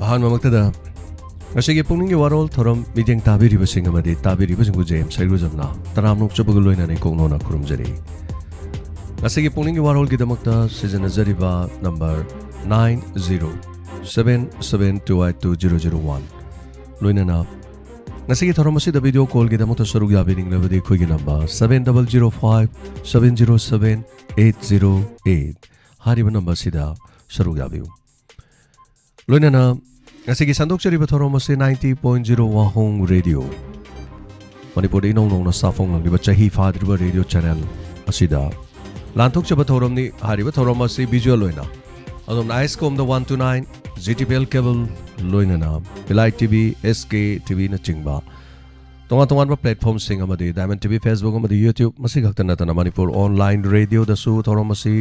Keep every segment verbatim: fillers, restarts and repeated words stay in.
ꯑꯍꯥꯟꯕꯃꯛꯇꯗ ꯉꯁꯤꯒꯤ ꯄꯨꯛꯅꯤꯡꯒꯤ ꯋꯥꯔꯣꯜ ꯊꯧꯔꯝ ꯃꯤꯠꯌꯦꯡ ꯇꯥꯕꯤꯔꯤꯕꯁꯤꯡ ꯑꯃꯗꯤ ꯇꯥꯕꯤꯔꯤꯕꯁꯤꯡꯕꯨ ꯖꯦ ꯑꯦꯝ ꯁꯩꯔꯨꯖꯝꯅ ꯇꯔꯥꯝꯅ ꯑꯣꯛꯆꯕꯒ ꯂꯣꯏꯅꯅ ꯏꯀꯣꯛꯅꯧꯅ ꯈꯨꯔꯨꯝꯖꯔꯤ꯫ ꯉꯁꯤꯒꯤ ꯄꯨꯛꯅꯤꯡꯒꯤ ꯋꯥꯔꯣꯜꯒꯤꯗꯃꯛꯇ ꯁꯤꯖꯤꯟꯅꯖꯔꯤꯕ number nine zero seven seven two eight two zero zero one, ꯂꯣꯏꯅꯅ ꯉꯁꯤꯒꯤ ꯊꯧꯔꯝ ꯑꯁꯤꯗ ꯚꯤꯗꯤꯑꯣ ꯀꯣꯜꯒꯤꯗꯃꯛꯇ ꯁꯔꯨꯛ ꯌꯥꯕꯤꯅꯤꯡꯂꯕꯗꯤ ꯑꯩꯈꯣꯏꯒꯤ number seven double zero five seven zero seven eight zero eight ꯍꯥꯏꯔꯤꯕ ꯅꯝꯕꯔ ꯑꯁꯤꯗ ꯁꯔꯨꯛ ꯌꯥꯕꯤꯌꯨ꯫ ꯂꯣꯏꯅꯅ ꯉꯁꯤꯒꯤ ꯁꯟꯗꯣꯛꯆꯔꯤꯕ ꯊꯧꯔꯝ ꯑꯁꯤ ninety point zero ꯋꯥꯍꯣꯡ ꯔꯦꯗꯤꯑꯣ, ꯃꯅꯤꯄꯨꯔꯗ ꯏꯅꯧ ꯅꯧꯅ ꯁꯥꯐꯣꯡꯂꯛꯂꯤꯕ ꯆꯍꯤ ꯐꯥꯗ꯭ꯔꯤꯕ ꯔꯦꯗꯤꯑꯣ ꯆꯦꯅꯦꯜ ꯑꯁꯤꯗ ꯂꯥꯟꯊꯣꯛꯆꯕ ꯊꯧꯔꯝꯅꯤ꯫ ꯍꯥꯏꯔꯤꯕ ꯊꯧꯔꯝ ꯑꯁꯤ ꯚꯤꯖꯨꯑꯦꯜ ꯑꯣꯏꯅ ꯑꯗꯣꯝꯅ ꯑꯥꯏꯁꯀꯣꯝꯗ one two nine, G T V L cable, ꯂꯣꯏꯅꯅ ꯏꯂꯥꯏ ꯇꯤ ꯚꯤ, ꯑꯦꯁ ꯀꯦ ꯇꯤ ꯚꯤꯅꯆꯤꯡꯕ ꯇꯣꯉꯥꯟ ꯇꯣꯉꯥꯟꯕ ꯄ꯭ꯂꯦꯠꯐꯣꯝꯁꯤꯡ ꯑꯃꯗꯤ ꯗꯥꯏꯃꯟ ꯇꯤ ꯚꯤ, ꯐꯦꯁꯕꯨꯛ ꯑꯃꯗꯤ ꯌꯨꯇ꯭ꯌꯨꯕ, ꯃꯁꯤ ꯈꯛꯇ ꯅꯠꯇꯅ ꯃꯅꯤꯄꯨꯔ ꯑꯣꯟꯂꯥꯏꯟ ꯔꯦꯗꯤꯑꯣꯗꯁꯨ ꯊꯧꯔꯝ ꯑꯁꯤ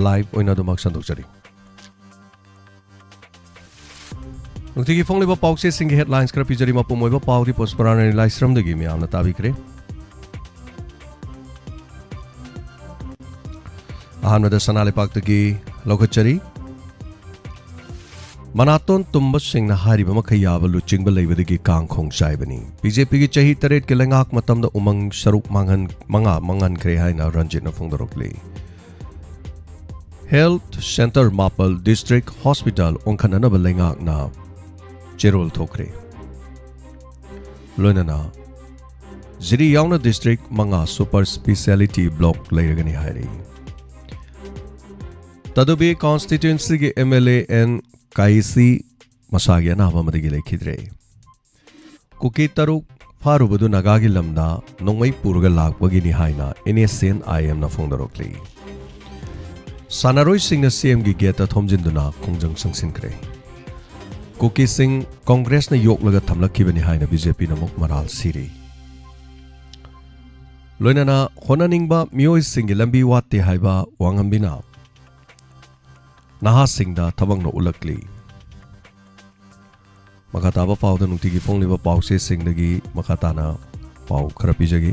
ꯂꯥꯏꯚ ꯑꯣꯏꯅ ꯑꯗꯨꯃꯛ ꯁꯟꯗꯣꯛꯆꯔꯤ꯫ ꯅꯨꯡꯇꯤꯒꯤ ꯐꯣꯡꯂꯤꯕ ꯄꯥꯎꯆꯦꯁꯤꯡꯒꯤ ꯍꯦꯗꯂꯥꯏꯟꯁ ꯈꯔ ꯄꯤꯖꯔꯤ꯫ ꯃꯄꯨꯝ ꯑꯣꯏꯕ ꯄꯥꯎꯗꯤ ꯄꯣꯁꯄꯔꯥꯅ ꯂꯥꯏꯁ꯭ꯔꯝꯗꯒꯤ ꯃꯤꯌꯥꯝꯅ ꯇꯥꯕꯤꯈ꯭ꯔꯦ꯫ ꯑꯍꯥꯟꯕꯗ ꯁꯅꯥ ꯂꯩꯄꯥꯛꯇꯒꯤ ꯂꯧꯈꯠꯆꯔꯤ꯫ ꯃꯅꯥꯇꯣꯟ ꯇꯨꯝꯕꯁꯤꯡꯅ ꯍꯥꯏꯔꯤꯕ ꯃꯈꯩ ꯌꯥꯕ ꯂꯨꯆꯤꯡꯕ ꯂꯩꯕꯗꯒꯤ ꯀꯥꯡꯈꯣꯡ ꯆꯥꯏꯕꯅꯤ꯫ ꯕꯤ ꯖꯦ ꯄꯤꯒꯤ ꯆꯍꯤ ꯇꯔꯦꯠꯀꯤ ꯂꯩꯉꯥꯛ ꯃꯇꯝꯗ ꯎꯃꯪ ꯁꯔꯨꯛ ꯃꯥꯡꯍꯟ-, ꯃꯉꯥ ꯃꯥꯡꯍꯟꯈ꯭ꯔꯦ ꯍꯥꯏꯅ ꯔꯟꯖꯤꯠꯅ ꯐꯣꯡꯗꯣꯔꯛꯂꯤ꯫ ꯍꯦꯜꯊ ꯁꯦꯟꯇꯔ ꯃꯥꯄꯜ ꯗꯤꯁꯇ꯭ꯔꯤꯛ ꯍꯣꯁꯄꯤꯇꯥꯜ ꯑꯣꯟꯈꯠꯅꯅꯕ ꯂꯩꯉꯥꯛꯅ ꯆꯦꯔꯣꯜ ꯊꯣꯛꯈ꯭ꯔꯦ꯫ ꯂꯣꯏꯅꯅ ꯖꯤꯔꯤ ꯌꯥꯎꯅ ꯗꯤꯁꯇ꯭ꯔꯤꯛ ꯃꯉꯥ ꯁꯨꯄꯔ ꯁ꯭ꯄꯤꯁꯤꯌꯥꯂꯤꯇꯤ ꯕ꯭ꯂꯣꯛ ꯂꯩꯔꯒꯅꯤ ꯍꯥꯏꯔꯤ꯫ ꯇꯗꯨꯕꯤ ꯀꯣꯟꯁꯇꯤꯇ꯭ꯋꯦꯟꯁꯤꯒꯤ ꯑꯦꯝ ꯑꯦꯜ ꯑꯦ ꯑꯦꯟ ꯀꯥꯏꯁꯤ ꯃꯁꯥꯒꯤ ꯑꯅꯥꯕ ꯑꯃꯗꯒꯤ ꯂꯩꯈꯤꯗ꯭ꯔꯦ꯫ ꯀꯨꯀꯤ ꯇꯔꯨꯛ ꯐꯥꯔꯨꯕꯗꯨ ꯅꯥꯒꯥꯒꯤ ꯂꯝꯗ ꯅꯣꯡꯃꯩ ꯄꯨꯔꯒ ꯂꯥꯛꯄꯒꯤꯅꯤ ꯍꯥꯏꯅ ꯑꯦꯟ ꯑꯦꯁ ꯑꯦꯟ ꯑꯥꯏ ꯑꯦꯝꯅ ꯐꯣꯡꯗꯣꯔꯛꯂꯤ꯫ ꯁꯥꯟꯅꯔꯣꯏꯁꯤꯡꯅ ꯁꯤ ꯑꯦꯝꯒꯤ ꯒꯦꯠꯇ ꯊꯣꯝꯖꯤꯟꯗꯨꯅ ꯈꯣꯡꯖꯪ ꯆꯪꯁꯤꯟꯈ꯭ꯔꯦ꯫ ꯀꯨꯀꯤꯁꯤꯡ ꯀꯣꯡꯒ꯭ꯔꯦꯁꯅ ꯌꯣꯛꯂꯒ ꯊꯝꯂꯛꯈꯤꯕꯅꯤ ꯍꯥꯏꯅ ꯕꯤ ꯖꯦ ꯄꯤꯅ ꯑꯃꯨꯛ ꯃꯔꯥꯜ ꯁꯤꯔꯤ꯫ ꯂꯣꯏꯅꯅ ꯍꯣꯠꯅꯅꯤꯡꯕ ꯃꯤꯑꯣꯏꯁꯤꯡꯒꯤ ꯂꯝꯕꯤ ꯋꯥꯠꯇꯦ ꯍꯥꯏꯕ ꯋꯥꯉꯝꯕꯤꯅ ꯅꯍꯥꯁꯤꯡꯗ ꯊꯕꯛꯅ ꯎꯠꯂꯛꯂꯤ꯫ ꯃꯈꯥ ꯇꯥꯕ ꯄꯥꯎꯗ ꯅꯨꯡꯇꯤꯒꯤ ꯐꯣꯡꯂꯤꯕ ꯄꯥꯎꯆꯦꯁꯤꯡꯗꯒꯤ ꯃꯈꯥ ꯇꯥꯅ ꯄꯥꯎ ꯈꯔ ꯄꯤꯖꯒꯦ꯫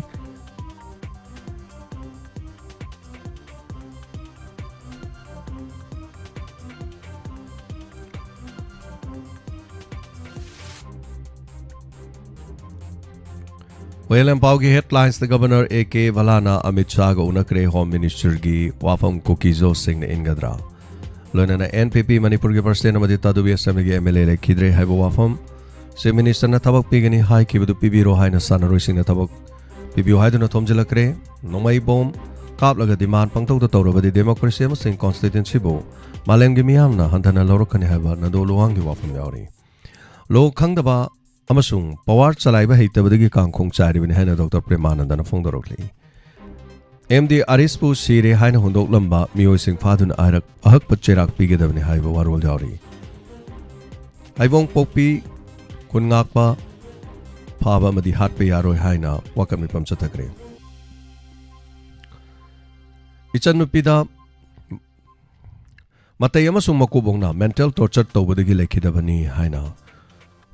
ꯃꯌꯥꯝ ꯄꯥꯎꯒꯤ headlinesꯇ Governor A K Bhalla ꯅ ꯑꯃꯤꯠ ꯁꯥꯍꯒ ꯎꯅꯈ꯭ꯔꯦ꯫ Home Ministerꯒꯤ ꯋꯥꯐꯝ ꯀꯨꯀꯤꯖꯣꯁꯤꯡꯅ ꯏꯟꯒꯗ꯭ꯔꯥ? ꯂꯣꯏꯅꯅ N P P ꯃꯅꯤꯄꯨꯔꯒꯤ President ꯑꯃꯗꯤ ꯇꯥꯗꯨꯕꯤ Assemblyꯒꯤ M L A ꯂꯩꯈꯤꯗ꯭ꯔꯦ ꯍꯥꯏꯕ ꯋꯥꯐꯝ꯫ Chief Ministerꯅ ꯊꯕꯛ ꯄꯤꯒꯅꯤ ꯍꯥꯏꯈꯤꯕꯗꯨ ꯄꯤꯕꯤꯔꯣ ꯍꯥꯏꯅ ꯁꯥꯟꯅꯔꯣꯏꯁꯤꯡꯅ ꯊꯕꯛ ꯄꯤꯕꯤꯌꯨ ꯍꯥꯏꯗꯨꯅ ꯊꯣꯝꯖꯤꯜꯂꯛꯈ꯭ꯔꯦ꯫ ꯅꯣꯡꯃꯩ ꯕꯣꯝ ꯀꯥꯞꯂꯒ demand ꯄꯪꯇꯧꯗ ꯇꯧꯔꯕꯗꯤ democracy ꯑꯃꯁꯨꯡ constituencyꯕꯨ ꯃꯥꯂꯦꯝꯒꯤ ꯃꯤꯌꯥꯝꯅ ꯍꯟꯊꯅ ꯂꯧꯔꯛꯀꯅꯤ ꯍꯥꯏꯕ ꯅꯥꯗꯣ ꯂꯨꯋꯥꯡꯒꯤ ꯋꯥꯐꯝ ꯌꯥꯎꯔꯤ꯫ ꯂꯣ ꯈꯪꯗꯕ ꯑꯃꯁꯨꯡ power ꯆꯂꯥꯏꯕ ꯍꯩꯇꯕꯗꯒꯤ ꯀꯥꯡꯈꯣꯡ ꯆꯥꯏꯔꯤꯕꯅꯤ ꯍꯥꯏꯅ Doctor ꯄ꯭ꯔꯦꯃꯥꯅꯟꯗꯅ ꯐꯣꯡꯗꯣꯔꯛꯂꯤ꯫ M D ꯑꯔꯤꯁꯄꯨ ꯁꯤꯔꯦ ꯍꯥꯏꯅ ꯍꯨꯟꯗꯣꯛꯂꯝꯕ ꯃꯤꯑꯣꯏꯁꯤꯡ ꯐꯥꯗꯨꯅ ꯑꯍꯔꯛ-, ꯑꯍꯛꯄ ꯆꯩꯔꯥꯛ ꯄꯤꯒꯗꯕꯅꯤ ꯍꯥꯏꯕ ꯋꯥꯔꯣꯜ ꯌꯥꯎꯔꯤ꯫ ꯍꯩꯕꯣꯡ ꯄꯣꯛꯄꯤ ꯈꯨꯟ ꯉꯥꯛꯄ ꯐꯥꯕ ꯑꯃꯗꯤ ꯍꯥꯠꯄ ꯌꯥꯔꯣꯏ ꯍꯥꯏꯅ ꯋꯥꯀꯠ ꯃꯤꯐꯝ ꯆꯠꯊꯈ꯭ꯔꯦ꯫ ꯏꯆꯟꯅꯨꯄꯤꯗ ꯃꯇꯩ ꯑꯃꯁꯨꯡ ꯃꯀꯨꯕꯣꯛꯅ mental torture ꯇꯧꯕꯗꯒꯤ ꯂꯩꯈꯤꯗꯕꯅꯤ ꯍꯥꯏꯅ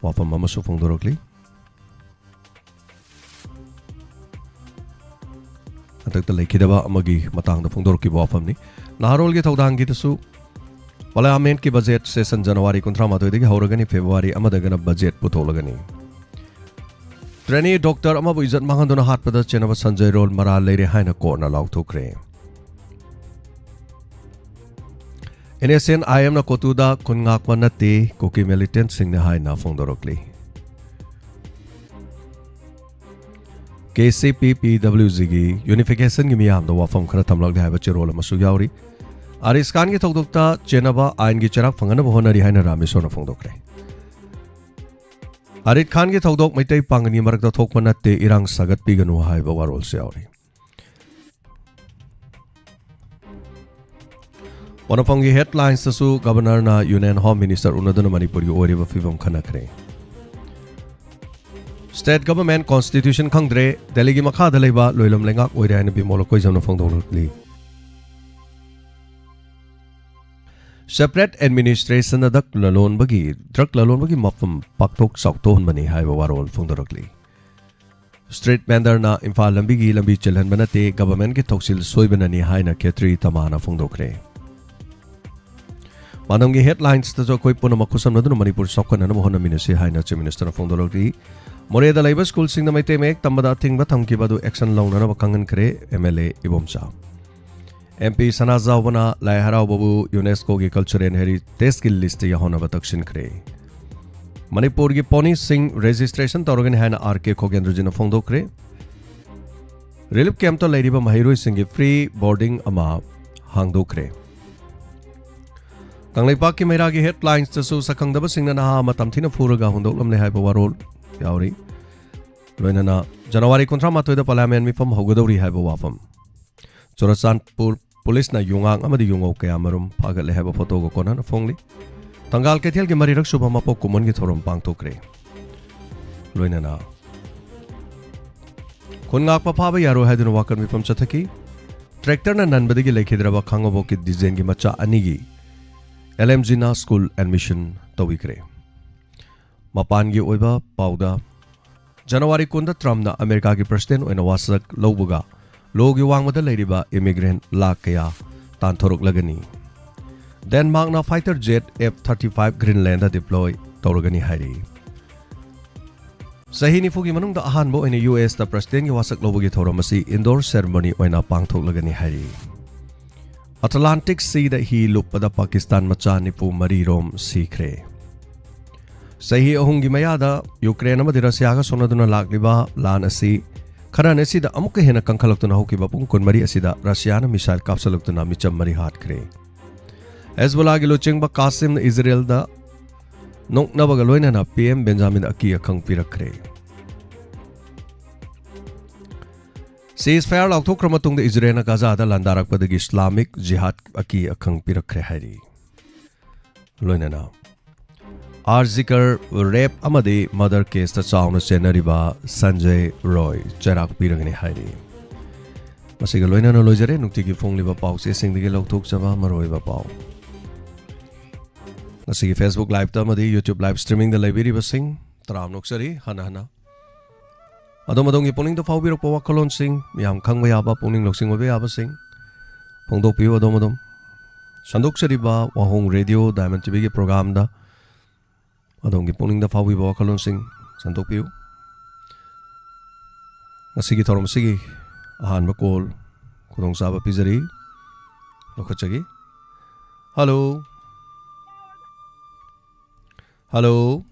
ꯋꯥꯐꯝ ꯑꯃꯁꯨ ꯐꯣꯡꯗꯣꯔꯛꯂꯤ꯫ ꯍꯟꯗꯛꯇ ꯂꯩꯈꯤꯗꯕ ꯑꯃꯒꯤ ꯃꯇꯥꯡꯗ ꯐꯣꯡꯗꯣꯔꯛꯈꯤꯕ ꯋꯥꯐꯝꯅꯤ꯫ ꯅꯍꯥꯔꯣꯜꯒꯤ ꯊꯧꯗꯥꯡꯒꯤꯗꯁꯨ Parliamentꯀꯤ budget session January ꯀꯨꯟꯊ꯭ꯔꯥ ꯃꯥꯊꯣꯏꯗꯒꯤ ꯍꯧꯔꯒꯅꯤ, February ꯑꯃꯗꯒꯅ budget ꯄꯨꯊꯣꯛꯂꯒꯅꯤ꯫ Trainee doctor ꯑꯃꯕꯨ ꯏꯖꯠ ꯃꯥꯡꯍꯟꯗꯨꯅ ꯍꯥꯠꯄꯗ ꯆꯦꯟꯅꯕ ꯁꯟꯖꯣꯏ ꯔꯣꯜ ꯃꯔꯥꯜ ꯂꯩꯔꯦ ꯍꯥꯏꯅ courtꯅ ꯂꯥꯎꯊꯣꯛꯈ꯭ꯔꯦ꯫ N S C N I Mꯅ ꯀꯣꯇꯨꯗ ꯈꯨꯟ ꯉꯥꯛꯄ ꯅꯠꯇꯦ, ꯀꯨꯀꯤ militantꯁꯤꯡꯅ ꯍꯥꯏꯅ ꯐꯣꯡꯗꯣꯔꯛꯂꯤ꯫ K C P P W Gꯒꯤ unificationꯒꯤ ꯃꯤꯌꯥꯝꯗ ꯋꯥꯐꯝ ꯈꯔ ꯊꯝꯂꯛꯂꯦ ꯍꯥꯏꯕ ꯆꯦꯔꯣꯜ ꯑꯃꯁꯨ ꯌꯥꯎꯔꯤ꯫ ꯑꯥꯔꯤꯁ ꯈꯥꯟꯒꯤ ꯊꯧꯗꯣꯛꯇ ꯆꯦꯟꯅꯕ ꯑꯥꯏꯟꯒꯤ ꯆꯩꯔꯥꯛ ꯐꯪꯍꯟꯅꯕ ꯍꯣꯠꯅꯔꯤ ꯍꯥꯏꯅ ꯔꯥꯃꯦꯁꯣꯔꯅ ꯐꯣꯡꯗꯣꯛꯈ꯭ꯔꯦ꯫ ꯑꯥꯔꯤꯁ ꯈꯥꯟꯒꯤ ꯊꯧꯗꯣꯛ ꯃꯩꯇꯩ ꯄꯥꯡꯒꯜꯒꯤ ꯃꯔꯛꯇ ꯊꯣꯛꯄ ꯅꯠꯇꯦ, ꯏꯔꯥꯡ ꯁꯥꯒꯠꯄꯤꯒꯅꯨ ꯍꯥꯏꯕ ꯋꯥꯔꯣꯜꯁꯨ ꯌꯥꯎꯔꯤ꯫ ꯋꯥꯅꯣꯐꯝꯒꯤ headlinesꯇꯁꯨ Governorꯅ Union Home Minister ꯎꯅꯗꯨꯅ ꯃꯅꯤꯄꯨꯔꯒꯤ ꯑꯣꯏꯔꯤꯕ ꯐꯤꯕꯝ ꯈꯟꯅꯈ꯭ꯔꯦ꯫ State government constitution ꯈꯪꯗ꯭ꯔꯦ, ꯗꯦꯜꯂꯤꯒꯤ ꯃꯈꯥꯗ ꯂꯩꯕ ꯂꯣꯏꯂꯝ ꯂꯩꯉꯥꯛ ꯑꯣꯏꯔꯦ ꯍꯥꯏꯅ ꯕꯤꯃꯣꯜ ꯑꯩꯈꯣꯏꯖꯝꯅ ꯐꯣꯡꯗꯣꯛꯂꯛꯂꯤ꯫ Separate administrationꯅ drug ꯂꯂꯣꯟꯕꯒꯤ, drug ꯂꯂꯣꯟꯕꯒꯤ ꯃꯐꯝ ꯄꯥꯛꯊꯣꯛ ꯆꯥꯎꯊꯣꯛꯍꯟꯕꯅꯤ ꯍꯥꯏꯕ ꯋꯥꯔꯣꯜ ꯐꯣꯡꯗꯣꯔꯛꯂꯤ꯫ Street vendorꯅ ꯏꯝꯐꯥꯜ ꯂꯝꯕꯤꯒꯤ ꯂꯝꯕꯤ ꯆꯦꯜꯍꯟꯕ ꯅꯠꯇꯦ, governmentꯀꯤ ꯊꯧꯁꯤꯜ ꯁꯣꯏꯕꯅꯅꯤ ꯍꯥꯏꯅ ꯈꯦꯇ꯭ꯔꯤ ꯇꯃꯥꯅ ꯐꯣꯡꯗꯣꯛꯈ꯭ꯔꯦ꯫ ꯃꯥꯂꯦꯝꯒꯤ headlinesꯇꯁꯨ ꯑꯩꯈꯣꯏ ꯄꯨꯝꯅꯃꯛ ꯈꯨꯠꯁꯝꯅꯗꯨꯅ ꯃꯅꯤꯄꯨꯔ ꯆꯥꯎꯈꯠꯅꯅꯕ ꯍꯣꯠꯅꯃꯤꯟꯅꯁꯤ ꯍꯥꯏꯅ Chief Ministerꯅ ꯐꯣꯡꯗꯣꯔꯛꯂꯤ꯫ ꯃꯣꯔꯦꯗ ꯂꯩꯕ ꯁ꯭ꯀꯨꯜꯁꯤꯡꯗ ꯃꯩꯇꯩ ꯃꯌꯦꯛ ꯇꯝꯕꯗ ꯑꯊꯤꯡꯕ ꯊꯝꯈꯤꯕ ꯑꯗꯨ action ꯂꯧꯅꯅꯕ ꯈꯪꯍꯟꯈ꯭ꯔꯦ MLA ꯏꯕꯣꯝꯆꯥ꯫ MP ꯁꯅꯥꯖꯥꯎꯕꯅ ꯂꯥꯏ ꯍꯔꯥꯎꯕꯕꯨ UNESCOꯒꯤ Cultural Heritageꯀꯤ listꯇ ꯌꯥꯎꯍꯟꯅꯕ ꯇꯛꯁꯤꯟꯈ꯭ꯔꯦ꯫ ꯃꯅꯤꯄꯨꯔꯒꯤ ponyꯁꯤꯡ registration ꯇꯧꯔꯒꯅꯤ ꯍꯥꯏꯅ R K ꯈꯣꯒꯦꯟꯗ꯭ꯔꯖꯤꯠꯅ ꯐꯣꯡꯗꯣꯛꯈ꯭ꯔꯦ꯫ Relief campꯇ ꯂꯩꯔꯤꯕ ꯃꯍꯩꯔꯣꯏꯁꯤꯡꯒꯤ free boarding ꯑꯃ ꯍꯥꯡꯗꯣꯛꯈ꯭ꯔꯦ꯫ ꯀꯪꯂꯩꯄꯥꯛꯀꯤ ꯃꯩꯔꯥꯒꯤ headlinesꯇꯁꯨ ꯁꯛꯈꯪꯗꯕꯁꯤꯡꯅ ꯅꯍꯥ ꯑꯃ ꯇꯝꯊꯤꯅ ꯐꯨꯔꯒ ꯍꯨꯟꯗꯣꯛꯂꯝꯂꯦ ꯍꯥꯏꯕ ꯋꯥꯔꯣꯜ ꯌꯥꯎꯔꯤ꯫ ꯂꯣꯏꯅꯅ ꯖꯅꯋꯥꯔꯤ ꯀꯨꯟꯊ꯭ꯔꯥ ꯃꯥꯊꯣꯏꯗ Parliament ꯃꯤꯐꯝ ꯍꯧꯒꯗꯧꯔꯤ ꯍꯥꯏꯕ ꯋꯥꯐꯝ꯫ ꯆꯨꯔꯆꯥꯟꯄꯨꯔ ꯄꯨꯂꯤꯁꯅ ꯌꯨꯉꯥꯡ ꯑꯃꯗꯤ ꯌꯨꯉꯧ ꯀꯌꯥꯃꯔꯨꯝ ꯐꯥꯒꯠꯂꯦ ꯍꯥꯏꯕ photoꯒ ꯀꯣꯟꯅꯅ ꯐꯣꯡꯂꯤ꯫ ꯊꯪꯒꯥꯜ ꯀꯩꯊꯦꯜꯒꯤ ꯃꯔꯤꯔꯛ ꯁꯨꯕ ꯃꯄꯣꯛ ꯀꯨꯝꯑꯣꯟꯒꯤ ꯊꯧꯔꯝ ꯄꯥꯡꯊꯣꯛꯈ꯭ꯔꯦ꯫ ꯂꯣꯏꯅꯅ ꯈꯨꯟ ꯉꯥꯛꯄ ꯐꯥꯕ ꯌꯥꯔꯣꯏ ꯍꯥꯏꯗꯨꯅ ꯋꯥꯀꯠ ꯃꯤꯐꯝ ꯆꯠꯊꯈꯤ꯫ Tractorꯅ ꯅꯟꯕꯗꯒꯤ ꯂꯩꯈꯤꯗ꯭ꯔꯕ ꯈꯥꯉꯕꯣꯛꯀꯤ ꯗꯤꯖꯦꯟꯒꯤ ꯃꯆꯥ ꯑꯅꯤꯒꯤ LMGꯅ school admission ꯇꯧꯕꯤꯈ꯭ꯔꯦ꯫ ꯃꯄꯥꯟꯒꯤ ꯑꯣꯏꯕ ꯄꯥꯎꯗ, ꯖꯅꯋꯥꯔꯤ ꯀꯨꯟꯗ Trumpꯅ ꯑꯃꯦꯔꯤꯀꯥꯒꯤ president ꯑꯣꯏꯅ ꯋꯥꯁꯛ ꯂꯧꯕꯒ ꯂꯣꯒꯤ ꯋꯥꯡꯃꯗ ꯂꯩꯔꯤꯕ immigrant ꯂꯥꯈ ꯀꯌꯥ ꯇꯥꯟꯊꯣꯔꯛꯂꯒꯅꯤ꯫ Denmarkꯅ fighter jet F thirty five Greenlandꯗ deploy ꯇꯧꯔꯒꯅꯤ ꯍꯥꯏꯔꯤ꯫ ꯆꯍꯤ ꯅꯤꯐꯨꯒꯤ ꯃꯅꯨꯡꯗ ꯑꯍꯥꯟꯕ ꯑꯣꯏꯅ USꯇ presidentꯀꯤ ꯋꯥꯁꯛ ꯂꯧꯕꯒꯤ ꯊꯧꯔꯝ ꯑꯁꯤ indoor ceremony ꯑꯣꯏꯅ ꯄꯥꯡꯊꯣꯛꯂꯒꯅꯤ ꯍꯥꯏꯔꯤ꯫ Atlantic Seaꯗ ꯍꯤ ꯂꯨꯞꯄꯗ ꯄꯥꯀꯤꯁꯇꯥꯟ ꯃꯆꯥ ꯅꯤꯐꯨ ꯃꯔꯤ ꯔꯣꯝ ꯁꯤꯈ꯭ꯔꯦ꯫ ꯆꯍꯤ ꯑꯍꯨꯝꯒꯤ ꯃꯌꯥꯗ ꯌꯨꯀ꯭ꯔꯦꯟ ꯑꯃꯗꯤ ꯔꯁꯤꯌꯥꯒ ꯁꯣꯟꯅꯗꯨꯅ ꯂꯥꯛꯂꯤꯕ ꯂꯥꯟ ꯑꯁꯤ ꯈꯔꯅ ꯑꯁꯤꯗ ꯑꯃꯨꯛꯀ ꯍꯦꯟꯅ ꯀꯟꯈꯠꯂꯛꯇꯨꯅ ꯍꯧꯈꯤꯕ ꯄꯨꯡ ꯀꯨꯟꯃꯔꯤ ꯑꯁꯤꯗ ꯔꯁꯤꯌꯥꯅ missile ꯀꯥꯞꯁꯤꯜꯂꯛꯇꯨꯅ ꯃꯤꯆꯝ ꯃꯔꯤ ꯍꯥꯠꯈ꯭ꯔꯦ꯫ ꯍꯦꯖꯕꯣꯂꯥꯒꯤ ꯂꯨꯆꯤꯡꯕ ꯀꯥꯁꯤꯝꯅ ꯏꯖꯔꯦꯜꯗ ꯅꯣꯛꯅꯕꯒ ꯂꯣꯏꯅꯅ PM ꯕꯦꯟꯖꯥꯃꯤꯟꯗ ꯑꯀꯤ ꯑꯈꯪ ꯄꯤꯔꯛꯈ꯭ꯔꯦ꯫ Ceasefire ꯂꯥꯎꯊꯣꯛꯈ꯭ꯔ ꯃꯇꯨꯡꯗ ꯏꯖꯔꯦꯜꯅ ꯒꯥꯖꯥꯗ ꯂꯥꯟꯗꯥꯔꯛꯄꯗꯒꯤ Islamic Jihad ꯑꯀꯤ ꯑꯈꯪ ꯄꯤꯔꯛꯈ꯭ꯔꯦ ꯍꯥꯏꯔꯤ꯫ ꯂꯣꯏꯅꯅ R G Kar rape ꯑꯃꯗꯤ murder caseꯇ ꯆꯥꯎꯅ ꯆꯦꯟꯅꯔꯤꯕ ꯁꯟꯖꯌ ꯔꯣꯏ ꯆꯩꯔꯥꯛ ꯄꯤꯔꯒꯅꯤ ꯍꯥꯏꯔꯤ꯫ ꯃꯁꯤꯒ ꯂꯣꯏꯅꯅ ꯂꯣꯏꯖꯔꯦ ꯅꯨꯡꯇꯤꯒꯤ ꯐꯣꯡꯂꯤꯕ ꯄꯥꯎꯆꯦꯁꯤꯡꯗꯒꯤ ꯂꯧꯊꯣꯛꯆꯕ ꯃꯔꯨꯑꯣꯏꯕ ꯄꯥꯎ꯫ ꯉꯁꯤꯒꯤ Facebook Liveꯇ ꯑꯃꯗꯤ YouTube live streamingꯗ ꯂꯩꯕꯤꯔꯤꯕꯁꯤꯡ ꯇꯔꯥꯝꯅ ꯑꯣꯛꯆꯔꯤ꯫ ꯍꯟꯅ ꯍꯟꯅ ꯑꯗꯣꯝ ꯑꯗꯣꯝꯒꯤ ꯄꯨꯛꯅꯤꯡꯗ ꯐꯥꯎꯕꯤꯔꯛꯄ ꯋꯥꯈꯜꯂꯣꯟꯁꯤꯡ, ꯃꯤꯌꯥꯝ ꯈꯪꯕ ꯌꯥꯕ, ꯄꯨꯛꯅꯤꯡ ꯂꯧꯁꯤꯡ ꯑꯣꯏꯕ ꯌꯥꯕꯁꯤꯡ ꯐꯣꯡꯗꯣꯛꯄꯤꯌꯨ꯫ ꯑꯗꯣꯝ ꯑꯗꯣꯝ ꯁꯟꯗꯣꯛꯆꯔꯤꯕ ꯋꯥꯍꯣꯡ Radio Diamond TVꯒꯤ programꯗ ꯑꯗꯣꯝꯒꯤ ꯄꯨꯛꯅꯤꯡꯗ ꯐꯥꯎꯕꯤꯕ ꯋꯥꯈꯜꯂꯣꯟꯁꯤꯡ ꯁꯟꯗꯣꯛꯄꯤꯌꯨ꯫ ꯉꯁꯤꯒꯤ ꯊꯧꯔꯝ ꯑꯁꯤꯒꯤ ꯑꯍꯥꯟꯕ ꯀꯣꯜ ꯈꯨꯗꯣꯡꯆꯥꯕ ꯄꯤꯖꯔꯤ꯫ ꯂꯧꯈꯠꯆꯒꯦ꯫ ꯍꯜꯂꯣ꯫ ꯍꯜꯂꯣ꯫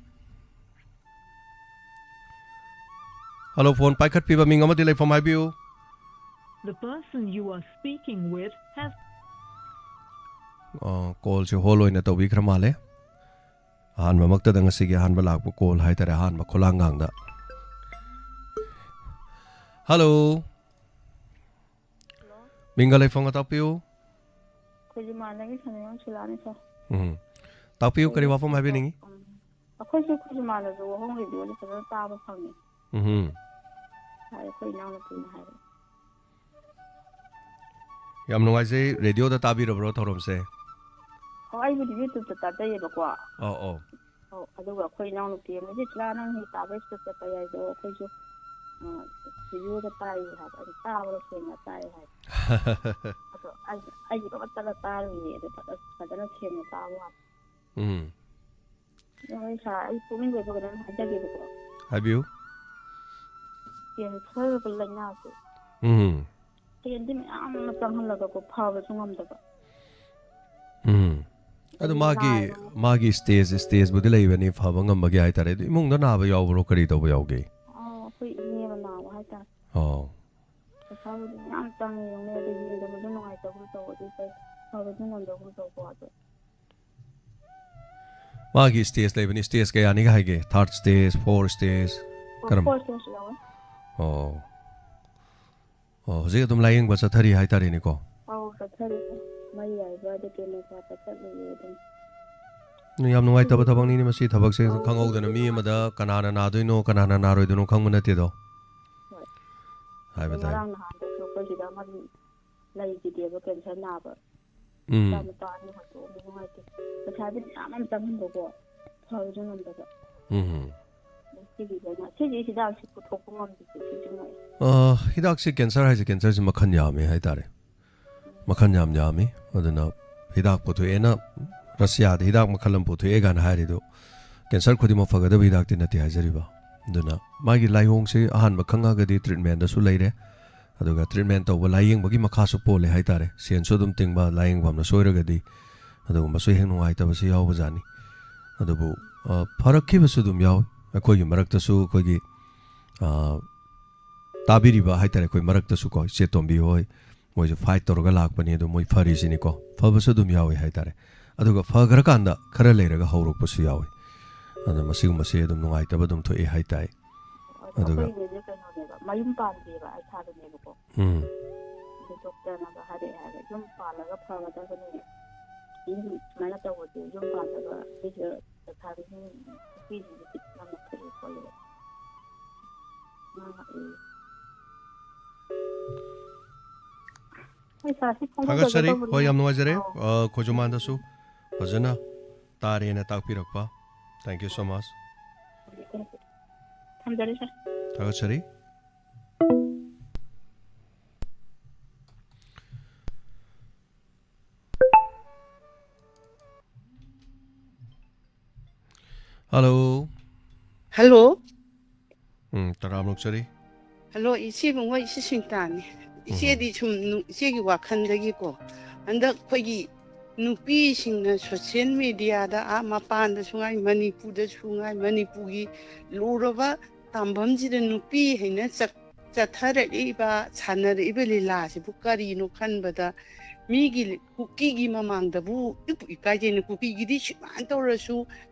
ꯍꯜꯂꯣ, ꯐꯣꯟ ꯄꯥꯏꯈꯠꯄꯤꯕ ꯃꯤꯡ ꯑꯃꯗꯤ ꯂꯩꯐꯝ ꯍꯥꯏꯕꯤꯌꯨ꯫ The person you are speaking with has ꯑ, ꯀꯣꯜꯁꯦ ꯍꯣꯜ ꯑꯣꯏꯅ ꯇꯧꯕꯤꯈ꯭ꯔ ꯃꯥꯜꯂꯦ꯫ ꯑꯍꯥꯟꯕꯃꯛꯇꯗ ꯉꯁꯤꯒꯤ ꯑꯍꯥꯟꯕ ꯂꯥꯛꯄ ꯀꯣꯜ ꯍꯥꯏꯇꯥꯔꯦ, ꯑꯍꯥꯟꯕ ꯈꯨꯂꯥꯡꯒꯥꯡꯗ꯫ ꯍꯜꯂꯣ꯫ ꯍꯜꯂꯣ꯫ ꯃꯤꯡꯒ ꯂꯩꯐꯝꯒ ꯇꯥꯛꯄꯤꯌꯨ꯫ ꯈꯣꯏꯖꯨꯃꯥꯟꯗꯒꯤ ꯁꯅꯤꯌꯣꯟ ꯁꯤꯂꯥꯅꯤ, ꯁꯥꯔ꯫ ꯎꯝ꯫ ꯇꯥꯛꯄꯤꯌꯨ, ꯀꯔꯤ ꯋꯥꯐꯝ ꯍꯥꯏꯕꯤꯅꯤꯡꯉꯤ? ꯎꯝ꯫ ꯑꯩꯈꯣꯏꯁꯨ ꯈꯣꯏꯖꯨꯃꯥꯟꯗꯁꯨ ꯋꯥꯍꯣꯡ ꯔꯦꯗꯤꯑꯣꯗꯤ ꯐꯖꯅ ꯇꯥꯕ ꯐꯪꯉꯤ꯫ ꯎꯝ꯫ ꯍꯥꯏ, ꯑꯩꯈꯣꯏ ꯏꯅꯥꯎꯅꯨꯄꯤꯅ ꯍꯥꯏꯕ꯫ ꯌꯥꯝ ꯅꯨꯡꯉꯥꯏꯖꯩ, ꯔꯦꯗꯤꯑꯣꯗ ꯇꯥꯕꯤꯔꯕ꯭ꯔꯣ ꯊꯧꯔꯝꯁꯦ? ꯑꯣ, ꯑꯩꯕꯨꯗꯤ YouTube-ꯇ ꯇꯥꯖꯩꯌꯦꯕꯀꯣ꯫ ꯑꯧ, ꯑꯧ꯫ ꯑꯧ, ꯑꯗꯨꯒ ꯑꯩꯈꯣꯏ ꯏꯅꯥꯎꯅꯨꯄꯤ ꯑꯃꯗꯤ ꯁꯤꯂꯥ ꯅꯪ ꯍꯦꯛ ꯇꯥꯕ ꯁ꯭ꯀꯨꯜ ꯆꯠꯄ ꯌꯥꯏꯗꯣ, ꯑꯩꯈꯣꯏꯁꯨ, ꯑ, ꯔꯦꯗꯤꯑꯣꯗ ꯇꯥꯏꯌꯦ ꯍꯥꯏꯕ, ꯑꯗꯨ ꯇꯥꯕꯗ ꯁꯦꯡꯅ ꯇꯥꯏ ꯍꯥꯏꯕ꯫ ꯑꯗꯣ ꯑꯩ, ꯑꯩꯒꯤꯗꯣ ꯑꯃꯠꯇꯒ ꯇꯥꯔꯨꯏꯌꯦ, ꯑꯗꯨ ꯐꯖ-, ꯐꯖꯅ ꯁꯦꯡꯅ ꯇꯥꯕ ꯋꯥꯅꯤ꯫ ꯎꯝ꯫ ꯑꯗꯣ ꯑꯩ ꯁꯥꯔ, ꯑꯩ ꯄꯨꯛꯅꯤꯡ ꯑꯣꯏꯕ ꯀꯩꯅꯣꯝ ꯍꯥꯏꯖꯒꯦꯕꯀꯣ꯫ ꯍꯥꯏꯕꯤꯌꯨ꯫ ꯀꯦꯟꯁꯔ ꯍꯥꯏꯕ ꯂꯥꯏꯅꯥꯁꯦ꯫ ꯎꯝ꯫ ꯁꯦꯟꯗꯤ ꯃꯌꯥꯝ ꯑꯃ ꯆꯪꯍꯜꯂꯒꯀꯣ ꯐꯕꯁꯨ ꯉꯝꯗꯕ꯫ ꯎꯝ꯫ ꯑꯗꯨ ꯑꯗꯨꯝ ꯃꯥꯒꯤ, ꯅꯥꯏꯔꯒ ꯃꯥꯒꯤ stage, stageꯕꯨꯗꯤ ꯂꯩꯕꯅꯤ ꯐꯕ ꯉꯝꯕꯒꯤ ꯍꯥꯏꯇꯥꯔꯦ꯫ ꯑꯗꯨ ꯏꯃꯨꯡꯗ ꯅꯥꯕ ꯌꯥꯎꯕ꯭ꯔꯣ? ꯀꯔꯤ ꯇꯧꯕ ꯌꯥꯎꯒꯦ? ꯑꯥ, ꯑꯩꯈꯣꯏ ꯏꯅꯦ ꯑꯃ ꯅꯥꯕ ꯍꯥꯏꯇꯥꯔꯦ꯫ ꯑꯣ꯫ ꯄꯩꯁꯥꯕꯨꯗꯤ ꯃꯌꯥꯝ ꯆꯪꯉꯦ, ꯌꯦꯡꯉꯨꯅꯦ, ꯑꯗꯨ ꯌꯦꯡꯗꯕꯁꯨ ꯅꯨꯡꯉꯥꯏꯇꯕꯒꯨꯝ ꯇꯧ, ꯑꯗꯨ ꯇꯧ-, ꯐꯕꯁꯨ ꯉꯝꯗꯕꯒꯨꯝ ꯇꯧꯀꯣ, ꯑꯗꯣ꯫ ꯃꯥꯒꯤ stage ꯂꯩꯕꯅꯤ, stage ꯀꯌꯥꯅꯤꯒ ꯍꯥꯏꯒꯦ? Third stage, fourth stage, ꯑꯣ, ꯀꯔꯝ-, fourth stage ꯌꯧꯔꯦ꯫ ꯑꯣ꯫ ꯑꯣ, ꯍꯧꯖꯤꯛ ꯑꯗꯨꯝ ꯂꯥꯌꯦꯡꯕ ꯆꯠꯊꯔꯤ ꯍꯥꯏꯇꯥꯔꯦꯅꯦꯀꯣ? ꯑꯧ, ꯆꯠꯊꯔꯤ꯫ ꯃꯔꯤ ꯌꯥꯏꯕ ꯑꯗꯨ chemo ꯀꯥꯞꯄ ꯆꯠꯂꯨꯔꯦ ꯑꯗꯨꯝ꯫ ꯌꯥꯝ ꯅꯨꯡꯉꯥꯏꯇꯕ ꯊꯕꯛꯅꯤꯅꯦ ꯃꯁꯤ ꯊꯕꯛꯁꯦ, ꯑꯧ, ꯈꯪꯍꯧꯗꯅ ꯃꯤ ꯑꯃꯗ ꯀꯅꯥꯅ ꯅꯥꯗꯣꯏꯅꯣ, ꯀꯅꯥꯅ ꯅꯥꯔꯣꯏꯗꯣꯏꯅꯣ ꯈꯪꯕ ꯅꯠꯇꯦꯗꯣ꯫ ꯍꯣꯏ꯫ ꯍꯥꯏꯕ ꯑꯗꯣ ꯇꯥꯏ꯫ ꯉꯔꯥꯡ ꯅꯍꯥꯟꯗꯁꯨ ꯑꯩꯈꯣꯏ ꯁꯤꯗ ꯑꯃ ꯂꯩꯈꯤꯗꯦꯕ cancer ꯅꯥꯕ꯫ ꯎꯝ꯫ ꯃꯆꯥ ꯃꯆꯥ ꯑꯅꯤ ꯍꯣꯟꯗꯣꯛꯑꯝꯕ ꯅꯨꯡꯉꯥꯏꯇꯦ꯫ ꯄꯩꯁꯥꯗꯤ ꯃꯌꯥꯝ ꯑꯃ ꯆꯪꯍꯟꯕꯀꯣ, ꯐꯕꯁꯨ ꯉꯝꯗꯕ꯫ ꯎꯝ꯫ ꯑꯗꯩ ꯁꯤꯒꯤ ꯂꯥꯏꯅꯥ, ꯁꯤꯒꯤ ꯍꯤꯗꯥꯛꯁꯤ ꯄꯨꯊꯣꯛꯄ ꯉꯝꯗ꯭ꯔꯤꯁꯦ ꯁꯤꯁꯨ ꯉꯥꯏ꯫ ꯑ, ꯍꯤꯗꯥꯛꯁꯤ cancer ꯍꯥꯏꯁꯦ, cancerꯁꯤ ꯃꯈꯜ ꯌꯥꯝꯃꯤ ꯍꯥꯏꯇꯥꯔꯦ꯫ ꯃꯈꯜ ꯌꯥꯝ ꯌꯥꯝꯃꯤ꯫ ꯑꯗꯨꯅ ꯍꯤꯗꯥꯛ ꯄꯨꯊꯣꯛꯑꯦꯅ, ꯔꯁꯤꯌꯥꯗ ꯍꯤꯗꯥꯛ ꯃꯈꯜ ꯑꯃ ꯄꯨꯊꯣꯛꯑꯦ ꯀꯥꯏꯅ ꯍꯥꯏꯔꯤꯗꯨ, cancer ꯈꯨꯗꯤꯡꯃꯛ ꯐꯒꯗꯕ ꯍꯤꯗꯥꯛꯇꯤ ꯅꯠꯇꯦ ꯍꯥꯏꯖꯔꯤꯕ꯫ ꯑꯗꯨꯅ ꯃꯥꯒꯤ ꯂꯥꯏꯑꯣꯡꯁꯦ ꯑꯍꯥꯟꯕ ꯈꯪꯉꯒꯗꯤ treatmentꯗꯁꯨ ꯂꯩꯔꯦ꯫ ꯑꯗꯨꯒ treatment ꯇꯧꯕ, ꯂꯥꯏꯌꯦꯡꯕꯒꯤ ꯃꯈꯥꯁꯨ ꯄꯣꯜꯂꯦ ꯍꯥꯏꯇꯥꯔꯦ꯫ ꯁꯦꯟꯁꯨ ꯑꯗꯨꯝ ꯇꯤꯡꯕ, ꯂꯥꯏꯌꯦꯡꯐꯝꯅ ꯁꯣꯏꯔꯒꯗꯤ ꯑꯗꯨꯒꯨꯝꯕꯁꯨ ꯍꯦꯛ ꯅꯨꯡꯉꯥꯏꯇꯕꯁꯨ ꯌꯥꯎꯕꯖꯥꯠꯅꯤ꯫ ꯑꯗꯨꯕꯨ, ꯑ, ꯐꯔꯛꯈꯤꯕꯁꯨ ꯑꯗꯨꯝ ꯌꯥꯎꯏ꯫ ꯑꯩꯈꯣꯏꯒꯤ ꯃꯔꯛꯇꯁꯨ ꯑꯩꯈꯣꯏꯒꯤ, ꯑ, ꯇꯥꯕꯤꯔꯤꯕ ꯍꯥꯏꯇꯥꯔꯦ, ꯑꯩꯈꯣꯏ ꯃꯔꯛꯇꯁꯨꯀꯣ, ꯏꯆꯦ ꯇꯣꯝꯕꯤ ꯍꯣꯏ, ꯃꯣꯏꯁꯨ fight ꯇꯧꯔꯒ ꯂꯥꯛꯄꯅꯤ, ꯑꯗꯣ ꯃꯣꯏ ꯐꯔꯤꯁꯤꯅꯤꯀꯣ꯫ ꯐꯕꯁꯨ ꯑꯗꯨꯝ ꯌꯥꯎꯏ ꯍꯥꯏꯇꯥꯔꯦ꯫ ꯑꯗꯨꯒ ꯐꯈ꯭ꯔꯀꯥꯟꯗ ꯈꯔ ꯂꯩꯔꯒ ꯍꯧꯔꯛꯄꯁꯨ ꯌꯥꯎꯏ꯫ ꯑꯗꯣ ꯃꯁꯤꯒꯨꯝꯕꯁꯦ ꯑꯗꯨꯝ ꯅꯨꯡꯉꯥꯏꯇꯕ ꯑꯗꯨꯝ ꯊꯣꯛꯑꯦ ꯍꯥꯏꯇꯥꯏ꯫ ꯑꯗꯨꯒ ꯑꯩꯈꯣꯏ ꯏꯅꯦꯁꯦ ꯀꯩꯅꯣꯅꯦꯕ, ꯃꯌꯨꯝ ꯄꯥꯟꯗꯦꯕ, ꯑꯩ ꯊꯥꯗꯅꯦꯕꯀꯣ꯫ ꯎꯝ꯫ ꯑꯗꯨ ꯗꯣꯛꯇꯔꯅꯒ ꯍꯥꯏꯔꯛꯑꯦ ꯍꯥꯏꯕ, "ꯌꯨꯝ ꯄꯥꯜꯂꯒ ꯐꯒꯗꯕꯅꯦ, ꯌꯨꯝ ꯁꯨꯃꯥꯏꯅ ꯇꯧꯕꯁꯦ, ꯌꯨꯝ ꯄꯥꯜꯂꯒ ꯁꯤꯁꯦ ꯂꯩꯁꯥꯕꯤꯁꯤꯡ, ꯅꯨꯄꯤꯁꯤꯡꯁꯦ ꯕꯤꯠ ꯌꯥꯝ ꯂꯩꯇꯦ ꯈꯣꯠꯂꯦ", ꯉꯥꯡꯉꯛꯑꯦ꯫ ꯍꯣꯏ, ꯁꯥꯔ, ꯁꯤ ꯊꯥꯒꯠꯆꯔꯤ꯫ ꯐꯣꯡꯗꯣꯛꯆꯒꯗꯧꯕꯅꯦ꯫ ꯍꯣꯏ, ꯌꯥꯝ ꯅꯨꯡꯉꯥꯏꯖꯔꯦ꯫ ꯑꯥꯎ꯫ ꯑ, ꯈꯣꯏꯖꯨꯃꯥꯟꯗꯁꯨ ꯐꯖꯅ ꯇꯥꯔꯦꯅ ꯇꯥꯛꯄꯤꯔꯛꯄ꯫ Thank you so much꯫ ꯊꯝꯖꯔꯦ, ꯁꯥꯔ꯫ ꯊꯥꯒꯠꯆꯔꯤ꯫ ꯍꯜꯂꯣ꯫ ꯍꯜꯂꯣ꯫ ꯎꯝ, ꯇꯔꯥꯝꯅ ꯑꯣꯛꯆꯔꯤ꯫ ꯍꯜꯂꯣ, ꯏꯆꯦ ꯏꯕꯨꯡꯉꯣ, ꯏꯆꯦ ꯁꯤꯟꯇꯥꯅꯤ꯫ ꯎꯝ꯫ ꯏꯆꯦꯗꯤ ꯁꯨꯝ ꯅꯨ-, ꯏꯆꯦꯒꯤ ꯋꯥꯈꯜꯗꯒꯤꯀꯣ, ꯍꯟꯗꯛ ꯑꯩꯈꯣꯏꯒꯤ ꯅꯨꯄꯤꯁꯤꯡꯅ social mediaꯗ, ꯑꯥ ꯃꯄꯥꯟꯗꯁꯨ ꯉꯥꯏ, ꯃꯅꯤꯄꯨꯔꯗꯁꯨ ꯉꯥꯏ, ꯃꯅꯤꯄꯨꯔꯒꯤ ꯂꯨꯔꯕ ꯇꯥꯝꯐꯝꯁꯤꯗ ꯅꯨꯄꯤ ꯍꯥꯏꯅ ꯆꯠ-, ꯆꯠꯊꯔꯛꯏꯕ, ꯁꯥꯟꯅꯔꯛꯏꯕ ꯂꯤꯂꯥꯁꯤꯕꯨ ꯀꯔꯤꯅꯣ ꯈꯟꯕꯗ, ꯃꯤꯒꯤ ꯀꯨꯀꯤꯒꯤ ꯃꯃꯥꯡꯗꯕꯨ ꯏꯄꯨ ꯏꯀꯥꯏꯖꯩꯅ, ꯀꯨꯀꯤꯒꯤꯗꯤ ꯁꯨꯃꯥꯏꯅ ꯇꯧꯔꯁꯨ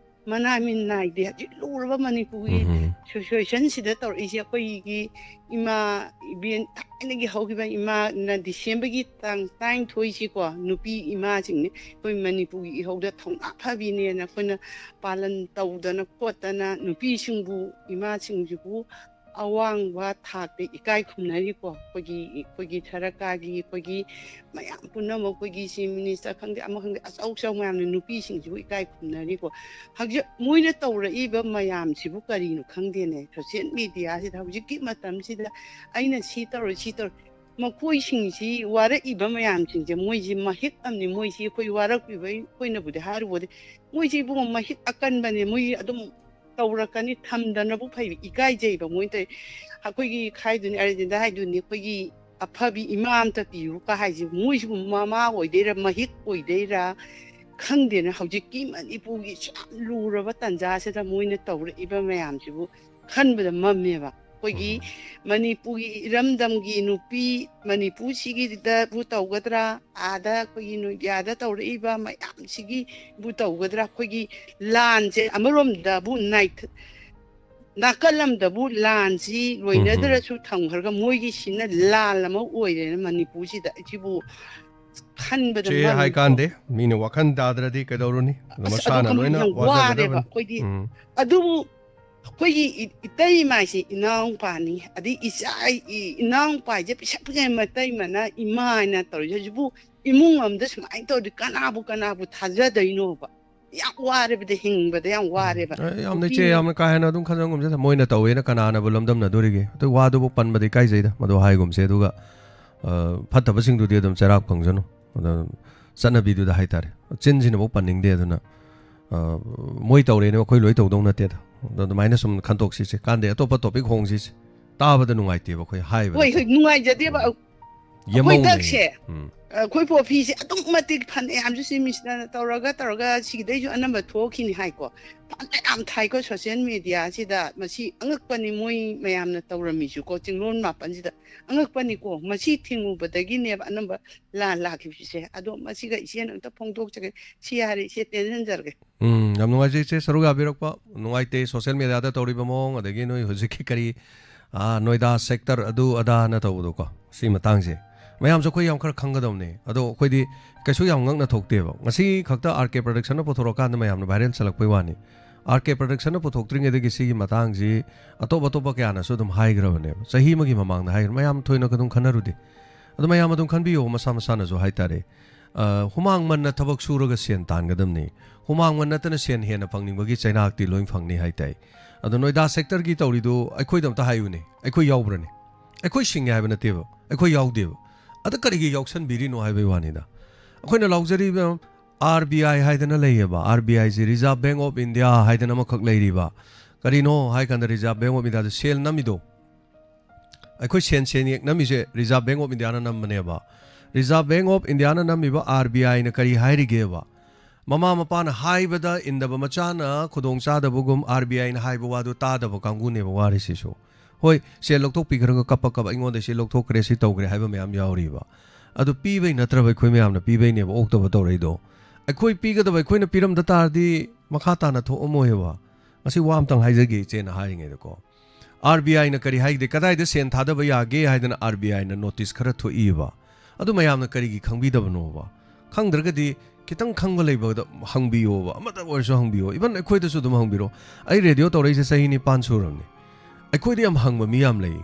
ꯃꯅꯥ ꯃꯤꯟ ꯅꯥꯏꯗꯦ꯫ ꯍꯧꯖꯤꯛ ꯂꯨꯔꯕ ꯃꯅꯤꯄꯨꯔꯒꯤ ꯎꯝ꯫ Situationꯁꯤꯗ ꯇꯧꯔꯛꯏꯁꯦ, ꯑꯩꯈꯣꯏꯒꯤ ꯏꯃꯥ ꯏꯕꯦꯟ ꯊꯥꯏꯅꯒꯤ ꯍꯧꯈꯤꯕ ꯏꯃꯥꯅ Decemberꯒꯤ ꯇꯥꯡ ꯇꯔꯥꯅꯤꯊꯣꯏꯁꯤꯀꯣ, ꯅꯨꯄꯤ ꯏꯃꯥꯁꯤꯡꯅꯤ꯫ ꯑꯩꯈꯣꯏ ꯃꯅꯤꯄꯨꯔꯒꯤ ꯏꯍꯧꯗ ꯊꯧꯅꯥ ꯐꯕꯤꯅꯦꯅ ꯑꯩꯈꯣꯏꯅ ꯄꯥꯂꯟ ꯇꯧꯗꯅ ꯈꯣꯠꯇꯅ ꯅꯨꯄꯤꯁꯤꯡꯕꯨ, ꯏꯃꯥꯁꯤꯡꯁꯤꯕꯨ ꯑꯋꯥꯡꯕ ꯊꯥꯛꯇ ꯏꯀꯥꯏ ꯈꯨꯝꯅꯔꯤꯀꯣ꯫ ꯑꯩꯈꯣꯏꯒꯤ, ꯑꯩꯈꯣꯏꯒꯤ ꯁꯔꯀꯥꯔꯒꯤ, ꯑꯩꯈꯣꯏꯒꯤ ꯃꯌꯥꯝ ꯄꯨꯝꯅꯃꯛ, ꯑꯩꯈꯣꯏꯒꯤ Chief Minister ꯈꯪꯗꯦ, ꯑꯃ ꯈꯪꯗꯦ, ꯑꯆꯧ ꯑꯆꯧ ꯃꯌꯥꯝꯅ ꯅꯨꯄꯤꯁꯤꯡꯁꯤꯕꯨ ꯏꯀꯥꯏ ꯈꯨꯝꯅꯔꯤꯀꯣ꯫ ꯍꯧꯖꯤꯛ ꯃꯣꯏꯅ ꯇꯧꯔꯛꯏꯕ ꯃꯌꯥꯝꯁꯤꯕꯨ ꯀꯔꯤꯅꯣ ꯈꯪꯗꯦꯅꯦ꯫ Social mediaꯁꯤꯗ ꯍꯧꯖꯤꯛꯀꯤ ꯃꯇꯝꯁꯤꯗ ꯑꯩꯅ ꯁꯤ ꯇꯧꯔꯦ, ꯁꯤ ꯇꯧꯔꯦ, ꯃꯈꯣꯏꯁꯤꯡꯁꯤ ꯋꯥꯔꯛꯏꯕ ꯃꯌꯥꯝꯁꯤꯡꯁꯦ, ꯃꯣꯏꯁꯤ ꯃꯍꯤꯛ ꯑꯃꯅꯤ꯫ ꯃꯣꯏꯁꯤ ꯑꯩꯈꯣꯏ ꯋꯥꯔꯛꯄꯤꯕ ꯑꯩꯈꯣꯏꯅꯕꯨꯗꯤ ꯍꯥꯏꯔꯨꯕꯗꯤ, ꯃꯣꯏꯁꯤ ꯏꯕꯨꯡꯉꯣ ꯃꯍꯤꯛ ꯑꯀꯟꯕꯅꯦ꯫ ꯃꯣꯏ ꯑꯗꯨꯝ ꯇꯧꯔꯛꯀꯅꯤ, ꯊꯝꯗꯅꯕꯨ ꯐꯩ, ꯏꯀꯥꯏꯖꯩꯕ ꯃꯣꯏ ꯇꯧꯔꯤ꯫ ꯑꯩꯈꯣꯏꯒꯤ ꯈꯥꯏꯗꯨꯅꯤ, ꯑꯥꯔꯖꯦꯟꯇꯤꯅꯥ ꯍꯥꯏꯗꯨꯅꯤ, ꯑꯩꯈꯣꯏꯒꯤ ꯑꯐꯕꯤ ꯏꯃꯥ ꯑꯝꯇ ꯄꯤꯌꯨ ꯀ ꯍꯥꯏꯁꯦ, ꯃꯣꯏꯁꯤꯕꯨ ꯃꯃꯥ ꯑꯣꯏꯗꯣꯏꯔꯥ, ꯃꯍꯤꯛ ꯑꯣꯏꯗꯣꯏꯔꯥ? ꯈꯪꯗꯦꯅꯦ꯫ ꯍꯧꯖꯤꯛꯀꯤ ꯃꯅꯤꯄꯨꯔꯒꯤ ꯌꯥꯝ ꯂꯨꯔꯕ ꯇꯥꯟꯖꯥꯁꯤꯗ ꯃꯣꯏꯅ ꯇꯧꯔꯛꯏꯕ ꯃꯌꯥꯝꯁꯤꯕꯨ ꯈꯟꯕꯗ ꯃꯝꯃꯦꯕ꯫ ꯑꯩꯈꯣꯏꯒꯤ ꯎꯝ꯫ ꯃꯅꯤꯄꯨꯔꯒꯤ ꯏꯔꯝꯗꯝꯒꯤ ꯅꯨꯄꯤ ꯃꯅꯤꯄꯨꯔꯁꯤꯒꯤꯗꯕꯨ ꯇꯧꯒꯗ꯭ꯔꯥ, ꯑꯥꯗ ꯑꯩꯈꯣꯏꯒꯤ ꯅꯣꯏꯗꯤꯌꯥꯗ ꯇꯧꯔꯛꯏꯕ ꯃꯌꯥꯝꯁꯤꯒꯤꯕꯨ ꯇꯧꯒꯗ꯭ꯔꯥ? ꯑꯩꯈꯣꯏꯒꯤ ꯂꯥꯟꯁꯦ ꯑꯃꯔꯣꯝꯗꯕꯨ ꯅꯥꯏꯊ-, ꯅꯥꯀꯜ ꯑꯃꯗꯕꯨ ꯂꯥꯟꯁꯤ ꯂꯣꯏꯅꯗ꯭ꯔꯁꯨ ꯊꯝꯈ꯭ꯔꯒ, ꯃꯣꯏꯒꯤꯁꯤꯅ ꯂꯥꯟ ꯑꯃ ꯑꯣꯏꯔꯦꯅ ꯃꯅꯤꯄꯨꯔꯁꯤꯗ꯫ ꯑꯩꯁꯤꯕꯨ ꯈꯟꯕꯗ ꯆꯦ ꯃꯝꯃꯤꯀꯣ꯫ ꯍꯥꯏ ꯀꯥꯟꯗꯦ, ꯃꯤꯅ ꯋꯥꯈꯜ ꯇꯥꯗ꯭ꯔꯗꯤ ꯀꯩꯗꯧꯔꯨꯅꯤ? ꯑꯗꯣ ꯑꯁ, ꯑꯗꯨ ꯃꯁꯥꯅ ꯈꯪꯕ ꯂꯣꯏꯅ ꯌꯥꯝ ꯋꯥꯖꯒꯗꯕꯅꯤ꯫ ꯋꯥꯔꯦꯕ ꯑꯩꯈꯣꯏꯗꯤ꯫ ꯎꯝ꯫ ꯑꯗꯨꯕꯨ ꯑꯩꯈꯣꯏꯒꯤ ꯏ-, ꯏꯇꯩ ꯏꯃꯥꯁꯤ ꯏꯅꯥꯎꯄꯥꯅꯤ, ꯑꯗꯩ ꯏꯆꯥ, ꯏ-, ꯏꯅꯥꯎꯄꯥꯁꯦ ꯄꯩꯁꯥ ꯄꯩꯁꯥ ꯃꯇꯩ ꯃꯅꯥ ꯏꯃꯥ ꯍꯥꯏꯅ ꯇꯧꯔꯤꯁꯦ꯫ ꯍꯧꯖꯤꯛꯄꯨ ꯏꯃꯨꯡ ꯑꯃꯗ ꯁꯨꯃꯥꯏꯅ ꯇꯧꯔꯗꯤ ꯀꯅꯥꯕꯨ, ꯀꯅꯥꯕꯨ ꯊꯥꯖꯗꯣꯏꯅꯣꯕ? ꯌꯥꯝ ꯋꯥꯔꯦꯕꯗ, ꯍꯤꯡꯕꯗ ꯌꯥꯝ ꯋꯥꯔꯦꯕ꯫ ꯑꯦ, ꯌꯥꯝꯅ ꯏꯆꯦ, ꯅꯨꯄꯤ ꯌꯥꯝꯅ ꯀꯥ ꯍꯦꯟꯅ ꯑꯗꯨꯝ ꯈꯟꯖꯟꯒꯨꯝꯁꯤꯗ, ꯃꯣꯏꯅ ꯇꯧꯋꯦꯅ ꯀꯅꯥꯅꯕꯨ ꯂꯝꯗꯝꯅꯗꯣꯔꯤꯒꯦ? ꯑꯗꯨ ꯋꯥꯗꯨꯕꯨ ꯄꯟꯕꯗꯤ ꯏꯀꯥꯏꯖꯩꯗ, ꯃꯗꯨ ꯍꯥꯏꯒꯨꯝꯁꯦ꯫ ꯑꯗꯨꯒ, ꯑ, ꯐꯠꯇꯕꯁꯤꯡꯗꯨꯗꯤ ꯑꯗꯨꯝ ꯆꯩꯔꯥꯛ ꯐꯪꯖꯅꯨ꯫ ꯑꯗ ꯆꯠꯅꯕꯤꯗꯨꯗ ꯍꯥꯏꯇꯥꯔꯦ, ꯆꯤꯟꯁꯤꯅꯐꯥꯎ ꯄꯟꯅꯤꯡꯗꯦ꯫ ꯑꯗꯨꯅ, ꯑ, ꯃꯣꯏ ꯇꯧꯔꯦꯅ ꯑꯩꯈꯣꯏ ꯂꯣꯏ ꯇꯧꯗꯧ ꯅꯠꯇꯦꯗ꯫ ꯑꯗꯣ ꯑꯗꯨꯃꯥꯏꯅ ꯁꯨꯝ ꯈꯟꯇꯣꯛꯁꯤꯁꯦ꯫ ꯀꯥꯟꯗꯦ, ꯑꯇꯣꯞꯄ ꯇꯣꯄꯤꯛ ꯍꯣꯡꯁꯤꯁꯦ꯫ ꯇꯥꯕꯗ ꯅꯨꯡꯉꯥꯏꯇꯦꯕ ꯑꯩꯈꯣꯏ ꯍꯥꯏꯕꯗ꯫ ꯍꯣꯏ, ꯍꯣꯏ, ꯅꯨꯡꯉꯥꯏꯖꯗꯦꯕ꯫ ꯎꯝ꯫ ꯑꯩꯈꯣꯏ ꯌꯦꯝꯍꯧꯅꯩ꯫ ꯗꯛꯁꯦ, ꯎꯝ꯫ ꯑꯩꯈꯣꯏ ꯄꯣꯐꯤꯁꯦ ꯑꯗꯨꯛ ꯃꯇꯤꯛ ꯐꯅꯌꯥꯝꯁꯨ ꯁꯤ ꯃꯤꯁꯅ ꯇꯧꯔꯒ, ꯇꯧꯔꯒ ꯁꯤꯒꯤꯗꯩꯁꯨ ꯑꯅꯝꯕ ꯊꯣꯛꯈꯤꯅꯤ ꯍꯥꯏꯀꯣ꯫ ꯐꯅꯌꯥꯝ ꯊꯥꯏꯀꯣ ꯁꯣꯁꯤꯌꯦꯜ ꯃꯦꯗꯤꯌꯥꯁꯤꯗ꯫ ꯃꯁꯤ ꯑꯉꯛꯄꯅꯤ, ꯃꯣꯏ ꯃꯌꯥꯝꯅ ꯇꯧꯔꯝꯃꯤꯁꯨꯀꯣ, ꯆꯤꯡꯂꯣꯟ ꯃꯥꯄꯟꯁꯤꯗ ꯑꯉꯛꯄꯅꯤꯀꯣ꯫ ꯃꯁꯤ ꯊꯤꯡꯉꯨꯕꯗꯒꯤꯅꯦꯕ ꯑꯅꯝꯕ ꯂꯥꯟ ꯂꯥꯛꯈꯤꯕꯁꯦ꯫ ꯑꯗꯣ ꯃꯁꯤꯒ ꯏꯆꯦꯅ ꯑꯝꯇ ꯐꯣꯡꯗꯣꯛꯆꯒꯦ꯫ ꯁꯤ ꯍꯥꯏꯔꯦ, ꯏꯆꯦ ꯇꯦꯟꯁꯤꯟꯖꯔꯒꯦ꯫ ꯎꯝ, ꯌꯥꯝ ꯅꯨꯡꯉꯥꯏꯖꯩ ꯏꯆꯦ ꯁꯔꯨꯛ ꯌꯥꯕꯤꯔꯛꯄ꯫ ꯅꯨꯡꯉꯥꯏꯇꯦ ꯁꯣꯁꯤꯌꯦꯜ ꯃꯦꯗꯤꯌꯥꯗ ꯇꯧꯔꯤꯕ ꯃꯑꯣꯡ, ꯑꯗꯒꯤ ꯅꯣꯏ ꯍꯧꯖꯤꯛꯀꯤ ꯀꯔꯤ, ꯑꯥ, ꯅꯣꯏꯗꯥ ꯁꯦꯛꯇꯔ ꯑꯗꯨ ꯑꯗꯥꯅ ꯇꯧꯕꯗꯣꯀꯣ, ꯁꯤ ꯃꯇꯥꯡꯁꯦ ꯃꯌꯥꯝꯁꯨ ꯑꯩꯈꯣꯏ ꯌꯥꯝ ꯈꯔ ꯈꯪꯒꯗꯕꯅꯦ꯫ ꯑꯗꯣ ꯑꯩꯈꯣꯏꯗꯤ ꯀꯩꯁꯨ ꯌꯥꯝ ꯉꯛꯅ ꯊꯣꯛꯇꯦꯕ꯫ ꯉꯁꯤ ꯈꯛꯇ ꯑꯥꯔ ꯀꯦ ꯄ꯭ꯔꯗꯛꯁꯟꯅ ꯄꯨꯊꯣꯔꯛꯀꯥꯟꯗ ꯃꯌꯥꯝꯅ ꯚꯥꯏꯔꯦꯜ ꯆꯠꯂꯛꯄꯩ ꯋꯥꯅꯤ꯫ ꯑꯥꯔ ꯀꯦ ꯄ꯭ꯔꯗꯛꯁꯟꯅ ꯄꯨꯊꯣꯛꯇ꯭ꯔꯤꯉꯩꯗꯒꯤ ꯁꯤꯒꯤ ꯃꯇꯥꯡꯁꯤ ꯑꯇꯣꯞ ꯑꯇꯣꯞꯄ ꯀꯌꯥꯅꯁꯨ ꯑꯗꯨꯝ ꯍꯥꯏꯈ꯭ꯔꯕꯅꯦꯕ꯫ ꯆꯍꯤ ꯑꯃꯒꯤ ꯃꯃꯥꯡꯗ ꯍꯥꯏꯈ꯭ꯔ-, ꯃꯌꯥꯝ ꯊꯣꯏꯅ ꯑꯗꯨꯝ ꯈꯟꯅꯔꯨꯗꯦ꯫ ꯑꯗꯣ ꯃꯌꯥꯝ ꯑꯗꯨꯝ ꯈꯟꯕꯤꯌꯣ, ꯃꯁꯥ ꯃꯁꯥꯅꯁꯨ ꯍꯥꯏꯇꯥꯔꯦ꯫ ꯑ, ꯍꯨꯃꯥꯡ ꯃꯟꯅ ꯊꯕꯛ ꯁꯨꯔꯒ ꯁꯦꯟ ꯇꯥꯟꯒꯗꯕꯅꯤ꯫ ꯍꯨꯃꯥꯡ ꯃꯟ ꯅꯠꯇꯅ ꯁꯦꯟ ꯍꯦꯟꯅ ꯐꯪꯅꯤꯡꯕꯒꯤ ꯆꯩꯅꯥꯛꯇꯤ ꯂꯣꯏ ꯐꯪꯅꯤ ꯍꯥꯏ ꯇꯥꯏ꯫ ꯑꯗꯣ ꯅꯣꯏꯗꯥ ꯁꯦꯛꯇꯔꯒꯤ ꯇꯧꯔꯤꯗꯨ ꯑꯩꯈꯣꯏꯗ ꯑꯝꯇ ꯍꯥꯏꯌꯨꯅꯦ꯫ ꯑꯩꯈꯣꯏ ꯌꯥꯎꯕ꯭ꯔꯅꯦ? ꯑꯩꯈꯣꯏ ꯁꯤꯡꯉꯦ ꯍꯥꯏꯕ ꯅꯠꯇꯦꯕ꯫ ꯑꯩꯈꯣꯏ ꯌꯥꯎꯗꯦꯕ꯫ ꯑꯗ ꯀꯔꯤꯒꯤ ꯌꯥꯎꯁꯟꯕꯤꯔꯤꯅꯣ ꯍꯥꯏꯕꯒꯤ ꯋꯥꯅꯤꯗ꯫ ꯑꯩꯈꯣꯏꯅ ꯂꯥꯎꯖꯔꯤꯕ ꯑꯥꯔ ꯕꯤ ꯑꯥꯏ ꯍꯥꯏꯗꯅ ꯂꯩꯌꯦꯕ꯫ ꯑꯥꯔ ꯕꯤ ꯑꯥꯏꯁꯤ Reserve Bank of India ꯍꯥꯏꯗꯅ ꯑꯃꯈꯛ ꯂꯩꯔꯤꯕ꯫ ꯀꯔꯤꯅꯣ ꯍꯥꯏ ꯀꯥꯟꯗ Reserve Bank of Indiaꯗ ꯁꯦꯜ ꯅꯝꯃꯤꯗꯣ, ꯑꯩꯈꯣꯏ ꯁꯦꯟ ꯁꯦꯟꯌꯦꯛ ꯅꯝꯃꯤꯁꯦ Reserve Bank of Indiaꯅ ꯅꯝꯕꯅꯦꯕ꯫ Reserve Bank of Indiaꯅ ꯅꯝꯃꯤꯕ ꯑꯥꯔ ꯕꯤ ꯑꯥꯏꯅ ꯀꯔꯤ ꯍꯥꯏꯔꯤꯒꯦꯕ? ꯃꯃꯥ ꯃꯄꯥꯅ ꯍꯥꯏꯕꯗ ꯏꯟꯗꯕ ꯃꯆꯥꯅ ꯈꯨꯗꯣꯡ ꯆꯥꯗꯕꯒꯨꯝ ꯑꯥꯔ ꯕꯤ ꯑꯥꯏꯅ ꯍꯥꯏꯕ ꯋꯥꯗꯨ ꯇꯥꯗꯕ ꯀꯥꯡꯕꯨꯅꯦꯕ ꯋꯥꯔꯤꯁꯤꯁꯨ꯫ ꯍꯣꯏ, ꯁꯦꯜ ꯂꯧꯊꯣꯛꯄꯤꯈ꯭ꯔꯒ ꯀꯞꯄ ꯀꯞꯄ ꯑꯩꯉꯣꯟꯗ ꯁꯤ ꯂꯧꯊꯣꯛꯈ꯭ꯔꯦ, ꯁꯤ ꯇꯧꯈ꯭ꯔꯦ ꯍꯥꯏꯕ ꯃꯌꯥꯝ ꯌꯥꯎꯔꯤꯕ꯫ ꯑꯗꯨ ꯄꯤꯕꯩ ꯅꯠꯇ꯭ꯔꯕ? ꯑꯩꯈꯣꯏ ꯃꯌꯥꯝꯅ ꯄꯤꯕꯩꯅꯦꯕ ꯑꯣꯛꯇꯕ ꯇꯧꯔꯛꯏꯗꯣ꯫ ꯑꯩꯈꯣꯏ ꯄꯤꯒꯗꯕ ꯑꯩꯈꯣꯏꯅ ꯄꯤꯔꯝꯗ ꯇꯥꯔꯗꯤ ꯃꯈꯥ ꯇꯥꯅ ꯊꯣꯛꯑꯝꯃꯣꯏꯕ꯫ ꯃꯁꯤ ꯋꯥ ꯑꯝꯇꯪ ꯍꯥꯏꯖꯒꯦ ꯏꯆꯦꯅ ꯍꯥꯏꯔꯤꯉꯩꯗꯀꯣ꯫ ꯑꯥꯔ ꯕꯤ ꯑꯥꯏꯅ ꯀꯔꯤ ꯍꯥꯏꯒꯦ, ꯀꯗꯥꯏꯗ ꯁꯦꯟ ꯊꯥꯗꯕ ꯌꯥꯒꯦ ꯍꯥꯏꯗꯅ ꯑꯥꯔ ꯕꯤ ꯑꯥꯏꯅ ꯅꯣꯇꯤꯁ ꯈꯔ ꯊꯣꯛꯏꯕ꯫ ꯑꯗꯨ ꯃꯌꯥꯝꯅ ꯀꯔꯤꯒꯤ ꯈꯪꯕꯤꯗꯕꯅꯣꯕ? ꯈꯪꯗ꯭ꯔꯒꯗꯤ ꯈꯤꯇꯪ ꯈꯪꯕ ꯂꯩꯕꯗ ꯍꯪꯕꯤꯌꯣꯕ, ꯑꯃꯇ ꯑꯣꯏꯔꯁꯨ ꯍꯪꯕꯤꯌꯣ꯫ Even ꯑꯩꯈꯣꯏꯗꯁꯨ ꯑꯗꯨꯝ ꯍꯪꯕꯤꯔꯣ꯫ ꯑꯩ ꯔꯦꯗꯤꯑꯣ ꯇꯧꯔꯛꯏꯁꯦ ꯆꯍꯤ ꯅꯤꯄꯥꯟ ꯁꯨꯔꯕꯅꯤ꯫ ꯑꯩꯈꯣꯏꯗ ꯌꯥꯝ ꯍꯪꯕ ꯃꯤ ꯌꯥꯝ ꯂꯩ꯫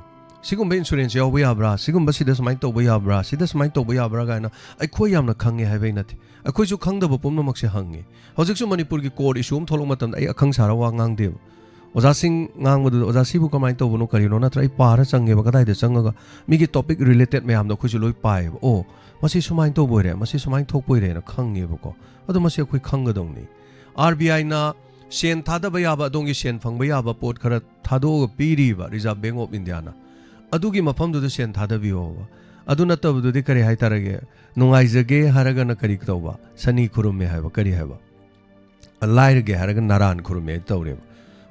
ꯁꯤꯒꯨꯝꯕ ꯏꯟꯁꯨꯔꯦꯟꯁ ꯌꯥꯎꯕ ꯌꯥꯕ꯭ꯔꯥ? ꯁꯤꯒꯨꯝꯕ ꯁꯤꯗ ꯁꯨꯃꯥꯏꯅ ꯇꯧꯕ ꯌꯥꯕ꯭ꯔꯥ? ꯁꯤꯗ ꯁꯨꯃꯥꯏꯅ ꯇꯧꯕ ꯌꯥꯕ꯭ꯔꯥ ꯀꯥꯏꯅ꯫ ꯑꯩꯈꯣꯏ ꯌꯥꯝꯅ ꯈꯪꯉꯦ ꯍꯥꯏꯕꯩ ꯅꯠꯇꯦ꯫ ꯑꯩꯈꯣꯏꯁꯨ ꯈꯪꯗꯕ ꯄꯨꯝꯅꯃꯛꯁꯦ ꯍꯪꯉꯦ꯫ ꯍꯧꯖꯤꯛꯁꯨ ꯃꯅꯤꯄꯨꯔꯒꯤ ꯀꯣꯔꯠ ꯏꯁꯨ ꯑꯃ ꯊꯣꯛꯂꯛꯄ ꯃꯇꯝꯗ ꯑꯩ ꯑꯈꯪ ꯁꯥꯔ ꯋꯥ ꯉꯥꯡꯗꯦꯕ꯫ ꯑꯣꯖꯥꯁꯤꯡ ꯉꯥꯡꯕꯗꯨꯗ, "ꯑꯣꯖꯥ, ꯁꯤꯕꯨ ꯀꯃꯥꯏꯅ ꯇꯧꯕꯅꯣ, ꯀꯔꯤꯅꯣ?" ꯅꯠꯇ꯭ꯔ ꯑꯩ ꯄꯥꯔ ꯆꯪꯉꯦꯕ, ꯀꯗꯥꯏꯗ ꯆꯪꯉꯒ ꯃꯤꯒꯤ ꯇꯣꯄꯤꯛ ꯔꯤꯂꯦꯇꯦꯠ ꯃꯌꯥꯝꯗꯣ ꯑꯩꯈꯣꯏꯁꯨ ꯂꯣꯏ ꯄꯥꯏꯌꯦꯕ꯫ "ꯑꯣ, ꯃꯁꯤ ꯁꯨꯃꯥꯏꯅ ꯇꯧꯕ ꯑꯣꯏꯔꯦ, ꯃꯁꯤ ꯁꯨꯃꯥꯏꯅ ꯊꯣꯛꯄ ꯑꯣꯏꯔꯦꯅ" ꯈꯪꯉꯦꯕꯀꯣ꯫ ꯑꯗꯣ ꯃꯁꯤ ꯑꯩꯈꯣꯏ ꯈꯪꯒꯗꯧꯅꯤ꯫ ꯑꯥꯔ ꯕꯤ ꯑꯥꯏꯅ ꯁꯦꯟ ꯊꯥꯗꯕ ꯌꯥꯕ, ꯑꯗꯣꯝꯒꯤ ꯁꯦꯟ ꯐꯪꯕ ꯌꯥꯕ ꯄꯣꯠ ꯈꯔ ꯊꯥꯗꯣꯛꯑꯒ ꯄꯤꯔꯤꯕ Reserve Bank of Indiaꯅ, ꯑꯗꯨꯒꯤ ꯃꯐꯝꯗꯨꯗ ꯁꯦꯟ ꯊꯥꯗꯕꯤꯌꯣꯕ꯫ ꯑꯗꯨ ꯅꯠꯇꯕꯗꯨꯗꯤ ꯀꯔꯤ ꯍꯥꯏꯇꯥꯔꯒꯦ? ꯅꯨꯡꯉꯥꯏꯖꯒꯦ ꯍꯥꯏꯔꯒꯅ ꯀꯔꯤ ꯇꯧꯕ? ꯁꯅꯤ ꯈꯨꯔꯨꯝꯃꯦ ꯍꯥꯏꯕ, ꯀꯔꯤ ꯍꯥꯏꯕ? ꯂꯥꯏꯔꯒꯦ ꯍꯥꯏꯔꯒ ꯅꯔꯥꯟ ꯈꯨꯔꯨꯝꯃꯦ ꯇꯧꯔꯦꯕ꯫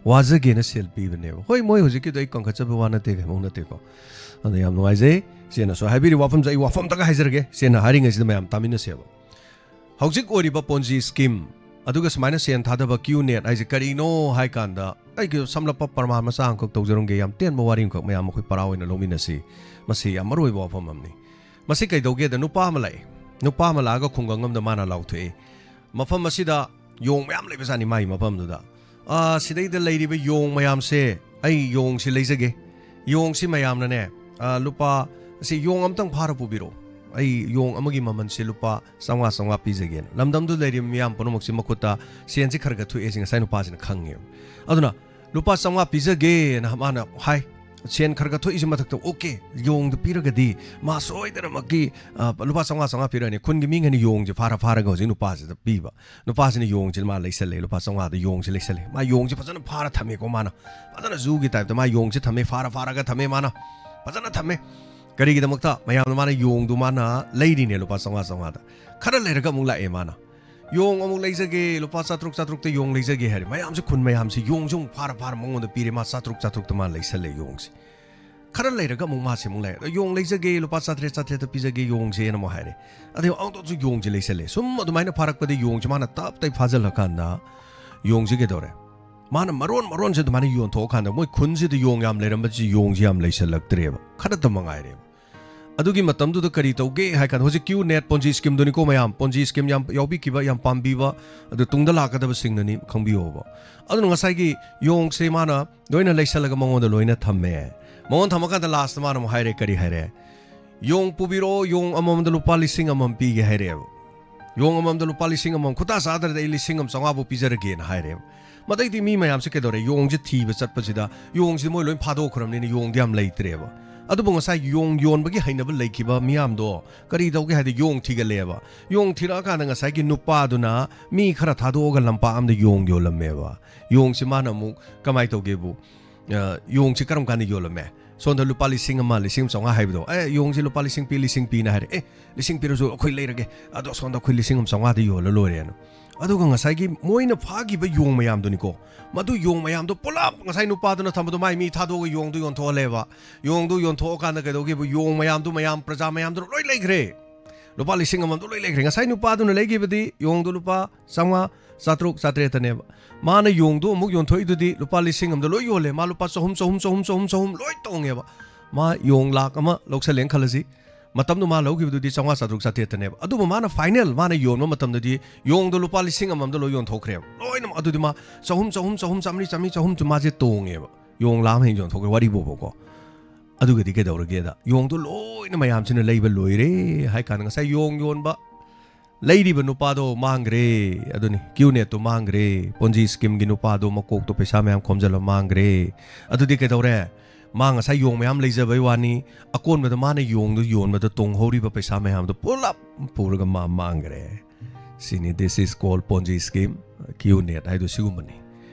ꯋꯥꯖꯒꯦꯅ ꯁꯦꯜ ꯄꯤꯕꯅꯦꯕ꯫ ꯍꯣꯏ, ꯃꯣꯏ ꯍꯧꯖꯤꯛꯀꯤꯗꯣ ꯑꯩ ꯀꯟꯈꯠꯆꯕ ꯋꯥ ꯅꯠꯇꯦ, ꯀꯩꯃꯧ ꯅꯠꯇꯦꯀꯣ꯫ ꯑꯗꯣ ꯌꯥꯝ ꯅꯨꯡꯉꯥꯏꯖꯩ ꯏꯆꯦꯅꯁꯨ ꯍꯥꯏꯕꯤꯔꯤꯕ ꯋꯥꯐꯝꯁꯦ꯫ ꯑꯩ ꯋꯥꯐꯝ ꯑꯝꯇꯒ ꯍꯥꯏꯖꯔꯒꯦ, ꯏꯆꯦꯅ ꯍꯥꯏꯔꯤꯉꯩꯁꯤꯗ ꯃꯌꯥꯝ ꯇꯥꯃꯤꯟꯅꯁꯦꯕ꯫ ꯍꯧꯖꯤꯛ ꯑꯣꯏꯔꯤꯕ ꯄꯣꯟꯖꯤ ꯁ꯭ꯀꯤꯝ, ꯑꯗꯨꯒ ꯁꯨꯃꯥꯏꯅ ꯁꯦꯟ ꯊꯥꯗꯕ ꯀ꯭ꯌꯨ ꯅꯦꯠ ꯍꯥꯏꯁꯦ ꯀꯔꯤꯅꯣ ꯍꯥꯏ ꯀꯥꯟꯗ, ꯑꯩꯒꯤ ꯁꯝꯂꯞꯄ ꯄ꯭ꯔꯃꯥꯟ ꯃꯆꯥ ꯑꯃꯈꯛ ꯇꯧꯖꯔꯝꯒꯦ, ꯌꯥꯝ ꯇꯦꯟꯕ ꯋꯥꯔꯤ ꯑꯃꯈꯛ ꯃꯌꯥꯝ ꯑꯩꯈꯣꯏ ꯄꯔꯥ ꯑꯣꯏꯅ ꯂꯧꯃꯤꯟꯅꯁꯤ꯫ ꯃꯁꯤ ꯌꯥꯝ ꯃꯔꯨ ꯑꯣꯏꯕ ꯋꯥꯐꯝ ꯑꯃꯅꯤ꯫ ꯃꯁꯤ ꯀꯩꯗꯧꯒꯦꯗ, ꯅꯨꯄꯥ ꯑꯃ ꯂꯥꯛꯑꯦ꯫ ꯅꯨꯄꯥ ꯑꯃ ꯂꯥꯛꯑꯒ ꯈꯨꯡꯒꯪ ꯑꯃꯗ ꯃꯥꯅ ꯂꯥꯎꯊꯣꯛꯑꯦ, "ꯃꯐꯝ ꯑꯁꯤꯗ ꯌꯣꯡ ꯃꯌꯥꯝ ꯂꯩꯕꯖꯥꯠꯅꯤ ꯃꯥꯒꯤ ꯃꯐꯝꯗꯨꯗ꯫ ꯑꯥ, ꯁꯤꯗꯩꯗ ꯂꯩꯔꯤꯕ ꯌꯣꯡ ꯃꯌꯥꯝꯁꯦ ꯑꯩ ꯌꯣꯡꯁꯤ ꯂꯩꯖꯒꯦ꯫ ꯌꯣꯡꯁꯤ ꯃꯌꯥꯝꯅꯅꯦ, ꯑꯥ, ꯂꯨꯄꯥ, ꯁꯤ ꯌꯣꯡ ꯑꯝꯇꯪ ꯐꯥꯔ ꯄꯨꯕꯤꯔꯛꯑꯣ꯫ ꯑꯩ ꯌꯣꯡ ꯑꯃꯒꯤ ꯃꯃꯜꯁꯦ ꯂꯨꯄꯥ ꯆꯥꯝꯃꯉꯥ, ꯆꯥꯝꯃꯉꯥ ꯄꯤꯖꯒꯦꯅ"꯫ ꯂꯝꯗꯝꯗꯨꯗ ꯂꯩꯔꯤꯕ ꯃꯤꯌꯥꯝ ꯄꯨꯝꯅꯃꯛꯁꯤ ꯃꯈꯨꯠꯇ ꯁꯦꯟꯁꯤ ꯈꯔ ꯈꯔ ꯊꯣꯛꯑꯦ, ꯁꯤ ꯉꯁꯥꯏ ꯅꯨꯄꯥꯁꯤꯅ ꯈꯪꯉꯦꯕ꯫ ꯑꯗꯨꯅ "ꯂꯨꯄꯥ ꯆꯥꯝꯃꯉꯥ ꯄꯤꯖꯒꯦꯅ" ꯃꯥꯅ ꯍꯥꯏ꯫ ꯁꯦꯟ ꯈꯔ ꯈꯔ ꯊꯣꯛꯏꯁꯦ ꯃꯊꯛꯇ, ꯑꯣꯀꯦ, ꯌꯣꯡꯗ ꯄꯤꯔꯒꯗꯤ ꯃꯥ ꯁꯣꯏꯗꯅꯃꯛꯀꯤ, ꯑ, ꯂꯨꯄꯥ ꯆꯥꯝꯃꯉꯥ, ꯆꯥꯝꯃꯉꯥ ꯄꯤꯔꯛꯑꯅꯤ꯫ ꯈꯨꯟꯒꯤ ꯃꯤꯉꯩꯅ ꯌꯣꯡꯁꯦ ꯐꯥꯔ ꯐꯥꯔꯒ ꯍꯧꯖꯤꯛ ꯅꯨꯄꯥꯁꯤꯗ ꯄꯤꯕ꯫ ꯅꯨꯄꯥꯁꯤꯅ ꯌꯣꯡꯁꯦ ꯃꯥ ꯂꯩꯁꯜꯂꯦ, ꯂꯨꯄꯥ ꯆꯥꯝꯃꯉꯥꯗ ꯌꯣꯡꯁꯦ ꯂꯩꯁꯜꯂꯦ꯫ ꯃꯥ ꯌꯣꯡꯁꯦ ꯐꯖꯅ ꯐꯥꯔ ꯊꯝꯃꯦꯀꯣ ꯃꯥꯅ꯫ ꯐꯖꯅ ꯖꯨꯒꯤ ꯇꯥꯏꯞꯇ ꯃꯥ ꯌꯣꯡꯁꯦ ꯊꯝꯃꯦ, ꯐꯥꯔ ꯐꯥꯔꯒ ꯊꯝꯃꯦ ꯃꯥꯅ꯫ ꯐꯖꯅ ꯊꯝꯃꯦ꯫ ꯀꯔꯤꯒꯤꯗꯃꯛꯇ? ꯃꯌꯥꯝꯅ ꯃꯥꯅ ꯌꯣꯡꯗꯨ ꯃꯥꯅ ꯂꯩꯔꯤꯅꯦ ꯂꯨꯄꯥ ꯆꯥꯝꯃꯉꯥ, ꯆꯥꯝꯃꯉꯥꯗ꯫ ꯈꯔ ꯂꯩꯔꯒ ꯑꯃꯨꯛ ꯂꯥꯛꯑꯦ ꯃꯥꯅ꯫ ꯌꯣꯡ ꯑꯃꯨꯛ ꯂꯩꯖꯒꯦ, ꯂꯨꯄꯥ ꯆꯥꯇ꯭ꯔꯨꯛ, ꯆꯥꯇ꯭ꯔꯨꯛꯇ ꯌꯣꯡ ꯂꯩꯖꯒꯦ ꯍꯥꯏꯔꯦ꯫ ꯃꯌꯥꯝꯁꯦ, ꯈꯨꯟ ꯃꯌꯥꯝꯁꯦ ꯌꯣꯡꯁꯦ ꯑꯃꯨꯛ ꯐꯥꯔ ꯐꯥꯔ ꯃꯉꯣꯟꯗ ꯄꯤꯔꯦ꯫ ꯃꯥ ꯆꯥꯇ꯭ꯔꯨꯛ, ꯆꯥꯇ꯭ꯔꯨꯛꯇ ꯃꯥ ꯂꯩꯁꯜꯂꯦ ꯌꯣꯡꯁꯦ꯫ ꯈꯔ ꯂꯩꯔꯒ ꯑꯃꯨꯛ ꯃꯥꯁꯦ ꯑꯃꯨꯛ ꯂꯥꯛꯑꯦ꯫ "ꯌꯣꯡ ꯂꯩꯖꯒꯦ, ꯂꯨꯄꯥ ꯆꯥꯇ꯭ꯔꯦꯠ, ꯆꯥꯇ꯭ꯔꯦꯠꯇ ꯄꯤꯖꯒꯦ ꯌꯣꯡꯁꯦꯅ" ꯑꯃꯨꯛ ꯍꯥꯏꯔꯦ꯫ ꯑꯗꯩ ꯑꯃꯨꯛꯇꯁꯨ ꯌꯣꯡꯁꯦ ꯂꯩꯁꯜꯂꯦ꯫ ꯁꯨꯝ ꯑꯗꯨꯃꯥꯏꯅ ꯐꯥꯔꯛꯄꯗ ꯌꯣꯡꯁꯦ ꯃꯥꯅ ꯇꯞ ꯇꯩ ꯐꯥꯖꯤꯜꯂꯀꯥꯟꯗ ꯌꯣꯡꯁꯦ ꯀꯩꯗꯧꯔꯦ? ꯃꯥꯅ ꯃꯔꯣꯟ ꯃꯔꯣꯟꯁꯦ ꯑꯗꯨꯃꯥꯏꯅ ꯌꯣꯟꯊꯣꯛꯑꯀꯥꯟꯗ ꯃꯣꯏ ꯈꯨꯟꯁꯤꯗ ꯌꯣꯡ ꯌꯥꯝ ꯂꯩꯔꯝꯕꯁꯤ ꯌꯣꯡꯁꯦ ꯌꯥꯝ ꯂꯩꯁꯜꯂꯛꯇ꯭ꯔꯦꯕ꯫ ꯈꯔꯇ ꯃꯉꯥꯏꯔꯦꯕ꯫ ꯑꯗꯨꯒꯤ ꯃꯇꯝꯗꯨꯗ ꯀꯔꯤ ꯇꯧꯒꯦ ꯍꯥꯏ ꯀꯥꯟꯗ, ꯍꯧꯖꯤꯛ ꯀ꯭ꯌꯨ ꯅꯦꯠ ꯄꯣꯟꯖꯤ ꯁ꯭ꯀꯤꯝꯗꯨꯅꯤꯀꯣ ꯃꯌꯥꯝ, ꯄꯣꯟꯖꯤ ꯁ꯭ꯀꯤꯝ ꯌꯥꯝ ꯌꯥꯎꯕꯤꯈꯤꯕ, ꯌꯥꯝ ꯄꯥꯝꯕꯤꯕ, ꯑꯗꯨ ꯇꯨꯡꯗ ꯂꯥꯛꯀꯗꯕꯁꯤꯡꯅꯅꯤ, ꯈꯪꯕꯤꯌꯣꯕ꯫ ꯑꯗꯨꯅ ꯉꯁꯥꯏꯒꯤ ꯌꯣꯡꯁꯦ ꯃꯥꯅ ꯂꯣꯏꯅ ꯂꯩꯁꯜꯂꯒ ꯃꯉꯣꯟꯗ ꯂꯣꯏꯅ ꯊꯝꯃꯦ꯫ ꯃꯉꯣꯟꯗ ꯊꯝꯃꯀꯥꯟꯗ ꯂꯥꯁꯇ ꯃꯥꯅ ꯑꯃꯨꯛ ꯍꯥꯏꯔꯦ, ꯀꯔꯤ ꯍꯥꯏꯔꯦ? "ꯌꯣꯡ ꯄꯨꯕꯤꯔꯛꯑꯣ, ꯌꯣꯡ ꯑꯃꯃꯝꯗ ꯂꯨꯄꯥ ꯂꯤꯁꯤꯡ ꯑꯃꯃꯝ ꯄꯤꯒꯦ" ꯍꯥꯏꯔꯛꯑꯦꯕ꯫ "ꯌꯣꯡ ꯑꯃꯃꯝꯗ ꯂꯨꯄꯥ ꯂꯤꯁꯤꯡ ꯑꯃꯃꯝ, ꯈꯨꯇꯥ ꯆꯥꯗ꯭ꯔꯗꯤ ꯑꯩ ꯂꯤꯁꯤꯡ ꯑꯃ ꯆꯥꯝꯃꯉꯥ ꯐꯥꯎ ꯄꯤꯖꯔꯒꯦꯅ" ꯍꯥꯏꯔꯦꯕ꯫ ꯃꯗꯩꯗꯤ ꯃꯤ ꯃꯌꯥꯝꯁꯦ ꯀꯩꯗꯧꯔꯦ? ꯌꯣꯡꯁꯦ ꯊꯤꯕ ꯆꯠꯄꯁꯤꯗ ꯌꯣꯡꯁꯤꯗꯤ ꯃꯣꯏ ꯂꯣꯏ ꯐꯥꯗꯣꯛꯈ꯭ꯔꯕꯅꯤꯅ ꯌꯣꯡꯗꯤ ꯌꯥꯝ ꯂꯩꯇ꯭ꯔꯦꯕ꯫ ꯑꯗꯨꯕꯨ ꯉꯁꯥꯏ ꯌꯣꯡ ꯌꯣꯟꯕꯒꯤ ꯍꯩꯅꯕ ꯂꯩꯈꯤꯕ ꯃꯤꯌꯥꯝꯗꯣ ꯀꯔꯤ ꯇꯧꯒꯦ ꯍꯥꯏꯗꯤ ꯌꯣꯡ ꯊꯤꯒꯠꯂꯛꯑꯦꯕ꯫ ꯌꯣꯡ ꯊꯤꯔꯛꯑꯀꯥꯟꯗ ꯉꯁꯥꯏꯒꯤ ꯅꯨꯄꯥꯗꯨꯅ ꯃꯤ ꯈꯔ ꯊꯥꯗꯣꯛꯑꯒ ꯂꯝꯄꯥꯛ ꯑꯃꯗ ꯌꯣꯡ ꯌꯣꯜꯂꯝꯃꯦꯕ꯫ ꯌꯣꯡꯁꯤ ꯃꯥꯅ ꯑꯃꯨꯛ ꯀꯃꯥꯏꯅ ꯇꯧꯒꯦꯕꯨ, ꯑ, ꯌꯣꯡꯁꯤ ꯀꯔꯝ ꯀꯥꯟꯗ ꯌꯣꯜꯂꯝꯃꯦ? ꯁꯣꯝꯗ ꯂꯨꯄꯥ ꯂꯤꯁꯤꯡ ꯑꯃ, ꯂꯤꯁꯤꯡ ꯑꯃ ꯆꯥꯝꯃꯉꯥ ꯍꯥꯏꯕꯗꯣ, "ꯑꯦ, ꯌꯣꯡꯁꯤ ꯂꯨꯄꯥ ꯂꯤꯁꯤꯡ ꯄꯤ, ꯂꯤꯁꯤꯡ ꯄꯤꯅ" ꯍꯥꯏꯔꯦ꯫ "ꯑꯦ, ꯂꯤꯁꯤꯡ ꯄꯤꯔꯁꯨ ꯑꯩꯈꯣꯏ ꯂꯩꯔꯒꯦ, ꯑꯗꯣ ꯁꯣꯝꯗ ꯑꯩꯈꯣꯏ ꯂꯤꯁꯤꯡ ꯑꯃ ꯆꯥꯝꯃꯉꯥꯗ ꯌꯣꯜꯂ ꯂꯣꯏꯔꯦꯅ"꯫ ꯑꯗꯨꯒ ꯉꯁꯥꯏꯒꯤ ꯃꯣꯏꯅ ꯐꯥꯈꯤꯕ ꯌꯣꯡ ꯃꯌꯥꯝꯗꯨꯅꯤꯀꯣ, ꯃꯗꯨ ꯌꯣꯡ ꯃꯌꯥꯝꯗꯣ ꯄꯨꯂꯞ ꯉꯁꯥꯏ ꯅꯨꯄꯥꯗꯨꯅ ꯊꯝꯕꯗꯣ ꯃꯥꯏ ꯃꯤ ꯊꯥꯗꯣꯛꯑꯒ ꯌꯣꯡꯗꯣ ꯌꯣꯟꯊꯣꯛꯍꯜꯂꯦꯕ꯫ ꯌꯣꯡꯗꯣ ꯌꯣꯟꯊꯣꯛꯑꯀꯥꯟꯗ ꯀꯩꯗꯧꯒꯦꯕꯨ, ꯌꯣꯡ ꯃꯌꯥꯝꯗꯨ ꯃꯌꯥꯝ, ꯄ꯭ꯔꯖꯥ ꯃꯌꯥꯝꯗꯨꯅ ꯂꯣꯏ ꯂꯩꯈ꯭ꯔꯦ꯫ ꯂꯨꯄꯥ ꯂꯤꯁꯤꯡ ꯑꯃꯃꯝꯗꯣ ꯂꯣꯏ ꯂꯩꯈ꯭ꯔꯦ꯫ ꯉꯁꯥꯏ ꯅꯨꯄꯥꯗꯨꯅ ꯂꯩꯈꯤꯕꯗꯤ ꯌꯣꯡꯗꯣ ꯂꯨꯄꯥ ꯆꯥꯝꯃꯉꯥ, ꯆꯥꯇ꯭ꯔꯨꯛ, ꯆꯥꯇ꯭ꯔꯦꯠꯇꯅꯦꯕ꯫ ꯃꯥꯅ ꯌꯣꯡꯗꯣ ꯑꯃꯨꯛ ꯌꯣꯟꯊꯣꯛꯏꯗꯨꯗꯤ ꯂꯨꯄꯥ ꯂꯤꯁꯤꯡ ꯑꯃꯗ ꯂꯣꯏ ꯌꯣꯜꯂꯦ꯫ ꯃꯥ ꯂꯨꯄꯥ ꯆꯍꯨꯝ, ꯆꯍꯨꯝ, ꯆꯍꯨꯝ, ꯆꯍꯨꯝ, ꯆꯍꯨꯝ ꯂꯣꯏ ꯇꯣꯡꯉꯦꯕ꯫ ꯃꯥ ꯌꯣꯡ ꯂꯥꯛ ꯑꯃ ꯂꯧꯁꯜꯂꯦꯅ ꯈꯜꯂꯁꯤ꯫ ꯃꯇꯝꯗꯨ ꯃꯥ ꯂꯧꯈꯤꯕꯗꯨꯗꯤ ꯆꯥꯝꯃꯉꯥ, ꯆꯥꯇ꯭ꯔꯨꯛ, ꯆꯥꯇ꯭ꯔꯦꯠꯇꯅꯦꯕ꯫ ꯑꯗꯨꯕꯨ ꯃꯥꯅ ꯐꯥꯏꯅꯦꯜ ꯃꯥꯅ ꯌꯣꯟꯕ ꯃꯇꯝꯗꯗꯤ ꯌꯣꯡꯗꯣ ꯂꯨꯄꯥ ꯂꯤꯁꯤꯡ ꯑꯃꯃꯝꯗ ꯂꯣꯏ ꯌꯣꯟꯊꯣꯛꯈ꯭ꯔꯦꯕ꯫ ꯂꯣꯏꯅꯃꯛ꯫ ꯑꯗꯨꯗꯤ ꯃꯥ ꯆꯍꯨꯝ, ꯆꯍꯨꯝ, ꯆꯍꯨꯝ, ꯆꯥꯝꯃꯔꯤ, ꯆꯥꯝꯃꯔꯤ, ꯆꯍꯨꯝ ꯃꯥꯁꯦ ꯇꯣꯡꯉꯦꯕ꯫ ꯌꯣꯡ ꯂꯥꯛ ꯑꯃ ꯍꯦꯟꯅ ꯌꯣꯟꯊꯣꯛꯈ꯭ꯔꯦ ꯋꯥꯔꯤꯕꯣꯕꯀꯣ꯫ ꯑꯗꯨꯒꯗꯤ ꯀꯩꯗꯧꯔꯒꯦꯗ, ꯌꯣꯡꯗꯣ ꯂꯣꯏꯅ ꯃꯌꯥꯝꯁꯤꯅ ꯂꯩꯕ ꯂꯣꯏꯔꯦ ꯍꯥꯏ ꯀꯥꯟꯗ ꯉꯁꯥꯏ ꯌꯣꯡ ꯌꯣꯟꯕ ꯂꯩꯔꯤꯕ ꯅꯨꯄꯥꯗꯣ ꯃꯥꯡꯈ꯭ꯔꯦ꯫ ꯑꯗꯨꯅꯤ, ꯀ꯭ꯌꯨ ꯅꯦꯠꯇꯣ ꯃꯥꯡꯈ꯭ꯔꯦ꯫ ꯄꯣꯟꯖꯤ ꯁ꯭ꯀꯤꯝꯒꯤ ꯅꯨꯄꯥꯗꯣ ꯃꯀꯣꯛꯇꯣ ꯄꯩꯁꯥ ꯃꯌꯥꯝ ꯈꯣꯝꯖꯤꯜꯂ ꯃꯥꯡꯈ꯭ꯔꯦ꯫ ꯑꯗꯨꯗꯤ ꯀꯩꯗꯧꯔꯦ? ꯃꯥ ꯉꯁꯥꯏ ꯌꯣꯡ ꯃꯌꯥꯝ ꯂꯩꯖꯕꯩ ꯋꯥꯅꯤ, ꯑꯀꯣꯟꯕꯗ ꯃꯥꯅ ꯌꯣꯡꯗꯣ ꯌꯣꯟꯕꯗ ꯇꯣꯡꯍꯧꯔꯤꯕ ꯄꯩꯁꯥ ꯃꯌꯥꯝꯗꯣ ꯄꯨꯂꯞ ꯄꯨꯔꯒ ꯃꯥ ꯃꯥꯡꯈ꯭ꯔꯦ꯫ ꯁꯤꯅꯤ, this is called Ponzi scheme, Q net ꯍꯥꯏꯗꯣ ꯁꯤꯒꯨꯝꯕꯅꯤ꯫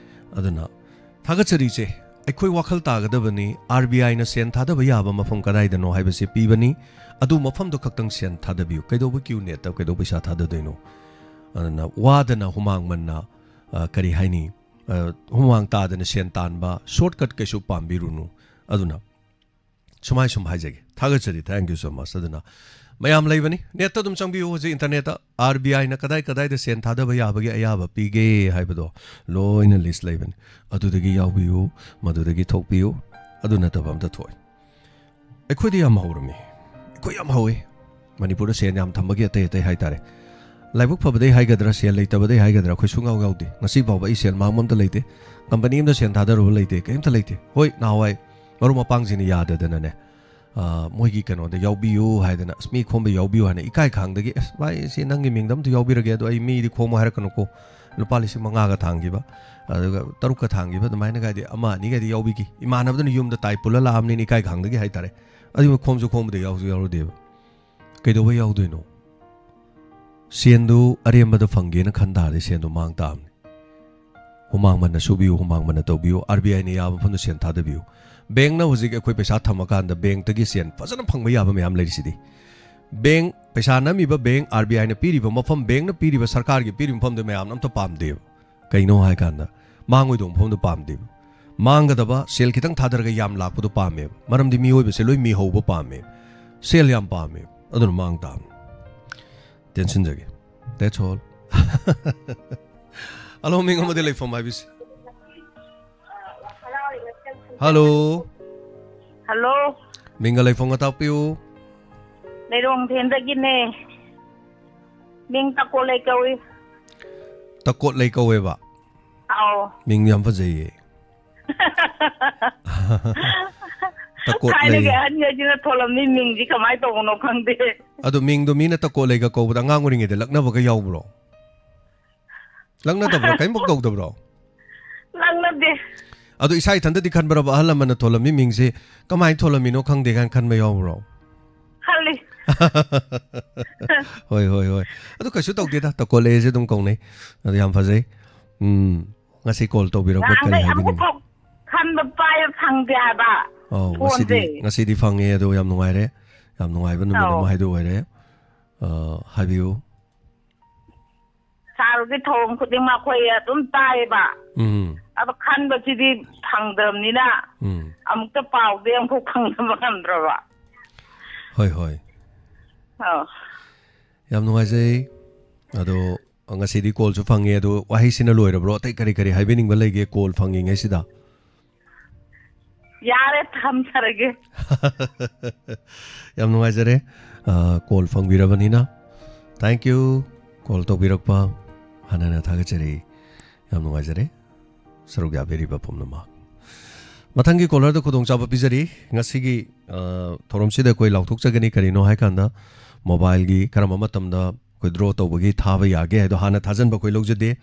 ꯑꯗꯨꯅ ꯊꯥꯒꯠꯆꯔꯤꯁꯦ, ꯑꯩꯈꯣꯏ ꯋꯥꯈꯜ ꯇꯥꯒꯗꯕꯅꯤ꯫ ꯑꯥꯔ ꯕꯤ ꯑꯥꯏꯅ ꯁꯦꯟ ꯊꯥꯗꯕ ꯌꯥꯕ ꯃꯐꯝ ꯀꯗꯥꯏꯗꯅꯣ ꯍꯥꯏꯕꯁꯤ ꯄꯤꯕꯅꯤ꯫ ꯑꯗꯨ ꯃꯐꯝꯗꯣ ꯈꯛꯇꯪ ꯁꯦꯟ ꯊꯥꯗꯕꯤꯌꯨ꯫ ꯀꯩꯗꯧꯕ ꯀ꯭ꯌꯨ ꯅꯦꯠꯇ ꯀꯩꯗꯧꯕ ꯄꯩꯁꯥ ꯊꯥꯗꯗꯣꯏꯅꯣ? ꯑꯗꯨꯅ ꯋꯥꯗꯅ ꯍꯨꯃꯥꯡ ꯃꯟꯅ, ꯑ, ꯀꯔꯤ ꯍꯥꯏꯅꯤ, ꯑ, ꯍꯨꯃꯥꯡ ꯇꯥꯗꯅ ꯁꯦꯟ ꯇꯥꯟꯕ ꯁꯣꯔꯠꯀꯠ ꯀꯩꯁꯨ ꯄꯥꯝꯕꯤꯔꯨꯅꯨ꯫ ꯑꯗꯨꯅ ꯁꯨꯃꯥꯏ ꯁꯨꯝ ꯍꯥꯏꯖꯒꯦ꯫ ꯊꯥꯒꯠꯆꯔꯤ, thank you so much꯫ ꯑꯗꯨꯅ ꯃꯌꯥꯝ ꯂꯩꯕꯅꯤ, ꯅꯦꯠꯇ ꯑꯗꯨꯝ ꯆꯪꯕꯤꯌꯨ꯫ ꯍꯧꯖꯤꯛ ꯏꯟꯇꯔꯅꯦꯠꯇ ꯑꯥꯔ ꯕꯤ ꯑꯥꯏꯅ ꯀꯗꯥꯏ ꯀꯗꯥꯏꯗ ꯁꯦꯟ ꯊꯥꯗꯕ ꯌꯥꯕꯒꯤ ꯑꯌꯥꯕ ꯄꯤꯒꯦ ꯍꯥꯏꯕꯗꯣ ꯂꯣꯏꯅ ꯂꯤꯁ ꯂꯩꯕꯅꯤ꯫ ꯑꯗꯨꯗꯒꯤ ꯌꯥꯎꯕꯤꯌꯨ, ꯃꯗꯨꯗꯒꯤ ꯊꯣꯛꯄꯤꯌꯨ꯫ ꯑꯗꯨ ꯅꯠꯇꯕ ꯑꯝꯇ ꯊꯣꯛꯑꯣꯏ꯫ ꯑꯩꯈꯣꯏꯗꯤ ꯌꯥꯝ ꯍꯧꯔꯝꯃꯤ, ꯑꯩꯈꯣꯏ ꯌꯥꯝ ꯍꯧꯋꯤ꯫ ꯃꯅꯤꯄꯨꯔꯗ ꯁꯦꯟ ꯌꯥꯝ ꯊꯝꯕꯒꯤ ꯑꯇꯩ ꯑꯇꯩ ꯍꯥꯏꯇꯥꯔꯦ, ꯂꯥꯏꯕꯛ ꯐꯕꯗꯩ ꯍꯥꯏꯒꯗ꯭ꯔꯥ, ꯁꯦꯜ ꯂꯩꯇꯕꯗꯩ ꯍꯥꯏꯒꯗ꯭ꯔꯥ, ꯑꯩꯈꯣꯏ ꯁꯨꯡꯌꯥꯎ ꯌꯥꯎꯗꯦ꯫ ꯉꯁꯤ ꯐꯥꯎꯕ ꯑꯩ ꯁꯦꯜ ꯃꯥꯡꯕ ꯑꯝꯇ ꯂꯩꯇꯦ, ꯀꯝꯄꯅꯤ ꯑꯝꯗ ꯁꯦꯟ ꯊꯥꯗꯔꯨꯕ ꯂꯩꯇꯦ, ꯀꯔꯤꯝꯇ ꯂꯩꯇꯦ꯫ ꯍꯣꯏ, ꯅꯍꯥꯟꯋꯥꯏ ꯃꯔꯨꯞ ꯃꯄꯥꯡꯁꯤꯡꯅ ꯌꯥꯗꯗꯅꯅꯦ, ꯑ, ꯃꯣꯏꯒꯤ ꯀꯩꯅꯣꯗ ꯌꯥꯎꯕꯤꯌꯨ ꯍꯥꯏꯗꯅ, ꯑꯁ, ꯃꯤ ꯈꯣꯝꯕ ꯌꯥꯎꯕꯤꯌꯨ ꯍꯥꯏꯅ ꯏꯀꯥꯏ ꯈꯥꯡꯗꯒꯤ, "ꯑꯁ, ꯚꯥꯏ, ꯁꯤ ꯅꯪꯒꯤ ꯃꯤꯡꯗ ꯑꯝꯇ ꯌꯥꯎꯕꯤꯔꯒꯦ, ꯑꯗꯣ ꯑꯩ ꯃꯤꯗꯤ ꯈꯣꯝꯃꯣ ꯍꯥꯏꯔꯛꯀꯅꯨꯀꯣ, ꯂꯨꯄꯥ ꯂꯤꯁꯤꯡ ꯃꯉꯥꯒ ꯊꯥꯡꯈꯤꯕ, ꯑꯗꯨꯒ ꯇꯔꯨꯛꯀ ꯊꯥꯡꯈꯤꯕ", ꯑꯗꯨꯃꯥꯏꯅꯒꯗꯤ ꯑꯃ ꯑꯅꯤꯒꯗꯤ ꯌꯥꯎꯕꯤꯈꯤ꯫ ꯏꯃꯥꯟꯅꯕꯗꯨꯅ ꯌꯨꯝꯗ ꯇꯥꯏ ꯄꯨꯜꯂ ꯂꯥꯛꯑꯕꯅꯤꯅ ꯏꯀꯥꯏ ꯈꯥꯡꯗꯒꯤ ꯍꯥꯏꯇꯥꯔꯦ꯫ ꯑꯗꯨꯒ ꯈꯣꯝꯁꯨ ꯈꯣꯝꯕꯗ ꯌꯥꯎꯁꯨ ꯌꯥꯎꯔꯨꯗꯦꯕ꯫ ꯀꯩꯗꯧꯕ ꯌꯥꯎꯗꯣꯏꯅꯣ? ꯁꯦꯟꯗꯨ ꯑꯔꯦꯝꯕꯗ ꯐꯪꯒꯦꯅ ꯈꯟ ꯇꯥꯔꯗꯤ ꯁꯦꯟꯗꯨ ꯃꯥꯡ ꯇꯥꯕꯅꯤ꯫ ꯍꯨꯃꯥꯡ ꯃꯟꯅ ꯁꯨꯕꯤꯌꯨ, ꯍꯨꯃꯥꯡ ꯃꯟꯅ ꯇꯧꯕꯤꯌꯨ, ꯑꯥꯔ ꯕꯤ ꯑꯥꯏꯅ ꯌꯥꯕ ꯃꯐꯝꯗ ꯁꯦꯟ ꯊꯥꯗꯕꯤꯌꯨ꯫ ꯕꯦꯡꯛꯅ ꯍꯧꯖꯤꯛ ꯑꯩꯈꯣꯏ ꯄꯩꯁꯥ ꯊꯝꯃꯀꯥꯟꯗ ꯕꯦꯡꯛꯇꯒꯤ ꯁꯦꯟ ꯐꯖꯅ ꯐꯪꯕ ꯌꯥꯕ ꯃꯌꯥꯝ ꯂꯩꯔꯤꯁꯤꯗꯤ꯫ ꯕꯦꯡꯛ, ꯄꯩꯁꯥ ꯅꯝꯃꯤꯕ ꯕꯦꯡꯛ, ꯑꯥꯔ ꯕꯤ ꯑꯥꯏꯅ ꯄꯤꯔꯤꯕ ꯃꯐꯝ, ꯕꯦꯡꯛꯅ ꯄꯤꯔꯤꯕ ꯃꯐꯝꯗ ꯃꯌꯥꯝꯅ ꯑꯝꯇ ꯄꯥꯝꯗꯦꯕ꯫ ꯀꯩꯅꯣ ꯍꯥꯏꯀꯥꯟꯗ, ꯃꯥꯡꯉꯣꯏꯗꯧꯕ ꯃꯐꯝꯗꯣ ꯄꯥꯝꯗꯦꯕ꯫ ꯃꯥꯡꯒꯗꯕ ꯁꯦꯜ ꯈꯤꯇꯪ ꯊꯥꯗꯔꯒ ꯌꯥꯝ ꯂꯥꯛꯄꯗꯣ ꯄꯥꯝꯃꯦꯕ꯫ ꯃꯔꯝꯗꯤ ꯃꯤꯑꯣꯏꯕꯁꯦ ꯂꯣꯏ ꯃꯤꯍꯧꯕ ꯄꯥꯝꯃꯦꯕ꯫ ꯁꯦꯜ ꯌꯥꯝ ꯄꯥꯝꯃꯦꯕ꯫ ꯑꯗꯨꯅ ꯃꯥꯡ ꯇꯥꯕꯅꯤ꯫ ꯇꯦꯟꯁꯤꯟꯖꯒꯦ꯫ That's all꯫ ꯍꯜꯂꯣ, ꯃꯤꯡ ꯑꯃꯗꯤ ꯂꯩꯐꯝ ꯍꯥꯏꯕꯤꯁꯤ꯫ ꯍꯜꯂꯣ꯫ ꯍꯜꯂꯣ꯫ ꯃꯤꯡꯒ ꯂꯩꯐꯝꯒ ꯇꯥꯛꯄꯤꯌꯨ꯫ ꯂꯩꯔꯣꯡꯊꯦꯟꯗꯒꯤꯅꯦ꯫ ꯃꯤꯡ ꯇꯀꯣꯠꯂꯩ ꯀꯧꯏ꯫ ꯇꯀꯣꯠꯂꯩ ꯀꯧꯋꯦꯕ? ꯑꯥꯎ꯫ ꯃꯤꯡ ꯌꯥꯝ ꯐꯖꯩꯌꯦ꯫ ꯇꯀꯣꯠꯂꯩ꯫ ꯊꯥꯏꯅꯒꯤ ꯑꯍꯟꯈꯩꯁꯤꯅ ꯊꯣꯜꯂꯝꯃꯤ ꯃꯤꯡꯁꯤ ꯀꯃꯥꯏꯅ ꯇꯧꯕꯅꯣ ꯈꯪꯗꯦ꯫ ꯑꯗꯣ ꯃꯤꯡꯗꯣ ꯃꯤꯅ ꯇꯀꯣꯠꯂꯩꯒ ꯀꯧꯕꯗ ꯑꯉꯥꯡ ꯑꯣꯏꯔꯤꯉꯩꯗ ꯂꯛꯅꯕꯒ ꯌꯥꯎꯕ꯭ꯔꯣ? ꯂꯛꯅꯗꯕ꯭ꯔꯣ? ꯀꯔꯤꯝꯐꯥꯎ ꯇꯧꯗꯕ꯭ꯔꯣ? ꯂꯛꯅꯗꯦ꯫ ꯑꯗꯣ ꯏꯁꯥ ꯏꯊꯟꯇꯗꯤ ꯈꯟꯕ꯭ꯔꯕ, ꯑꯍꯜ ꯂꯃꯟꯅ ꯊꯣꯜꯂꯝꯃꯤ ꯃꯤꯡꯁꯦ ꯀꯃꯥꯏꯅ ꯊꯣꯜꯂꯝꯃꯤꯅꯣ ꯈꯪꯗꯦ ꯀꯥꯏꯅ ꯈꯟꯕ ꯌꯥꯎꯕ꯭ꯔꯣ? ꯈꯜꯂꯤ꯫ ꯍꯣꯏ, ꯍꯣꯏ, ꯍꯣꯏ꯫ ꯑꯗꯨ ꯀꯩꯁꯨ ꯇꯧꯗꯦꯗ, ꯇꯀꯣꯂꯦꯁꯦ ꯑꯗꯨꯝ ꯀꯧꯅꯩ꯫ ꯑꯗꯨ ꯌꯥꯝ ꯐꯖꯩ꯫ ꯎꯝ, ꯉꯁꯤ ꯀꯣꯜ ꯇꯧꯕꯤꯔꯛꯄ ꯀꯔꯤ ꯅꯍꯥꯟꯈꯩ ꯍꯥꯏꯕꯤꯅꯤꯡꯉꯤ? ꯑꯃꯨꯛꯐꯥꯎ ꯈꯟꯕ ꯄꯥꯏꯕ ꯐꯪꯗꯦ ꯍꯥꯏꯕ꯫ ꯑꯧ, ꯉꯁꯤꯗꯤ ꯐꯣꯟꯁꯦ꯫ ꯉꯁꯤꯗꯤ ꯐꯪꯉꯦ, ꯑꯗꯣ ꯌꯥꯝ ꯅꯨꯡꯉꯥꯏꯔꯦ꯫ ꯌꯥꯝ ꯅꯨꯡꯉꯥꯏꯕ ꯅꯨꯃꯤꯠ ꯑꯧ꯫ ꯑꯃ ꯍꯥꯏꯗꯣ ꯑꯣꯏꯔꯦ꯫ ꯑ, ꯍꯥꯏꯕꯤꯌꯨ꯫ ꯁꯥꯔꯒꯤ ꯊꯧꯔꯝ ꯈꯨꯗꯤꯡꯃꯛ ꯑꯩꯈꯣꯏ ꯑꯗꯨꯝ ꯇꯥꯏꯌꯦꯕ꯫ ꯎꯝ꯫ ꯑꯗꯣ ꯈꯟꯕꯁꯤꯗꯤ ꯐꯪꯗ꯭ꯔꯕꯅꯤꯅ ꯎꯝ꯫ ꯑꯃꯨꯛꯇ ꯄꯥꯎꯗꯤ ꯑꯃꯨꯛꯐꯥꯎ ꯐꯪꯗꯕ ꯉꯝꯗ꯭ꯔꯕ꯫ ꯍꯣꯏ, ꯍꯣꯏ꯫ ꯑꯧ꯫ ꯌꯥꯝ ꯅꯨꯡꯉꯥꯏꯖꯩ꯫ ꯑꯗꯣ ꯉꯁꯤꯗꯤ ꯀꯣꯜꯁꯨ ꯐꯪꯉꯦ꯫ ꯑꯗꯣ ꯋꯥꯍꯩꯁꯤꯅ ꯂꯣꯏꯔꯕ꯭ꯔꯣ? ꯑꯇꯩ ꯀꯔꯤ ꯀꯔꯤ ꯍꯥꯏꯕꯤꯅꯤꯡꯕ ꯂꯩꯒꯦ ꯀꯣꯜ ꯐꯪꯉꯤꯉꯩꯁꯤꯗ? ꯌꯥꯔꯦ, ꯊꯝꯖꯔꯒꯦ꯫ ꯌꯥꯝ ꯅꯨꯡꯉꯥꯏꯖꯔꯦ, ꯑ, ꯀꯣꯜ ꯐꯪꯕꯤꯔꯕꯅꯤꯅ꯫ Thank you꯫ ꯀꯣꯜ ꯇꯧꯕꯤꯔꯛꯄ ꯍꯥꯟꯅꯅ ꯊꯥꯒꯠꯆꯔꯤ꯫ ꯌꯥꯝ ꯅꯨꯡꯉꯥꯏꯖꯔꯦ ꯁꯔꯨꯛ ꯌꯥꯕꯤꯔꯤꯕ ꯄꯨꯝꯅꯃꯛ꯫ ꯃꯊꯪꯒꯤ ꯀꯣꯂꯔꯗ ꯈꯨꯗꯣꯡꯆꯥꯕ ꯄꯤꯖꯔꯤ꯫ ꯉꯁꯤꯒꯤ, ꯑ, ꯊꯧꯔꯝꯁꯤꯗ ꯑꯩꯈꯣꯏ ꯂꯥꯎꯊꯣꯛꯆꯒꯅꯤ꯫ ꯀꯔꯤꯅꯣ ꯍꯥꯏꯀꯥꯟꯗ, ꯃꯣꯕꯥꯏꯜꯒꯤ ꯀꯔꯝꯕ ꯃꯇꯝꯗ ꯑꯩꯈꯣꯏ ꯗ꯭ꯔꯣ ꯇꯧꯕꯒꯤ ꯊꯥꯕ ꯌꯥꯒꯦ ꯍꯥꯏꯗꯣ ꯍꯥꯟꯅ ꯊꯥꯖꯟꯕ ꯑꯩꯈꯣꯏ ꯂꯧꯖꯗꯦ꯫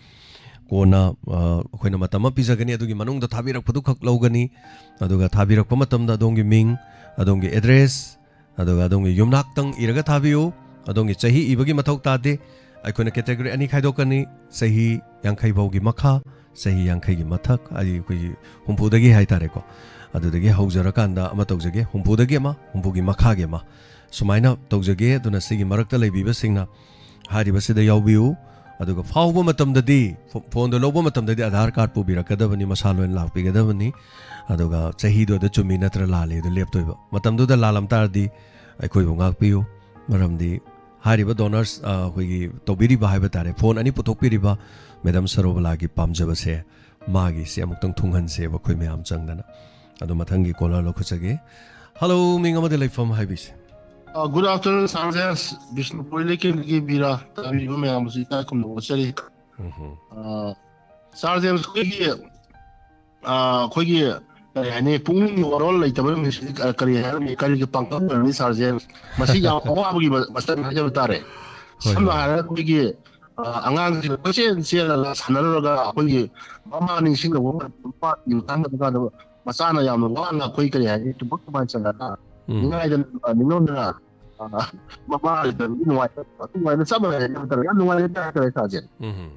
ꯀꯣꯟꯅ, ꯑ, ꯑꯩꯈꯣꯏꯅ ꯃꯇꯝ ꯑꯃ ꯄꯤꯖꯒꯅꯤ, ꯑꯗꯨꯒꯤ ꯃꯅꯨꯡꯗ ꯊꯥꯕꯤꯔꯛꯄꯗꯨ ꯈꯛ ꯂꯧꯒꯅꯤ꯫ ꯑꯗꯨꯒ ꯊꯥꯕꯤꯔꯛꯄ ꯃꯇꯝꯗ ꯑꯗꯣꯝꯒꯤ ꯃꯤꯡ, ꯑꯗꯣꯝꯒꯤ ꯑꯦꯗ꯭ꯔꯦꯁ, ꯑꯗꯨꯒ ꯑꯗꯣꯝꯒꯤ ꯌꯨꯝꯅꯥꯛꯇꯪ ꯏꯔꯒ ꯊꯥꯕꯤꯌꯨ꯫ ꯑꯗꯣꯝꯒꯤ ꯆꯍꯤ ꯏꯕꯒꯤ ꯃꯊꯧ ꯇꯥꯗꯦ꯫ ꯑꯩꯈꯣꯏꯅ ꯀꯦꯇꯦꯒꯣꯔꯤ ꯑꯅꯤ ꯈꯥꯏꯗꯣꯛꯀꯅꯤ: ꯆꯍꯤ ꯌꯥꯡꯈꯩ ꯐꯥꯎꯒꯤ ꯃꯈꯥ, ꯆꯍꯤ ꯌꯥꯡꯈꯩꯒꯤ ꯃꯊꯛ, ꯍꯥꯏꯗꯤ ꯑꯩꯈꯣꯏꯒꯤ ꯍꯨꯝꯐꯨꯗꯒꯤ ꯍꯥꯏꯇꯥꯔꯦꯀꯣ꯫ ꯑꯗꯨꯗꯒꯤ ꯍꯧꯖꯔꯀꯥꯟꯗ ꯑꯃ ꯇꯧꯖꯒꯦ, ꯍꯨꯝꯐꯨꯗꯒꯤ ꯑꯃ, ꯍꯨꯝꯐꯨꯒꯤ ꯃꯈꯥꯒꯤ ꯑꯃ, ꯁꯨꯃꯥꯏꯅ ꯇꯧꯖꯒꯦ꯫ ꯑꯗꯨꯅ ꯁꯤꯒꯤ ꯃꯔꯛꯇ ꯂꯩꯕꯤꯕꯁꯤꯡꯅ ꯍꯥꯏꯔꯤꯕꯁꯤꯗ ꯌꯥꯎꯕꯤꯌꯨ꯫ ꯑꯗꯨꯒ ꯐꯥꯎꯕ ꯃꯇꯝꯗꯗꯤ, ꯐꯣ-, ꯐꯣꯟꯗꯣ ꯂꯧꯕ ꯃꯇꯝꯗꯗꯤ ꯑꯙꯥꯔ ꯀꯥꯔꯗ ꯄꯨꯕꯤꯔꯛꯀꯗꯕꯅꯤ, ꯃꯁꯥ ꯂꯣꯏꯅ ꯂꯥꯛꯄꯤꯒꯗꯕꯅꯤ꯫ ꯑꯗꯨꯒ ꯆꯍꯤꯗꯣ ꯑꯗ ꯆꯨꯝꯃꯤ ꯅꯠꯇ꯭ꯔ ꯂꯥꯜꯂꯤ ꯑꯗꯨ ꯂꯦꯞꯇꯣꯏꯕ꯫ ꯃꯇꯝꯗꯨꯗ ꯂꯥꯜꯂꯝ ꯇꯥꯔꯗꯤ ꯑꯩꯈꯣꯏꯕꯨ ꯉꯥꯛꯄꯤꯌꯨ, ꯃꯔꯝꯗꯤ ꯍꯥꯏꯔꯤꯕ ꯗꯣꯅꯔꯁ, ꯑ, ꯑꯩꯈꯣꯏꯒꯤ ꯇꯧꯕꯤꯔꯤꯕ ꯍꯥꯏꯕ ꯇꯥꯔꯦ, ꯐꯣꯟ ꯑꯅꯤ ꯄꯨꯊꯣꯛꯄꯤꯔꯤꯕ ꯃꯦꯗꯥꯝ ꯁꯔꯣꯕꯂꯥꯒꯤ ꯄꯥꯝꯖꯕꯁꯦ, ꯃꯥꯒꯤꯁꯦ ꯑꯃꯨꯛꯇꯪ ꯊꯨꯡꯍꯟꯁꯦꯕ ꯑꯩꯈꯣꯏ ꯃꯌꯥꯝ ꯆꯪꯗꯅ꯫ ꯑꯗꯣ ꯃꯊꯪꯒꯤ ꯀꯣꯂꯔ ꯂꯧꯈꯠꯆꯒꯦ꯫ ꯍꯜꯂꯣ, ꯃꯤꯡ ꯑꯃꯗꯤ ꯂꯩꯐꯝ ꯍꯥꯏꯕꯤꯁꯦ꯫ ꯑ, good afternoon, ꯁꯥꯔ ꯖꯦꯝꯁ꯫ ꯕꯤꯁꯅꯨꯄꯨꯔ ꯂꯩꯀꯦꯝꯒꯤ ꯕꯤꯔꯥ꯫ ꯇꯥꯕꯤꯔꯤꯕ ꯃꯌꯥꯝꯕꯨꯁꯨ ꯏꯀꯥꯏ ꯈꯨꯝꯅꯕ ꯎꯠꯆꯔꯤ꯫ ꯎꯝꯍꯨꯝ꯫ ꯑ, ꯁꯥꯔ ꯖꯦꯝꯁ, ꯑꯩꯈꯣꯏꯒꯤ, ꯑ, ꯑꯩꯈꯣꯏꯒꯤ ꯀꯔꯤ ꯍꯥꯏꯅꯤ, ꯄꯨꯛꯅꯤꯡꯒꯤ ꯋꯥꯔꯣꯜ ꯂꯩꯇꯕ ꯅꯨꯃꯤꯠꯁꯤꯗꯤ ꯀ-, ꯀꯔꯤ ꯍꯥꯏꯔꯝꯃꯤ, ꯀꯔꯤꯒꯤ ꯄꯥꯡꯒꯜ ꯑꯣꯏꯔꯝꯃꯤ, ꯁꯥꯔ ꯖꯦꯝꯁ? ꯃꯁꯤ ꯌꯥꯝ ꯑꯋꯥꯕꯒꯤ ꯃ-, ꯃꯁꯛ ꯍꯥꯏꯖꯕ ꯇꯥꯔꯦ꯫ ꯍꯣꯏ, ꯁꯝꯅ ꯍꯣꯏ꯫ ꯍꯥꯏꯔꯒ ꯑꯩꯈꯣꯏꯒꯤ ꯑ, ꯑꯉꯥꯡꯁꯤꯡ ꯀꯣꯏꯆꯦꯟ ꯆꯦꯜꯂꯒ ꯁꯥꯟꯅꯔꯨꯔꯒ ꯑꯩꯈꯣꯏꯒꯤ ꯃꯃꯥ ꯅꯤꯡꯁꯤꯡꯂꯛꯄ ꯃꯇꯝꯗ, ꯃꯄꯥ ꯅꯤꯡꯁꯤꯡꯂꯛꯄ ꯀꯥꯟꯗ ꯃꯆꯥꯅ ꯌꯥꯝꯅ ꯋꯥꯅ ꯑꯩꯈꯣꯏ ꯀꯔꯤ ꯍꯥꯏꯅꯤ, ꯇꯨꯝꯐꯝ ꯇꯨꯝꯐꯝ ꯆꯪꯉꯒ ꯎꯝ꯫ ꯅꯤꯡꯉꯥꯏꯗꯅ, ꯑ, ꯅꯤꯡꯉꯝꯗꯅ, ꯑ, ꯃꯃꯥ ꯂꯩꯇꯕꯒꯤ ꯅꯨꯡꯉꯥꯏꯇꯕ, ꯑꯗꯨꯃꯥꯏꯅ ꯆꯞ ꯃꯥꯟꯅꯩ ꯍꯥꯏꯕ ꯇꯥꯔꯦ꯫ ꯌꯥꯝ ꯅꯨꯡꯉꯥꯏꯅ ꯇꯥꯏ ꯍꯥꯏꯇꯥꯔꯦ ꯏꯁꯥꯁꯦ꯫ ꯎꯝ꯫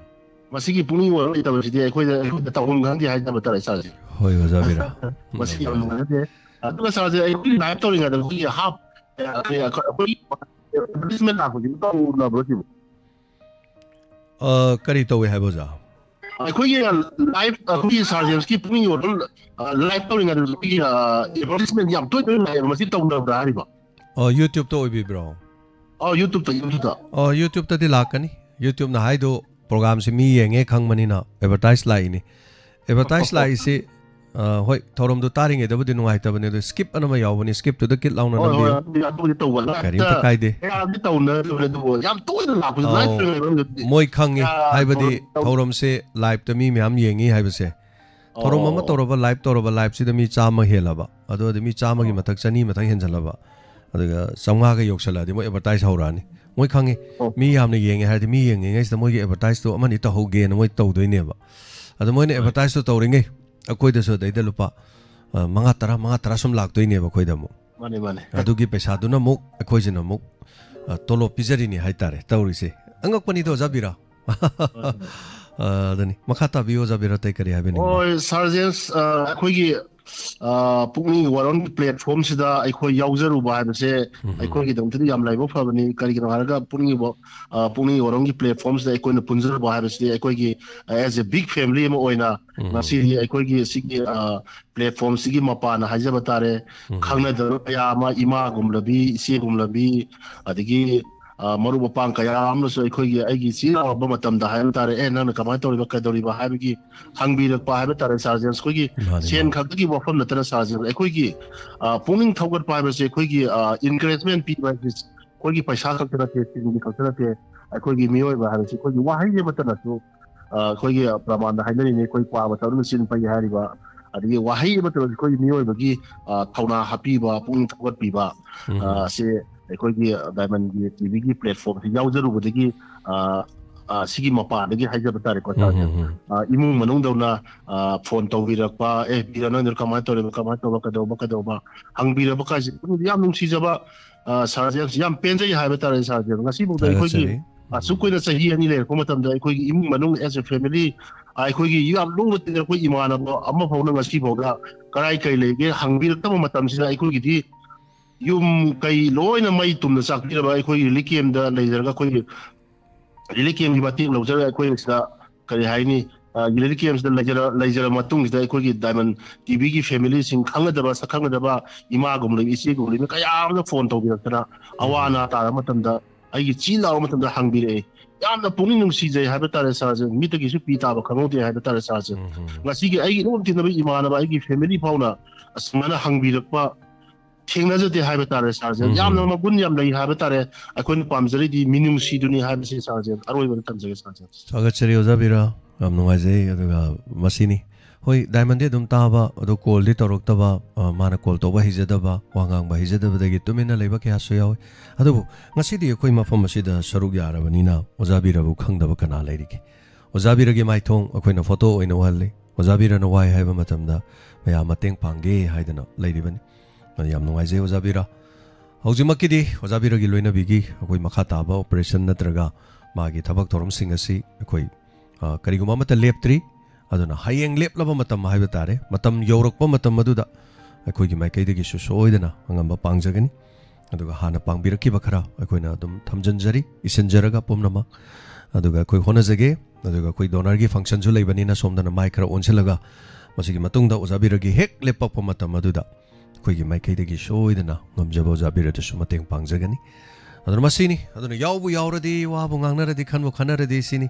ꯃꯁꯤꯒꯤ ꯄꯨꯛꯅꯤꯡ ꯋꯥꯔꯣꯜ ꯂꯩꯇꯕꯁꯤꯗꯤ ꯑꯩꯈꯣꯏꯗ, ꯑꯩꯈꯣꯏꯗ ꯇꯧꯐꯝ ꯈꯪꯗꯦ ꯍꯥꯏꯖꯕ ꯇꯥꯔꯦ ꯏꯁꯥꯁꯦ꯫ ꯍꯣꯏ, ꯑꯣꯖꯥ ꯕꯤꯔꯥ꯫ ꯃꯁꯤ ꯌꯥꯝ ꯅꯨꯡꯉꯥꯏꯖꯗꯦ꯫ ꯑꯗꯨꯒ ꯁꯥꯔꯁꯦ, ꯑꯩꯈꯣꯏꯒꯤ live ꯇꯧꯔꯤꯉꯩꯗ ꯑꯩꯈꯣꯏꯒꯤ half, ꯑꯩꯈꯣꯏ advertisement ꯂꯥꯛꯄꯁꯤ ꯇꯧꯅꯕ꯭ꯔꯣ ꯁꯤꯕꯨ? ꯑ, ꯀꯔꯤ ꯇꯧꯋꯦ ꯍꯥꯏꯕ, ꯑꯣꯖꯥ? ꯑꯩꯈꯣꯏꯒꯤ live, ꯑꯩꯈꯣꯏꯒꯤ ꯁꯥꯔ ꯖꯦꯝꯁꯀꯤ ꯄꯨꯛꯅꯤꯡ ꯋꯥꯔꯣꯜ, ꯑ, live ꯇꯧꯔꯤꯉꯩꯗ ꯑꯩꯈꯣꯏꯒꯤ, ꯑ, advertisement ꯌꯥꯝ ꯇꯣꯏ ꯇꯣꯏꯅ ꯂꯥꯛꯑꯦꯕ, ꯃꯁꯤ ꯇꯧꯅꯕ꯭ꯔꯥ ꯍꯥꯏꯔꯤꯕ? ꯑ, YouTube-ꯇ ꯑꯣꯏꯕꯤꯕ꯭ꯔꯣ? ꯑ, YouTube-ꯇ, YouTube-ꯇ꯫ ꯑ, YouTube-ꯇꯗꯤ ꯂꯥꯛꯀꯅꯤ꯫ YouTube-ꯅ ꯍꯥꯏꯗꯣ program-ꯁꯤ ꯃꯤ ꯌꯦꯡꯉꯦ ꯈꯪꯕꯅꯤꯅ advertise ꯂꯥꯛꯏꯅꯤ꯫ Advertise ꯂꯥꯛꯏꯁꯤ, ꯑ, ꯍꯣꯏ, ꯊꯧꯔꯝꯗꯣ ꯇꯥꯔꯤꯉꯩꯗꯕꯨꯗꯤ ꯅꯨꯡꯉꯥꯏꯇꯕꯅꯤ, ꯑꯗꯣ skip ꯑꯅ ꯑꯃ ꯌꯥꯎꯕꯅꯤ, skip-ꯇꯨꯗ click ꯂꯥꯎꯅ ꯍꯣꯏ, ꯍꯣꯏ, ꯅꯝꯕꯤꯌꯨ꯫ ꯑꯗꯨꯗꯤ, ꯑꯗꯨꯕꯨꯗꯤ ꯇꯧꯕ꯫ ꯀꯔꯤꯝꯇ ꯀꯥꯏꯗꯦ꯫ ꯀꯌꯥꯗꯤ ꯇꯧꯅꯗꯕꯅꯦ, ꯑꯗꯨꯕꯨ ꯌꯥꯝ ꯇꯣꯏꯅ ꯂꯥꯛꯄꯁꯨ ꯑꯧ꯫ live ꯇꯧꯔꯤꯉꯩꯗ ꯑꯗꯨꯗꯤ꯫ ꯃꯣꯏ ꯈꯪꯉꯤ, ꯌꯥ, ꯍꯥꯏꯕꯗꯤ ꯇꯧ- ꯊꯧꯔꯝꯁꯦ live-ꯇ ꯃꯤ ꯃꯌꯥꯝ ꯌꯦꯡꯉꯤ ꯍꯥꯏꯕꯁꯦ꯫ ꯊꯧꯔꯝ ꯑꯃ ꯑꯣ꯫ ꯇꯧꯔꯕ, live ꯇꯧꯔꯕ, live-ꯁꯤꯗ ꯃꯤ ꯆꯥꯝꯃ ꯍꯦꯜꯂꯕ, ꯑꯗꯨ ꯑꯣꯏꯔꯗꯤ ꯃꯤ ꯆꯥꯝꯃꯒꯤ ꯑꯣ꯫ ꯃꯊꯛ, ꯆꯅꯤ ꯃꯊꯛ ꯍꯦꯟꯖꯜꯂꯕ, ꯑꯗꯨꯒ ꯆꯥꯝꯃꯉꯥꯒ ꯌꯧꯁꯜꯂꯛꯑꯗꯤ ꯃꯣꯏ advertise ꯍꯧꯔꯛꯑꯅꯤ꯫ ꯃꯣꯏ ꯈꯪꯉꯤ, ꯑꯣ꯫ ꯃꯤ ꯌꯥꯝꯅ ꯌꯦꯡꯉꯦ ꯍꯥꯏꯔꯗꯤ ꯃꯤ ꯌꯦꯡꯉꯤꯉꯩꯁꯤꯗ ꯃꯣꯏꯒꯤ advertise-ꯇꯣ ꯑꯃꯅꯤ ꯇꯧꯍꯧꯒꯦꯅ ꯃꯣꯏ ꯇꯧꯗꯣꯏꯅꯦꯕ꯫ ꯑꯗꯣ ꯃꯣꯏꯅ ꯍꯣꯏ꯫ Advertise-ꯇꯣ ꯇꯧꯔꯤꯉꯩ ꯑꯩꯈꯣꯏꯗꯁꯨ ꯑꯗꯩꯗ ꯂꯨꯄꯥ, ꯑ, ꯃꯉꯥ, ꯇꯔꯥ, ꯃꯉꯥ, ꯇꯔꯥ ꯁꯨꯝ ꯂꯥꯛꯇꯣꯏꯅꯦꯕ ꯑꯩꯈꯣꯏꯗ ꯑꯃꯨꯛ꯫ ꯃꯥꯅꯦ, ꯃꯥꯅꯦ꯫ ꯑꯗꯨꯒꯤ ꯄꯩꯁꯥꯗꯨꯅ ꯑꯃꯨꯛ ꯑꯩꯈꯣꯏꯁꯤꯅ ꯑꯃꯨꯛ, ꯑ, ꯇꯣꯂꯣꯞ ꯄꯤꯖꯔꯤꯅꯤ ꯍꯥꯏꯇꯥꯔꯦ ꯇꯧꯔꯤꯁꯦ꯫ ꯑꯉꯛꯄꯅꯤꯗꯣ, ꯑꯣꯖꯥ ꯕꯤꯔꯥ꯫ ꯍꯣꯏ, ꯍꯣꯏ꯫ ꯑ, ꯑꯗꯨꯅꯤ꯫ ꯃꯈꯥ ꯇꯥꯕꯤꯌꯨ, ꯑꯣꯖꯥ ꯕꯤꯔꯥ, ꯑꯇꯩ ꯀꯔꯤ ꯍꯥꯏꯕꯤꯅꯤꯡꯕ? ꯍꯣꯏ, ꯁꯥꯔ ꯖꯦꯝꯁ, ꯑ, ꯑꯩꯈꯣꯏꯒꯤ, ꯑ, ꯄꯨꯛꯅꯤꯡ ꯋꯥꯔꯣꯜꯒꯤ platform-ꯁꯤꯗ ꯑꯩꯈꯣꯏ ꯌꯥꯎꯖꯔꯨꯕ ꯍꯥꯏꯕꯁꯦ ꯎꯝ꯫ ꯑꯩꯈꯣꯏꯒꯤꯗꯃꯛꯇꯗꯤ ꯌꯥꯝ ꯂꯥꯏꯕꯛ ꯐꯕꯅꯤ꯫ ꯀꯔꯤꯒꯤꯅꯣ ꯍꯥꯏꯔꯒ ꯄꯨꯛꯅꯤꯡ ꯋꯥ-, ꯑ, ꯄꯨꯛꯅꯤꯡ ꯋꯥꯔꯣꯜꯒꯤ platform-ꯁꯤꯗ ꯑꯩꯈꯣꯏꯅ ꯄꯨꯟꯖꯔꯨꯕ ꯍꯥꯏꯕꯁꯤꯗꯤ ꯑꯩꯈꯣꯏꯒꯤ, ꯑ, as a big family ꯑꯃ ꯑꯣꯏꯅ ꯎꯝ꯫ ꯉꯁꯤꯗꯤ ꯑꯩꯈꯣꯏꯒꯤ ꯁꯤꯒꯤ, ꯑ, platform-ꯁꯤꯒꯤ ꯃꯄꯥꯟꯅ ꯍꯥꯏꯖꯕ ꯇꯥꯔꯦ, ꯎꯝ꯫ ꯈꯪꯅꯗꯕ ꯀꯌꯥ ꯑꯃ, ꯏꯃꯥꯒꯨꯝꯂꯕꯤ, ꯏꯆꯦꯒꯨꯝꯂꯕꯤ, ꯑꯗꯒꯤ, ꯑ, ꯃꯔꯨꯞ ꯃꯄꯥꯡ ꯀꯌꯥ ꯑꯃꯅꯁꯨ ꯑꯩꯈꯣꯏꯒꯤ, ꯑꯩꯒꯤ ꯏꯆꯤꯜ ꯏꯅꯥꯎ ꯑꯣꯏꯕ ꯃꯇꯝꯗ ꯍꯥꯏꯕ ꯇꯥꯔꯦ, "ꯑꯦ, ꯅꯪꯅ ꯀꯃꯥꯏꯅ ꯇꯧꯔꯤꯕ, ꯀꯩꯗꯧꯔꯤꯕ?" ꯍꯥꯏꯕꯒꯤ ꯍꯪꯕꯤꯔꯛꯄ ꯍꯥꯏꯕ ꯇꯥꯔꯦ, ꯁꯥꯔ ꯖꯦꯝꯁ꯫ ꯑꯩꯈꯣꯏꯒꯤ ꯃꯥꯅꯤ, ꯁꯦꯟ ꯃꯥꯅꯤ꯫ ꯈꯛꯇꯒꯤ ꯋꯥꯐꯝ ꯅꯠꯇꯅ, ꯁꯥꯔ ꯖꯦꯝꯁ, ꯑꯩꯈꯣꯏꯒꯤ, ꯑ, ꯄꯨꯛꯅꯤꯡ ꯊꯧꯒꯠꯄ ꯍꯥꯏꯕꯁꯦ ꯑꯩꯈꯣꯏꯒꯤ, ꯑ, encouragement ꯄꯤꯕ ꯍꯥꯏꯕꯁꯦ ꯑꯩꯈꯣꯏꯒꯤ ꯄꯩꯁꯥ ꯈꯛꯇ ꯅꯠꯇꯦ, ꯆꯤꯟꯒꯤ ꯈꯛꯇ ꯅꯠꯇꯦ, ꯑꯩꯈꯣꯏꯒꯤ ꯃꯤꯑꯣꯏꯕ ꯍꯥꯏꯕꯁꯤ ꯑꯩꯈꯣꯏꯒꯤ ꯋꯥꯍꯩ ꯑꯃꯠꯇꯅꯁꯨ, ꯑ, ꯑꯩꯈꯣꯏꯒꯤ ꯄ꯭ꯔꯃꯥꯟꯗ ꯍꯥꯏꯅꯔꯤꯅꯤ, ꯑꯩꯈꯣꯏ ꯀ꯭ꯋꯥ ꯃꯇꯝꯗ ꯆꯤꯟ ꯐꯩ ꯍꯥꯏꯔꯤꯕ, ꯑꯗꯒꯤ ꯋꯥꯍꯩ ꯑꯃꯠꯇꯅꯁꯨ ꯑꯩꯈꯣꯏꯒꯤ ꯃꯤꯑꯣꯏꯕꯒꯤ, ꯑ, ꯊꯧꯅꯥ ꯍꯥꯞꯄꯤꯕ, ꯄꯨꯛꯅꯤꯡ ꯊꯧꯒꯠꯄꯤꯕ, ꯎꯝ꯫ ꯑ, ꯁꯦ ꯑꯩꯈꯣꯏꯒꯤ Diamond-ꯒꯤ T V-ꯒꯤ platform-ꯁꯤ ꯌꯥꯎꯖꯔꯨꯕꯗꯒꯤ, ꯑ, ꯑ, ꯁꯤꯒꯤ ꯃꯄꯥꯗꯒꯤ ꯍꯥꯏꯖꯕ ꯇꯥꯔꯦꯀꯣ, ꯎꯝ, ꯁꯥꯔꯁꯦ꯫ ꯎꯝ, ꯎꯝ꯫ ꯑ, ꯏꯃꯨꯡ ꯃꯅꯨꯡꯗꯧꯅ, ꯑ, ꯐꯣꯟ ꯇꯧꯕꯤꯔꯛꯄ, "ꯑꯦ, ꯕꯤꯔ, ꯅꯪꯗꯣ ꯀꯃꯥꯏꯅ ꯇꯧꯔꯤꯕ, ꯀꯃꯥꯏꯅ ꯇꯧꯕ, ꯀꯩꯗꯧꯕ, ꯀꯩꯗꯧꯕ?" ꯍꯪꯕꯤꯔꯕ ꯀꯥꯏꯁꯦ, ꯑꯗꯨꯗꯤ ꯌꯥꯝ ꯅꯨꯡꯁꯤꯖꯕ, ꯑ, ꯁꯥꯔꯁꯦ, ꯌꯥꯝ, ꯌꯥꯝ ꯄꯦꯟꯖꯩ ꯍꯥꯏꯕ ꯇꯥꯔꯦ, ꯁꯥꯔꯁꯦ꯫ ꯉꯁꯤꯐꯥꯎꯗ ꯑꯩꯈꯣꯏꯒꯤ, ꯊꯥꯒꯠꯆꯔꯤ꯫ ꯑꯁꯨꯛ ꯀꯨꯏꯅ ꯆꯍꯤ ꯑꯅꯤ ꯂꯩꯔꯛꯄ ꯃꯇꯝꯗ ꯑꯩꯈꯣꯏꯒꯤ ꯏꯃꯨꯡ ꯃꯅꯨꯡ, as a family, ꯑ, ꯑꯩꯈꯣꯏꯒꯤ ꯌꯥꯝ ꯂꯨꯅ ꯇꯤꯟꯅꯔꯛꯄ ꯏꯃꯥꯟꯅꯕ ꯑꯃ ꯐꯥꯎꯅ ꯉꯁꯤꯐꯥꯎꯗ ꯀꯔꯥꯏ ꯀꯔꯤ ꯂꯩꯒꯦ ꯍꯪꯕꯤꯔꯛꯇꯕ ꯃꯇꯝꯁꯤꯗ, ꯑꯩꯈꯣꯏꯒꯤꯗꯤ ꯌꯨꯝ ꯀꯩ ꯂꯣꯏꯅ ꯃꯩ ꯇꯨꯝꯅ ꯆꯥꯛꯄꯤꯔꯕ, ꯑꯩꯈꯣꯏꯒꯤ ꯔꯤꯂꯤꯐ ꯀꯦꯝꯗ ꯂꯩꯖꯔꯒ, ꯑꯩꯈꯣꯏꯒꯤ ꯔꯤꯂꯤꯐ ꯀꯦꯝꯒꯤ ꯃꯇꯦꯡ ꯂꯧꯖꯔꯒ, ꯑꯩꯈꯣꯏ ꯁꯤꯗ, ꯀꯔꯤ ꯍꯥꯏꯅꯤ, ꯑ, ꯔꯤꯂꯤꯐ ꯀꯦꯝꯁꯤꯗ ꯂꯩꯖꯔ-, ꯂꯩꯖꯔꯕ ꯃꯇꯨꯡꯁꯤꯗ, ꯑꯩꯈꯣꯏꯒꯤ ꯗꯥꯏꯃꯟ ꯇꯤꯚꯤꯒꯤ ꯐꯦꯃꯤꯂꯤꯁꯤꯡ, ꯈꯪꯅꯗꯕ, ꯁꯛ ꯈꯪꯅꯗꯕ ꯏꯃꯥꯒꯨꯝꯂꯕ, ꯏꯆꯦꯒꯨꯝꯂꯕ ꯀꯌꯥ ꯑꯃꯅ ꯐꯣꯟ ꯇꯧꯕꯤꯔꯛꯇꯅ, ꯑꯋꯥ ꯑꯅꯥ ꯇꯥꯔꯕ ꯃꯇꯝꯗ, ꯑꯩꯒꯤ ꯆꯤ ꯂꯥꯎꯕ ꯃꯇꯝꯗ ꯍꯪꯕꯤꯔꯛꯑꯦ꯫ ꯌꯥꯝꯅ ꯄꯨꯛꯅꯤꯡ ꯅꯨꯡꯁꯤꯖꯩ ꯍꯥꯏꯕ ꯇꯥꯔꯦ, ꯁꯥꯔꯁꯦ꯫ ꯃꯤꯠꯇꯒꯤꯁꯨ ꯄꯤ ꯇꯥꯕ ꯈꯪꯍꯧꯗꯦ ꯍꯥꯏꯕ ꯇꯥꯔꯦ, ꯁꯥꯔꯁꯦ꯫ ꯎꯝ, ꯎꯝ꯫ ꯉꯁꯤꯒꯤ ꯑꯩꯒꯤ ꯏꯅꯨꯡ ꯇꯤꯟꯅꯕ ꯏꯃꯥꯟꯅꯕ, ꯑꯩꯒꯤ ꯐꯦꯃꯤꯂꯤ ꯐꯥꯎꯅ ꯑꯁꯨꯃꯥꯏꯅ ꯍꯪꯕꯤꯔꯛꯄ ꯊꯦꯡꯅꯖꯗꯦ ꯍꯥꯏꯕ ꯇꯥꯔꯦ, ꯁꯥꯔꯁꯦ꯫ ꯎꯝ, ꯌꯥꯝꯅ ꯎꯝ꯫ ꯃꯒꯨꯟ ꯌꯥꯝ ꯂꯩ ꯍꯥꯏꯕ ꯇꯥꯔꯦ꯫ ꯑꯩꯈꯣꯏꯅ ꯄꯥꯝꯖꯔꯤꯗꯤ ꯃꯤꯅꯨꯡꯁꯤꯗꯨꯅꯤ ꯍꯥꯏꯕꯁꯦ, ꯁꯥꯔꯁꯦ꯫ ꯑꯔꯣꯏꯕꯗ ꯊꯝꯖꯒꯦ, ꯁꯥꯔꯁꯦ꯫ ꯊꯥꯒꯠꯆꯔꯤ, ꯑꯣꯖꯥ ꯕꯤꯔꯥ꯫ ꯌꯥꯝ ꯅꯨꯡꯉꯥꯏꯖꯩ꯫ ꯑꯗꯨꯒ ꯃꯁꯤꯅꯤ꯫ ꯍꯣꯏ, ꯗꯥꯏꯃꯟꯗꯤ ꯑꯗꯨꯝ ꯇꯥꯕ, ꯑꯗꯣ ꯀꯣꯜꯗꯤ ꯇꯧꯔꯛꯇꯕ, ꯑ, ꯃꯥꯅ ꯀꯣꯜ ꯇꯧꯕ ꯍꯩꯖꯗꯕ, ꯋꯥ ꯉꯥꯡꯕ ꯍꯩꯖꯗꯕꯗꯒꯤ ꯇꯨꯃꯤꯟꯅ ꯂꯩꯕ ꯀꯌꯥꯁꯨ ꯌꯥꯎꯏ꯫ ꯑꯗꯨꯕꯨ ꯉꯁꯤꯗꯤ ꯑꯩꯈꯣꯏ ꯃꯐꯝ ꯑꯁꯤꯗ ꯁꯔꯨꯛ ꯌꯥꯔꯕꯅꯤꯅ ꯑꯣꯖꯥ ꯕꯤꯔꯥꯕꯨ ꯈꯪꯗꯕ ꯀꯅꯥ ꯂꯩꯔꯤꯒꯦ? ꯑꯣꯖꯥ ꯕꯤꯔꯥꯒꯤ ꯃꯥꯏꯊꯣꯡ ꯑꯩꯈꯣꯏꯅ ꯐꯣꯇꯣ ꯑꯣꯏꯅ ꯎꯍꯜꯂꯤ꯫ ꯑꯣꯖꯥ ꯕꯤꯔꯥꯅ ꯋꯥꯏ ꯍꯥꯏꯕ ꯃꯇꯝꯗ ꯃꯌꯥꯝ ꯃꯇꯦꯡ ꯄꯥꯡꯒꯦ ꯍꯥꯏꯗꯅ ꯂꯩꯔꯤꯕꯅꯤ꯫ ꯑꯗꯨ ꯌꯥꯝ ꯅꯨꯡꯉꯥꯏꯖꯩ ꯑꯣꯖꯥ ꯕꯤꯔꯥ꯫ ꯍꯧꯖꯤꯛꯃꯛꯀꯤꯗꯤ ꯑꯣꯖꯥ ꯕꯤꯔꯥꯒꯤ ꯂꯣꯏꯅꯕꯤꯒꯤ ꯑꯩꯈꯣꯏ ꯃꯈꯥ ꯇꯥꯕ ꯑꯣꯄꯔꯦꯁꯟ ꯅꯠꯇ꯭ꯔꯒ ꯃꯥꯒꯤ ꯊꯕꯛ ꯊꯧꯔꯝꯁꯤꯡ ꯑꯁꯤ ꯑꯩꯈꯣꯏ, ꯑ, ꯀꯔꯤꯒꯨꯝꯕ ꯑꯃꯠꯇ ꯂꯦꯞꯇ꯭ꯔꯤ꯫ ꯑꯗꯨꯅ ꯍꯌꯦꯡ ꯂꯦꯞꯂꯕ ꯃꯇꯝ ꯍꯥꯏꯕ ꯇꯥꯔꯦ, ꯃꯇꯝ ꯌꯧꯔꯛꯄ ꯃꯇꯝ ꯑꯗꯨꯗ ꯑꯩꯈꯣꯏꯒꯤ ꯃꯥꯏꯀꯩꯗꯒꯤꯁꯨ ꯁꯣꯏꯗꯅ ꯑꯉꯝꯕ ꯄꯥꯡꯖꯒꯅꯤ꯫ ꯑꯗꯨꯒ ꯍꯥꯟꯅ ꯄꯥꯡꯕꯤꯔꯛꯈꯤꯕ ꯈꯔ ꯑꯩꯈꯣꯏꯅ ꯑꯗꯨꯝ ꯊꯝꯖꯤꯟꯖꯔꯤ, ꯏꯁꯤꯟꯖꯔꯒ ꯄꯨꯝꯅꯃꯛ꯫ ꯑꯗꯨꯒ ꯑꯩꯈꯣꯏ ꯍꯣꯠꯅꯖꯒꯦ꯫ ꯑꯗꯨꯒ ꯑꯩꯈꯣꯏ ꯗꯣꯅꯔꯒꯤ ꯐꯪꯁꯟꯁꯨ ꯂꯩꯕꯅꯤꯅ ꯁꯣꯝꯗꯅ ꯃꯥꯏ ꯈꯔ ꯑꯣꯟꯁꯤꯜꯂꯒ ꯃꯁꯤꯒꯤ ꯃꯇꯨꯡꯗ ꯑꯣꯖꯥ ꯕꯤꯔꯥꯒꯤ ꯍꯦꯛ ꯂꯦꯞꯄꯛꯄ ꯃꯇꯝ ꯑꯗꯨꯗ ꯑꯩꯈꯣꯏꯒꯤ ꯃꯥꯏꯀꯩꯗꯒꯤ ꯁꯣꯏꯗꯅ ꯉꯝꯖꯕ ꯑꯣꯖꯥ ꯕꯤꯔꯥꯗꯁꯨ ꯃꯇꯦꯡ ꯄꯥꯡꯖꯒꯅꯤ꯫ ꯑꯗꯨꯅ ꯃꯁꯤꯅꯤ꯫ ꯑꯗꯨꯅ ꯌꯥꯎꯕꯨ ꯌꯥꯎꯔꯗꯤ, ꯋꯥꯕꯨ ꯉꯥꯡꯅꯔꯗꯤ, ꯈꯟꯕꯨ ꯈꯟꯅꯔꯗꯤ ꯁꯤꯅꯤ꯫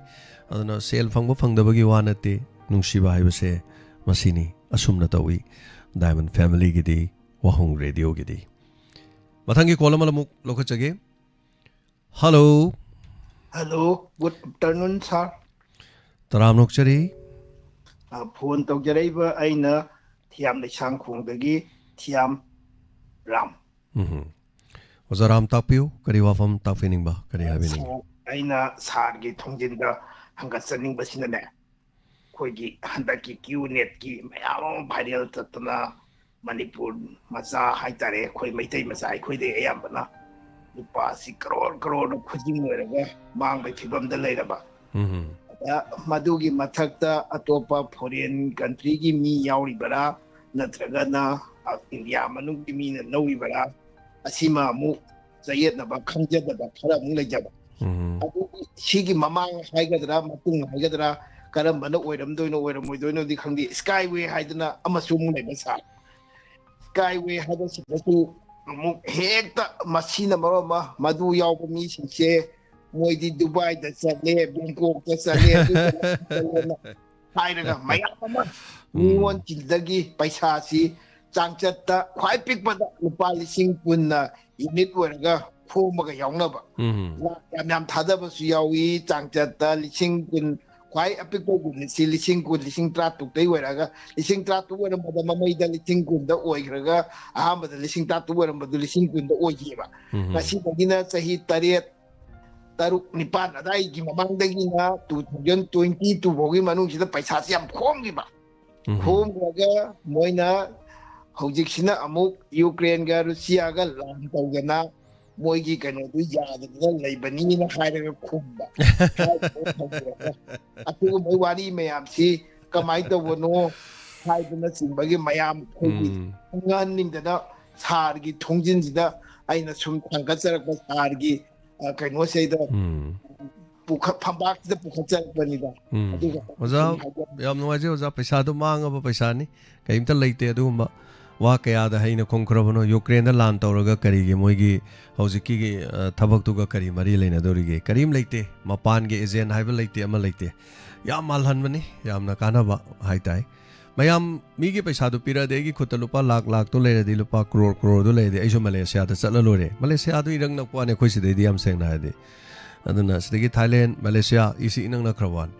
ꯑꯗꯨꯅ ꯁꯦꯜ ꯐꯪꯕ ꯐꯪꯗꯕꯒꯤ ꯋꯥ ꯅꯠꯇꯦ, ꯅꯨꯡꯁꯤꯕ ꯍꯥꯏꯕꯁꯦ ꯃꯁꯤꯅꯤ꯫ ꯑꯁꯨꯝꯅ ꯇꯧꯏ ꯗꯥꯏꯃꯟ ꯐꯦꯃꯤꯂꯤꯒꯤꯗꯤ, ꯋꯥꯍꯣꯡ ꯔꯦꯗꯤꯑꯣꯒꯤꯗꯤ꯫ ꯃꯊꯪꯒꯤ ꯀꯣꯜ ꯑꯃ ꯑꯃꯨꯛ ꯂꯧꯈꯠꯆꯒꯦ꯫ Hello. Hello, good afternoon, sir꯫ ꯇꯔꯥꯝꯅ ꯑꯣꯛꯆꯔꯤ꯫ ꯑ, ꯐꯣꯟ ꯇꯧꯖꯔꯛꯏꯕ ꯑꯩꯅ ꯊꯤꯌꯥꯝ ꯂꯩꯁꯥꯡꯈꯣꯡꯗꯒꯤ ꯊꯤꯌꯥꯝ ꯔꯥꯝ꯫ ꯎꯝ꯫ ꯑꯣꯖꯥ ꯔꯥꯝ, ꯇꯥꯛꯄꯤꯌꯨ, ꯀꯔꯤ ꯋꯥꯐꯝ ꯇꯥꯛꯄꯤꯅꯤꯡꯕ, ꯀꯔꯤ ꯍꯥꯏꯕꯤꯅꯤꯡꯕ? ꯁꯥꯔ, ꯑꯩꯅ ꯁꯥꯔꯒꯤ ꯊꯣꯡꯖꯤꯟꯗ ꯍꯪꯒꯠꯆꯅꯤꯡꯕꯁꯤꯅꯅꯦ, ꯑꯩꯈꯣꯏꯒꯤ ꯍꯟꯗꯛꯀꯤ ꯀ꯭ꯌꯨ ꯅꯦꯠꯀꯤ ꯃꯌꯥꯝ ꯑꯃ ꯚꯥꯏꯔꯦꯜ ꯆꯠꯇꯅ, ꯃꯅꯤꯄꯨꯔ ꯃꯆꯥ ꯍꯥꯏꯇꯥꯔꯦ, ꯑꯩꯈꯣꯏ ꯃꯩꯇꯩ ꯃꯆꯥ ꯑꯩꯈꯣꯏꯗꯩ ꯑꯌꯥꯝꯕꯅ ꯂꯨꯄꯥꯁꯤ ꯀꯔꯣꯔ ꯀꯔꯣꯔꯗ ꯈꯨꯖꯤꯡ ꯑꯣꯏꯔꯒ ꯃꯥꯡꯕꯒꯤ ꯐꯤꯕꯝꯗ ꯂꯩꯔꯕ꯫ ꯎꯝ꯫ ꯑꯗ ꯃꯗꯨꯒꯤ ꯃꯊꯛꯇ ꯑꯇꯣꯞꯄ ꯐꯣꯔꯦꯟ ꯀꯟꯇ꯭ꯔꯤꯒꯤ ꯃꯤ ꯌꯥꯎꯔꯤꯕꯔꯥ, ꯅꯠꯇ꯭ꯔꯒꯅ ꯏꯟꯗꯤꯌꯥ ꯃꯅꯨꯡꯒꯤ ꯃꯤꯅ ꯂꯧꯔꯤꯕꯔꯥ, ꯑꯁꯤꯃ ꯑꯃꯨꯛ ꯆꯌꯦꯠꯅꯕ, ꯈꯪꯖꯗꯕ ꯈꯔ ꯑꯃꯨꯛ ꯂꯩꯖꯕ꯫ ꯎꯝ꯫ ꯑꯗꯨꯒꯤ ꯁꯤꯒꯤ ꯃꯃꯥꯡ ꯍꯥꯏꯒꯗ꯭ꯔꯥ, ꯃꯇꯨꯡ ꯍꯥꯏꯒꯗ꯭ꯔꯥ, ꯀꯔꯝꯕꯅ ꯑꯣꯏꯔꯝꯗꯣꯏꯅꯣ, ꯑꯣꯏꯔꯝꯃꯣꯏꯗꯣꯏꯅꯣꯗꯤ ꯈꯪꯗꯦ꯫ ꯁ꯭ꯀꯥꯏꯋꯦ ꯍꯥꯏꯗꯅ ꯑꯃꯁꯨ ꯑꯃꯨꯛ ꯂꯩꯕ ꯁꯥꯔ꯫ ꯁ꯭ꯀꯥꯏꯋꯦ ꯍꯥꯏꯕꯁꯤꯗꯁꯨ ꯑꯃꯨꯛ ꯍꯦꯛꯇ, ꯃꯁꯤꯅ ꯃꯔꯣꯜ ꯑꯃ, ꯃꯗꯨ ꯌꯥꯎꯕ ꯃꯤꯁꯤꯡꯁꯦ ꯃꯣꯏꯗꯤ ꯗꯨꯕꯥꯏꯗ ꯆꯠꯂꯦ, ꯕꯦꯡꯀꯣꯛꯇ ꯆꯠꯂꯦ, ꯑꯗꯨ ꯆꯠꯂꯦ, ꯑꯗꯨ ꯆꯠꯂꯦꯅ ꯍꯥꯏꯔꯒ ꯃꯌꯥꯝ ꯑꯃ ꯎꯝ꯫ ꯃꯤꯉꯣꯟ ꯆꯤꯟꯗꯒꯤ ꯄꯩꯁꯥꯁꯤ ꯆꯥꯡꯆꯠꯇ ꯈ꯭ꯋꯥꯏ ꯄꯤꯛꯄꯗ ꯂꯨꯄꯥ ꯂꯤꯁꯤꯡ ꯀꯨꯟꯅ ꯌꯨꯅꯤꯠ ꯑꯣꯏꯔꯒ ꯈꯣꯝꯃꯒ ꯌꯥꯎꯅꯕ꯫ ꯎꯝ꯫ ꯂꯥꯛ ꯌꯥꯝ ꯌꯥꯝ ꯊꯥꯗꯕꯁꯨ ꯌꯥꯎꯏ, ꯆꯥꯡꯆꯠꯇ ꯂꯤꯁꯤꯡ ꯀꯨꯟ, ꯈ꯭ꯋꯥꯏ ꯑꯄꯤꯛꯄ ꯌꯨꯅꯤꯠꯁꯤ ꯂꯤꯁꯤꯡ ꯀꯨꯟ, ꯂꯤꯁꯤꯡ ꯇꯔꯥ ꯇꯔꯨꯛꯇꯩ ꯑꯣꯏꯔꯒ, ꯂꯤꯁꯤꯡ ꯇꯔꯥ ꯇꯔꯨꯛ ꯑꯣꯏꯔꯝꯕꯗ ꯃꯃꯩꯗ ꯂꯤꯁꯤꯡ ꯀꯨꯟꯗ ꯑꯣꯏꯈ꯭ꯔꯒ, ꯑꯍꯥꯟꯕꯗ ꯂꯤꯁꯤꯡ ꯇꯔꯥ ꯇꯔꯨꯛ ꯑꯣꯏꯔꯝꯕꯗꯨ ꯂꯤꯁꯤꯡ ꯀꯨꯟꯗ ꯑꯣꯏꯈꯤꯑꯕ꯫ ꯎꯝ꯫ ꯉꯁꯤꯗꯒꯤꯅ ꯆꯍꯤ ꯇꯔꯦꯠ, ꯇꯔꯨꯛ, ꯅꯤꯄꯥꯟ ꯑꯗꯥꯏꯒꯤ ꯃꯃꯥꯡꯗꯒꯤꯅ two thousand twenty two ꯐꯥꯎꯒꯤ ꯃꯅꯨꯡꯁꯤꯗ ꯄꯩꯁꯥꯁꯤ ꯌꯥꯝ ꯈꯣꯝꯈꯤꯕ꯫ ꯎꯝ꯫ ꯈꯣꯝꯈ꯭ꯔꯒ ꯃꯣꯏꯅ ꯍꯧꯖꯤꯛꯁꯤꯅ ꯑꯃꯨꯛ ꯌꯨꯀ꯭ꯔꯦꯟꯒ ꯔꯨꯁꯤꯌꯥꯒ ꯂꯥꯟ ꯇꯧꯗꯅ ꯃꯣꯏꯒꯤ ꯀꯩꯅꯣꯗꯨ ꯌꯥꯗꯗꯅ ꯂꯩꯕꯅꯤꯅ ꯍꯥꯏꯔꯒ ꯈꯨꯝꯕ꯫ ꯍꯥꯏꯔꯒ ꯈꯨꯝꯕ꯫ ꯑꯗꯨꯒꯨꯝꯕ ꯋꯥꯔꯤ ꯃꯌꯥꯝꯁꯤ ꯀꯃꯥꯏꯅ ꯇꯧꯕꯅꯣ ꯍꯥꯏꯕꯅꯆꯤꯡꯕꯒꯤ ꯃꯌꯥꯝ ꯑꯩꯈꯣꯏꯒꯤ ꯎꯝ꯫ ꯈꯪꯍꯟꯅꯤꯡꯗꯅ ꯁꯥꯔꯒꯤ ꯊꯣꯡꯖꯤꯟꯁꯤꯗ ꯑꯩꯅ ꯁꯨꯝ ꯊꯥꯡꯒꯠꯆꯔꯛꯄ ꯁꯥꯔꯒꯤ, ꯑ, ꯀꯩꯅꯣꯁꯤꯗ ꯎꯝ꯫ ꯄꯨꯈꯠ-, ꯐꯝꯄꯥꯛꯁꯤꯗ ꯄꯨꯈꯠꯆꯔꯛꯄꯅꯤꯗ꯫ ꯎꯝ꯫ ꯑꯗꯨꯒ ꯑꯣꯖꯥ, ꯁꯨꯝ ꯍꯥꯏꯖ- ꯌꯥꯝ ꯅꯨꯡꯉꯥꯏꯖꯩ ꯑꯣꯖꯥ, ꯄꯩꯁꯥꯗꯣ ꯃꯥꯡꯉꯕ ꯄꯩꯁꯥꯅꯤ, ꯀꯔꯤꯝꯇ ꯂꯩꯇꯦ ꯑꯗꯨꯒꯨꯝꯕ꯫ ꯋꯥ ꯀꯌꯥꯗ ꯍꯩꯅ ꯈꯣꯡꯈ꯭ꯔꯕꯅꯣ? ꯌꯨꯀ꯭ꯔꯦꯟꯗ ꯂꯥꯟ ꯇꯧꯔꯒ ꯀꯔꯤꯒꯤ ꯃꯣꯏꯒꯤ ꯍꯧꯖꯤꯛꯀꯤ, ꯑ, ꯊꯕꯛꯇꯨꯒ ꯀꯔꯤ ꯃꯔꯤ ꯂꯩꯅꯗꯧꯔꯤꯒꯦ? ꯀꯔꯤꯝ ꯂꯩꯇꯦ꯫ ꯃꯄꯥꯟꯒꯤ ꯑꯦꯖꯦꯟ ꯍꯥꯏꯕ ꯂꯩꯇꯦ, ꯑꯃ ꯂꯩꯇꯦ꯫ ꯌꯥꯝ ꯃꯥꯜꯍꯟꯕꯅꯤ, ꯌꯥꯝꯅ ꯀꯥꯟꯅꯕ ꯍꯥꯏ ꯇꯥꯏ꯫ ꯃꯌꯥꯝ ꯃꯤꯒꯤ ꯄꯩꯁꯥꯗꯨ ꯄꯤꯔꯛꯑꯗꯤ, ꯑꯩꯒꯤ ꯈꯨꯠꯇ ꯂꯨꯄꯥ ꯂꯥꯛ ꯂꯥꯛꯇꯣ ꯂꯩꯔꯗꯤ, ꯂꯨꯄꯥ ꯀ꯭ꯔꯣꯔ ꯀ꯭ꯔꯣꯔꯗꯨ ꯂꯩꯔꯗꯤ, ꯑꯩꯁꯨ ꯃꯂꯦꯁꯤꯌꯥꯗ ꯆꯠꯂ ꯂꯣꯏꯔꯦ꯫ ꯃꯂꯦꯁꯤꯌꯥꯗꯨ ꯏꯔꯪ ꯅꯛꯄ ꯋꯥꯅꯤ ꯑꯩꯈꯣꯏ ꯁꯤꯗꯩꯗꯤ, ꯌꯥꯝ ꯁꯦꯡꯅ ꯍꯥꯏꯔꯗꯤ꯫ ꯑꯗꯨꯅ ꯁꯤꯗꯒꯤ ꯊꯥꯏꯂꯦꯟ, ꯃꯂꯦꯁꯤꯌꯥ, ꯏꯁꯤ ꯏꯅꯛ ꯅꯛꯈ꯭ꯔꯕ ꯋꯥꯅꯤ꯫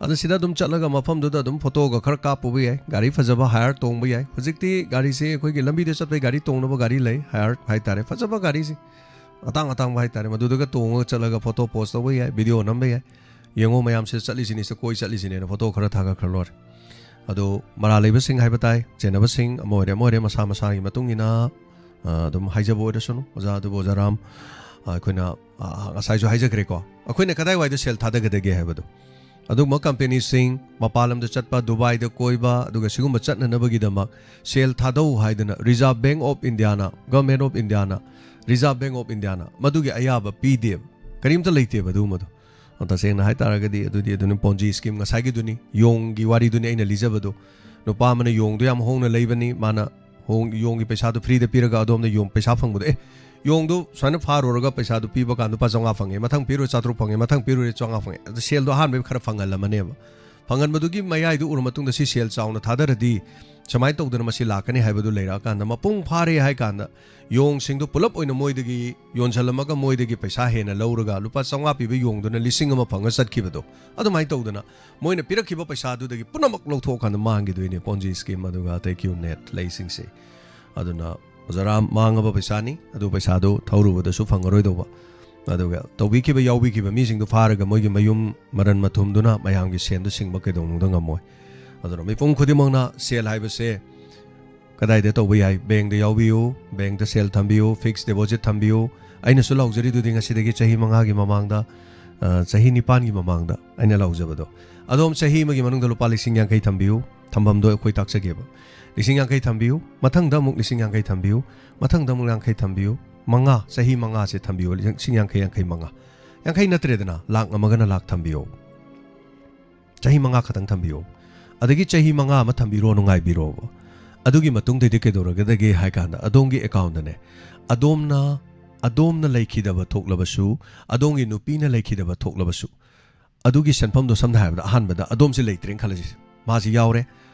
ꯑꯗꯨ ꯁꯤꯗ ꯑꯗꯨꯝ ꯆꯠꯂꯒ ꯃꯐꯝꯗꯨꯗ ꯑꯗꯨꯝ ꯐꯣꯇꯣꯒ ꯈꯔ ꯀꯥꯞꯄꯨꯕ ꯌꯥꯏ, ꯒꯥꯔꯤ ꯐꯖꯕ ꯍꯥꯌꯔ ꯇꯣꯡꯕ ꯌꯥꯏ꯫ ꯍꯧꯖꯤꯛꯇꯤ ꯒꯥꯔꯤꯁꯦ ꯑꯩꯈꯣꯏꯒꯤ ꯂꯝꯕꯤꯗ ꯆꯠꯄꯩ ꯒꯥꯔꯤ ꯇꯣꯡꯅꯕ ꯒꯥꯔꯤ ꯂꯩ, ꯍꯥꯌꯔ ꯍꯥꯏꯇꯥꯔꯦ, ꯐꯖꯕ ꯒꯥꯔꯤꯁꯦ꯫ ꯑꯇꯥꯡ ꯑꯇꯥꯡꯕ ꯍꯥꯏꯇꯥꯔꯦ, ꯃꯗꯨꯗꯒ ꯇꯣꯡꯉꯒ ꯆꯠꯂꯒ ꯐꯣꯇꯣ ꯄꯣꯁ ꯇꯧꯕ ꯌꯥꯏ, ꯚꯤꯗꯤꯑꯣ ꯅꯝꯕ ꯌꯥꯏ꯫ ꯌꯦꯡꯉꯣ ꯃꯌꯥꯝꯁꯦ ꯆꯠꯂꯤꯁꯤꯅꯤ, ꯁꯦ ꯀꯣꯏ ꯆꯠꯂꯤꯁꯤꯅꯦꯅ ꯐꯣꯇꯣ ꯈꯔ ꯊꯥꯒꯠꯈ꯭ꯔ ꯂꯣꯏꯔꯦ꯫ ꯑꯗꯣ ꯃꯔꯥ ꯂꯩꯕꯁꯤꯡ ꯍꯥꯏꯕ ꯇꯥꯏ, ꯆꯦꯟꯅꯕꯁꯤꯡ ꯑꯃ ꯑꯣꯏꯔꯦ ꯑꯃ ꯑꯣꯏꯔꯦ, ꯃꯁꯥ ꯃꯁꯥꯒꯤ ꯃꯇꯨꯡ ꯏꯟꯅ, ꯑ, ꯑꯗꯨꯝ ꯍꯥꯏꯖꯕ ꯑꯣꯏꯔꯁꯅꯨ꯫ ꯑꯣꯖꯥ, ꯑꯗꯨꯕꯨ ꯑꯣꯖꯥ ꯔꯥꯝ, ꯑ, ꯑꯩꯈꯣꯏꯅ, ꯑ, ꯉꯁꯥꯏꯁꯨ ꯍꯥꯏꯖꯈ꯭ꯔꯦꯀꯣ, ꯑꯩꯈꯣꯏꯅ ꯀꯗꯥꯏꯋꯥꯏꯗ ꯁꯦꯜ ꯊꯥꯗꯒꯗꯒꯦ ꯍꯥꯏꯕꯗꯣ꯫ ꯑꯗꯨꯒꯨꯝꯕ ꯀꯝꯄꯦꯅꯤꯁꯤꯡ, ꯃꯄꯥꯟ ꯂꯝꯗ ꯆꯠꯄ, ꯗꯨꯕꯥꯏꯗ ꯀꯣꯏꯕ, ꯑꯗꯨꯒ ꯁꯤꯒꯨꯝꯕ ꯆꯠꯅꯅꯕꯒꯤꯗꯃꯛ ꯁꯦꯜ ꯊꯥꯗꯧ ꯍꯥꯏꯗꯅ Reserve Bank of Indiaꯅ, Government of Indiaꯅ, Reserve Bank of Indiaꯅ ꯃꯗꯨꯒꯤ ꯑꯌꯥꯕ ꯄꯤꯗꯦꯕ꯫ ꯀꯔꯤꯝꯇ ꯂꯩꯇꯦꯕ ꯑꯗꯨꯒꯨꯝꯕꯗꯣ꯫ ꯑꯗꯣ ꯇꯁꯦꯡꯅ ꯍꯥꯏꯇꯥꯔꯒꯗꯤ ꯑꯗꯨꯗꯤ ꯑꯗꯨꯅꯤ Ponzi scheme, ꯉꯁꯥꯏꯒꯤꯗꯨꯅꯤ, ꯌꯣꯡꯒꯤ ꯋꯥꯔꯤꯗꯨꯅꯤ ꯑꯩꯅ ꯂꯤꯖꯕꯗꯣ꯫ ꯅꯨꯄꯥ ꯑꯃꯅ ꯌꯣꯡꯗꯣ ꯌꯥꯝ ꯍꯣꯡꯅ ꯂꯩꯕꯅꯤ, ꯃꯥꯅ ꯍꯣꯡ-, ꯌꯣꯡꯒꯤ ꯄꯩꯁꯥꯗꯣ ꯐ꯭ꯔꯤꯗ ꯄꯤꯔꯒ ꯑꯗꯣꯝꯗ ꯌꯣꯡ ꯄꯩꯁꯥ ꯐꯪꯕꯗꯣ, ꯑꯦ, ꯌꯣꯡꯗꯣ ꯁꯨꯃꯥꯏꯅ ꯐꯥꯔꯨꯔꯒ ꯄꯩꯁꯥꯗꯣ ꯄꯤꯕ ꯀꯥꯟꯗ ꯂꯨꯄꯥ ꯆꯥꯝꯃꯉꯥ ꯐꯪꯉꯦ, ꯃꯊꯪ ꯄꯤꯔꯨꯔꯦ ꯆꯥꯇ꯭ꯔꯨꯛ ꯐꯪꯉꯦ, ꯃꯊꯪ ꯄꯤꯔꯨꯔꯦ ꯆꯥꯝꯃꯉꯥ ꯐꯪꯉꯦ, ꯑꯗꯣ ꯁꯦꯜꯗꯣ ꯑꯍꯥꯟꯕꯩ ꯈꯔ ꯐꯪꯍꯜꯂꯝꯃꯅꯦꯕ꯫ ꯐꯪꯍꯟꯕꯗꯨꯒꯤ ꯃꯌꯥꯏꯗꯨ ꯎꯔ ꯃꯇꯨꯡꯗ ꯁꯤ ꯁꯦꯜ ꯆꯥꯎꯅ ꯊꯥꯗꯔꯗꯤ ꯁꯨꯃꯥꯏꯅ ꯇꯧꯗꯅ ꯃꯁꯤ ꯂꯥꯛꯀꯅꯤ ꯍꯥꯏꯕꯗꯨ ꯂꯩꯔꯛꯑꯀꯥꯟꯗ, ꯃꯄꯨꯡ ꯐꯥꯔꯦ ꯍꯥꯏ ꯀꯥꯟꯗ ꯌꯣꯡꯁꯤꯡꯗꯣ ꯄꯨꯂꯞ ꯑꯣꯏꯅ ꯃꯣꯏꯗꯒꯤ ꯌꯣꯟꯁꯤꯜꯂꯝꯃꯒ ꯃꯣꯏꯗꯒꯤ ꯄꯩꯁꯥ ꯍꯦꯟꯅ ꯂꯧꯔꯒ ꯂꯨꯄꯥ ꯆꯥꯝꯃꯉꯥ ꯄꯤꯕ ꯌꯣꯡꯗꯨꯅ ꯂꯤꯁꯤꯡ ꯑꯃ ꯐꯪꯉ ꯆꯠꯈꯤꯕꯗꯣ, ꯑꯗꯨꯃꯥꯏꯅ ꯇꯧꯗꯅ ꯃꯣꯏꯅ ꯄꯤꯔꯛꯈꯤꯕ ꯄꯩꯁꯥꯗꯨꯗꯒꯤ ꯄꯨꯝꯅꯃꯛ ꯂꯧꯊꯣꯛꯑꯀꯥꯟꯗ ꯃꯥꯡꯈꯤꯗꯣꯏꯅꯦ Ponzi scheme ꯑꯗꯨꯒ ꯑꯇꯩ Q net ꯂꯩꯁꯤꯡꯁꯦ꯫ ꯑꯗꯨꯅ ꯑꯣꯖꯥ ꯔꯥꯝ, ꯃꯥꯡꯉꯕ ꯄꯩꯁꯥꯅꯤ, ꯑꯗꯨ ꯄꯩꯁꯥꯗꯨ ꯊꯧꯔꯨꯕꯗꯁꯨ ꯐꯪꯉꯔꯣꯏꯗꯧꯕ꯫ ꯑꯗꯨꯒ ꯇꯧꯕꯤꯈꯤꯕ ꯌꯥꯎꯕꯤꯈꯤꯕ ꯃꯤꯁꯤꯡꯗꯨ ꯐꯥꯔꯒ ꯃꯣꯏꯒꯤ ꯃꯌꯨꯝ ꯃꯔꯟ ꯃꯊꯨꯝꯗꯨꯅ ꯃꯌꯥꯝꯒꯤ ꯁꯦꯟꯗꯨ ꯁꯤꯡꯕ ꯀꯩꯗꯧꯅꯨꯡꯗ ꯉꯝꯃꯣꯏ꯫ ꯑꯗꯨꯅ ꯃꯤꯄꯨꯝ ꯈꯨꯗꯤꯡꯃꯛꯅ ꯁꯦꯜ ꯍꯥꯏꯕꯁꯦ ꯀꯗꯥꯏꯗ ꯇꯧꯕ ꯌꯥꯏ? ꯕꯦꯡꯗ ꯌꯥꯎꯕꯤꯌꯨ, ꯕꯦꯡꯗ ꯁꯦꯜ ꯊꯝꯕꯤꯌꯨ, fixed deposit ꯊꯝꯕꯤꯌꯨ꯫ ꯑꯩꯅꯁꯨ ꯂꯥꯎꯖꯔꯤꯗꯨꯗꯤ ꯉꯁꯤꯗꯒꯤ ꯆꯍꯤ ꯃꯉꯥꯒꯤ ꯃꯃꯥꯡꯗ, ꯑ, ꯆꯍꯤ ꯅꯤꯄꯥꯟꯒꯤ ꯃꯃꯥꯡꯗ ꯑꯩꯅ ꯂꯥꯎꯖꯕꯗꯣ꯫ ꯑꯗꯣꯝ ꯆꯍꯤ ꯑꯃꯒꯤ ꯃꯅꯨꯡꯗ ꯂꯨꯄꯥ ꯂꯤꯁꯤꯡ ꯌꯥꯡꯈꯩ ꯊꯝꯕꯤꯌꯨ, ꯊꯝꯐꯝꯗꯣ ꯑꯩꯈꯣꯏ ꯇꯥꯛꯆꯒꯦꯕ꯫ ꯂꯤꯁꯤꯡ ꯌꯥꯡꯈꯩ ꯊꯝꯕꯤꯌꯨ, ꯃꯊꯪꯗ ꯑꯃꯨꯛ ꯂꯤꯁꯤꯡ ꯌꯥꯡꯈꯩ ꯊꯝꯕꯤꯌꯨ, ꯃꯊꯪꯗ ꯑꯃꯨꯛ ꯌꯥꯡꯈꯩ ꯊꯝꯕꯤꯌꯨ, ꯃꯉꯥ, ꯆꯍꯤ ꯃꯉꯥꯁꯦ ꯊꯝꯕꯤꯌꯨ, ꯂꯤꯁꯤꯡ ꯌꯥꯡꯈꯩ, ꯌꯥꯡꯈꯩ ꯃꯉꯥ꯫ ꯌꯥꯡꯈꯩ ꯅꯠꯇ꯭ꯔꯦꯗꯅ, ꯂꯥꯛ ꯑꯃꯒꯅ ꯂꯥꯛ ꯊꯝꯕꯤꯌꯣ꯫ ꯆꯍꯤ ꯃꯉꯥ ꯈꯛꯇꯪ ꯊꯝꯕꯤꯌꯣ꯫ ꯑꯗꯒꯤ ꯆꯍꯤ ꯃꯉꯥ ꯑꯃ ꯊꯝꯕꯤꯔꯣ, ꯅꯨꯡꯉꯥꯏꯕꯤꯔꯣꯕ꯫ ꯑꯗꯨꯒꯤ ꯃꯇꯨꯡꯗꯩꯗꯤ ꯀꯩꯗꯧꯔꯒꯗꯒꯦ ꯍꯥꯏ ꯀꯥꯟꯗ, ꯑꯗꯣꯝꯒꯤ ꯑꯦꯀꯥꯎꯟꯗꯅꯦ, ꯑꯗꯣꯝꯅ, ꯑꯗꯣꯝꯅ ꯂꯩꯈꯤꯗꯕ ꯊꯣꯛꯂꯕꯁꯨ, ꯑꯗꯣꯝꯒꯤ ꯅꯨꯄꯤꯅ ꯂꯩꯈꯤꯗꯕ ꯊꯣꯛꯂꯕꯁꯨ, ꯑꯗꯨꯒꯤ ꯁꯦꯟꯐꯝꯗꯣ, ꯁꯝꯅ ꯍꯥꯏꯔꯕꯗ, ꯑꯍꯥꯟꯕꯗ ꯑꯗꯣꯝꯁꯤ ꯂꯩꯇ꯭ꯔꯦꯅ ꯈꯜꯂꯁꯤ, ꯃꯥꯁꯤ ꯌꯥꯎꯔꯦ,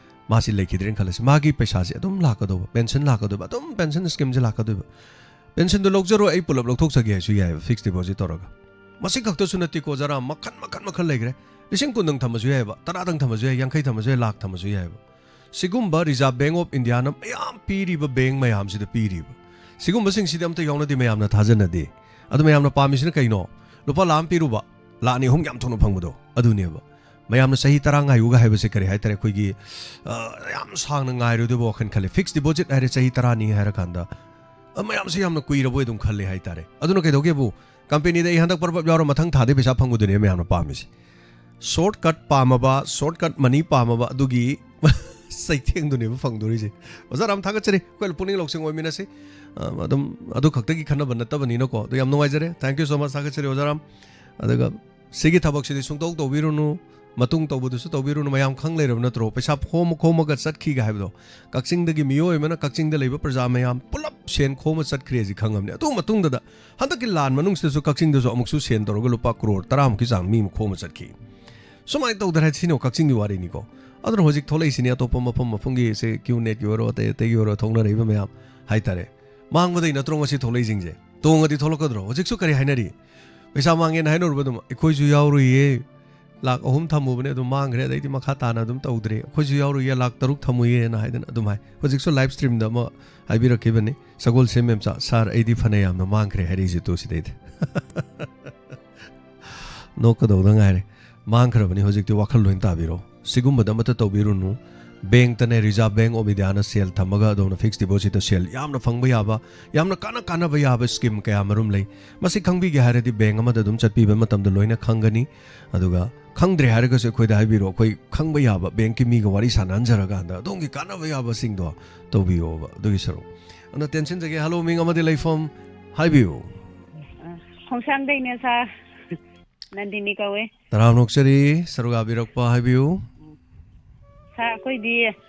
ꯃꯥꯁꯤ ꯂꯩꯈꯤꯗ꯭ꯔꯦꯅ ꯈꯜꯂꯁꯤ, ꯃꯥꯒꯤ ꯄꯩꯁꯥꯁꯦ ꯑꯗꯨꯝ ꯂꯥꯛꯀꯗꯧꯕ, ꯄꯦꯟꯁꯟ ꯂꯥꯛꯀꯗꯧꯕ, ꯑꯗꯨꯝ ꯄꯦꯟꯁꯟ ꯁ꯭ꯀꯤꯝꯁꯦ ꯂꯥꯛꯀꯗꯣꯏꯕ꯫ ꯄꯦꯟꯁꯟꯗꯣ ꯂꯧꯖꯔꯣꯏ, ꯑꯩ ꯄꯨꯂꯞ ꯂꯧꯊꯣꯛꯆꯒꯦ ꯍꯥꯏꯁꯨ ꯌꯥꯏꯑꯕ, fixed deposit ꯇꯧꯔꯒ꯫ ꯃꯁꯤ ꯈꯛꯇꯁꯨ ꯅꯠꯇꯦꯀꯣ, ꯑꯣꯖꯥ ꯔꯥꯝ, ꯃꯈꯟ, ꯃꯈꯟ, ꯃꯈꯟ ꯂꯩꯈ꯭ꯔꯦ꯫ ꯂꯤꯁꯤꯡ ꯀꯨꯟꯗꯪ ꯊꯝꯃꯁꯨ ꯌꯥꯏꯑꯕ, ꯇꯔꯥꯗꯪ ꯊꯝꯃꯁꯨ ꯌꯥꯏ, ꯌꯥꯡꯈꯩ ꯊꯝꯃꯁꯨ ꯌꯥꯏ, ꯂꯥꯛ ꯊꯝꯃꯁꯨ ꯌꯥꯏꯑꯕ꯫ ꯁꯤꯒꯨꯝꯕ Reserve Bank of Indiaꯅ ꯃꯌꯥꯝ ꯄꯤꯔꯤꯕ ꯕꯦꯡ ꯃꯌꯥꯝꯁꯤꯗ ꯄꯤꯔꯤꯕ, ꯁꯤꯒꯨꯝꯕꯁꯤꯡꯁꯤꯗꯤ ꯑꯝꯇ ꯌꯥꯎꯅꯗꯦ, ꯃꯌꯥꯝꯅ ꯊꯥꯖꯅꯗꯦ꯫ ꯑꯗꯨ ꯃꯌꯥꯝꯅ ꯄꯥꯝꯃꯤꯁꯤꯅ ꯀꯩꯅꯣ? ꯂꯨꯄꯥ ꯂꯥꯈ ꯑꯃ ꯄꯤꯔꯨꯕ, ꯂꯥꯈ ꯑꯅꯤ ꯑꯍꯨꯝ ꯌꯥꯝ ꯊꯨꯅ ꯐꯪꯕꯗꯣ ꯑꯗꯨꯅꯦꯕ꯫ ꯃꯌꯥꯝꯅ ꯆꯍꯤ ꯇꯔꯥ ꯉꯥꯏꯌꯨꯒ ꯍꯥꯏꯕꯁꯦ ꯀꯔꯤ ꯍꯥꯏꯇꯥꯔꯦ? ꯑꯩꯈꯣꯏꯒꯤ, ꯑ, ꯌꯥꯝ ꯁꯥꯡꯅ ꯉꯥꯏꯔꯨꯗꯕ ꯋꯥꯈꯜ ꯈꯜꯂꯦ꯫ ꯐꯤꯛꯁ ꯗꯤꯄꯣꯖꯤꯠ ꯍꯥꯏꯔꯦ ꯆꯍꯤ ꯇꯔꯥꯅꯤ ꯍꯥꯏꯔꯀꯥꯟꯗ, ꯑ, ꯃꯌꯥꯝꯁꯦ ꯌꯥꯝꯅ ꯀꯨꯏꯔꯕꯣꯏ ꯑꯗꯨꯝ ꯈꯜꯂꯦ ꯍꯥꯏꯇꯥꯔꯦ꯫ ꯑꯗꯨꯅ ꯀꯩꯗꯧꯒꯦꯕꯨ, ꯀꯝꯄꯦꯅꯤꯗ ꯑꯩ ꯍꯟꯗꯛ ꯄꯔꯞ ꯄꯔꯞ ꯌꯥꯎꯔ ꯃꯊꯪ ꯊꯥꯗꯩ ꯄꯩꯁꯥ ꯐꯪꯕꯗꯨꯅꯦ ꯃꯌꯥꯝꯅ ꯄꯥꯝꯃꯤꯁꯦ꯫ ꯁꯣꯔꯠ ꯀꯠ ꯄꯥꯝꯃꯕ, ꯁꯣꯔꯠ ꯀꯠ ꯃꯅꯤ ꯄꯥꯝꯃꯕ ꯑꯗꯨꯒꯤ ꯆꯩꯊꯦꯡꯗꯨꯅꯦꯕ ꯐꯪꯗꯣꯔꯤꯁꯦ꯫ ꯑꯣꯖꯥ ꯔꯥꯝ, ꯊꯥꯒꯠꯆꯔꯤ꯫ ꯑꯩꯈꯣꯏ ꯄꯨꯛꯅꯤꯡ ꯂꯧꯁꯤꯡ ꯑꯣꯏꯃꯤꯟꯅꯁꯤ꯫ ꯑ, ꯑꯗꯨꯝ ꯑꯗꯨ ꯈꯛꯇꯒꯤ ꯈꯟꯅꯕ ꯅꯠꯇꯕꯅꯤꯅꯀꯣ꯫ ꯑꯗꯨ ꯌꯥꯝ ꯅꯨꯡꯉꯥꯏꯖꯔꯦ꯫ Thank you so much, ꯊꯥꯒꯠꯆꯔꯤ ꯑꯣꯖꯥ ꯔꯥꯝ꯫ ꯑꯗꯨꯒ ꯁꯤꯒꯤ ꯊꯕꯛꯁꯤꯗꯤ ꯁꯨꯡꯇꯧ ꯇꯧꯕꯤꯔꯨꯅꯨ, ꯃꯇꯨꯡ ꯇꯧꯕꯗꯨꯁꯨ ꯇꯧꯕꯤꯔꯨꯅꯨ꯫ ꯃꯌꯥꯝ ꯈꯪ ꯂꯩꯔꯕ ꯅꯠꯇ꯭ꯔꯣ? ꯄꯩꯁꯥ ꯈꯣꯝꯃ ꯈꯣꯝꯃꯒ ꯆꯠꯈꯤꯒ ꯍꯥꯏꯕꯗꯣ꯫ ꯀꯛꯆꯤꯡꯗꯒꯤ ꯃꯤꯑꯣꯏ ꯑꯃꯅ ꯀꯛꯆꯤꯡꯗ ꯂꯩꯕ ꯄ꯭ꯔꯖꯥ ꯃꯌꯥꯝ ꯄꯨꯂꯞ ꯁꯦꯟ ꯈꯣꯝꯃ ꯆꯠꯈ꯭ꯔꯦ ꯁꯤ ꯈꯪꯉꯕꯅꯤ꯫ ꯑꯗꯨ ꯃꯇꯨꯡꯗꯗ ꯍꯟꯗꯛꯀꯤ ꯂꯥꯟ ꯃꯅꯨꯡꯁꯤꯗꯁꯨ ꯀꯛꯆꯤꯡꯗꯁꯨ ꯑꯃꯨꯛꯁꯨ ꯁꯦꯟ ꯇꯧꯔꯒ ꯂꯨꯄꯥ ꯀ꯭ꯔꯣꯔ ꯇꯔꯥꯃꯨꯛꯀꯤ ꯆꯥꯡ ꯃꯤ ꯑꯃ ꯈꯣꯝꯃ ꯆꯠꯈꯤ꯫ ꯁꯨꯃꯥꯏꯅ ꯇꯧꯗꯅ ꯁꯤꯅ ꯀꯛꯆꯤꯡꯒꯤ ꯋꯥꯔꯤꯅꯤꯀꯣ꯫ ꯑꯗꯨꯅ ꯍꯧꯖꯤꯛ ꯊꯣꯛꯂꯛꯏꯁꯤꯅꯤ ꯑꯇꯣꯞꯄ ꯃꯐꯝ ꯃꯐꯝꯒꯤ ꯁꯦ ꯀ꯭ꯌꯨ ꯅꯦꯠꯀꯤ ꯑꯣꯏꯔꯣ, ꯑꯇꯩ ꯑꯇꯩꯒꯤ ꯑꯣꯏꯔꯣ, ꯊꯣꯛꯅꯔꯛꯏꯕ ꯃꯌꯥꯝ ꯍꯥꯏꯇꯥꯔꯦ꯫ ꯃꯥꯡꯕꯗꯩ ꯅꯠꯇ꯭ꯔꯣ ꯉꯁꯤ ꯊꯣꯛꯂꯛꯏꯁꯤꯡꯁꯦ? ꯇꯣꯡꯉꯗꯤ ꯊꯣꯛꯂꯛꯀꯗ꯭ꯔꯣ? ꯍꯧꯖꯤꯛꯁꯨ ꯀꯔꯤ ꯍꯥꯏꯅꯔꯤ? ꯄꯩꯁꯥ ꯃꯥꯡꯉꯦꯅ ꯍꯥꯏꯅꯔꯨꯕ ꯑꯗꯨꯝ, "ꯑꯩꯈꯣꯏꯁꯨ ꯌꯥꯎꯔꯨꯏꯌꯦ, ꯂꯥꯛ ꯑꯍꯨꯝ ꯊꯝꯃꯨꯕꯅꯦ, ꯑꯗꯨꯝ ꯃꯥꯡꯈ꯭ꯔꯦ, ꯑꯗꯩꯗꯤ ꯃꯈꯥ ꯇꯥꯅ ꯑꯗꯨꯝ ꯇꯧꯗ꯭ꯔꯦ, ꯑꯩꯈꯣꯏꯁꯨ ꯌꯥꯎꯔꯨꯏꯌꯦ, ꯂꯥꯛ ꯇꯔꯨꯛ ꯊꯝꯃꯨꯏꯌꯦꯅ" ꯍꯥꯏꯗꯅ ꯑꯗꯨꯝ ꯍꯥꯏ꯫ ꯍꯧꯖꯤꯛꯁꯨ ꯂꯥꯏꯚ ꯁ꯭ꯇ꯭ꯔꯤꯝꯗ ꯑꯃ ꯍꯥꯏꯕꯤꯔꯛꯈꯤꯕꯅꯤ, ꯁꯒꯣꯜꯁꯦꯝ ꯃꯦꯝꯆꯥ, "ꯁꯥꯔ, ꯑꯩꯗꯤ ꯐꯅ ꯌꯥꯝꯅ ꯃꯥꯡꯈ꯭ꯔꯦ" ꯍꯥꯏꯔꯛꯏꯁꯦ ꯇꯨ ꯁꯤꯗꯩꯗ꯫ ꯅꯣꯛꯀꯗꯧꯗ ꯉꯥꯏꯔꯦ꯫ ꯃꯥꯡꯈ꯭ꯔꯕꯅꯤ, ꯍꯧꯖꯤꯛꯇꯤ ꯋꯥꯈꯜ ꯂꯣꯏꯅ ꯇꯥꯕꯤꯔꯣ꯫ ꯁꯤꯒꯨꯝꯕꯗ ꯑꯃꯠꯇ ꯇꯧꯕꯤꯔꯨꯅꯨ꯫ ꯕꯦꯡꯛꯇꯅꯦ, ꯔꯤꯖꯥꯔꯚ ꯕꯦꯡꯛ ꯑꯣꯐ ꯏꯟꯗꯤꯌꯥꯅ ꯁꯦꯜ ꯊꯝꯃꯒ ꯑꯗꯣꯝꯅ ꯐꯤꯛꯁ ꯗꯤꯄꯣꯖꯤꯠꯇ ꯁꯦꯜ ꯌꯥꯝꯅ ꯐꯪꯕ ꯌꯥꯕ, ꯌꯥꯝꯅ ꯀꯥꯟꯅ ꯀꯥꯟꯅꯕ ꯌꯥꯕ ꯁ꯭ꯀꯤꯝ ꯀꯌꯥ ꯃꯔꯨꯝ ꯂꯩ꯫ ꯃꯁꯤ ꯈꯪꯕꯤꯒꯦ ꯍꯥꯏꯔꯗꯤ ꯕꯦꯡꯛ ꯑꯃꯗ ꯑꯗꯨꯝ ꯆꯠꯄꯤꯕ ꯃꯇꯝꯗ ꯂꯣꯏꯅ ꯈꯪꯒꯅꯤ꯫ ꯑꯗꯨꯒ ꯈꯪꯗ꯭ꯔꯦ ꯍꯥꯏꯔꯒꯁꯨ ꯑꯩꯈꯣꯏꯗ ꯍꯥꯏꯕꯤꯔꯣ, ꯑꯩꯈꯣꯏ ꯈꯪꯕ ꯌꯥꯕ ꯕꯦꯡꯛꯀꯤ ꯃꯤꯒ ꯋꯥꯔꯤ ꯁꯥꯟꯅꯍꯟꯖꯔꯀꯥꯟꯗ ꯑꯗꯣꯝꯒꯤ ꯀꯥꯟꯅꯕ ꯌꯥꯕꯁꯤꯡꯗꯣ ꯇꯧꯕꯤꯌꯣꯕ꯫ ꯑꯗꯨꯒꯤ ꯁꯔꯨꯛ ꯑꯗꯨꯅ ꯇꯦꯟꯁꯤꯟꯖꯒꯦ꯫ ꯍꯜꯂꯣ, ꯃꯤꯡ ꯑꯃꯗꯤ ꯂꯩꯐꯝ ꯍꯥꯏꯕꯤꯌꯨ꯫ ꯑ, ꯈꯣꯡꯁꯥꯡꯗꯩꯅꯦ ꯁꯥꯔ꯫ ꯅꯟꯗꯤꯅꯤ ꯀꯧꯋꯦ꯫ ꯇꯔꯥꯝ ꯅꯣꯛꯆꯔꯤ, ꯁꯔꯨꯛ ꯌꯥꯕꯤꯔꯛꯄ ꯍꯥꯏꯕꯤꯌꯨ꯫ ꯁꯥꯔ, ꯑꯩꯈꯣꯏꯗꯤ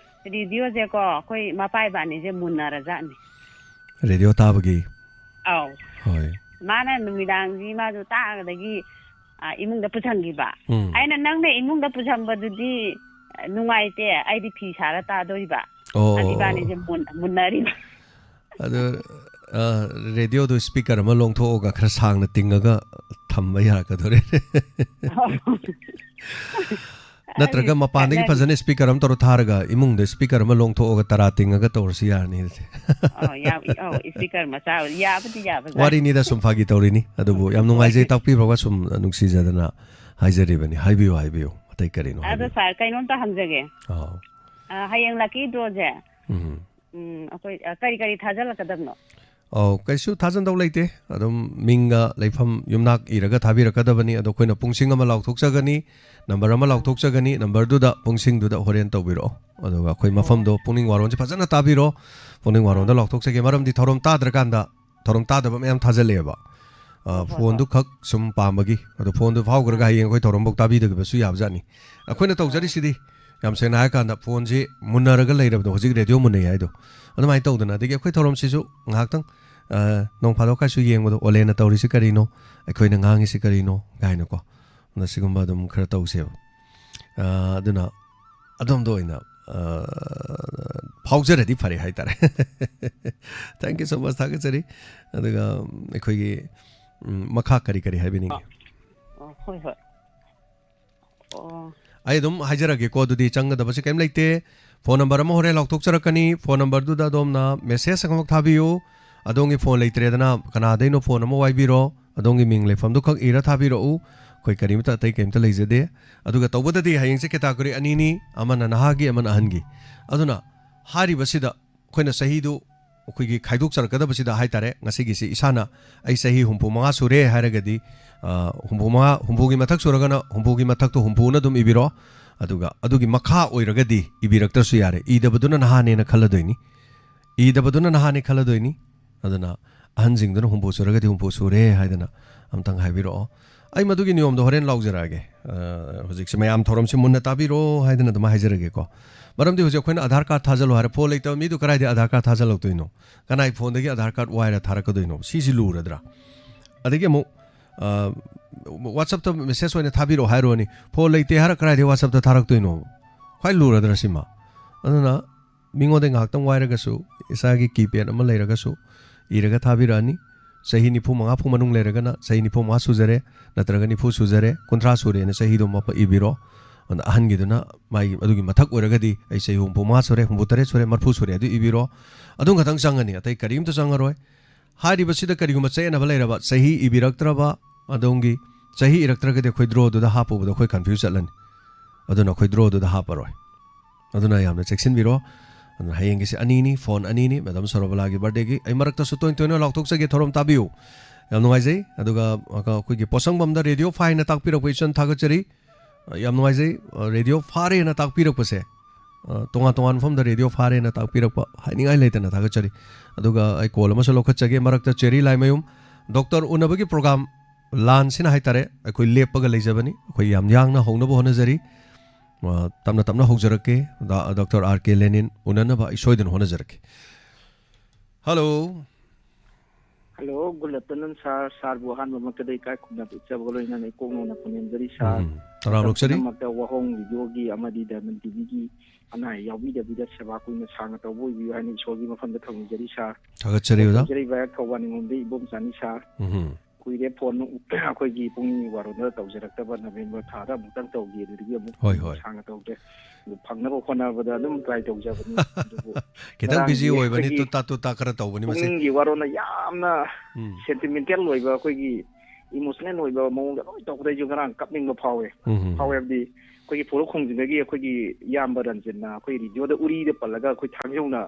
ꯔꯦꯗꯤꯑꯣꯁꯦꯀꯣ, ꯑꯩꯈꯣꯏ ꯃꯄꯥ ꯏꯕꯥꯅꯤꯁꯦ ꯃꯨꯟꯅꯔꯖꯥꯠꯅꯤ꯫ ꯔꯦꯗꯤꯑꯣ ꯇꯥꯕꯒꯤ? ꯑꯧ꯫ ꯍꯣꯏ꯫ ꯃꯥꯅ ꯅꯨꯃꯤꯗꯥꯡꯁꯤ ꯃꯥꯁꯨ ꯇꯥꯒꯗꯒꯤ, ꯑ, ꯏꯃꯨꯡꯗ ꯄꯨꯁꯟꯈꯤꯕ꯫ ꯎꯝ꯫ ꯑꯩꯅ, "ꯅꯪꯅ ꯏꯃꯨꯡꯗ ꯄꯨꯁꯟꯕꯗꯨꯗꯤ, ꯑ, ꯅꯨꯡꯉꯥꯏꯇꯦ, ꯑꯩꯗꯤ ꯐꯤ ꯁꯥꯔ ꯇꯥꯗꯣꯔꯤꯕ"꯫ ꯑꯣ꯫ ꯑꯗ ꯏꯕꯥꯅꯤꯁꯦ ꯃꯨꯟ-, ꯃꯨꯟꯅꯔꯤꯕ꯫ ꯑꯗꯨ, ꯑ, ꯔꯦꯗꯤꯑꯣꯗꯨ ꯁ꯭ꯄꯤꯀꯔ ꯑꯃ ꯂꯣꯡꯊꯣꯛꯑꯒ ꯈꯔ ꯁꯥꯡꯅ ꯇꯤꯡꯉꯒ ꯊꯝꯕ ꯌꯥꯔꯛꯀꯗꯣꯔꯦ꯫ ꯅꯠꯇ꯭ꯔꯒ ꯃꯄꯥꯟꯗꯒꯤ ꯐꯖꯅ speaker ꯑꯃ ꯇꯧꯔ ꯊꯥꯔꯒ ꯏꯃꯨꯡꯗ speaker ꯑꯃ ꯂꯣꯡꯊꯣꯛꯑꯒ ꯇꯔꯥ ꯇꯤꯡꯉꯒ ꯇꯧꯔꯁꯨ ꯌꯥꯔꯅꯤ ꯑꯗꯨꯗꯤ꯫ ꯑꯧ, ꯌꯥꯕ, ꯑꯧ, speaker ꯃꯆꯥ ꯌꯥꯕꯗꯤ ꯌꯥꯕꯖꯥꯠꯅꯤ꯫ ꯋꯥꯔꯤꯅꯤꯗ ꯁꯨꯝ ꯐꯥꯒꯤ ꯇꯧꯔꯤꯅꯤ꯫ ꯑꯗꯨꯕꯨ ꯌꯥꯝ ꯅꯨꯡꯉꯥꯏꯖꯩ, ꯇꯥꯛꯄꯤꯕꯒ ꯁꯨꯝ ꯅꯨꯡꯁꯤꯖꯗꯅ ꯍꯥꯏꯖꯔꯤꯕꯅꯤ꯫ ꯍꯥꯏꯕꯤꯌꯨ, ꯍꯥꯏꯕꯤꯌꯨ꯫ ꯑꯇꯩ ꯀꯔꯤꯅꯣ ꯑꯗꯣ ꯍꯥꯏꯕꯤꯌꯨ꯫ Sir, ꯀꯩꯅꯣꯝꯇ ꯍꯪꯖꯒꯦ꯫ ꯑꯥꯎ꯫ ꯑ, ꯍꯌꯦꯡ lucky drawꯁꯦ, ꯎꯝ꯫ ꯎꯝ, ꯑꯩꯈꯣꯏ, ꯑ, ꯀꯔꯤ ꯀꯔꯤ ꯊꯥꯖꯤꯜꯂꯛꯀꯗꯕꯅꯣ? ꯑꯧ, ꯀꯩꯁꯨ ꯊꯥꯖꯟꯗꯧ ꯂꯩꯇꯦ꯫ ꯑꯗꯨꯝ ꯃꯤꯡꯒ ꯂꯩꯐꯝ ꯌꯨꯝꯅꯥꯛ ꯏꯔꯒ ꯊꯥꯕꯤꯔꯛꯀꯗꯕꯅꯤ꯫ ꯑꯗꯣ ꯑꯩꯈꯣꯏꯅ ꯄꯨꯡꯁꯤꯡ ꯑꯃ ꯂꯥꯎꯊꯣꯛꯆꯒꯅꯤ, number ꯑꯃ ꯂꯥꯎꯊꯣꯛꯆꯒꯅꯤ, numberꯗꯨꯗ ꯄꯨꯡꯁꯤꯡꯗꯨꯗ ꯍꯣꯔꯦꯟ ꯇꯧꯕꯤꯔꯛꯑꯣ꯫ ꯑꯗꯨꯒ ꯑꯩꯈꯣꯏ ꯃꯐꯝꯗꯣ ꯄꯨꯛꯅꯤꯡ ꯋꯥꯔꯣꯟꯁꯦ ꯐꯖꯅ ꯇꯥꯕꯤꯔꯣ꯫ ꯄꯨꯛꯅꯤꯡ ꯋꯥꯔꯣꯟꯗ ꯂꯥꯎꯊꯣꯛꯆꯒꯦ꯫ ꯃꯔꯝꯗꯤ ꯊꯧꯔꯝ ꯇꯥꯗ꯭ꯔꯀꯥꯟꯗ, ꯊꯧꯔꯝ ꯇꯥꯗꯕ ꯃꯌꯥꯝ ꯊꯥꯖꯜꯂꯛꯑꯦꯕ꯫ ꯑ, ꯍꯣꯏ, ꯍꯣꯏ, phoneꯗꯨ ꯈꯛ ꯁꯨꯝ ꯄꯥꯝꯕꯒꯤ꯫ ꯑꯗꯣ phoneꯗꯨ ꯐꯥꯎꯈ꯭ꯔꯒ ꯍꯌꯦꯡ ꯑꯩꯈꯣꯏ ꯊꯧꯔꯝꯐꯧ ꯇꯥꯕꯤꯗꯕꯁꯨ ꯌꯥꯕꯖꯥꯠꯅꯤ꯫ ꯑꯩꯈꯣꯏꯅ ꯇꯧꯖꯔꯤꯁꯤꯗꯤ ꯌꯥꯝ ꯁꯦꯡꯅ ꯍꯥꯏꯔꯀꯥꯟꯗ phoneꯁꯤ ꯃꯨꯟꯅꯔꯒ ꯂꯩꯔꯕꯗꯣ, ꯍꯧꯖꯤꯛ radio ꯃꯨꯟꯅꯩ ꯍꯥꯏꯗꯣ, ꯑꯗꯨꯃꯥꯏꯅ ꯇꯧꯗꯅ, ꯑꯗꯒꯤ ꯑꯩꯈꯣꯏ ꯊꯧꯔꯝꯁꯤꯁꯨ ꯉꯥꯏꯍꯥꯛꯇꯪ, ꯑ, ꯅꯣꯡ ꯐꯥꯗꯣꯛ ꯀꯥꯏꯁꯨ ꯌꯦꯡꯕꯗꯣ, ꯑꯣꯂꯦꯟꯅ ꯇꯧꯔꯤꯁꯤ ꯀꯔꯤꯅꯣ, ꯑꯩꯈꯣꯏꯅ ꯉꯥꯡꯉꯤꯁꯤ ꯀꯔꯤꯅꯣ ꯀꯥꯏꯅꯀꯣ, ꯑꯗꯨꯅ ꯁꯤꯒꯨꯝꯕ ꯑꯗꯨꯝ ꯈꯔ ꯇꯧꯁꯦꯕ꯫ ꯑ, ꯑꯗꯨꯅ ꯑꯗꯣꯝꯗ ꯑꯣꯏꯅ, ꯑ, ꯐꯥꯎꯖꯔꯗꯤ ꯐꯔꯦ ꯍꯥꯏꯇꯥꯔꯦ꯫ Thank you so much, ꯊꯥꯒꯠꯆꯔꯤ꯫ ꯑꯗꯨꯒ ꯑꯩꯈꯣꯏꯒꯤ, ꯎꯝ, ꯃꯈꯥ ꯀꯔꯤ ꯀꯔꯤ ꯍꯥꯏꯕꯤꯅꯤꯡꯉꯤ? ꯑꯣ, ꯍꯣꯏ, ꯍꯣꯏ꯫ ꯑꯣ꯫ ꯑꯩ ꯑꯗꯨꯝ ꯍꯥꯏꯖꯔꯒꯦꯀꯣ, ꯑꯗꯨꯗꯤ ꯆꯪꯒꯗꯕꯁꯤ ꯀꯩꯝ ꯂꯩꯇꯦ꯫ Phone number ꯑꯃ ꯍꯣꯔꯦꯟ ꯂꯥꯎꯊꯣꯛꯆꯔꯛꯀꯅꯤ꯫ Phone numberꯗꯨꯗ ꯑꯗꯣꯝꯅ message ꯑꯃꯈꯛ ꯊꯥꯕꯤꯌꯨ꯫ ꯑꯗꯣꯝꯒꯤ phone ꯂꯩꯇ꯭ꯔꯦꯗꯅ, ꯀꯅꯥꯗꯩꯅꯣ phone ꯑꯃ ꯋꯥꯏꯕꯤꯔꯣ꯫ ꯑꯗꯣꯝꯒꯤ ꯃꯤꯡ ꯂꯩꯐꯝꯗꯨ ꯈꯛ ꯏꯔ ꯊꯥꯕꯤꯔꯛꯎ꯫ ꯑꯩꯈꯣꯏ ꯀꯔꯤꯃꯇ, ꯑꯇꯩ ꯀꯔꯤꯃꯇ ꯂꯩꯖꯗꯦ꯫ ꯑꯗꯨꯒ ꯇꯧꯕꯗꯗꯤ ꯍꯌꯦꯡꯁꯦ category ꯑꯅꯤꯅꯤ, ꯑꯃꯅ ꯅꯍꯥꯒꯤ, ꯑꯃꯅ ꯑꯍꯟꯒꯤ꯫ ꯑꯗꯨꯅ ꯍꯥꯏꯔꯤꯕꯁꯤꯗ ꯑꯩꯈꯣꯏꯅ ꯆꯍꯤꯗꯨ ꯑꯩꯈꯣꯏꯒꯤ ꯈꯥꯏꯗꯣꯛꯆꯔꯛꯀꯗꯕꯁꯤꯗ ꯍꯥꯏꯇꯥꯔꯦ, ꯉꯁꯤꯒꯤꯁꯤ ꯏꯁꯥꯅ ꯑꯩ ꯆꯍꯤ ꯍꯨꯝꯐꯨ ꯃꯉꯥ ꯁꯨꯔꯦ ꯍꯥꯏꯔꯒꯗꯤ, ꯑ, ꯍꯨꯝꯐꯨ ꯃꯉꯥ, ꯍꯨꯝꯐꯨꯒꯤ ꯃꯊꯛ ꯁꯨꯔꯒꯅ ꯍꯨꯝꯐꯨꯒꯤ ꯃꯊꯛꯇꯣ ꯍꯨꯝꯐꯨꯅ ꯑꯗꯨꯝ ꯏꯕꯤꯔꯣ꯫ ꯑꯗꯨꯒ ꯑꯗꯨꯒꯤ ꯃꯈꯥ ꯑꯣꯏꯔꯒꯗꯤ ꯏꯕꯤꯔꯛꯇ꯭ꯔꯁꯨ ꯌꯥꯔꯦ꯫ ꯏꯗꯕꯗꯨꯅ ꯅꯍꯥꯅꯦꯅ ꯈꯜꯂꯗꯣꯏꯅꯤ꯫ ꯏꯗꯕꯗꯨꯅ ꯅꯍꯥꯅꯦ ꯈꯜꯂꯗꯣꯏꯅꯤ꯫ ꯑꯗꯨꯅ ꯑꯍꯟꯁꯤꯡꯗꯨꯅ ꯍꯨꯝꯐꯨ ꯁꯨꯔꯒꯗꯤ ꯍꯨꯝꯐꯨ ꯁꯨꯔꯦ ꯍꯥꯏꯗꯅ ꯑꯝꯇꯪ ꯍꯥꯏꯕꯤꯔꯛꯑꯣ꯫ ꯑꯩ ꯃꯗꯨꯒꯤ ꯅꯤꯌꯣꯝꯗꯣ ꯍꯣꯔꯦꯟ ꯂꯥꯎꯖꯔꯛꯑꯒꯦ꯫ ꯑ, ꯍꯧꯖꯤꯛꯁꯦ ꯃꯌꯥꯝ ꯊꯧꯔꯝꯁꯤ ꯃꯨꯟꯅ ꯇꯥꯕꯤꯔꯣ ꯍꯥꯏꯗꯅ ꯑꯗꯨꯃꯥꯏꯅ ꯍꯥꯏꯖꯔꯒꯦꯀꯣ꯫ ꯃꯔꯝꯗꯤ ꯍꯧꯖꯤꯛ ꯑꯩꯈꯣꯏꯅ Aadhaar card ꯊꯥꯖꯤꯜꯂꯣ ꯍꯥꯏꯔꯦ, phone ꯂꯩꯇꯕ ꯃꯤꯗꯨ ꯀꯗꯥꯏꯗꯒꯤ Aadhaar card ꯊꯥꯖꯤꯜꯂꯛꯇꯣꯏꯅꯣ? ꯀꯅꯥꯏ phoneꯗꯒꯤ Aadhaar card ꯋꯥꯏꯔ ꯊꯥꯔꯛꯀꯗꯣꯏꯅꯣ? ꯁꯤꯁꯤ ꯂꯨꯔꯗ꯭ꯔꯥ? ꯑꯗꯒꯤ ꯑꯃꯨꯛ, ꯑ, WhatsAppꯇ message ꯑꯣꯏꯅ ꯊꯥꯕꯤꯔꯛꯑꯣ ꯍꯥꯏꯔꯨꯔꯅꯤ, phone ꯂꯩꯇꯦ ꯍꯥꯏꯔ ꯀꯗꯥꯏꯗꯒꯤ WhatsAppꯇ ꯊꯥꯔꯛꯇꯣꯏꯅꯣ? ꯈ꯭ꯋꯥꯏ ꯂꯨꯔꯗ꯭ꯔꯥ ꯁꯤꯃ? ꯑꯗꯨꯅ ꯃꯤꯉꯣꯟꯗ ꯉꯥꯏꯍꯥꯛꯇꯪ ꯋꯥꯏꯔꯒꯁꯨ, ꯏꯁꯥꯒꯤ keypad ꯑꯃ ꯂꯩꯔꯒꯁꯨ ꯏꯔꯒ ꯊꯥꯕꯤꯔꯛꯑꯅꯤ꯫ ꯆꯍꯤ ꯅꯤꯐꯨ ꯃꯉꯥ ꯐꯥꯎ ꯃꯅꯨꯡ ꯂꯩꯔꯒꯅ ꯆꯍꯤ ꯅꯤꯐꯨ ꯃꯉꯥ ꯁꯨꯖꯔꯦ, ꯅꯠꯇ꯭ꯔꯒ ꯅꯤꯐꯨ ꯁꯨꯖꯔꯦ, ꯀꯨꯟꯊ꯭ꯔꯥ ꯁꯨꯔꯦꯅ ꯆꯍꯤꯗꯣ ꯑꯃ ꯏꯕꯤꯔꯣ꯫ ꯑꯗꯨꯅ ꯑꯍꯟꯒꯤꯗꯨꯅ ꯃꯥꯒꯤ ꯑꯗꯨꯒꯤ ꯃꯊꯛ ꯑꯣꯏꯔꯒꯗꯤ ꯑꯩ ꯆꯍꯤ ꯍꯨꯝꯐꯨ ꯃꯉꯥ ꯁꯨꯔꯦ, ꯍꯨꯝꯐꯨ ꯇꯔꯦꯠ ꯁꯨꯔꯦ, ꯃꯔꯤꯐꯨ ꯁꯨꯔꯦ ꯑꯗꯨ ꯏꯕꯤꯔꯣ꯫ ꯑꯗꯨ ꯈꯛꯇꯪ ꯆꯪꯒꯅꯤ, ꯑꯇꯩ ꯀꯔꯤꯝꯇ ꯆꯪꯉꯔꯣꯏ꯫ ꯍꯥꯏꯔꯤꯕꯁꯤꯗ ꯀꯔꯤꯒꯨꯝꯕ ꯆꯌꯦꯠꯅꯕ ꯂꯩꯔꯕ, ꯆꯍꯤ ꯏꯕꯤꯔꯛꯇ꯭ꯔꯕ, ꯑꯗꯣꯝꯒꯤ ꯆꯍꯤ ꯏꯔꯛꯇ꯭ꯔꯒꯗꯤ ꯑꯩꯈꯣꯏ ꯗ꯭ꯔꯣꯗꯨꯗ ꯍꯥꯞꯄꯨꯕꯗ ꯑꯩꯈꯣꯏ ꯀꯟꯐ꯭ꯌꯨꯁ ꯆꯠꯂꯅꯤ꯫ ꯑꯗꯨꯅ ꯑꯩꯈꯣꯏ ꯗ꯭ꯔꯣꯗꯨꯗ ꯍꯥꯞꯄꯔꯣꯏ꯫ ꯑꯗꯨꯅ ꯌꯥꯝꯅ ꯆꯦꯛꯁꯤꯟꯕꯤꯔꯣ꯫ ꯑꯗꯨꯅ ꯍꯌꯦꯡꯒꯤꯁꯦ ꯑꯅꯤꯅꯤ, ꯐꯣꯟ ꯑꯅꯤꯅꯤ, ꯃꯦꯗꯥꯝ ꯁꯣꯔꯣꯕꯂꯥꯒꯤ ꯕꯥꯔꯗꯦꯒꯤ꯫ ꯑꯩ ꯃꯔꯛꯇꯁꯨ ꯇꯣꯏꯅ ꯇꯣꯏꯅ ꯂꯥꯎꯊꯣꯛꯆꯒꯦ, ꯊꯧꯔꯝ ꯇꯥꯕꯤꯌꯨ꯫ ꯌꯥꯝ ꯅꯨꯡꯉꯥꯏꯖꯩ꯫ ꯑꯗꯨꯒ ꯑꯩꯈꯣꯏꯒꯤ ꯄꯣꯠꯁꯪꯕꯝꯗ ꯔꯦꯗꯤꯑꯣ ꯐꯥꯏꯅ ꯇꯥꯛꯄꯤꯔꯛꯄ ꯏꯆꯟ ꯊꯥꯒꯠꯆꯔꯤ꯫ ꯌꯥꯝ ꯅꯨꯡꯉꯥꯏꯖꯩ꯫ ꯔꯦꯗꯤꯑꯣ ꯐꯥꯔꯦꯅ ꯇꯥꯛꯄꯤꯔꯛꯄꯁꯦ, ꯇꯣꯉꯥꯟ ꯇꯣꯉꯥꯟꯕ ꯃꯐꯝꯗ ꯔꯦꯗꯤꯑꯣ ꯐꯥꯔꯦꯅ ꯇꯥꯛꯄꯤꯔꯛꯄ ꯍꯥꯏꯅꯤꯡꯉꯥꯏ ꯂꯩꯇꯅ ꯊꯥꯒꯠꯆꯔꯤ꯫ ꯑꯗꯨꯒ ꯑꯩ ꯀꯣꯜ ꯑꯃꯁꯨ ꯂꯧꯈꯠꯆꯒꯦ꯫ ꯃꯔꯛꯇ ꯆꯦꯔꯤ ꯂꯥꯏꯃꯌꯨꯝ, ꯗꯣꯛꯇꯔ ꯎꯅꯕꯒꯤ ꯄ꯭ꯔꯣꯒ꯭ꯔꯥꯝ ꯂꯥꯟꯁꯤꯅ ꯍꯥꯏꯇꯥꯔꯦ, ꯑꯩꯈꯣꯏ ꯂꯦꯞꯄꯒ ꯂꯩꯖꯕꯅꯤ꯫ ꯑꯩꯈꯣꯏ ꯌꯥꯝ ꯌꯥꯡꯅ ꯍꯧꯅꯕ ꯍꯣꯠꯅꯖꯔꯤ꯫ ꯑ, ꯇꯞꯅ ꯇꯞꯅ ꯍꯧꯖꯔꯛꯀꯦ꯫ ꯗꯥ-, ꯗꯣꯛꯇꯔ ꯑꯥꯔ ꯀꯦ ꯂꯦꯅꯤꯟ ꯎꯅꯅꯕ ꯑꯩ ꯁꯣꯏꯗꯅ ꯍꯣꯠꯅꯖꯔꯛꯀꯦ꯫ ꯍꯜꯂꯣ꯫ ꯍꯜꯂꯣ, ꯒꯨꯗ ꯑꯥꯐꯇꯔꯅꯨꯟ ꯁꯥꯔ꯫ ꯁꯥꯔꯕꯨ ꯑꯍꯥꯟꯕꯃꯛꯇꯗ ꯏꯀꯥꯏ ꯈꯨꯝꯅꯕ ꯎꯠꯆꯕꯒ ꯂꯣꯏꯅꯅ ꯏꯀꯣꯛ ꯅꯧꯅ ꯄꯨꯅꯦꯝꯖꯔꯤ ꯁꯥꯔ꯫ ꯎꯝ, ꯇꯔꯥꯝꯅ ꯃꯇꯝ ꯑꯣꯛꯆꯔꯤ꯫ ꯄꯨꯝꯅꯃꯛꯇ ꯋꯥꯍꯣꯡ ꯔꯦꯗꯤꯑꯣꯒꯤ ꯑꯃꯗꯤ ꯗꯥꯏꯃꯟ ꯇꯤꯚꯤꯒꯤ ꯑꯅꯥ ꯑꯌꯦꯛ ꯌꯥꯎꯕꯤꯗꯕꯤꯗ ꯁꯦꯕꯥ ꯀꯨꯏꯅ ꯁꯥꯡꯅ ꯇꯧꯕ ꯑꯣꯏꯕꯤꯌꯨ ꯍꯥꯏꯅ ꯏꯁꯣꯔꯒꯤ ꯃꯐꯝꯗ ꯊꯧꯅꯤꯖꯔꯤ ꯁꯥꯔ꯫ ꯊꯥꯒꯠꯆꯔꯤ ꯑꯣꯖꯥ꯫ ꯇꯧꯖꯔꯤꯕ ꯊꯧꯕꯥꯜ ꯅꯤꯉꯣꯝꯗꯩ ꯏꯕꯣꯝꯆꯥꯅꯤ ꯁꯥꯔ꯫ ꯎꯝ꯫ ꯀꯨꯏꯔꯦ ꯐꯣꯟ ꯑꯩꯈꯣꯏꯒꯤ ꯄꯨꯡ ꯕꯥꯔꯣꯗ ꯇꯧꯖꯔꯛꯇꯕ, ꯅꯕꯦꯝꯕꯔ ꯊꯥꯗ ꯑꯃꯨꯛꯇꯪ ꯇꯧꯈꯤ, ꯑꯗꯨꯗꯒꯤ ꯑꯃꯨꯛ ꯍꯣꯏ, ꯍꯣꯏ꯫ ꯁꯥꯡꯅ ꯇꯧꯗ꯭ꯔꯦ꯫ ꯑꯗꯨ ꯐꯪꯅꯕ ꯍꯣꯠꯅꯕꯗ ꯑꯗꯨꯝ ꯇ꯭ꯔꯥꯏ ꯇꯧꯖꯕꯅꯤ꯫ ꯑꯗꯨꯕꯨ ꯈꯤꯇꯪ ꯉꯔꯥꯡꯒꯤ ꯕꯤꯖꯤ ꯑꯣꯏꯕꯅꯤ, ꯑꯩꯈꯣꯏꯒꯤ ꯇꯨꯇꯥ ꯇꯨꯇꯥ ꯈꯔ ꯇꯧꯕꯅꯤ ꯃꯁꯤ꯫ ꯄꯨꯛꯅꯤꯡꯒꯤ ꯋꯥꯔꯣꯜꯅ ꯌꯥꯝꯅ ꯎꯝ꯫ ꯁꯦꯟꯇꯤꯃꯦꯟꯇꯦꯜ ꯑꯣꯏꯕ, ꯑꯩꯈꯣꯏꯒꯤ ꯏꯃꯣꯁꯅꯦꯜ ꯑꯣꯏꯕ ꯃꯑꯣꯡꯗ ꯂꯣꯏ ꯇꯧꯕꯗ ꯑꯩꯁꯨ ꯉꯔꯥꯡ ꯀꯞꯅꯤꯡꯕ ꯐꯥꯎꯋꯦ꯫ ꯎꯝ, ꯎꯝ, ꯐꯥꯎꯋꯦ ꯎꯝ꯫ ꯍꯥꯏꯕꯗꯤ ꯑꯩꯈꯣꯏꯒꯤ ꯄꯣꯏꯔꯧ ꯈꯣꯡꯖꯤꯟꯗꯒꯤ ꯑꯩꯈꯣꯏꯒꯤ ꯏꯌꯥꯝꯕ ꯔꯟꯖꯟꯅ ꯑꯩꯈꯣꯏ ꯔꯦꯗꯤꯑꯣꯗ ꯎꯔꯤꯗ ꯄꯜꯂꯒ ꯑꯩꯈꯣꯏ ꯊꯥꯡꯖꯧꯅ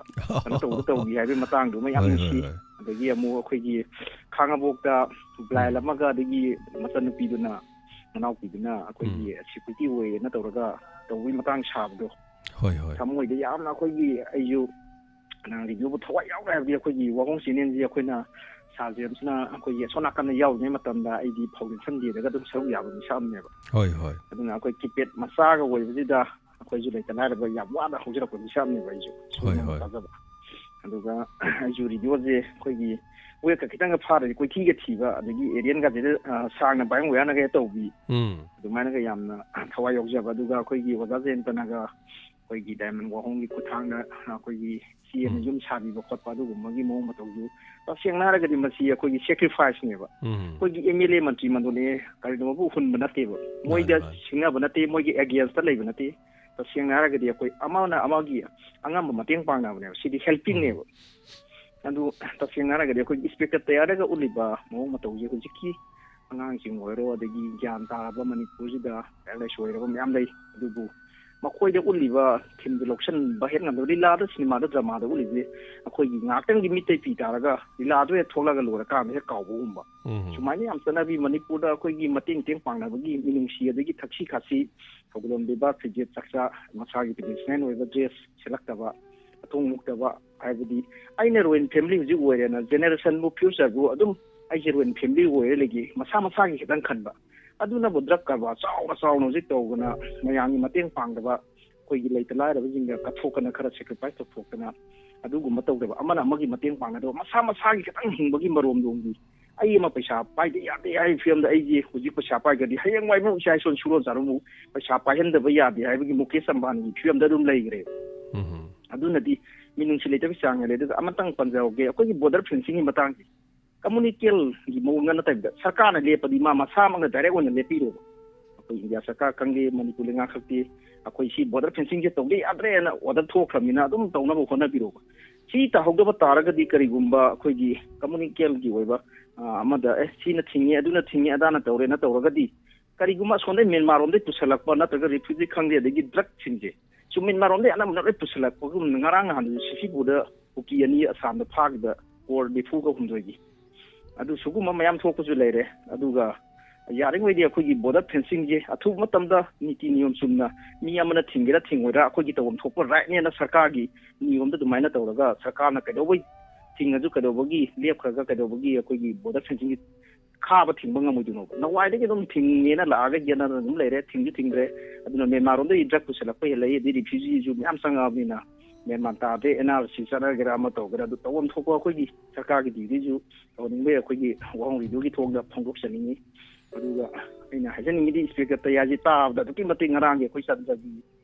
ꯀꯩꯅꯣ ꯇꯧꯕꯗ ꯇꯧꯈꯤ ꯍꯥꯏꯕꯒꯤ ꯃꯇꯥꯡꯗꯨꯃ ꯌꯥꯝ ꯍꯣꯏ, ꯍꯣꯏ, ꯅꯨꯡꯁꯤ꯫ ꯍꯣꯏ꯫ ꯑꯗꯒꯤ ꯑꯃꯨꯛ ꯑꯩꯈꯣꯏꯒꯤ ꯈꯥꯡꯉꯕꯣꯛꯇ ꯕ꯭ꯂꯥꯏꯟ ꯎꯝ꯫ ꯑꯃꯒ ꯑꯗꯒꯤ ꯃꯆꯟꯅꯨꯄꯤꯗꯨꯅ, ꯃꯅꯥꯎꯄꯤꯗꯨꯅ ꯑꯩꯈꯣꯏꯒꯤ ꯎꯝ꯫ ꯁꯦꯀ꯭ꯌꯨꯔꯤꯇꯤ ꯑꯣꯏꯌꯦꯅ ꯇꯧꯔꯒ ꯇꯧꯕꯒꯤ ꯃꯇꯥꯡ ꯁꯥꯕꯗꯣ꯫ ꯍꯣꯏ, ꯍꯣꯏ꯫ ꯊꯃꯣꯏꯗ ꯌꯥꯝꯅ ꯑꯩꯈꯣꯏꯒꯤ, ꯑꯩꯁꯨ ꯔꯦꯗꯤꯑꯣꯕꯨ ꯊꯋꯥꯏ ꯌꯥꯎꯅ ꯍꯥꯏꯕꯗꯤ ꯑꯩꯈꯣꯏꯒꯤ ꯋꯥꯍꯣꯡ ꯆꯦꯅꯦꯜꯁꯤ ꯑꯩꯈꯣꯏꯅ ꯁꯥꯔ ꯖꯦꯝꯁꯅ ꯑꯩꯈꯣꯏꯒꯤ ꯑꯁꯣꯝ ꯅꯥꯀꯟꯗ ꯌꯥꯎꯔꯤꯉꯩ ꯃꯇꯝꯗ ꯑꯩꯗꯤ ꯐꯥꯎꯟꯗꯦꯁꯟ ꯗꯦꯗꯒ ꯑꯗꯨꯝ ꯁꯔꯨꯛ ꯌꯥꯕ ꯃꯤꯁꯛ ꯑꯃꯅꯦꯕ꯫ ꯍꯣꯏ, ꯍꯣꯏ꯫ ꯑꯗꯨꯅ ꯑꯩꯈꯣꯏ ꯀꯤꯄꯦꯗ ꯃꯆꯥꯒ ꯑꯣꯏꯕꯁꯤꯗ ꯑꯩꯈꯣꯏꯁꯨ ꯂꯩꯇ ꯂꯥꯏꯔꯕ ꯌꯥꯝ ꯋꯥꯅ ꯍꯧꯖꯔꯛꯄ ꯃꯤꯁꯛ ꯑꯃꯅꯦꯕ ꯑꯩꯁꯨ꯫ ꯍꯣꯏ, ꯁꯨꯝꯕ ꯍꯣꯏ꯫ ꯇꯥꯖꯕ꯫ ꯑꯗꯨꯒ ꯑꯩꯁꯨ ꯔꯦꯗꯤꯑꯣꯁꯦ ꯑꯩꯈꯣꯏꯒꯤ ꯋꯦꯠꯀ ꯈꯤꯇꯪꯒ ꯐꯥꯔꯗꯤ ꯀꯣꯏꯊꯤꯒ ꯊꯤꯕ, ꯑꯗꯒꯤ ꯑꯦꯂꯤꯌꯟꯒꯁꯤꯗ, ꯑ, ꯁꯥꯡꯅ ꯕꯥꯏꯡ ꯋꯦꯌꯔꯅꯒ ꯍꯦꯛ ꯇꯧꯕꯤ꯫ ꯎꯝ꯫ ꯑꯗꯨꯃꯥꯏꯅꯒ ꯌꯥꯝꯅ ꯊꯋꯥꯏ ꯌꯥꯎꯖꯕ꯫ ꯑꯗꯨꯒ ꯑꯩꯈꯣꯏꯒꯤ ꯑꯣꯖꯥ ꯖꯌꯟꯇꯅꯒ ꯑꯩꯈꯣꯏꯒꯤ ꯗꯥꯏꯃꯟ ꯋꯥꯍꯣꯡꯒꯤ ꯈꯨꯠꯊꯥꯡꯗ ꯑꯩꯈꯣꯏꯒꯤ ꯇꯦꯟꯅ ꯎꯝ꯫ ꯌꯨꯝ ꯁꯥꯕꯤꯕ ꯈꯣꯠꯄ ꯑꯗꯨꯒꯨꯝꯕꯒꯤ ꯃꯑꯣꯡ ꯃꯇꯧꯁꯨ ꯇꯁꯦꯡꯅ ꯍꯥꯏꯔꯒꯗꯤ ꯃꯁꯤ ꯑꯩꯈꯣꯏꯒꯤ sacrificeꯅꯦꯕ꯫ ꯎꯝ꯫ ꯑꯩꯈꯣꯏꯒꯤ M L A ꯃꯟꯇ꯭ꯔꯤ ꯃꯟꯗꯣꯜꯅꯦ ꯀꯔꯤꯅꯣꯕꯨ ꯍꯨꯟꯕ ꯅꯠꯇꯦꯕ, ꯃꯣꯏꯗ ꯃꯥꯅꯤ, ꯃꯥꯅꯤ꯫ ꯁꯤꯡꯅꯕ ꯅꯠꯇꯦ, ꯃꯣꯏꯒꯤ againstꯇ ꯂꯩꯕ ꯅꯠꯇꯦ꯫ ꯇꯁꯦꯡꯅ ꯍꯥꯏꯔꯒꯗꯤ ꯑꯩꯈꯣꯏ ꯑꯃꯅ ꯑꯃꯒꯤ ꯑꯉꯝꯕ ꯃꯇꯦꯡ ꯄꯥꯡꯅꯕꯅꯦꯕ, ꯁꯤꯗꯤ helpingꯅꯦꯕ꯫ ꯎꯝ꯫ ꯑꯗꯨ ꯇꯁꯦꯡꯅ ꯍꯥꯏꯔꯒꯗꯤ ꯑꯩꯈꯣꯏꯒꯤ inspector ꯇꯌꯥꯔꯒ ꯎꯠꯂꯤꯕ ꯃꯑꯣꯡ ꯃꯇꯧꯁꯦ ꯍꯧꯖꯤꯛꯀꯤ ꯑꯉꯥꯡꯁꯤꯡ ꯑꯣꯏꯔꯣ, ꯑꯗꯒꯤ ꯒ꯭ꯌꯥꯟ ꯇꯥꯔꯕ ꯃꯅꯤꯄꯨꯔꯁꯤꯗ ꯂꯥꯏꯔꯤꯛ ꯂꯥꯏꯁꯨ ꯍꯩꯔꯕ ꯃꯌꯥꯝ ꯂꯩ, ꯑꯗꯨꯕꯨ ꯃꯈꯣꯏꯗ ꯎꯠꯂꯤꯕ ꯊꯤꯝꯗꯨ ꯂꯧꯁꯤꯟꯕ ꯍꯦꯛ ꯉꯝꯗꯕ, ꯂꯤꯂꯥꯗ, ꯁꯤꯅꯦꯃꯥꯗ, ꯗ꯭ꯔꯃꯥꯗ ꯎꯠꯂꯤꯁꯦ ꯑꯩꯈꯣꯏꯒꯤ ꯉꯥꯏꯍꯥꯛꯇꯪꯒꯤ ꯃꯤꯠꯇꯩ ꯄꯤ ꯇꯥꯔꯒ ꯂꯤꯂꯥꯗꯣ ꯍꯦꯛ ꯊꯣꯛꯂꯒ ꯂꯣꯏꯔꯀꯥꯟꯗ ꯍꯦꯛ ꯀꯥꯎꯕꯒꯨꯝꯕ, ꯎꯝ꯫ ꯁꯨꯃꯥꯏꯅ ꯌꯥꯝ ꯆꯠꯅꯕꯤ ꯃꯅꯤꯄꯨꯔꯗ ꯑꯩꯈꯣꯏꯒꯤ ꯃꯇꯦꯡ ꯃꯇꯦꯡ ꯄꯥꯡꯅꯕꯒꯤ ꯃꯤꯅꯨꯡꯁꯤ ꯑꯗꯒꯤ ꯊꯛꯁꯤ ꯈꯥꯁꯤ ꯊꯧꯒꯜꯂꯣꯟ ꯕꯦꯕꯥꯔ ꯐꯤꯖꯦꯠ ꯆꯥꯛꯆꯥ, ꯃꯁꯥꯒꯤ traditional ꯑꯣꯏꯕ dress ꯁꯦꯠꯂꯛꯇꯕ, ꯑꯊꯣꯡ ꯃꯨꯛꯇꯕ, ꯍꯥꯏꯕꯗꯤ ꯑꯩꯅ ruined family ꯍꯧꯖꯤꯛ ꯑꯣꯏꯔꯦꯅ generationꯕꯨ futureꯕꯨ ꯑꯗꯨꯝ ꯑꯩꯁꯦ ruined family ꯑꯣꯏꯔ ꯂꯩꯒꯦ, ꯃꯁꯥ ꯃꯁꯥꯒꯤ ꯈꯤꯇꯪ ꯈꯟꯕ, ꯑꯗꯨꯅꯕꯨ drug ꯀꯔꯕꯥꯔ ꯆꯥꯎꯅ ꯆꯥꯎꯅ ꯍꯧꯖꯤꯛ ꯇꯧꯗꯅ ꯃꯌꯥꯝꯒꯤ ꯃꯇꯦꯡ ꯄꯥꯡꯗꯕ, ꯑꯩꯈꯣꯏꯒꯤ ꯂꯩꯇ ꯂꯥꯏꯔꯕꯁꯤꯡꯗ ꯀꯠꯊꯣꯛꯇꯅ ꯈꯔ sacrifice ꯇꯧꯊꯣꯛꯇꯅ ꯑꯗꯨꯒꯨꯝꯕ ꯇꯧꯗꯕ, ꯑꯃꯅ ꯑꯃꯒꯤ ꯃꯇꯦꯡ ꯄꯥꯡꯅꯗꯕ, ꯃꯁꯥ ꯃꯁꯥꯒꯤ ꯈꯤꯇꯪ ꯍꯤꯡꯕꯒꯤ ꯃꯔꯣꯝꯗꯣꯝꯒꯤ ꯑꯩ ꯑꯃ ꯄꯩꯁꯥ ꯄꯥꯏꯗ ꯌꯥꯗꯦ ꯍꯥꯏꯕꯒꯤ ꯐꯤꯕꯝꯗ ꯑꯩꯁꯦ ꯍꯧꯖꯤꯛ ꯄꯩꯁꯥ ꯄꯥꯏꯒꯗꯤ ꯍꯌꯦꯡꯋꯥꯏꯕꯨ ꯏꯆꯥ ꯏꯁꯨ ꯁꯨꯔꯣꯟ ꯆꯥꯔꯣꯟꯕꯨ ꯄꯩꯁꯥ ꯄꯥꯏꯍꯟꯗꯕ ꯌꯥꯗꯦ ꯍꯥꯏꯕꯒꯤ ꯃꯨꯀꯦꯁ ꯑꯝꯕꯥꯅꯤꯒꯤ ꯐꯤꯕꯝꯗ ꯑꯗꯨꯝ ꯂꯩꯈ꯭ꯔꯦ꯫ ꯎꯝ꯫ ꯑꯗꯨꯅꯗꯤ ꯃꯤꯅꯨꯡꯁꯤ ꯂꯩꯇꯕꯒꯤ ꯆꯥꯡ ꯂꯩꯔꯦ꯫ ꯑꯗꯨꯒ ꯑꯃꯇꯪ ꯄꯟꯖꯍꯧꯒꯦ, ꯑꯩꯈꯣꯏꯒꯤ border fencingꯒꯤ ꯃꯇꯥꯡꯁꯦ communalꯒꯤ ꯃꯑꯣꯡꯗ ꯅꯠꯇꯕꯤꯗ ꯁꯔꯀꯥꯔꯅ ꯂꯦꯞꯄꯗꯤ ꯃꯥ ꯃꯁꯥꯃꯛꯅ direct ꯑꯣꯏꯅ ꯂꯦꯞꯄꯤꯔꯣꯕ꯫ ꯑꯩꯈꯣꯏ ꯏꯟꯗꯤꯌꯥ ꯁꯔꯀꯥꯔ ꯈꯪꯗꯦ, ꯃꯅꯤꯄꯨꯔ ꯂꯩꯉꯥꯛ ꯈꯛꯇꯦ, ꯑꯩꯈꯣꯏ ꯁꯤ border fencingꯁꯦ ꯇꯧꯗ ꯌꯥꯗ꯭ꯔꯦꯅ order ꯊꯣꯛꯈ꯭ꯔꯕꯅꯤꯅ ꯑꯗꯨꯝ ꯇꯧꯅꯕ ꯍꯣꯠꯅꯕꯤꯔꯣꯕ꯫ ꯁꯤ ꯇꯧꯍꯧꯗꯕ ꯇꯥꯔꯒꯗꯤ ꯀꯔꯤꯒꯨꯝꯕ ꯑꯩꯈꯣꯏꯒꯤ communalꯒꯤ ꯑꯣꯏꯕ, ꯑ, ꯑꯃꯗ, "ꯑꯦ, ꯁꯤꯅ ꯊꯤꯡꯉꯦ, ꯑꯗꯨꯅ ꯊꯤꯡꯉꯦ, ꯑꯗꯥꯅ ꯇꯧꯔꯦꯅ" ꯇꯧꯔꯒꯗꯤ, ꯀꯔꯤꯒꯨꯝꯕ ꯑꯁꯣꯝꯗꯩ ꯃ꯭ꯌꯥꯟꯃꯥꯔ ꯔꯣꯝꯗꯩ ꯄꯨꯁꯜꯂꯛꯄ ꯅꯠꯇ꯭ꯔꯒ refugee ꯈꯪꯗꯦ, ꯑꯗꯒꯤ drugꯁꯤꯡꯁꯦ ꯁꯨꯝ ꯃ꯭ꯌꯥꯟꯃꯥꯔ ꯔꯣꯝꯗꯩ ꯑꯅꯝꯕꯅ ꯂꯣꯏ ꯄꯨꯁꯜꯂꯛꯄꯒꯨꯝꯅ, ꯉꯔꯥꯡ ꯅꯍꯥꯟꯗꯁꯨ ꯁꯤꯁꯤꯕꯨꯗ ꯀꯨꯀꯤ ꯑꯅꯤ ꯑꯁꯥꯝꯗ ꯐꯥꯈꯤꯕ, ꯀꯣꯔ ꯅꯤꯐꯨꯒ ꯍꯨꯝꯗꯣꯏꯒꯤ꯫ ꯑꯗꯨ ꯁꯤꯒꯨꯝꯕ ꯃꯌꯥꯝ ꯊꯣꯛꯄꯁꯨ ꯂꯩꯔꯦ꯫ ꯑꯗꯨꯒ ꯌꯥꯔꯤꯉꯩꯗꯤ ꯑꯩꯈꯣꯏꯒꯤ border fencingꯁꯦ ꯑꯊꯨꯕ ꯃꯇꯝꯗ ꯅꯤꯇꯤ ꯅꯤꯌꯣꯝ ꯆꯨꯝꯅ ꯃꯤ ꯑꯃꯅ ꯊꯤꯡꯒꯦꯔꯥ ꯊꯤꯡꯉꯣꯏꯔꯥ ꯑꯩꯈꯣꯏꯒꯤ ꯇꯧꯐꯝ ꯊꯣꯛꯄ rightꯅꯦꯅ ꯁꯔꯀꯥꯔꯒꯤ ꯅꯤꯌꯣꯝꯗ ꯑꯗꯨꯃꯥꯏꯅ ꯇꯧꯔꯒ ꯁꯔꯀꯥꯔꯅ ꯀꯩꯗꯧꯕꯩ ꯊꯤꯡꯉꯁꯨ ꯀꯩꯗꯧꯕꯒꯤ ꯂꯦꯞꯈ꯭ꯔꯒ ꯀꯩꯗꯧꯕꯒꯤ ꯑꯩꯈꯣꯏꯒꯤ border fencingꯒꯤ ꯈꯥꯕ ꯊꯤꯡꯕ ꯉꯝꯃꯣꯏꯗꯣꯏꯅꯣꯕ? ꯅꯋꯥꯏꯗꯒꯤ ꯑꯗꯨꯝ ꯊꯤꯡꯉꯦꯅ ꯂꯥꯛꯑꯒ ꯌꯦꯠꯅꯗꯅ ꯑꯗꯨꯝ ꯂꯩꯔꯦ, ꯊꯤꯡꯁꯨ ꯊꯤꯡꯗ꯭ꯔꯦ꯫ ꯑꯗꯨꯅ ꯃ꯭ꯌꯥꯟꯃꯥꯔ ꯔꯣꯝꯗꯒꯤ drug ꯄꯨꯁꯜꯂꯛꯄ ꯍꯦꯜꯂꯛꯏ, ꯑꯗꯩ refugeeꯁꯨ ꯃꯌꯥꯝ ꯆꯪꯉꯛꯑꯕꯅꯤꯅ ꯃ꯭ꯌꯥꯟꯃꯥꯔ ꯇꯥꯗ꯭ꯔꯦ, NRC ꯆꯠꯅꯒꯦꯔꯥ ꯑꯃ ꯇꯧꯒꯦꯔꯥ ꯑꯗꯨ ꯇꯧꯐꯝ ꯊꯣꯛꯄ ꯑꯩꯈꯣꯏꯒꯤ ꯁꯔꯀꯥꯔꯒꯤ dutyꯁꯨ ꯇꯧꯍꯟꯅꯤꯡꯕꯒꯤ ꯑꯩꯈꯣꯏꯒꯤ ꯋꯥꯍꯪ ꯔꯦꯗꯤꯑꯣꯒꯤ ꯊꯣꯡꯗ ꯐꯣꯡꯗꯣꯛꯆꯅꯤꯡꯉꯤ꯫ ꯑꯗꯨꯒ ꯑꯩꯅ ꯍꯥꯏꯖꯅꯤꯡꯉꯤꯗꯤ inspector ꯇꯌꯥꯔꯁꯤ ꯇꯥꯕꯗ ꯑꯗꯨꯛꯀꯤ ꯃꯇꯤꯛ ꯉꯔꯥꯡꯒꯤ ꯑꯩꯈꯣꯏ ꯆꯟꯗ꯭ꯔꯒꯤ,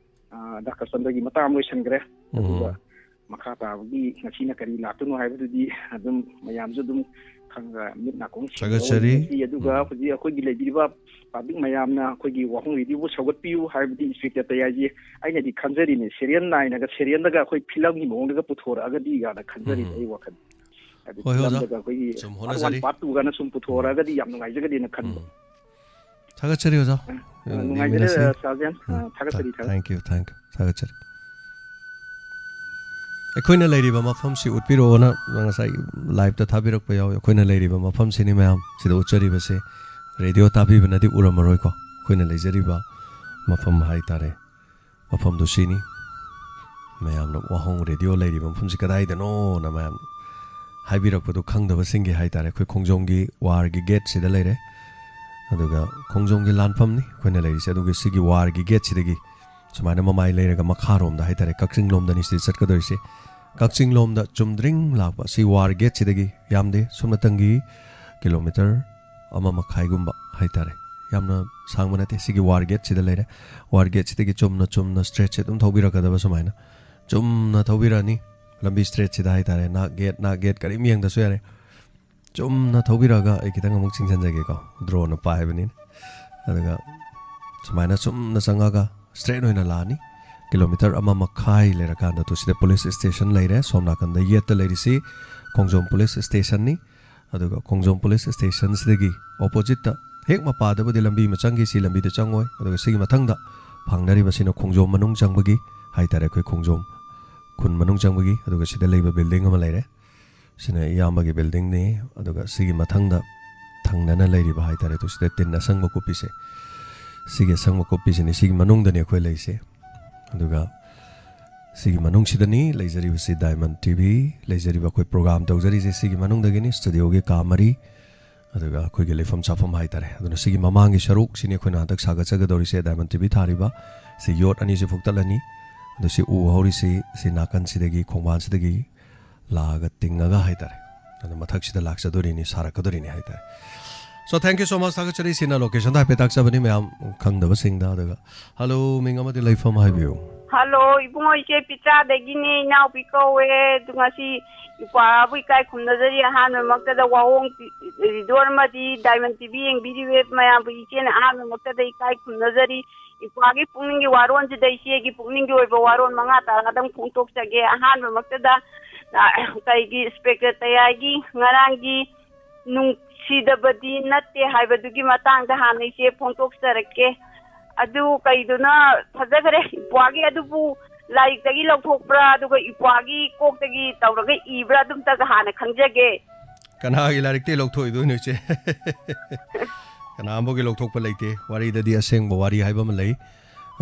ꯑ, ꯗꯥꯛꯇꯔ ꯆꯟꯗ꯭ꯔꯒꯤ ꯃꯇꯥꯡ ꯑꯃ ꯂꯣꯏꯁꯤꯟꯈ꯭ꯔꯦ꯫ ꯎꯝ꯫ ꯑꯗꯨꯒ ꯃꯈꯥ ꯇꯥꯕꯒꯤ ꯉꯁꯤꯅ ꯀꯔꯤ ꯂꯥꯛꯇꯣꯏꯅꯣ ꯍꯥꯏꯕꯗꯨꯗꯤ ꯑꯗꯨꯝ ꯃꯌꯥꯝꯁꯨ ꯑꯗꯨꯝ ꯈꯪ-, ꯃꯤꯠ ꯅꯥꯀꯣꯡ ꯁꯤꯡꯕ ꯊꯥꯒꯠꯆꯔꯤ꯫ ꯑꯣꯏꯅ ꯉꯁꯤ, ꯑꯗꯨꯒ ꯎꯝ꯫ ꯍꯧꯖꯤꯛ ꯑꯩꯈꯣꯏꯒꯤ ꯂꯩꯕꯤꯔꯤꯕ ꯄꯥꯕ꯭ꯂꯤꯛ ꯃꯌꯥꯝꯅ ꯑꯩꯈꯣꯏꯒꯤ ꯋꯥꯍꯣꯡ ꯔꯦꯗꯤꯑꯣꯕꯨ ꯁꯧꯒꯠꯄꯤꯌꯨ ꯍꯥꯏꯕꯗꯤ ꯏꯟꯁꯄꯦꯛꯇꯔ ꯇꯌꯥꯏꯁꯦ ꯑꯩꯅꯗꯤ ꯈꯟꯖꯔꯤꯅꯦ, ꯁꯦꯔꯤꯌꯦꯜ ꯅꯥꯏꯅꯒ ꯁꯦꯔꯤꯌꯦꯜꯗꯒ ꯑꯩꯈꯣꯏ ꯐꯤꯂꯝꯒꯤ ꯃꯑꯣꯡꯗꯒ ꯄꯨꯊꯣꯔꯛꯑꯒꯗꯤ ꯀꯥꯏꯅ ꯈꯟꯖꯔꯤꯅꯦ ꯎꯝ꯫ ꯑꯩ ꯋꯥꯈꯜ꯫ ꯍꯥꯏꯕꯗꯤ ꯍꯣꯏ, ꯍꯣꯏ, ꯑꯣꯖꯥ꯫ ꯐꯤꯂꯝꯗꯒ ꯑꯩꯈꯣꯏꯒꯤ ꯁꯨꯝ part one, ꯍꯣꯠꯅꯖꯔꯤ꯫ Part two ꯀꯥꯏꯅ ꯁꯨꯝ ꯄꯨꯊꯣꯔꯛꯑꯒꯗꯤ ꯌꯥꯝ ꯅꯨꯡꯉꯥꯏꯖꯒꯗꯦꯅ ꯈꯟꯕ꯫ ꯎꯝ꯫ ꯊꯥꯒꯠꯆꯔꯤ, ꯑꯣꯖꯥ꯫ ꯑ, ꯎꯝ, ꯅꯨꯡꯉꯥꯏꯖꯔꯦ, ꯃꯤꯅꯁꯤ꯫ ꯁꯥꯔ ꯖꯦꯟ꯫ ꯑ, ꯎꯝ, ꯊꯥꯒꯠꯆꯔꯤ, ꯊꯥ-, ꯊꯥꯒꯠꯆꯔꯤ꯫ Thank you, thank you꯫ ꯊꯥꯒꯠꯆꯔꯤ꯫ ꯑꯩꯈꯣꯏꯅ ꯂꯩꯔꯤꯕ ꯃꯐꯝꯁꯤ ꯎꯠꯄꯤꯔꯛꯑꯣꯅ ꯉꯁꯥꯏ live-ꯇ ꯊꯥꯕꯤꯔꯛꯄ ꯌꯥꯎꯏ꯫ ꯑꯩꯈꯣꯏꯅ ꯂꯩꯔꯤꯕ ꯃꯐꯝꯁꯤꯅꯤ ꯃꯌꯥꯝ ꯁꯤꯗ ꯎꯠꯆꯔꯤꯕꯁꯦ꯫ ꯔꯦꯗꯤꯑꯣ ꯇꯥꯕꯤꯕꯅꯗꯤ ꯎꯔꯝꯃꯔꯣꯏꯀꯣ꯫ ꯑꯩꯈꯣꯏꯅ ꯂꯩꯖꯔꯤꯕ ꯃꯐꯝ ꯍꯥꯏꯇꯥꯔꯦ꯫ ꯃꯐꯝꯗꯨ ꯁꯤꯅꯤ꯫ ꯃꯌꯥꯝꯅ ꯋꯥꯍꯣꯡ ꯔꯦꯗꯤꯑꯣ ꯂꯩꯔꯤꯕ ꯃꯐꯝꯁꯤ ꯀꯗꯥꯏꯗꯅꯣꯅ ꯃꯌꯥꯝ ꯍꯥꯏꯕꯤꯔꯛꯄꯗꯨ ꯈꯪꯗꯕꯁꯤꯡꯒꯤ ꯍꯥꯏꯇꯥꯔꯦ, ꯑꯩꯈꯣꯏ ꯈꯣꯡꯖꯣꯝꯒꯤ ꯋꯥꯔꯒꯤ ꯒꯦꯠꯁꯤꯗ ꯂꯩꯔꯦ꯫ ꯑꯗꯨꯒ ꯈꯣꯡꯖꯣꯝꯒꯤ ꯂꯥꯟꯐꯝꯅꯤ ꯑꯩꯈꯣꯏꯅ ꯂꯩꯔꯤꯁꯦ꯫ ꯑꯗꯨꯒ ꯁꯤꯒꯤ ꯋꯥꯔꯒꯤ ꯒꯦꯠꯁꯤꯗꯒꯤ ꯁꯨꯃꯥꯏꯅ ꯃꯃꯥꯏ ꯂꯩꯔꯒ ꯃꯈꯥꯔꯣꯝꯗ ꯍꯥꯏꯇꯥꯔꯦ, ꯀꯛꯆꯤꯡ ꯂꯣꯝꯗꯅꯤ ꯁꯤꯗ ꯆꯠꯀꯗꯧꯔꯤꯁꯦ꯫ ꯀꯛꯆꯤꯡ ꯂꯣꯝꯗ ꯆꯨꯝꯗ꯭ꯔꯤꯡ ꯂꯥꯛꯄ ꯁꯤ ꯋꯥꯔ ꯒꯦꯠꯁꯤꯗꯒꯤ ꯌꯥꯝꯗꯦ, ꯁꯨꯞꯅꯇꯪꯒꯤ ꯀꯤꯂꯣꯃꯤꯇꯔ ꯑꯃ ꯃꯈꯥꯏꯒꯨꯝꯕ ꯍꯥꯏꯇꯥꯔꯦ꯫ ꯌꯥꯝꯅ ꯁꯥꯡꯕ ꯅꯠꯇꯦ꯫ ꯁꯤꯒꯤ ꯋꯥꯔ ꯒꯦꯠꯁꯤꯗ ꯂꯩꯔꯦ꯫ ꯋꯥꯔ ꯒꯦꯠꯁꯤꯗꯒꯤ ꯆꯨꯝꯅ ꯆꯨꯝꯅ straight-ꯁꯦ ꯑꯗꯨꯝ ꯊꯧꯕꯤꯔꯛꯀꯗꯕ ꯁꯨꯃꯥꯏꯅ꯫ ꯆꯨꯝꯅ ꯊꯧꯕꯤꯔꯛꯑꯅꯤ꯫ ꯂꯝꯕꯤ straight-ꯁꯤꯗ ꯍꯥꯏꯇꯥꯔꯦ꯫ ꯅꯥꯛ ꯒꯦꯠ, ꯅꯥꯛ ꯒꯦꯠ ꯀꯔꯤꯝ ꯌꯦꯡꯗꯁꯨ ꯌꯥꯔꯦ꯫ ꯆꯨꯝꯅ ꯊꯧꯕꯤꯔꯛꯑꯒ ꯑꯩ ꯈꯤꯇꯪ ꯑꯃꯨꯛ ꯆꯤꯡꯁꯤꯟꯖꯒꯦꯀꯣ꯫ Drone-ꯅ ꯄꯥꯏꯕꯅꯤꯅ꯫ ꯑꯗꯨꯒ ꯁꯨꯃꯥꯏꯅ ꯆꯨꯝꯅ ꯆꯪꯉꯒ straight ꯑꯣꯏꯅ ꯂꯥꯛꯑꯅꯤ꯫ ꯀꯤꯂꯣꯃꯤꯇꯔ ꯑꯃ ꯃꯈꯥꯏ ꯂꯩꯔꯀꯥꯟꯗ ꯇꯨ ꯁꯤꯗ police station ꯂꯩꯔꯦ꯫ ꯁꯣꯝ ꯅꯥꯀꯟꯗ ꯌꯦꯠꯇ ꯂꯩꯔꯤꯁꯤ ꯈꯣꯡꯖꯣꯝ police station-ꯅꯤ꯫ ꯑꯗꯨꯒ ꯈꯣꯡꯖꯣꯝ police station-ꯁꯤꯗꯒꯤ opposite-ꯇ ꯍꯦꯛ ꯃꯄꯥꯗꯕꯨꯗꯤ ꯂꯝꯕꯤ ꯑꯃ ꯆꯪꯈꯤ, ꯁꯤ ꯂꯝꯕꯤꯗ ꯆꯪꯉꯣꯏ꯫ ꯑꯗꯨꯒ ꯁꯤꯒꯤ ꯃꯊꯪꯗ ꯐꯪꯅꯔꯤꯕꯁꯤꯅ ꯈꯣꯡꯖꯣꯝ ꯃꯅꯨꯡ ꯆꯪꯕꯒꯤ ꯍꯥꯏꯇꯥꯔꯦ, ꯑꯩꯈꯣꯏ ꯈꯣꯡꯖꯣꯝ ꯈꯨꯟ ꯃꯅꯨꯡ ꯆꯪꯕꯒꯤ꯫ ꯑꯗꯨꯒ ꯁꯤꯗ ꯂꯩꯕ building ꯑꯃ ꯂꯩꯔꯦ, ꯁꯤꯅ ꯏꯌꯥꯝꯕꯒꯤ building-ꯅꯤ꯫ ꯑꯗꯨꯒ ꯁꯤꯒꯤ ꯃꯊꯪꯗ ꯊꯪꯅꯅ ꯂꯩꯔꯤꯕ ꯍꯥꯏꯇꯥꯔꯦ, ꯑꯗꯨ ꯁꯤꯗ ꯇꯤꯟ ꯑꯁꯪꯕ ꯀꯨꯞꯄꯤꯁꯦ, ꯁꯤꯒꯤ ꯑꯁꯪꯕ ꯀꯨꯞꯄꯤꯁꯤꯅꯤ, ꯁꯤꯒꯤ ꯃꯅꯨꯡꯗꯅꯤ ꯑꯩꯈꯣꯏ ꯂꯩꯁꯦ꯫ ꯑꯗꯨꯒ ꯁꯤꯒꯤ ꯃꯅꯨꯡꯁꯤꯗꯅꯤ ꯂꯩꯖꯔꯤꯕꯁꯤ Diamond TV, ꯂꯩꯖꯔꯤꯕ ꯑꯩꯈꯣꯏ program ꯇꯧꯖꯔꯤꯁꯦ ꯁꯤꯒꯤ ꯃꯅꯨꯡꯗꯒꯤꯅꯤ, studio-ꯒꯤ ꯀꯥ ꯃꯔꯤ, ꯑꯗꯨꯒ ꯑꯩꯈꯣꯏꯒꯤ ꯂꯩꯐꯝ ꯆꯥꯐꯝ ꯍꯥꯏꯇꯥꯔꯦ꯫ ꯑꯗꯨꯅ ꯁꯤꯒꯤ ꯃꯃꯥꯡꯒꯤ ꯁꯔꯨꯛꯁꯤꯅꯤ ꯑꯩꯈꯣꯏꯅ ꯍꯟꯗꯛ ꯁꯥꯒꯠꯆꯒꯗꯧꯔꯤꯁꯦ, Diamond TV ꯊꯥꯔꯤꯕ ꯁꯤ ꯌꯣꯠ ꯑꯅꯤꯁꯤ ꯐꯨꯛꯇꯠꯂꯅꯤ꯫ ꯑꯗꯨ ꯁꯤ ꯎ ꯍꯧꯔꯤꯁꯤ, ꯁꯤ ꯅꯥꯀꯟꯁꯤꯗꯒꯤ, ꯈꯣꯡꯕꯥꯟꯁꯤꯗꯒꯤ ꯂꯥꯛꯑꯒ ꯇꯤꯡꯉꯒ ꯍꯥꯏꯇꯥꯔꯦ, ꯑꯗꯨ ꯃꯊꯛꯁꯤꯗ ꯂꯥꯛꯆꯗꯣꯔꯤꯅꯤ, ꯁꯥꯔꯛꯀꯗꯣꯔꯤꯅꯤ ꯍꯥꯏꯇꯥꯔꯦ꯫ So, thank you so much, ꯊꯥꯒꯠꯆꯔꯤ꯫ ꯁꯤꯅ location-ꯗ ꯍꯥꯏꯐꯦꯠ ꯇꯥꯛꯆꯕꯅꯤ ꯃꯌꯥꯝ ꯈꯪꯗꯕꯁꯤꯡꯗ꯫ ꯑꯗꯨꯒ, hello, ꯃꯤꯡ ꯑꯃꯗꯤ ꯂꯩꯐꯝ ꯍꯥꯏꯕꯤꯌꯨ꯫ ꯍꯜꯂꯣ, ꯏꯕꯨꯡꯉꯣ, ꯏꯆꯦ ꯄꯤꯆꯥꯗꯒꯤꯅꯦ, ꯏꯅꯥꯎꯄꯤ ꯀꯧꯋꯦ꯫ ꯑꯗꯨ ꯉꯁꯤ ꯏꯄ꯭ꯋꯥꯕꯨ ꯏꯀꯥꯏ ꯈꯨꯝꯅꯖꯔꯤ꯫ ꯑꯍꯥꯟꯕꯃꯛꯇꯗ ꯋꯥꯍꯣꯡ ꯄꯤ-, ꯔꯤꯗꯣꯔ ꯑꯃꯗꯤ ꯗꯥꯏꯃꯟ ꯇꯤ ꯚꯤ ꯌꯦꯡꯕꯤꯔꯤꯕ ꯃꯌꯥꯝꯕꯨ ꯏꯆꯦꯅ ꯑꯍꯥꯟꯕꯃꯛꯇꯗ ꯏꯀꯥꯏ ꯈꯨꯝꯅꯖꯔꯤ꯫ ꯏꯄ꯭ꯋꯥꯒꯤ ꯄꯨꯛꯅꯤꯡꯒꯤ ꯋꯥꯔꯣꯜꯁꯤꯗ ꯏꯆꯦꯒꯤ ꯄꯨꯛꯅꯤꯡꯒꯤ ꯑꯣꯏꯕ ꯋꯥꯔꯣꯜ ꯃꯉꯥ ꯇꯔꯥꯗꯪ ꯐꯣꯡꯗꯣꯛꯆꯒꯦ꯫ ꯑꯍꯥꯟꯕꯃꯛꯇꯗ, ꯑ, ꯀꯩꯒꯤ ꯏꯟꯁꯄꯦꯛꯇꯔ ꯇꯌꯥꯏꯒꯤ ꯉꯔꯥꯡꯒꯤ ꯅꯨꯡꯁꯤꯗꯕꯗꯤ ꯅꯠꯇꯦ ꯍꯥꯏꯕꯗꯨꯒꯤ ꯃꯇꯥꯡꯗ ꯍꯥꯟꯅ ꯏꯆꯦ ꯐꯣꯡꯗꯣꯛꯆꯔꯛꯀꯦ꯫ ꯑꯗꯨ ꯀꯩꯗꯨꯅ ꯐꯖꯈ꯭ꯔꯦ, ꯏꯄ꯭ꯋꯥꯒꯤ ꯑꯗꯨꯕꯨ ꯂꯥꯏꯔꯤꯛꯇꯒꯤ ꯂꯧꯊꯣꯛꯄ꯭ꯔꯥ, ꯑꯗꯨꯒ ꯏꯄ꯭ꯋꯥꯒꯤ ꯀꯣꯛꯇꯒꯤ ꯇꯧꯔꯒ ꯏꯕ꯭ꯔꯥ, ꯑꯗꯨꯝꯇꯒ ꯍꯥꯟꯅ ꯈꯪꯖꯒꯦ꯫ ꯀꯅꯥꯒꯤ ꯂꯥꯏꯔꯤꯛꯇꯒꯤ ꯂꯧꯊꯣꯛꯏꯗꯣꯏꯅꯣ, ꯏꯆꯦ? ꯀꯅꯥꯝꯕꯒꯤ ꯂꯧꯊꯣꯛꯄ ꯂꯩꯇꯦ꯫ ꯋꯥꯔꯤꯗꯗꯤ ꯑꯁꯦꯡꯕ ꯋꯥꯔꯤ ꯍꯥꯏꯕ ꯑꯃ ꯂꯩ꯫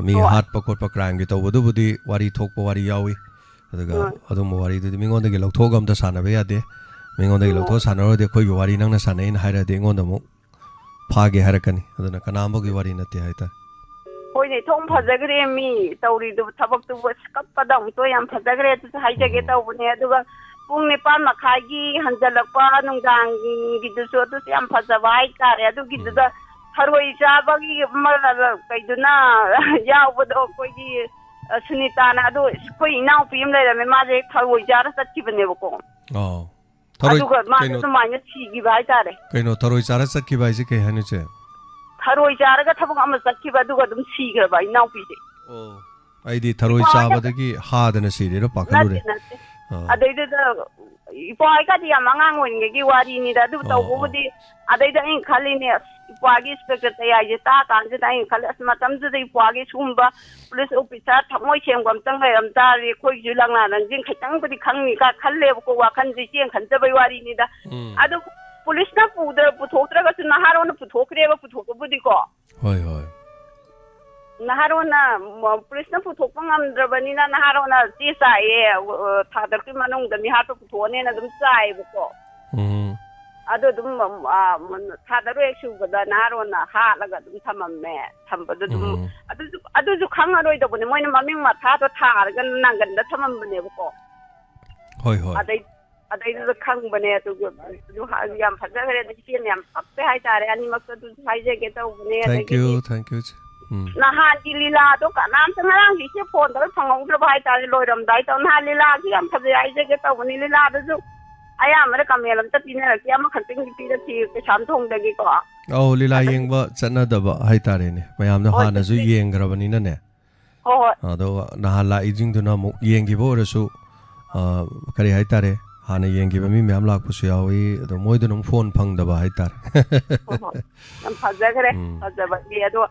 ꯃꯤ ꯍꯣꯏ꯫ ꯍꯥꯠꯄ ꯈꯣꯠꯄ, ꯀ꯭ꯔꯥꯏꯝꯒꯤ ꯇꯧꯕꯗꯨꯕꯨꯗꯤ ꯋꯥꯔꯤ ꯊꯣꯛꯄ ꯋꯥꯔꯤ ꯌꯥꯎꯏ꯫ ꯑꯗꯨꯒ ꯍꯣꯏ꯫ ꯑꯗꯨꯝꯕ ꯋꯥꯔꯤꯗꯨꯗꯤ ꯃꯤꯉꯣꯟꯗꯒꯤ ꯂꯧꯊꯣꯛꯑꯒ ꯑꯝꯇ ꯁꯥꯟꯅꯕ ꯌꯥꯗꯦ꯫ ꯃꯤꯉꯣꯟꯗꯒꯤ ꯎꯝ꯫ ꯂꯧꯊꯣꯛꯑ ꯁꯥꯟꯅꯔꯨꯔꯗꯤ ꯑꯩꯈꯣꯏꯒꯤ ꯋꯥꯔꯤ ꯅꯪꯅ ꯁꯥꯟꯅꯩꯅ ꯍꯥꯏꯔꯗꯤ ꯑꯩꯉꯣꯟꯗ ꯑꯃꯨꯛ ꯐꯥꯒꯦ ꯍꯥꯏꯔꯛꯀꯅꯤ꯫ ꯑꯗꯨꯅ ꯀꯅꯥꯝꯕꯒꯤ ꯋꯥꯔꯤ ꯅꯠꯇꯦ ꯍꯥꯏꯇꯥꯔꯦ꯫ ꯍꯣꯏꯅꯦ, ꯊꯣꯡ ꯎꯝ꯫ ꯐꯖꯈ꯭ꯔꯦ ꯃꯤ ꯇꯧꯔꯤꯗꯨ ꯊꯕꯛꯇꯨꯕꯨ꯫ ꯑꯁ, ꯀꯞꯄꯗ ꯑꯃꯨꯛꯇꯣ ꯌꯥꯝ ꯐꯖꯈ꯭ꯔꯦ꯫ ꯑꯗꯨꯁꯨ ꯍꯥꯏꯖꯒꯦ ꯎꯝ꯫ ꯇꯧꯕꯅꯦ꯫ ꯑꯗꯨꯒ ꯄꯨꯡ ꯅꯤꯄꯥꯟ ꯃꯈꯥꯏꯒꯤ ꯍꯟꯖꯜꯂꯛꯄ ꯅꯨꯡꯗꯥꯡꯒꯤꯗꯨꯁꯨ ꯑꯗꯨꯁꯨ ꯌꯥꯝ ꯐꯖꯕ ꯍꯥꯏꯇꯥꯔꯦ꯫ ꯑꯗꯨꯒꯤꯗꯨꯗ ꯎꯝ꯫ ꯊꯔꯣꯏ ꯆꯥꯕꯒꯤ ꯑꯃ ꯀꯩꯗꯨꯅ ꯌꯥꯎꯕꯗꯣ ꯑꯩꯈꯣꯏꯒꯤ, ꯑ, ꯁꯨꯅꯤꯇꯥꯅ꯫ ꯑꯗꯨ ꯑꯩꯈꯣꯏ ꯏꯅꯥꯎꯄꯤ ꯑꯃ ꯂꯩꯔꯝꯃꯦ, ꯃꯥꯁꯦ ꯊꯔꯣꯏ ꯆꯥꯔ ꯆꯠꯈꯤꯕꯅꯦꯕꯀꯣ꯫ ꯑꯥꯎ꯫ ꯊꯔꯣꯏ ꯑꯗꯨꯒ ꯃꯥꯁꯨ ꯀꯩꯅꯣ ꯑꯗꯨꯃꯥꯏꯅ ꯁꯤꯈꯤꯕ ꯍꯥꯏꯇꯥꯔꯦ꯫ ꯀꯩꯅꯣ, ꯊꯔꯣꯏ ꯆꯥꯔ ꯆꯠꯈꯤꯕ ꯍꯥꯏꯁꯦ ꯀꯩ ꯍꯥꯏꯅꯣ, ꯏꯆꯦ? ꯊꯔꯣꯏ ꯆꯥꯔꯒ ꯊꯕꯛ ꯑꯃ ꯆꯠꯈꯤꯕ, ꯑꯗꯨꯒ ꯑꯗꯨꯝ ꯁꯤꯈ꯭ꯔꯕ ꯏꯅꯥꯎꯄꯤꯁꯦ꯫ ꯑꯣ, ꯑꯩꯗꯤ ꯊꯔꯣꯏ ꯏꯄ꯭ꯋꯥ ꯍꯣꯏꯅ ꯆꯥꯕꯗꯒꯤ ꯍꯥꯗꯅ ꯁꯤꯔꯦꯅ ꯄꯥꯈꯠꯂꯨꯔꯦ꯫ ꯅꯠꯇꯦ, ꯅꯠꯇꯦ꯫ ꯑꯥ꯫ ꯑꯗꯩꯗꯨꯗ ꯏꯄ꯭ꯋꯥ ꯍꯣꯏꯒꯗꯤ ꯌꯥꯝ ꯑꯉꯥꯡ ꯑꯣꯏꯔꯤꯉꯩꯒꯤ ꯋꯥꯔꯤꯅꯤꯗ꯫ ꯑꯗꯨ ꯑꯣ, ꯑꯣ꯫ ꯇꯧꯕꯕꯨꯗꯤ ꯑꯗꯩꯗ ꯑꯩꯅ ꯈꯜꯂꯤꯅꯦ, ꯑꯁ, ꯏꯄ꯭ꯋꯥꯒꯤ ꯏꯟꯁꯄꯦꯛꯇꯔ ꯇꯌꯥꯏꯁꯦ ꯇꯥ ꯀꯥꯟꯁꯤꯗ ꯑꯩꯅ ꯈꯜꯂꯦ, ꯑꯁ, ꯃꯇꯝꯗꯨꯗ ꯏꯄ꯭ꯋꯥꯒꯤ ꯁꯤꯒꯨꯝꯕ ꯄꯨꯂꯤꯁ ꯑꯣꯐꯤꯁꯔ ꯊꯃꯣꯏ ꯁꯦꯡꯕ ꯑꯝꯇꯪ ꯂꯩꯔꯝ ꯇꯥꯔꯗꯤ ꯑꯩꯈꯣꯏꯒꯤꯁꯨ ꯂꯪꯂꯥ ꯂꯪꯖꯤꯡ ꯈꯤꯇꯪꯕꯨꯗꯤ ꯈꯪꯅꯤ ꯀꯥꯏ ꯈꯜꯂꯦꯕꯀꯣ, ꯋꯥꯈꯜꯁꯦ ꯏꯆꯦꯅ ꯈꯟꯖꯕꯩ ꯋꯥꯔꯤꯅꯤꯗ꯫ ꯎꯝ꯫ ꯑꯗꯨ ꯄꯨꯂꯤꯁꯅ ꯄꯨꯗ-, ꯄꯨꯊꯣꯛꯇ꯭ꯔꯒꯁꯨ ꯅꯍꯥꯔꯣꯟꯅ ꯄꯨꯊꯣꯛꯈ꯭ꯔꯦꯕ, ꯄꯨꯊꯣꯛꯄꯕꯨꯗꯤꯀꯣ꯫ ꯍꯣꯏ, ꯍꯣꯏ꯫ ꯅꯍꯥꯔꯣꯟꯅ, ꯃ-, ꯄꯨꯂꯤꯁꯅ ꯄꯨꯊꯣꯛꯄ ꯉꯝꯗ꯭ꯔꯕꯅꯤꯅ ꯅꯍꯥꯔꯣꯟꯅ ꯆꯦ ꯆꯥꯏꯌꯦ, ꯑ, ꯊꯥ ꯇꯔꯨꯛꯀꯤ ꯃꯅꯨꯡꯗ ꯃꯤꯍꯥꯠꯄ ꯄꯨꯊꯣꯛꯑꯅꯦꯅ ꯑꯗꯨꯝ ꯆꯥꯏꯌꯦꯕꯀꯣ꯫ ꯎꯝ꯫ ꯑꯗꯨ ꯑꯗꯨꯝ, ꯑ, ꯊꯥ ꯇꯔꯨꯛ ꯍꯦꯛ ꯁꯨꯕꯗ ꯅꯍꯥꯔꯣꯟꯅ ꯍꯥꯠꯂꯒ ꯑꯗꯨꯝ ꯊꯝꯃꯝꯃꯦ꯫ ꯊꯝꯕꯗ ꯑꯗꯨꯝ, ꯎꯝ꯫ ꯑꯗꯨꯁꯨ, ꯑꯗꯨꯁꯨ ꯈꯪꯉꯔꯣꯏꯗꯧꯕꯅꯦ꯫ ꯃꯣꯏꯅ ꯃꯃꯤꯡ ꯃꯊꯥꯗꯣ ꯊꯥꯔꯒ ꯅꯪꯒꯟꯗ ꯊꯝꯃꯝꯕꯅꯦꯕꯀꯣ꯫ ꯍꯣꯏ, ꯍꯣꯏ꯫ ꯑꯗꯩ, ꯑꯗꯩꯗꯨꯗ ꯈꯪꯕꯅꯦ꯫ ꯑꯗꯨꯒ ꯑꯗꯨ ꯍꯥ-, ꯌꯥꯝ ꯐꯖꯈ꯭ꯔꯦ꯫ ꯑꯗꯨ ꯏꯆꯦꯅ ꯌꯥꯝ ꯄꯛꯇꯦ ꯍꯥꯏꯇꯥꯔꯦ꯫ ꯑꯅꯤꯃꯛꯇ ꯑꯗꯨꯁꯨ ꯍꯥꯏꯖꯒꯦ ꯇꯧꯕꯅꯦ꯫ Thank ꯑꯗꯒꯤꯗꯤ you, thank you, ꯏꯆꯦ꯫ ꯎꯝ꯫ ꯅꯍꯥꯟꯒꯤ ꯂꯤꯂꯥꯗꯣ ꯀꯅꯥꯝꯇ ꯉꯔꯥꯡꯁꯦ ꯏꯆꯦ ꯐꯣꯟ ꯇꯧꯔ ꯐꯪꯍꯧꯗ꯭ꯔꯕ ꯍꯥꯏꯇꯥꯔꯦ, ꯂꯣꯏꯔꯝꯗꯥꯏ ꯇꯧ꯫ ꯅꯍꯥꯟ ꯂꯤꯂꯥꯁꯤ ꯌꯥꯝ ꯐꯖꯩ ꯍꯥꯏꯖꯒꯦ ꯇꯧꯕꯅꯤ, ꯂꯤꯂꯥꯗꯨꯁꯨ ꯑꯌꯥꯝꯕꯅ ꯀꯃꯦꯟ ꯑꯝꯇ ꯄꯤꯅꯔꯛꯇꯦ, ꯑꯃꯈꯛꯇꯪꯗꯤ ꯄꯤꯔꯛꯈꯤ ꯀꯩꯁꯥꯝꯊꯣꯡꯗꯒꯤꯀꯣ꯫ ꯑꯧ, ꯂꯤꯂꯥ ꯑꯗꯨ ꯌꯦꯡꯕ ꯆꯠꯅꯗꯕ ꯍꯥꯏꯇꯥꯔꯦꯅꯦ, ꯃꯌꯥꯝꯅ ꯍꯣꯏ, ꯍꯥꯟꯅꯁꯨ ꯆꯠꯇꯦ꯫ ꯌꯦꯡꯈ꯭ꯔꯕꯅꯤꯅꯅꯦ꯫ ꯍꯣꯏ, ꯍꯣꯏ꯫ ꯑꯗꯣ ꯅꯍꯥꯟ ꯂꯥꯛꯏꯁꯤꯡꯗꯨꯅ ꯑꯃꯨꯛ ꯌꯦꯡꯈꯤꯕ ꯑꯣꯏꯔꯁꯨ, ꯑ, ꯀꯔꯤ ꯍꯥꯏꯇꯥꯔꯦ, ꯍꯥꯟꯅ ꯌꯦꯡꯈꯤꯕ ꯃꯤ ꯃꯌꯥꯝ ꯂꯥꯛꯄꯁꯨ ꯌꯥꯎꯏ, ꯑꯗꯣ ꯃꯣꯏꯗꯨꯅ ꯑꯃꯨꯛ ꯐꯣꯟ ꯐꯪꯗꯕ ꯍꯥꯏꯇꯥꯔꯦ꯫ ꯍꯣꯏ, ꯍꯣꯏ꯫ ꯌꯥꯝ ꯐꯖꯈ꯭ꯔꯦ, ꯎꯝ꯫ ꯐꯖꯕꯒꯤ꯫ ꯑꯗꯣ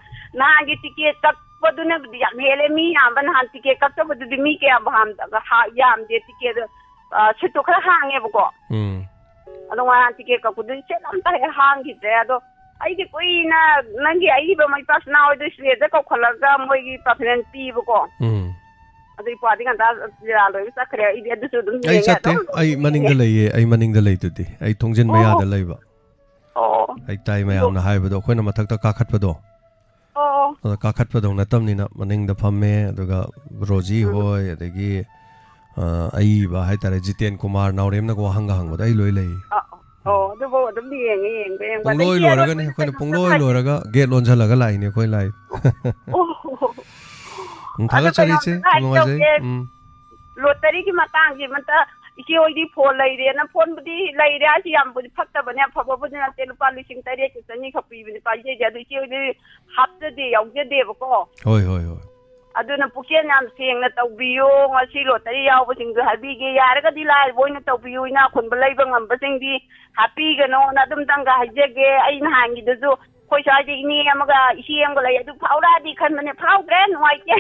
ꯅꯍꯥꯟꯒꯤ ꯇꯤꯀꯦꯠ ꯀꯛꯄꯗꯨꯅꯕꯨꯗꯤ ꯌꯥꯝ ꯍꯦꯜꯂꯦ, ꯃꯤ ꯌꯥꯝꯕ꯫ ꯅꯍꯥꯟ ꯇꯤꯀꯦꯠ ꯀꯛꯇꯕꯗꯨꯗꯤ ꯃꯤ ꯀꯌꯥꯝ ꯍꯥꯝ-, ꯍꯥ-, ꯌꯥꯝꯗꯦ ꯇꯤꯀꯦꯠ, ꯑ, ꯁꯤꯠꯇꯣ ꯈꯔ ꯍꯥꯡꯉꯦꯕꯀꯣ꯫ ꯎꯝ꯫ ꯑꯗꯣ ꯉꯔꯥꯡ ꯇꯤꯀꯦꯠ ꯀꯛꯄꯗꯨꯗꯤ ꯁꯤꯠ ꯑꯝꯇ ꯍꯦꯛ ꯍꯥꯡꯈꯤꯗ꯭ꯔꯦ꯫ ꯑꯗꯣ ꯑꯩꯗꯤ ꯀꯨꯏꯅ ꯅꯪꯒꯤ ꯑꯏꯕ ꯃꯩꯄꯥ ꯁꯅꯥ ꯍꯣꯏꯗꯣ ꯁ꯭ꯇꯦꯖꯇ ꯀꯧꯈꯠꯂꯒ ꯃꯣꯏꯒꯤ ꯄꯔꯐꯣꯔꯃꯦꯟꯁ ꯄꯤꯕꯀꯣ꯫ ꯎꯝ꯫ ꯑꯗꯨ ꯏꯄ꯭ꯋꯥꯗꯤ ꯉꯟꯇꯥ ꯂꯤꯂꯥ ꯂꯣꯏꯕ ꯆꯠꯈ꯭ꯔꯦ꯫ ꯑꯩꯗꯤ ꯑꯗꯨꯁꯨ ꯑꯗꯨꯝ ꯑꯩ ꯌꯦꯡꯉꯦ, ꯆꯠꯇꯦ꯫ ꯑꯗꯨꯝ ꯑꯩ ꯃꯅꯤꯡꯗ ꯌꯦꯡꯉꯦ꯫ ꯂꯩꯌꯦ꯫ ꯑꯩ ꯃꯅꯤꯡꯗ ꯂꯩꯗꯨꯗꯤ꯫ ꯑꯩ ꯊꯣꯡꯖꯤꯟ ꯑꯣ꯫ ꯃꯌꯥꯗ ꯂꯩꯕ꯫ ꯑꯣ꯫ ꯑꯩ ꯇꯥꯏ ꯑꯗꯨ ꯃꯌꯥꯝꯅ ꯍꯥꯏꯕꯗꯣ, ꯑꯩꯈꯣꯏꯅ ꯃꯊꯛꯇ ꯀꯥꯈꯠꯄꯗꯣ꯫ ꯑꯣ꯫ ꯑꯗꯣ ꯀꯥꯈꯠꯄꯗꯧ ꯅꯠꯇꯕꯅꯤꯅ ꯃꯅꯤꯡꯗ ꯐꯝꯃꯦ, ꯑꯗꯨꯒ ꯔꯣꯖꯤ ꯎꯝ꯫ ꯍꯣꯏ, ꯑꯗꯒꯤ, ꯑ, ꯑꯏꯕ ꯍꯥꯏꯇꯥꯔꯦ, ꯖꯤꯇꯦꯟ ꯀꯨꯃꯥꯔ ꯅꯥꯎꯔꯦꯝꯅꯒ ꯋꯥꯍꯪꯒ ꯍꯪꯕꯗꯣ ꯑꯩ ꯂꯣꯏ ꯂꯩ꯫ ꯑ, ꯑꯣ, ꯑꯗꯨꯐꯥꯎ ꯑꯗꯨꯝ ꯌꯦꯡꯉꯦ, ꯌꯦꯡꯕ, ꯌꯦꯡꯕ꯫ ꯑꯗ ꯄꯨꯡꯂꯣꯏ ꯏꯆꯦ, ꯑꯗꯣ ꯂꯣꯏꯔꯒꯅꯤ, ꯑꯩꯈꯣꯏꯅ ꯑꯩꯈꯣꯏꯅ ꯄꯨꯡꯂꯣꯏ ꯀꯩꯅꯣꯝꯇ ꯂꯣꯏꯔꯒ ꯒꯦꯠ ꯂꯣꯟꯁꯤꯜꯂꯒ ꯂꯥꯛꯏꯅꯦ ꯑꯩꯈꯣꯏ ꯂꯥꯛꯏ꯫ ꯑꯣ꯫ ꯎꯝ, ꯑꯗꯣ ꯊꯥꯒꯠꯆꯔꯤꯁꯦ, ꯀꯩꯅꯣꯝꯇ ꯌꯥꯝ ꯍꯥꯏꯒꯦ ꯅꯨꯡꯉꯥꯏꯖꯩ꯫ ꯇꯧꯒꯦ꯫ ꯎꯝ꯫ ꯂꯣꯇꯔꯤꯒꯤ ꯃꯇꯥꯡꯁꯤꯃꯇ ꯏꯆꯦ ꯍꯣꯏꯗꯤ ꯐꯣꯟ ꯂꯩꯔꯦꯅ, ꯐꯣꯟꯕꯨꯗꯤ ꯂꯩꯔꯦ ꯍꯥꯏꯁꯤ ꯌꯥꯝꯕꯨꯗꯤ ꯐꯠꯇꯕꯅꯦ, ꯑꯐꯕꯕꯨꯗꯤ ꯅꯠꯇꯦ, ꯂꯨꯄꯥ ꯂꯤꯁꯤꯡ ꯇꯔꯦꯠꯀ ꯆꯅꯤ ꯈꯛ ꯄꯤꯕꯅꯤ ꯄꯥꯏꯖꯩꯁꯦ, ꯑꯗꯨ ꯏꯆꯦ ꯍꯣꯏꯗꯤ ꯍꯥꯞꯆꯗꯦ, ꯌꯥꯎꯖꯗꯦꯕꯀꯣ꯫ ꯍꯣꯏ, ꯍꯣꯏ, ꯍꯣꯏ꯫ ꯑꯗꯨꯅ ꯄꯨꯛꯆꯦꯜ ꯌꯥꯝ ꯁꯦꯡꯅ ꯇꯧꯕꯤꯌꯣ, ꯉꯁꯤ ꯂꯣꯇꯔꯤ ꯌꯥꯎꯕꯁꯤꯡꯗꯨ ꯍꯥꯏꯕꯤꯒꯦ, ꯌꯥꯔꯒꯗꯤ ꯂꯥꯏꯔꯕ ꯑꯣꯏꯅ ꯇꯧꯕꯤꯌꯨ, ꯏꯅꯥꯛ ꯈꯨꯟꯕ ꯂꯩꯕ ꯉꯝꯕꯁꯤꯡꯗꯤ ꯍꯥꯞꯄꯤꯒꯅꯣꯅ ꯑꯗꯨꯝꯇꯪꯒ ꯍꯥꯏꯖꯒꯦ꯫ ꯑꯩ ꯅꯍꯥꯟꯒꯤꯗꯨꯁꯨ ꯑꯩꯈꯣꯏ ꯁ꯭ꯋꯥꯏꯗ ꯏꯅꯦ ꯑꯃꯒ ꯏꯆꯦ ꯑꯃꯒ ꯂꯩ, ꯑꯗꯨ ꯐꯥꯎꯔꯛꯑꯗꯤ ꯈꯟꯕꯅꯦ, ꯐꯥꯎꯗ꯭ꯔꯦ, ꯅꯨꯡꯉꯥꯏꯇꯦ꯫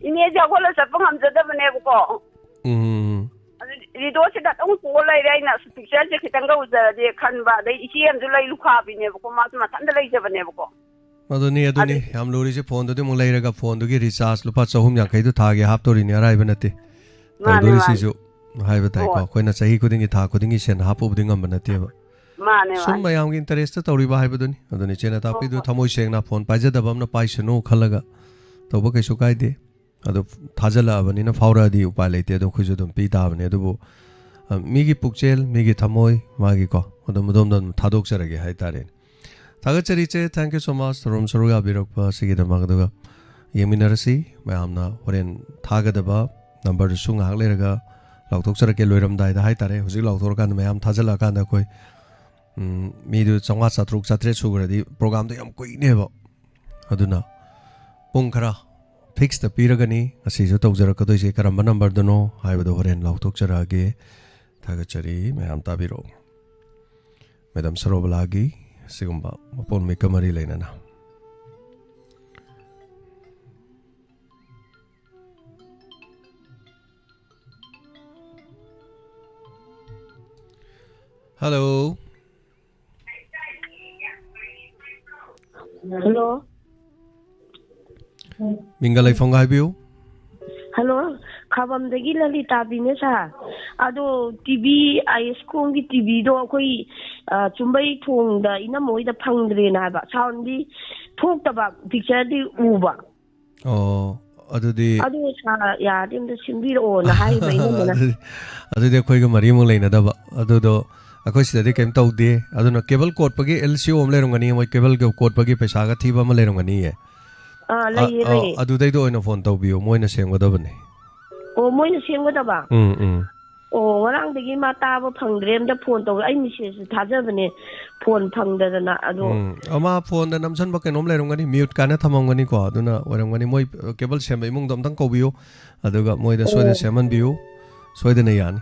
ꯏꯅꯦꯁꯦ ꯍꯧꯒꯠꯂ ꯆꯠꯄ ꯉꯝꯖꯗꯕꯅꯦꯕꯀꯣ꯫ ꯎꯝ꯫ ꯑꯗꯨ ꯔꯤꯗꯣꯁꯤꯗ ꯑꯗꯨꯝ ꯀꯣꯜ ꯂꯩꯔꯦ꯫ ꯑꯩꯅ ꯑꯁ ꯄꯤꯛꯆꯔꯁꯦ ꯈꯤꯇꯪꯒ ꯎꯖꯔꯗꯤ ꯈꯟꯕ꯫ ꯑꯗꯩ ꯏꯆꯦ ꯑꯃꯁꯨ ꯂꯩ ꯂꯨꯈꯥꯕꯤꯅꯦꯕꯀꯣ, ꯃꯥꯁꯨ ꯃꯊꯟꯇ ꯂꯩꯖꯕꯅꯦꯕꯀꯣ꯫ ꯑꯗꯨꯅꯤ, ꯑꯗꯨꯅꯤ꯫ ꯑꯗꯨ ꯌꯥꯝ ꯂꯨꯔꯤꯁꯦ ꯐꯣꯟꯗꯨꯗꯤ ꯑꯃꯨꯛ ꯂꯩꯔꯒ ꯐꯣꯟꯗꯨꯒꯤ ꯔꯤꯆꯥꯔꯖ ꯂꯨꯄꯥ ꯆꯍꯨꯝ ꯌꯥꯡꯈꯩꯗꯨ ꯊꯥꯒꯤ ꯍꯥꯞꯇꯣꯔꯤꯅꯤ, ꯑꯔꯥꯏꯕ ꯅꯠꯇꯦ꯫ ꯃꯥꯅꯦ, ꯇꯧꯗꯣꯔꯤꯁꯤꯁꯨ꯫ ꯃꯥꯅꯦ꯫ ꯍꯥꯏꯕ ꯇꯥꯏꯀꯣ꯫ ꯍꯣꯏ꯫ ꯑꯩꯈꯣꯏꯅ ꯆꯍꯤ ꯈꯨꯗꯤꯡꯒꯤ, ꯊꯥ ꯈꯨꯗꯤꯡꯒꯤ ꯁꯦꯟ ꯍꯥꯞꯄꯨꯕꯗꯤ ꯉꯝꯕ ꯅꯠꯇꯦꯕ꯫ ꯃꯥꯅꯦ, ꯁꯨꯝ ꯃꯥꯅꯦ꯫ ꯃꯌꯥꯝꯒꯤ interest ꯇꯧꯔꯤꯕ ꯍꯥꯏꯕꯗꯨꯅꯤ꯫ ꯑꯗꯨꯅ ꯏꯆꯦꯅ ꯍꯣꯏ, ꯇꯥꯛꯄꯤꯗꯨ ꯍꯣꯏ꯫ ꯊꯃꯣꯏ ꯁꯦꯡꯅ ꯐꯣꯟ ꯄꯥꯏꯖꯗꯕ ꯑꯃꯅ ꯄꯥꯏꯁꯅꯨ ꯈꯜꯂꯒ ꯇꯧꯕ ꯀꯩꯁꯨ ꯀꯥꯏꯗꯦ꯫ ꯑꯗꯨ ꯊꯥꯖꯜꯂꯛꯑꯕꯅꯤꯅ ꯐꯥꯎꯔꯛꯑꯗꯤ ꯎꯄꯥꯏ ꯂꯩꯇꯦ꯫ ꯑꯗꯣ ꯑꯩꯈꯣꯏꯁꯨ ꯑꯗꯨꯝ ꯄꯤ ꯇꯥꯕꯅꯦ꯫ ꯑꯗꯨꯕꯨ, ꯑ, ꯃꯤꯒꯤ ꯄꯨꯛꯆꯦꯜ, ꯃꯤꯒꯤ ꯊꯃꯣꯏ, ꯃꯥꯒꯤꯀꯣ, ꯑꯗꯨꯝ ꯑꯗꯣꯝꯗ ꯑꯗꯨꯝ ꯊꯥꯗꯣꯛꯆꯔꯒꯦ ꯍꯥꯏꯇꯥꯔꯦꯅꯦ꯫ ꯊꯥꯒꯠꯆꯔꯤ ꯏꯆꯦ, thank you so much, ꯊꯧꯔꯝ ꯁꯔꯨꯛ ꯌꯥꯕꯤꯔꯛꯄ ꯑꯁꯤꯒꯤꯗꯃꯛ꯫ ꯑꯗꯨꯒ ꯌꯦꯡꯃꯤꯟꯅꯔꯁꯤ ꯃꯌꯥꯝꯅ ꯍꯣꯔꯦꯟ ꯊꯥꯒꯗꯕ ꯅꯝꯕꯔꯗꯨꯁꯨ ꯉꯥꯏꯍꯥꯛ ꯂꯩꯔꯒ ꯂꯥꯎꯊꯣꯛꯆꯔꯛꯀꯦ, ꯂꯣꯏꯔꯝꯗꯥꯏꯗ ꯍꯥꯏꯇꯥꯔꯦ꯫ ꯍꯧꯖꯤꯛ ꯂꯥꯎꯊꯣꯔꯀꯥꯟꯗ ꯃꯌꯥꯝ ꯊꯥꯖꯤꯜꯂꯛꯑꯀꯥꯟꯗ ꯑꯩꯈꯣꯏ, ꯎꯝ, ꯃꯤꯗꯨ ꯆꯥꯝꯃꯉꯥ ꯆꯥꯇ꯭ꯔꯨꯛ ꯆꯥꯇ꯭ꯔꯦꯠ ꯁꯨꯈ꯭ꯔꯗꯤ ꯄ꯭ꯔꯣꯒꯥꯝꯗꯣ ꯌꯥꯝ ꯀꯨꯏꯅꯦꯕ꯫ ꯑꯗꯨꯅ ꯄꯨꯡ ꯈꯔ ꯐꯤꯛꯁꯇ ꯄꯤꯔꯒꯅꯤ ꯉꯁꯤꯁꯨ ꯇꯧꯖꯔꯛꯀꯗꯣꯏꯁꯦ꯫ ꯀꯔꯝꯕ ꯅꯝꯕꯔꯗꯅꯣ ꯍꯥꯏꯕꯗꯣ ꯍꯣꯔꯦꯟ ꯂꯥꯎꯊꯣꯛꯆꯔꯛꯑꯒꯦ꯫ ꯊꯥꯒꯠꯆꯔꯤ, ꯃꯌꯥꯝ ꯇꯥꯕꯤꯔꯛꯑꯣ꯫ ꯃꯦꯗꯥꯝ ꯁꯔꯣꯕꯂꯥꯒꯤ ꯁꯤꯒꯨꯝꯕ ꯃꯄꯣꯟ ꯃꯤꯀ ꯃꯔꯤ ꯂꯩꯅꯅ꯫ ꯍꯜꯂꯣ꯫ ꯍꯜꯂꯣ꯫ ꯃꯤꯡꯒ ꯂꯩꯐꯝꯒ ꯍꯥꯏꯕꯤꯌꯨ꯫ ꯍꯜꯂꯣ, ꯈꯥꯕꯝꯗꯒꯤ ꯂꯂꯤꯇꯥꯕꯤꯅꯦ ꯁꯥꯔ꯫ ꯑꯗꯣ ꯇꯤ ꯚꯤ, ꯑꯥꯏ ꯑꯦꯁ ꯀꯣꯝꯒꯤ ꯇꯤ ꯚꯤꯗꯣ ꯑꯩꯈꯣꯏ, ꯑ, ꯆꯨꯝꯕꯩ ꯊꯣꯡꯗ ꯏꯅꯝꯃ ꯍꯣꯏꯗ ꯐꯪꯗ꯭ꯔꯦꯅ ꯍꯥꯏꯕ꯫ ꯁꯥꯎꯟꯗꯤ ꯊꯣꯛꯇꯕ, ꯄꯤꯛꯆꯔꯗꯤ ꯎꯕ꯫ ꯑꯣ, ꯑꯗꯨꯗꯤ ꯑꯗꯨ ꯁꯥꯔ ꯌꯥꯔꯗꯤ ꯑꯝꯇ ꯁꯤꯟꯕꯤꯔꯛꯑꯣꯅ ꯍꯥꯏꯕ ꯏꯅꯝꯃꯅ꯫ ꯑꯗꯨꯗꯤ, ꯑꯗꯨꯗꯤ ꯑꯩꯈꯣꯏꯒ ꯃꯔꯤ ꯑꯃꯨꯛ ꯂꯩꯅꯗꯕ꯫ ꯑꯗꯨꯗꯣ ꯑꯩꯈꯣꯏ ꯁꯤꯗꯗꯤ ꯀꯩꯝ ꯇꯧꯗꯦ꯫ ꯑꯗꯨꯅ ꯀꯦꯕꯜ ꯀꯣꯠꯄꯒꯤ ꯑꯦꯜ ꯁꯤ ꯑꯣ ꯑꯃ ꯂꯩꯔꯝꯒꯅꯤ, ꯃꯣꯏ ꯀꯦꯕꯜ ꯀꯣꯠꯄꯒꯤ ꯄꯩꯁꯥꯒ ꯊꯤꯕ ꯑꯃ ꯂꯩꯔꯝꯒꯅꯤꯌꯦ꯫ ꯑꯥ, ꯑ-, ꯂꯩꯌꯦ, ꯑ, ꯂꯩꯌꯦ꯫ ꯑꯗꯨꯗꯩꯗ ꯑꯣꯏꯅ ꯐꯣꯟ ꯇꯧꯕꯤꯌꯣ, ꯃꯣꯏꯅ ꯁꯦꯝꯒꯗꯕꯅꯦ꯫ ꯑꯣ, ꯃꯣꯏꯅ ꯁꯦꯝꯒꯗꯕ? ꯎꯝ, ꯎꯝ꯫ ꯑꯣ, ꯉꯔꯥꯡꯗꯒꯤ ꯃꯥ ꯇꯥꯕ ꯐꯪꯗ꯭ꯔꯦ, ꯑꯝꯇ ꯐꯣꯟ ꯇꯧꯒꯦ꯫ ꯑꯩ ꯃꯦꯁꯦꯖꯁꯨ ꯊꯥꯖꯕꯅꯦ, ꯐꯣꯟ ꯐꯪꯗꯗꯅ꯫ ꯑꯗꯣ ꯎꯝ, ꯑꯃ ꯐꯣꯟꯗ ꯅꯝꯁꯟꯕ ꯀꯩꯅꯣꯝ ꯂꯩꯔꯝꯒꯅꯤ, ꯃ꯭ꯌꯨꯠ ꯀꯥꯏꯅ ꯊꯝꯃꯝꯒꯅꯤꯀꯣ, ꯑꯗꯨꯅ ꯑꯣꯏꯔꯝꯒꯅꯤ꯫ ꯃꯣꯏ ꯀꯦꯕꯜ ꯁꯦꯝꯕ ꯏꯃꯨꯡꯗꯣ ꯑꯝꯇꯪ ꯀꯧꯕꯤꯌꯨ, ꯑꯗꯨꯒ ꯃꯣꯏꯗ ꯁꯣꯏꯗꯅ ꯑꯣ꯫ ꯁꯦꯝꯍꯟꯕꯤꯌꯨ, ꯁꯣꯏꯗꯅ ꯌꯥꯅꯤ꯫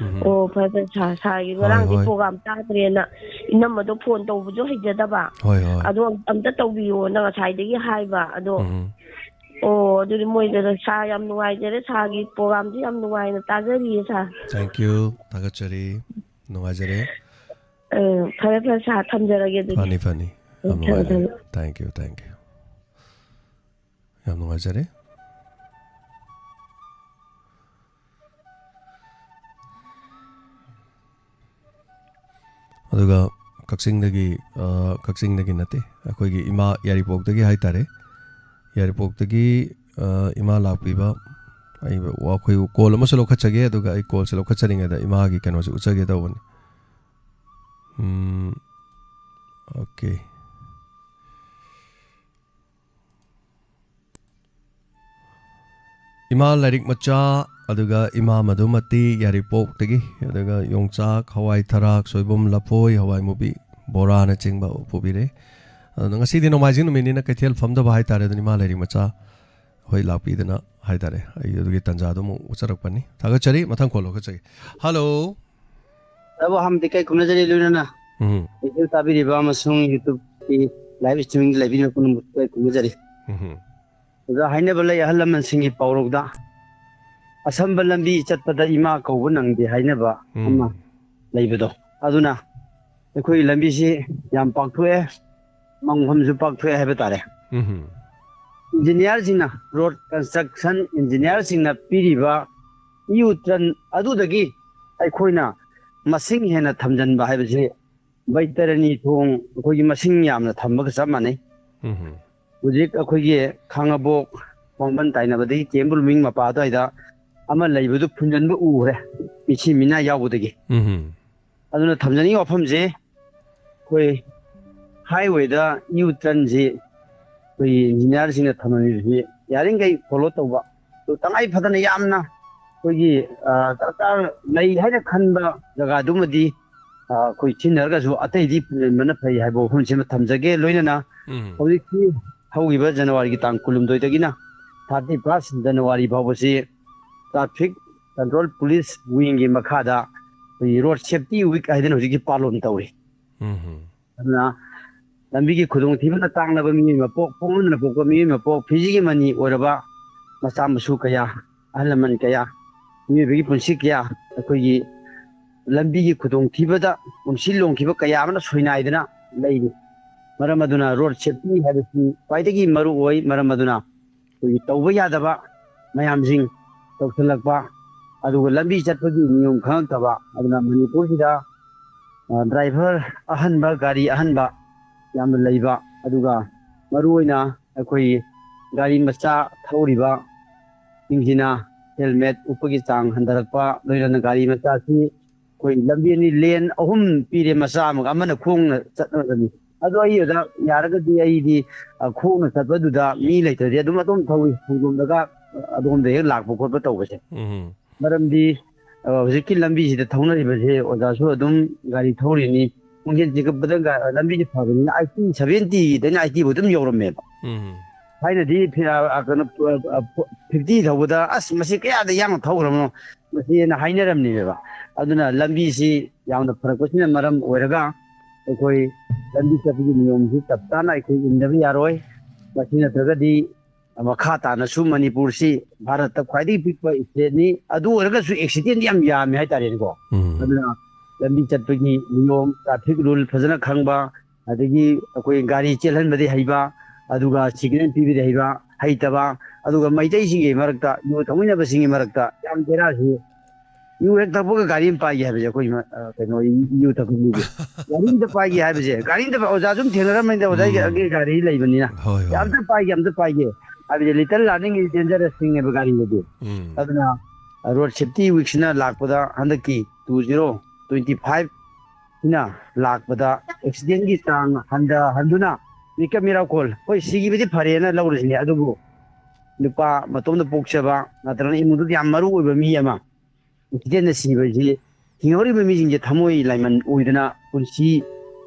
ꯎꯝ꯫ ꯑꯣ, ꯐꯔꯦ, ꯐꯔꯦ, ꯁꯥꯔ꯫ ꯁꯥꯔꯒꯤ ꯍꯣꯏ, ꯉꯔꯥꯡꯗꯤ ꯍꯣꯏ꯫ ꯄ꯭ꯔꯣꯒꯥꯝ ꯇꯥꯗ꯭ꯔꯦꯅ ꯏꯅꯝꯃꯗꯣ ꯐꯣꯟ ꯇꯧꯕꯁꯨ ꯍꯩꯖꯗꯕ꯫ ꯍꯣꯏ, ꯍꯣꯏ꯫ ꯑꯗꯣ ꯑꯝ-, ꯑꯝꯇ ꯇꯧꯕꯤꯌꯣꯅ ꯉꯁꯥꯏꯗꯒꯤ ꯍꯥꯏꯕ꯫ ꯑꯗꯣ, ꯎꯝ꯫ ꯑꯣ, ꯑꯗꯨꯗꯤ ꯃꯣꯏꯗ ꯁꯥꯔ ꯌꯥꯝ ꯅꯨꯡꯉꯥꯏꯖꯔꯦ, ꯁꯥꯔꯒꯤ ꯄ꯭ꯔꯣꯒꯥꯝꯁꯦ ꯌꯥꯝ ꯅꯨꯡꯉꯥꯏꯅ ꯇꯥꯖꯔꯤꯌꯦ, ꯁꯥꯔ꯫ Thank you, ꯊꯥꯒꯠꯆꯔꯤ, ꯅꯨꯡꯉꯥꯏꯖꯔꯦ꯫ ꯑ, ꯐꯔꯦ, ꯐꯔꯦ, ꯁꯥꯔ, ꯊꯝꯖꯔꯒꯦ ꯑꯗꯨꯗꯤ꯫ ꯐꯅꯤ, ꯐꯅꯤ, ꯎꯝ, ꯌꯥꯝ ꯊꯝꯃꯦ, ꯅꯨꯡꯉꯥꯏꯔꯦ꯫ ꯊꯝꯃꯦ꯫ Thank you, thank you꯫ ꯌꯥꯝ ꯅꯨꯡꯉꯥꯏꯖꯔꯦ꯫ ꯑꯗꯨꯒ ꯀꯛꯆꯤꯡꯗꯒꯤ, ꯑ, ꯀꯛꯆꯤꯡꯗꯒꯤ ꯅꯠꯇꯦ, ꯑꯩꯈꯣꯏꯒꯤ ꯏꯃꯥ ꯌꯥꯏꯔꯤꯄꯣꯛꯇꯒꯤ ꯍꯥꯏꯇꯥꯔꯦ, ꯌꯥꯏꯔꯤꯄꯣꯛꯇꯒꯤ, ꯑ, ꯏꯃꯥ ꯂꯥꯛꯄꯤꯕ, ꯑꯩ, ꯑꯩꯈꯣꯏ ꯀꯣꯜ ꯑꯃꯁꯨ ꯂꯧꯈꯠꯆꯒꯦ, ꯑꯗꯨꯒ ꯑꯩ ꯀꯣꯜꯁꯦ ꯂꯧꯈꯠꯆꯔꯤꯉꯩꯗ ꯏꯃꯥꯒꯤ ꯀꯩꯅꯣꯁꯦ ꯎꯠꯆꯒꯦ ꯇꯧꯕꯅꯤ꯫ ꯎꯝ, ꯑꯣꯀꯦ꯫ ꯏꯃꯥ ꯂꯥꯏꯔꯤꯛ ꯃꯆꯥ, ꯑꯗꯨꯒ ꯏꯃꯥ ꯃꯗꯨꯃꯇꯤ ꯌꯥꯏꯔꯤꯄꯣꯛꯇꯒꯤ, ꯑꯗꯨꯒ ꯌꯣꯡꯆꯥꯛ, ꯍꯋꯥꯏ ꯊꯔꯥꯛ, ꯁꯣꯏꯕꯨꯝ, ꯂꯐꯣꯏ, ꯍꯋꯥꯏ ꯃꯨꯕꯤ, ꯕꯣꯔꯥꯅꯆꯤꯡꯕ ꯄꯨꯕꯤꯔꯦ꯫ ꯑꯗꯨꯅ ꯉꯁꯤꯗꯤ ꯅꯣꯡꯃꯥꯏꯖꯤꯡ ꯅꯨꯃꯤꯠꯅꯤꯅ ꯀꯩꯊꯦꯜ ꯐꯝꯗꯕ ꯍꯥꯏꯇꯥꯔꯦ꯫ ꯑꯗꯨꯅ ꯏꯃꯥ ꯂꯥꯏꯔꯤꯛ ꯃꯆꯥ ꯍꯣꯏ ꯂꯥꯛꯄꯤꯗꯅ ꯍꯥꯏꯇꯥꯔꯦ꯫ ꯑꯩ ꯑꯗꯨꯒꯤ ꯇꯥꯟꯖꯥꯗꯣ ꯑꯃꯨꯛ ꯎꯠꯆꯔꯛꯄꯅꯤ꯫ ꯊꯥꯒꯠꯆꯔꯤ꯫ ꯃꯊꯪ ꯀꯣꯜ ꯂꯧꯈꯠꯆꯒꯦ꯫ ꯍꯜꯂꯣ꯫ ꯇꯥꯕ ꯑꯍꯝꯗꯤ ꯀꯩ ꯀꯨꯝꯅꯖꯔꯤ ꯂꯣꯏꯅꯅ ꯎꯝ꯫ ꯏꯆꯦ ꯇꯥꯕꯤꯔꯤꯕ ꯑꯃꯁꯨꯡ YouTubeꯀꯤ live streamingꯗ ꯂꯩꯕꯤꯔꯤꯕ ꯄꯨꯝꯅꯃꯛ ꯀꯩ ꯀꯨꯝꯅꯖꯔꯤ꯫ ꯎꯝ꯫ ꯑꯣꯖꯥ, ꯍꯥꯏꯅꯕ ꯂꯩ ꯑꯍꯜ ꯂꯃꯟꯁꯤꯡꯒꯤ ꯄꯥꯎꯔꯧꯗ, "ꯑꯁꯝꯕ ꯂꯝꯕꯤ ꯆꯠꯄꯗ ꯏꯃꯥ ꯀꯧꯕ ꯅꯪꯗꯦ" ꯍꯥꯏꯅꯕ ꯎꯝ꯫ ꯑꯃ ꯂꯩꯕꯗꯣ꯫ ꯑꯗꯨꯅ ꯑꯩꯈꯣꯏꯒꯤ ꯂꯝꯕꯤꯁꯤ ꯌꯥꯝ ꯄꯥꯛꯊꯣꯛꯑꯦ, ꯃꯪꯐꯝꯁꯨ ꯄꯥꯛꯊꯣꯛꯑꯦ ꯍꯥꯏꯕ ꯇꯥꯔꯦ꯫ ꯎꯝ꯫ ꯏꯟꯖꯤꯅꯤꯌꯥꯔꯁꯤꯡꯅ, ꯔꯣꯗ ꯀꯟꯁꯇ꯭ꯔꯛꯁꯟ ꯏꯟꯖꯤꯅꯤꯌꯥꯔꯁꯤꯡꯅ ꯄꯤꯔꯤꯕ ꯏꯎ ꯇ꯭ꯔꯟ ꯑꯗꯨꯗꯒꯤ ꯑꯩꯈꯣꯏꯅ ꯃꯁꯤꯡ ꯍꯦꯟꯅ ꯊꯝꯖꯤꯟꯕ ꯍꯥꯏꯕꯁꯤ ꯕꯩꯇꯔꯅꯤ ꯊꯣꯡ ꯑꯩꯈꯣꯏꯒꯤ ꯃꯁꯤꯡ ꯌꯥꯝꯅ ꯊꯝꯕꯒ ꯆꯞ ꯃꯥꯟꯅꯩ꯫ ꯎꯝ꯫ ꯍꯧꯖꯤꯛ ꯑꯩꯈꯣꯏꯒꯤ ꯈꯥꯡꯉꯕꯣꯛ ꯋꯥꯡꯕꯟ ꯇꯥꯏꯅꯕꯗꯒꯤ ꯀꯦꯝꯕꯨꯜ ꯃꯤꯡ ꯃꯄꯥ ꯑꯗꯨꯋꯥꯏꯗ ꯑꯃ ꯂꯩꯕꯗꯨ ꯐꯨꯟꯖꯟꯕ ꯎꯈ꯭ꯔꯦ, ꯃꯤꯁꯤ ꯃꯤꯅꯥ ꯌꯥꯎꯕꯗꯒꯤ꯫ ꯎꯝ꯫ ꯑꯗꯨꯅ ꯊꯝꯖꯅꯤꯡꯉꯤ ꯋꯥꯐꯝꯁꯦ, ꯑꯩꯈꯣꯏ ꯍꯥꯏꯋꯦꯗ ꯏꯎ ꯇ꯭ꯔꯟꯁꯤ ꯑꯩꯈꯣꯏꯒꯤ ꯏꯟꯖꯤꯅꯤꯌꯥꯔꯁꯤꯡꯅ ꯊꯝꯃꯝꯃꯤꯕꯁꯤ ꯌꯥꯔꯤꯈꯩ ꯐꯣꯂꯣ ꯇꯧꯕ꯫ ꯑꯗꯨ ꯇꯉꯥꯏ ꯐꯗꯅ ꯌꯥꯝꯅ ꯑꯩꯈꯣꯏꯒꯤ, ꯑ, ꯗꯔꯀꯥꯔ ꯂꯩ ꯍꯥꯏꯅ ꯈꯟꯕ ꯖꯒꯥꯗꯨꯃꯗꯤ, ꯑ, ꯑꯩꯈꯣꯏ ꯁꯤꯖꯤꯟꯅꯔꯒꯁꯨ ꯑꯇꯩꯗꯤ ꯄꯨꯟꯁꯤꯟꯕꯅ ꯐꯩ ꯍꯥꯏꯕ ꯋꯥꯐꯝꯁꯤꯃ ꯊꯝꯖꯒꯦ꯫ ꯂꯣꯏꯅꯅ ꯎꯝ꯫ ꯍꯧꯖꯤꯛꯀꯤ ꯍꯧꯈꯤꯕ ꯖꯅꯋꯥꯔꯤꯒꯤ ꯇꯥꯡ ꯀꯨꯟꯍꯨꯝꯗꯣꯏꯗꯒꯤꯅ thirty first January ꯐꯥꯎꯕꯁꯤ traffic control police wingꯒꯤ ꯃꯈꯥꯗ ꯑꯩꯈꯣꯏꯒꯤ road safety week ꯍꯥꯏꯗꯅ ꯍꯧꯖꯤꯛꯀꯤ ꯄꯥꯂꯣꯟ ꯇꯧꯔꯤ꯫ ꯎꯝ꯫ ꯑꯗꯨꯅ ꯂꯝꯕꯤꯒꯤ ꯈꯨꯗꯣꯡꯊꯤꯕꯅ ꯇꯥꯡꯂꯕ ꯃꯤꯑꯣꯏ ꯃꯄꯣꯛ, ꯄꯣꯛꯅꯗꯅ ꯄꯣꯛꯄ ꯃꯤꯑꯣꯏ ꯃꯄꯣꯛ, ꯐꯤꯖꯤꯒꯤ ꯃꯅꯤ ꯑꯣꯏꯔꯕ ꯃꯆꯥ ꯃꯁꯨ ꯀꯌꯥ, ꯑꯍꯜ ꯂꯃꯟ ꯀꯌꯥ, ꯃꯤꯑꯣꯏꯕꯒꯤ ꯄꯨꯟꯁꯤ ꯀꯌꯥ ꯑꯩꯈꯣꯏꯒꯤ ꯂꯝꯕꯤꯒꯤ ꯈꯨꯗꯣꯡꯊꯤꯕꯗ ꯄꯨꯟꯁꯤ ꯂꯣꯡꯈꯤꯕ ꯀꯌꯥ ꯑꯃꯅ ꯁꯣꯏꯅꯥꯏꯗꯅ ꯂꯩꯔꯤ꯫ ꯃꯔꯝ ꯑꯗꯨꯅ road safety ꯍꯥꯏꯕꯁꯤ ꯈ꯭ꯋꯥꯏꯗꯒꯤ ꯃꯔꯨ ꯑꯣꯏ꯫ ꯃꯔꯝ ꯑꯗꯨꯅ ꯑꯩꯈꯣꯏꯒꯤ ꯇꯧꯕ ꯌꯥꯗꯕ ꯃꯌꯥꯝꯁꯤꯡ ꯇꯧꯁꯤꯜꯂꯛꯄ, ꯑꯗꯨꯒ ꯂꯝꯕꯤ ꯆꯠꯄꯒꯤ ꯅꯤꯌꯣꯝ ꯈꯪꯉꯛꯇꯕ, ꯑꯗꯨꯅ ꯃꯅꯤꯄꯨꯔꯁꯤꯗ, ꯑ, driver ꯑꯍꯟꯕ, ꯒꯥꯔꯤ ꯑꯍꯟꯕ ꯌꯥꯝꯅ ꯂꯩꯕ, ꯑꯗꯨꯒ ꯃꯔꯨꯑꯣꯏꯅ ꯑꯩꯈꯣꯏ ꯒꯥꯔꯤ ꯃꯆꯥ ꯊꯧꯔꯤꯕ ꯁꯤꯡꯁꯤꯅ helmet ꯎꯞꯄꯒꯤ ꯆꯥꯡ ꯍꯟꯊꯔꯛꯄ, ꯂꯣꯏꯅꯅ ꯒꯥꯔꯤ ꯃꯆꯥꯁꯤ ꯑꯩꯈꯣꯏ ꯂꯝꯕꯤ ꯑꯅꯤ, ꯂꯦꯟ ꯑꯍꯨꯝ ꯄꯤꯔꯦ, ꯃꯆꯥ ꯑꯃꯒ, ꯑꯃꯅ ꯈꯣꯡꯅ ꯆꯠꯅꯕꯅꯤ꯫ ꯑꯗꯣ ꯑꯩ ꯑꯣꯖꯥ, ꯌꯥꯔꯒꯗꯤ ꯑꯩꯗꯤ, ꯑ, ꯈꯣꯡꯅ ꯆꯠꯄꯗꯨꯗ ꯃꯤ ꯂꯩꯇ꯭ꯔꯗꯤ ꯑꯗꯨꯝ ꯑꯗꯣꯝ ꯊꯧꯏ, ꯈꯣꯡꯖꯣꯝꯗꯒ, ꯑ, ꯑꯗꯣꯝꯗ ꯍꯦꯛ ꯂꯥꯛꯄ ꯈꯣꯠꯄ ꯇꯧꯕꯁꯦ꯫ ꯎꯝ꯫ ꯃꯔꯝꯗꯤ, ꯑ, ꯍꯧꯖꯤꯛꯀꯤ ꯂꯝꯕꯤꯁꯤꯗ ꯊꯧꯅꯔꯤꯕꯁꯦ ꯑꯣꯖꯥꯁꯨ ꯑꯗꯨꯝ ꯒꯥꯔꯤ ꯊꯧꯔꯤꯅꯤ, ꯈꯣꯡꯖꯦꯜ ꯆꯤꯡꯈꯠꯄꯗ ꯒꯥ-, ꯂꯝꯕꯤꯁꯦ ꯐꯕꯅꯤꯅ ꯑꯥꯏꯠꯇꯤ, ꯁꯚꯦꯟꯇꯤꯗꯩꯅ ꯑꯥꯏꯠꯇꯤꯕꯨ ꯑꯗꯨꯝ ꯌꯧꯔꯝꯃꯦꯕ꯫ ꯎꯝ꯫ ꯊꯥꯏꯅꯗꯤ ꯐꯤ-, ꯑ, ꯑ, ꯀꯩꯅꯣ, ꯑ, ꯑ, ꯐꯤꯐꯇꯤ ꯊꯧꯕꯗ, "ꯑꯁ, ꯃꯁꯤ ꯀꯌꯥꯗ ꯌꯥꯡꯅ ꯊꯧꯈ꯭ꯔꯕꯅꯣ ꯃꯁꯤꯅ" ꯍꯥꯏꯅꯔꯝꯅꯦꯕ꯫ ꯑꯗꯨꯅ ꯂꯝꯕꯤꯁꯤ ꯌꯥꯝꯅ ꯐꯔꯛꯄꯁꯤꯅ ꯃꯔꯝ ꯑꯣꯏꯔꯒ ꯑꯩꯈꯣꯏ ꯂꯝꯕꯤ ꯆꯠꯄꯒꯤ ꯅꯤꯌꯣꯝꯁꯤ ꯆꯞ ꯆꯥꯅ ꯑꯩꯈꯣꯏ ꯏꯟꯗꯕ ꯌꯥꯔꯣꯏ꯫ ꯃꯁꯤ ꯅꯠꯇ꯭ꯔꯒꯗꯤ ꯃꯈꯥ ꯇꯥꯅꯁꯨ ꯃꯅꯤꯄꯨꯔꯁꯤ ꯚꯥꯔꯠꯇ ꯈ꯭ꯋꯥꯏꯗꯒꯤ ꯄꯤꯛꯄ ꯏꯁꯇꯦꯠꯅꯤ꯫ ꯑꯗꯨ ꯑꯣꯏꯔꯒꯁꯨ ꯑꯦꯛꯁꯤꯗꯦꯟ ꯌꯥꯝ ꯌꯥꯝꯃꯦ ꯍꯥꯏꯇꯥꯔꯦꯅꯦꯀꯣ꯫ ꯎꯝ꯫ ꯑꯗꯨꯅ ꯂꯝꯕꯤ ꯆꯠꯄꯒꯤ ꯅꯤꯌꯣꯝ, ꯇ꯭ꯔꯥꯐꯤꯛ ꯔꯨꯜ ꯐꯖꯅ ꯈꯪꯕ, ꯑꯗꯒꯤ ꯑꯩꯈꯣꯏ ꯒꯥꯔꯤ ꯆꯦꯜꯍꯟꯕꯗꯤ ꯍꯩꯕ, ꯑꯗꯨꯒ ꯁꯤꯒꯅꯦꯜ ꯄꯤꯕꯗꯤ ꯍꯩꯕ, ꯍꯩꯇꯕ, ꯑꯗꯨꯒ ꯃꯩꯇꯩꯁꯤꯡꯒꯤ ꯃꯔꯛꯇ, ꯌꯨ ꯊꯛꯃꯤꯟꯅꯕꯁꯤꯡꯒꯤ ꯃꯔꯛꯇ ꯌꯥꯝ ꯕꯦꯔꯥꯁꯤ, ꯌꯨ ꯍꯦꯛ ꯊꯛꯄꯒ ꯒꯥꯔꯤ ꯑꯃ ꯄꯥꯏꯒꯦ ꯍꯥꯏꯕꯁꯦ ꯑꯩꯈꯣꯏ ꯃ-, ꯑ, ꯀꯩꯅꯣ, ꯌꯨ ꯊꯛꯄ ꯃꯤꯁꯦ꯫ ꯒꯥꯔꯤ ꯑꯝꯇ ꯄꯥꯏꯒꯦ ꯍꯥꯏꯕꯁꯦ, ꯒꯥꯔꯤ ꯑꯝꯇ ꯄꯥꯏ-, ꯑꯣꯖꯥꯁꯨ ꯑꯗꯨꯝ ꯊꯦꯡꯅꯔꯝꯃꯅꯤꯗ, ꯑꯣꯖꯥꯒꯤ ꯎꯝ꯫ ꯑꯩꯒꯤ ꯒꯥꯔꯤ ꯂꯩꯕꯅꯤꯅ꯫ ꯍꯣꯏ, ꯍꯣꯏ꯫ "ꯑꯝꯇ ꯄꯥꯏꯒꯦ, ꯑꯝꯇ ꯄꯥꯏꯒꯦ" ꯍꯥꯏꯕꯁꯦ, ꯂꯤꯇꯜ ꯂꯥꯔꯅꯤꯡ ꯏꯁ ꯗꯦꯟꯖꯔꯁ ꯊꯤꯡ ꯍꯥꯏꯕ ꯒꯥꯔꯤꯗꯗꯤ꯫ ꯎꯝ꯫ ꯑꯗꯨꯅ ꯔꯣꯗ ꯁꯦꯐꯇꯤ ꯋꯤꯛꯁꯤꯅ ꯂꯥꯛꯄꯗ ꯍꯟꯗꯛꯀꯤ ꯇꯨ ꯖꯤꯔꯣ ꯇ꯭ꯋꯦꯟꯇꯤ ꯐꯥꯏꯚ ꯁꯤꯅ ꯂꯥꯛꯄꯗ ꯑꯦꯛꯁꯤꯗꯦꯟꯒꯤ ꯆꯥꯡ ꯍꯟꯊꯍꯟꯗꯨꯅ ꯃꯤꯀꯞ ꯃꯤꯔꯥꯎꯈꯣꯜ, ꯍꯣꯏ, ꯁꯤꯈꯤꯕꯗꯤ ꯐꯔꯦꯅ ꯂꯧꯔꯁꯤꯅꯦ, ꯑꯗꯨꯕꯨ ꯅꯨꯄꯥ ꯃꯇꯣꯝꯇ ꯄꯣꯛꯆꯕ ꯅꯠꯇ꯭ꯔꯒꯅ ꯏꯃꯨꯡꯗꯨꯗ ꯌꯥꯝ ꯃꯔꯨ ꯑꯣꯏꯕ ꯃꯤ ꯑꯃ ꯑꯦꯛꯁꯤꯗꯦꯟꯗ ꯁꯤꯕꯁꯤ ꯍꯤꯡꯍꯧꯔꯤꯕ ꯃꯤꯁꯤꯡꯁꯦ ꯊꯃꯣꯏ ꯂꯥꯏꯃꯟ ꯑꯣꯏꯗꯅ ꯄꯨꯟꯁꯤ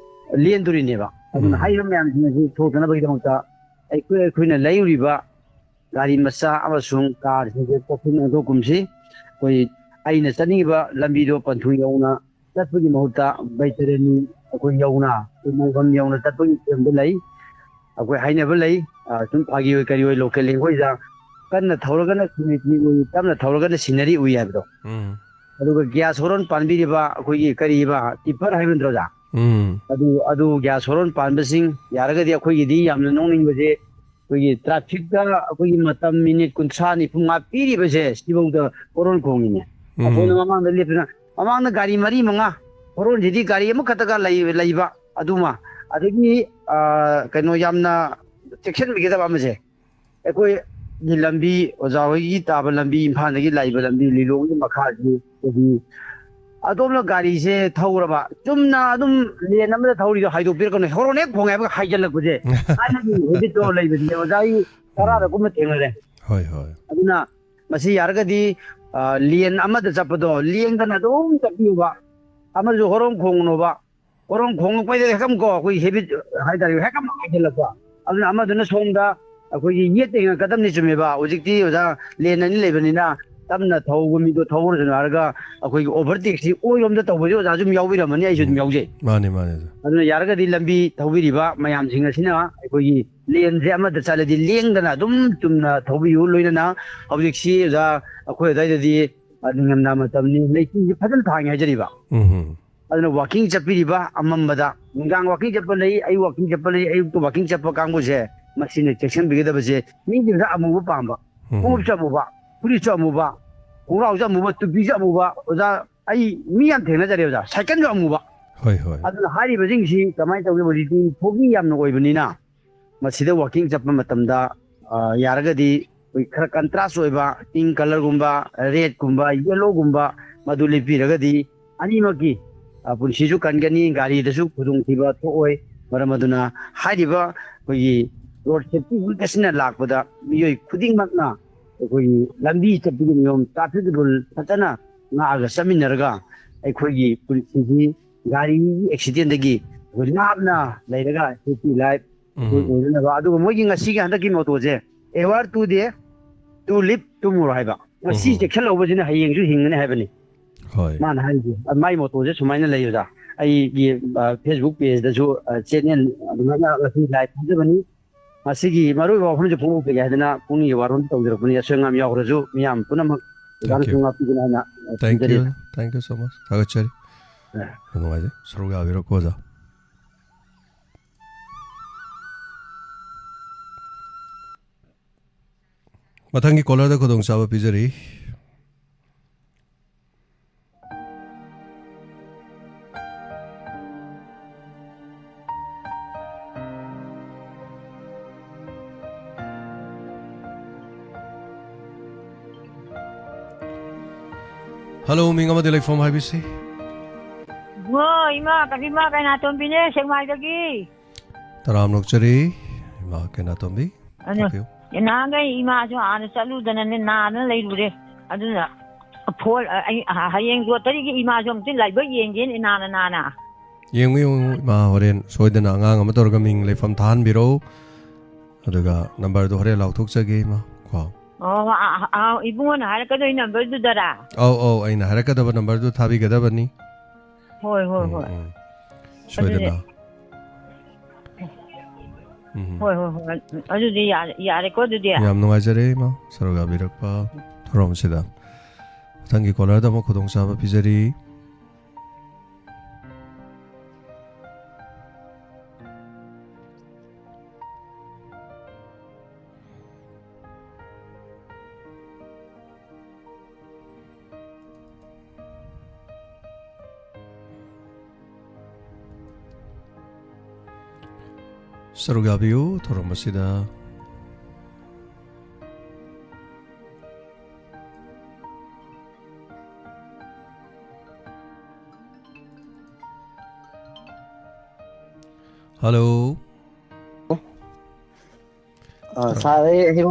ꯂꯦꯟꯗꯣꯔꯤꯅꯦꯕ꯫ ꯑꯗꯨꯅ ꯎꯝ꯫ ꯍꯥꯏꯔꯤꯕ ꯃꯌꯥꯝꯁꯤꯡ ꯑꯁꯤ ꯊꯣꯛꯇꯅꯕꯒꯤꯗꯃꯛꯇ ꯑꯩꯈꯣꯏ, ꯑꯩꯈꯣꯏꯅ ꯂꯩꯔꯨꯔꯤꯕ ꯒꯥꯔꯤ ꯃꯆꯥ ꯑꯃꯁꯨꯡ ꯀꯥꯔꯁꯤꯡꯁꯦ ꯀꯛꯊꯨꯝ ꯑꯣꯟꯊꯣꯛꯀꯨꯝꯁꯤ꯫ ꯑꯩꯈꯣꯏ, ꯑꯩꯅ ꯆꯠꯅꯤꯡꯉꯤꯕ ꯂꯝꯕꯤꯗꯣ ꯄꯟꯊꯨꯡ ꯌꯧꯅ ꯆꯠꯄꯒꯤ ꯃꯍꯨꯠꯇ ꯕꯩꯇꯔꯅꯤ ꯑꯩꯈꯣꯏ ꯌꯧꯅ, ꯑꯩꯈꯣꯏ ꯃꯣꯡꯐꯝ ꯌꯧꯅ ꯆꯠꯄꯒꯤ ꯐꯤꯕꯝꯗ ꯂꯩ꯫ ꯑꯩꯈꯣꯏ ꯍꯥꯏꯅꯕ ꯂꯩ, ꯑ, ꯁꯨꯝ ꯐꯥꯒꯤ ꯑꯣꯏ ꯀꯔꯤ ꯑꯣꯏ ꯂꯣꯀꯦꯜ ꯂꯦꯡꯒ꯭ꯋꯦꯖꯇ, "ꯀꯟꯅ ꯊꯧꯔꯒꯅ ꯁꯤꯅꯔꯤ ꯎꯏ, ꯇꯞꯅ ꯊꯧꯔꯒꯅ ꯁꯤꯅꯔꯤ ꯎꯏ" ꯍꯥꯏꯕꯗꯣ꯫ ꯎꯝ꯫ ꯑꯗꯨꯒ ꯒ꯭ꯌꯥꯁ ꯍꯣꯔꯣꯟ ꯄꯥꯟꯕꯤꯔꯤꯕ ꯑꯩꯈꯣꯏꯒꯤ ꯀꯔꯤꯕ, ꯇꯤꯞꯄꯔ ꯍꯥꯏꯕ ꯅꯠꯇ꯭ꯔꯣ, ꯑꯣꯖꯥ? ꯎꯝ꯫ ꯑꯗꯨ, ꯑꯗꯨ ꯒ꯭ꯌꯥꯁ ꯍꯣꯔꯣꯟ ꯄꯥꯟꯕꯁꯤꯡ, ꯌꯥꯔꯒꯗꯤ ꯑꯩꯈꯣꯏꯒꯤꯗꯤ ꯌꯥꯝꯅ ꯅꯣꯛꯅꯤꯡꯕꯁꯦ, ꯑꯩꯈꯣꯏꯒꯤ ꯇ꯭ꯔꯥꯐꯤꯛꯇ ꯑꯩꯈꯣꯏꯒꯤ ꯃꯇꯝ ꯃꯤꯅꯤꯠ ꯀꯨꯟꯊ꯭ꯔꯥ ꯅꯤꯐꯨ ꯃꯉꯥ ꯄꯤꯔꯤꯕꯁꯦ, ꯁꯤꯐꯧꯗ ꯍꯣꯔꯣꯟ ꯈꯣꯡꯉꯤꯅꯦ꯫ ꯎꯝ꯫ ꯑꯩꯈꯣꯏꯅ ꯃꯃꯥꯡꯗ ꯂꯦꯞꯇꯅ, ꯃꯃꯥꯡꯗ ꯒꯥꯔꯤ ꯃꯔꯤ ꯃꯉꯥ, ꯍꯣꯔꯣꯟꯁꯤꯗꯤ ꯒꯥꯔꯤ ꯑꯃꯈꯛꯇꯒ ꯂꯩ-, ꯂꯩꯕ ꯑꯗꯨꯃ, ꯑꯗꯒꯤ, ꯑ, ꯀꯩꯅꯣ, ꯌꯥꯝꯅ ꯆꯦꯛꯁꯤꯟꯕꯤꯒꯗꯕ ꯑꯃꯁꯦ, ꯑꯩꯈꯣꯏꯒꯤ ꯂꯝꯕꯤ, ꯑꯣꯖꯥ ꯍꯣꯏꯒꯤ ꯇꯥꯕ ꯂꯝꯕꯤ, ꯏꯝꯐꯥꯜꯗꯒꯤ ꯂꯥꯛꯏꯕ ꯂꯝꯕꯤ, ꯂꯤꯂꯣꯡꯒꯤ ꯃꯈꯥꯁꯤ, ꯑꯩꯈꯣꯏꯒꯤ ꯑꯗꯣꯝꯅ ꯒꯥꯔꯤꯁꯦ ꯊꯧꯔꯕ, ꯆꯨꯝꯅ ꯑꯗꯨꯝ ꯂꯦꯟ ꯑꯃꯗ ꯊꯧꯔꯤꯗꯣ ꯍꯥꯏꯗꯣꯛꯄꯤꯔꯛꯀꯅꯨ, ꯍꯣꯔꯣꯟ ꯍꯦꯛ ꯈꯣꯡꯉꯦ ꯍꯥꯏꯕꯒ ꯍꯥꯏꯖꯜꯂꯛꯄꯁꯦ꯫ ꯊꯥꯏꯅꯒꯤ ꯍꯦꯕꯤꯠꯇꯣ ꯂꯩꯕꯅꯦ ꯑꯣꯖꯥ, ꯑꯩ ꯇꯔꯥꯗ ꯀꯨꯝꯕ ꯊꯦꯡꯅꯔꯦ꯫ ꯍꯣꯏ, ꯍꯣꯏ꯫ ꯑꯗꯨꯅ ꯃꯁꯤ ꯌꯥꯔꯒꯗꯤ, ꯑ, ꯂꯦꯟ ꯑꯃꯗ ꯆꯠꯄꯗꯣ ꯂꯦꯡꯗꯅ ꯑꯗꯨꯝ ꯆꯠꯄꯤꯌꯨꯕ꯫ ꯑꯃꯁꯨ ꯍꯣꯔꯣꯟ ꯈꯣꯡꯉꯨꯅꯣꯕ꯫ ꯍꯣꯔꯣꯟ ꯈꯣꯡꯉꯛꯄꯩꯗ ꯍꯦꯛꯇ ꯀꯣ, ꯑꯩꯈꯣꯏ ꯍꯦꯕꯤꯠ ꯍꯥꯏꯇꯥꯔꯦ, ꯍꯦꯛꯇ ꯍꯥꯏꯖꯤꯜꯂꯛꯄ꯫ ꯑꯗꯨꯅ ꯑꯃꯗꯨꯅ ꯁꯣꯝꯗ ꯑꯩꯈꯣꯏꯒꯤ ꯌꯦꯠꯇ ꯌꯦꯡꯉꯛꯀꯗꯕꯅꯤ, ꯆꯨꯝꯃꯦꯕ? ꯍꯧꯖꯤꯛꯇꯤ ꯑꯣꯖꯥ, ꯂꯦꯟ ꯑꯅꯤ ꯂꯩꯕꯅꯤꯅ ꯇꯞꯅ ꯊꯧꯕ ꯃꯤꯗꯣ ꯊꯧꯔꯁꯅꯨ ꯍꯥꯏꯔꯒ ꯑꯩꯈꯣꯏꯒꯤ ꯑꯣꯚꯔ ꯇꯦꯛꯁꯤ ꯑꯣꯏꯔꯣꯝꯗ ꯇꯧꯕꯁꯨ ꯑꯣꯖꯥꯁꯨ ꯑꯗꯨꯝ ꯌꯥꯎꯕꯤꯔꯝꯃꯅꯤ, ꯑꯩꯁꯨ ꯑꯗꯨꯝ ꯎꯝ꯫ ꯌꯥꯎꯖꯩ꯫ ꯃꯥꯅꯦ, ꯃꯥꯅꯦ, ꯑꯣꯖꯥ꯫ ꯑꯗꯨꯅ ꯌꯥꯔꯒꯗꯤ ꯂꯝꯕꯤ ꯊꯧꯕꯤꯔꯤꯕ ꯃꯌꯥꯝꯁꯤꯡ ꯑꯁꯤꯅ ꯑꯩꯈꯣꯏꯒꯤ ꯂꯦꯟꯁꯦ ꯑꯃꯗ ꯆꯠꯂꯗꯤ ꯂꯦꯡꯗꯅ ꯑꯗꯨꯝ ꯆꯨꯝꯅ ꯊꯧꯕꯤꯌꯨ꯫ ꯂꯣꯏꯅꯅ ꯍꯧꯖꯤꯛꯁꯤ ꯑꯣꯖꯥ, ꯑꯩꯈꯣꯏ ꯑꯗꯨꯋꯥꯏꯗꯗꯤ, ꯑ, ꯅꯤꯡꯊꯝꯊꯥ ꯃꯇꯝꯅꯤ, ꯂꯩꯆꯤꯟꯁꯦ ꯐꯖꯅ ꯊꯥꯡꯉꯦ ꯍꯥꯏꯖꯔꯤꯕ꯫ ꯎꯝ꯫ ꯑꯗꯨꯅ ꯋꯥꯀꯤꯡ ꯆꯠꯄꯤꯔꯤꯕ ꯑꯃꯝꯕꯗ, ꯅꯨꯡꯗꯥꯡ ꯋꯥꯀꯤꯡ ꯆꯠꯄ ꯂꯩ, ꯑꯌꯨꯛ ꯋꯥꯀꯤꯡ ꯆꯠꯄ ꯂꯩ, ꯑꯌꯨꯛꯇ ꯋꯥꯀꯤꯡ ꯆꯠꯄ ꯀꯥꯡꯕꯨꯁꯦ, ꯃꯁꯤꯅ ꯆꯦꯛꯁꯤꯟꯕꯤꯒꯗꯕꯁꯦ꯫ ꯃꯤꯁꯤꯡꯁꯦ ꯑꯃꯨꯕ ꯄꯥꯝꯕ, ꯎꯝ꯫ ꯈꯣꯡꯎꯞꯁꯨ ꯑꯃꯨꯕ, ꯐꯨꯔꯤꯠꯁꯨ ꯑꯃꯨꯕ, ꯈꯣꯡꯒ꯭ꯔꯥꯎꯁꯨ ꯑꯃꯨꯕ, ꯇꯨꯄꯤꯁꯨ ꯑꯃꯨꯕ꯫ ꯑꯣꯖꯥ, ꯑꯩ ꯃꯤ ꯌꯥꯝ ꯊꯦꯡꯅꯖꯔꯦ ꯑꯣꯖꯥ, ꯁꯥꯏꯀꯜꯁꯨ ꯑꯃꯨꯕ꯫ ꯍꯣꯏ, ꯍꯣꯏ꯫ ꯑꯗꯨꯅ ꯍꯥꯏꯔꯤꯕꯁꯤꯡꯁꯤ ꯀꯃꯥꯏꯅ ꯇꯧꯒꯦ, ꯍꯧꯖꯤꯛꯇꯤ foggy ꯌꯥꯝꯅ ꯑꯣꯏꯕꯅꯤꯅ, ꯃꯁꯤꯗ ꯋꯥꯀꯤꯡ ꯆꯠꯄ ꯃꯇꯝꯗ, ꯑ, ꯌꯥꯔꯒꯗꯤ ꯑꯩꯈꯣꯏ ꯈꯔ contrast ꯑꯣꯏꯕ pink colourꯒꯨꯝꯕ, redꯀꯨꯝꯕ, yellowꯒꯨꯝꯕ ꯃꯗꯨ ꯂꯤꯠꯄꯤꯔꯒꯗꯤ ꯑꯅꯤꯃꯛꯀꯤ, ꯑ, ꯄꯨꯟꯁꯤꯁꯨ ꯀꯟꯒꯅꯤ, ꯒꯥꯔꯤꯗꯁꯨ ꯈꯨꯗꯣꯡꯊꯤꯕ ꯊꯣꯛꯑꯣꯏ꯫ ꯃꯔꯝ ꯑꯗꯨꯅ ꯍꯥꯏꯔꯤꯕ ꯑꯩꯈꯣꯏꯒꯤ road safety week ꯑꯁꯤꯅ ꯂꯥꯛꯄꯗ ꯃꯤꯑꯣꯏ ꯈꯨꯗꯤꯡꯃꯛꯅ ꯑꯩꯈꯣꯏꯒꯤ ꯂꯝꯕꯤ ꯆꯠꯄꯒꯤ ꯅꯤꯌꯣꯝ, traffic rule ꯐꯖꯅ ꯉꯥꯛꯑꯒ ꯆꯠꯃꯤꯟꯅꯔꯒ ꯑꯩꯈꯣꯏꯒꯤ ꯄꯨꯟꯁꯤꯁꯤ ꯒꯥꯔꯤꯒꯤ accidentꯗꯒꯤ ꯑꯩꯈꯣꯏ ꯂꯥꯞꯅ ꯂꯩꯔꯒ safety life ꯑꯩꯈꯣꯏ ꯎꯝ꯫ ꯑꯣꯏꯅꯅꯕ꯫ ꯑꯗꯨꯒ ꯃꯣꯏꯒꯤ ꯉꯁꯤꯒꯤ ꯍꯟꯗꯛꯀꯤ mottoꯁꯦ, "Aware today, to live tomorrow" ꯍꯥꯏꯕ꯫ ꯉꯁꯤ ꯎꯝ꯫ ꯆꯦꯛꯁꯤꯜꯍꯧꯕꯁꯤꯅ ꯍꯌꯦꯡꯁꯨ ꯍꯤꯡꯒꯅꯤ ꯍꯥꯏꯕꯅꯤ꯫ ꯍꯣꯏ꯫ ꯃꯥꯅ ꯍꯥꯏꯔꯤꯁꯦ꯫ ꯑ, ꯃꯥꯏ mottoꯁꯦ ꯁꯨꯃꯥꯏꯅ ꯂꯩ ꯑꯣꯖꯥ꯫ ꯑꯩꯒꯤ, ꯑ, Facebook pageꯇꯁꯨ, ꯑ, channel ꯑꯗꯨꯃꯥꯏꯅ ꯉꯁꯤ live ꯊꯥꯖꯕꯅꯤ꯫ ꯃꯁꯤꯒꯤ ꯃꯔꯨꯑꯣꯏꯕ ꯋꯥꯐꯝꯁꯦ ꯐꯣꯡꯗꯣꯛꯆꯒꯦ ꯍꯥꯏꯗꯅ ꯄꯨꯛꯅꯤꯡꯒꯤ ꯋꯥꯔꯣꯜ ꯇꯧꯖꯔꯛꯄꯅꯤ꯫ ꯑꯁꯣꯏ ꯑꯉꯥꯝ ꯌꯥꯎꯈ꯭ꯔꯁꯨ ꯃꯤꯌꯥꯝ ꯄꯨꯝꯅꯃꯛ ꯑꯣꯖꯥꯅꯁꯨ ꯉꯥꯛꯄꯤꯒꯅꯤ ꯍꯥꯏꯅ, ꯑ, ꯊꯦꯡꯀ꯭ꯌꯨ꯫ ꯊꯝꯖꯔꯤ꯫ Thank you so much. ꯊꯥꯒꯠꯆꯔꯤ꯫ ꯑ꯫ ꯌꯥꯝ ꯅꯨꯡꯉꯥꯏꯖꯩ꯫ ꯁꯔꯨꯛ ꯌꯥꯕꯤꯔꯛꯄ ꯑꯣꯖꯥ꯫ ꯃꯊꯪꯒꯤ callerꯗ ꯈꯨꯗꯣꯡꯆꯥꯕ ꯄꯤꯖꯔꯤ꯫ ꯍꯜꯂꯣ, ꯃꯤꯡ ꯑꯃꯗꯤ ꯂꯩꯐꯝ ꯍꯥꯏꯕꯤꯁꯤ꯫ ꯏꯕꯨꯡꯉꯣ, ꯏꯃꯥ ꯀꯩꯅꯥꯇꯣꯝꯕꯤꯅꯦ, ꯁꯦꯛꯃꯥꯏꯗꯒꯤ꯫ ꯇꯔꯥꯝ ꯅꯣꯛꯆꯔꯤ, ꯏꯃꯥ ꯀꯩꯅꯥꯇꯣꯝꯕꯤ꯫ ꯑꯗꯨ, ꯇꯥꯛꯄꯤꯌꯨ꯫ ꯅꯍꯥꯟꯈꯩ ꯏꯃꯥꯁꯨ ꯑꯥꯗ ꯆꯠꯂꯨꯗꯅꯅꯦ, ꯅꯥꯗꯅ ꯂꯩꯔꯨꯔꯦ꯫ ꯑꯗꯨꯅ ꯐꯣꯟ, ꯑ, ꯑꯩ, ꯑ, ꯍꯌꯦꯡ ꯂꯣꯇꯔꯤꯒꯤ ꯏꯃꯥꯁꯨ ꯑꯃꯨꯛꯇ ꯂꯥꯏꯕꯛ ꯌꯦꯡꯒꯦꯅ, ꯏꯅꯥꯅ ꯅꯥꯅ꯫ ꯌꯦꯡꯉꯨ, ꯌꯦꯡꯉꯨ, ꯏꯃꯥ, ꯍꯣꯔꯦꯟ ꯁꯣꯏꯗꯅ ꯑꯉꯥꯡ ꯑꯃ ꯇꯧꯔꯒ ꯃꯤꯡ ꯂꯩꯐꯝ ꯊꯥꯍꯟꯕꯤꯔꯛꯎ꯫ ꯑꯗꯨꯒ ꯅꯝꯕꯔꯗꯨ ꯍꯣꯔꯦꯟ ꯂꯥꯎꯊꯣꯛꯆꯒꯦ, ꯏꯃꯥ, ꯀꯣ꯫ ꯑꯣ, ꯑ, ꯑ, ꯑ, ꯏꯕꯨꯡꯉꯣꯅ ꯍꯥꯏꯔꯛꯀꯗꯣꯏ ꯅꯝꯕꯔꯗꯨꯗꯔꯥ? ꯑꯧ, ꯑꯧ, ꯑꯩꯅ ꯍꯥꯏꯔꯛꯀꯗꯕ ꯅꯝꯕꯔꯗꯨ ꯊꯥꯕꯤꯒꯗꯕꯅꯤ꯫ ꯍꯣꯏ, ꯍꯣꯏ, ꯎꯝ, ꯍꯣꯏ꯫ ꯎꯝ꯫ ꯑꯗꯨꯗꯤ ꯁꯣꯏꯗꯅ꯫ ꯎꯝ꯫ ꯍꯣꯏ, ꯍꯣꯏ, ꯍꯣꯏ꯫ ꯑꯗꯨꯗꯤ ꯌꯥꯔꯦ, ꯌꯥꯔꯦꯀꯣ ꯑꯗꯨꯗꯤ? ꯌꯥꯝ ꯅꯨꯡꯉꯥꯏꯖꯔꯦ, ꯏꯃꯥ, ꯁꯔꯨꯛ ꯌꯥꯕꯤꯔꯛꯄ ꯊꯧꯔꯝꯁꯤꯗ꯫ ꯃꯊꯪꯒꯤ ꯀꯣꯂꯔꯗ ꯑꯃꯨꯛ ꯈꯨꯗꯣꯡꯆꯥꯕ ꯄꯤꯖꯔꯤ꯫ ꯁꯔꯨꯛ ꯌꯥꯕꯤꯌꯨ ꯊꯧꯔꯝ ꯑꯁꯤꯗ꯫ ꯍꯜꯂꯣ꯫ ꯑ, ꯁꯥꯔ, ꯑꯩ, ꯑꯩ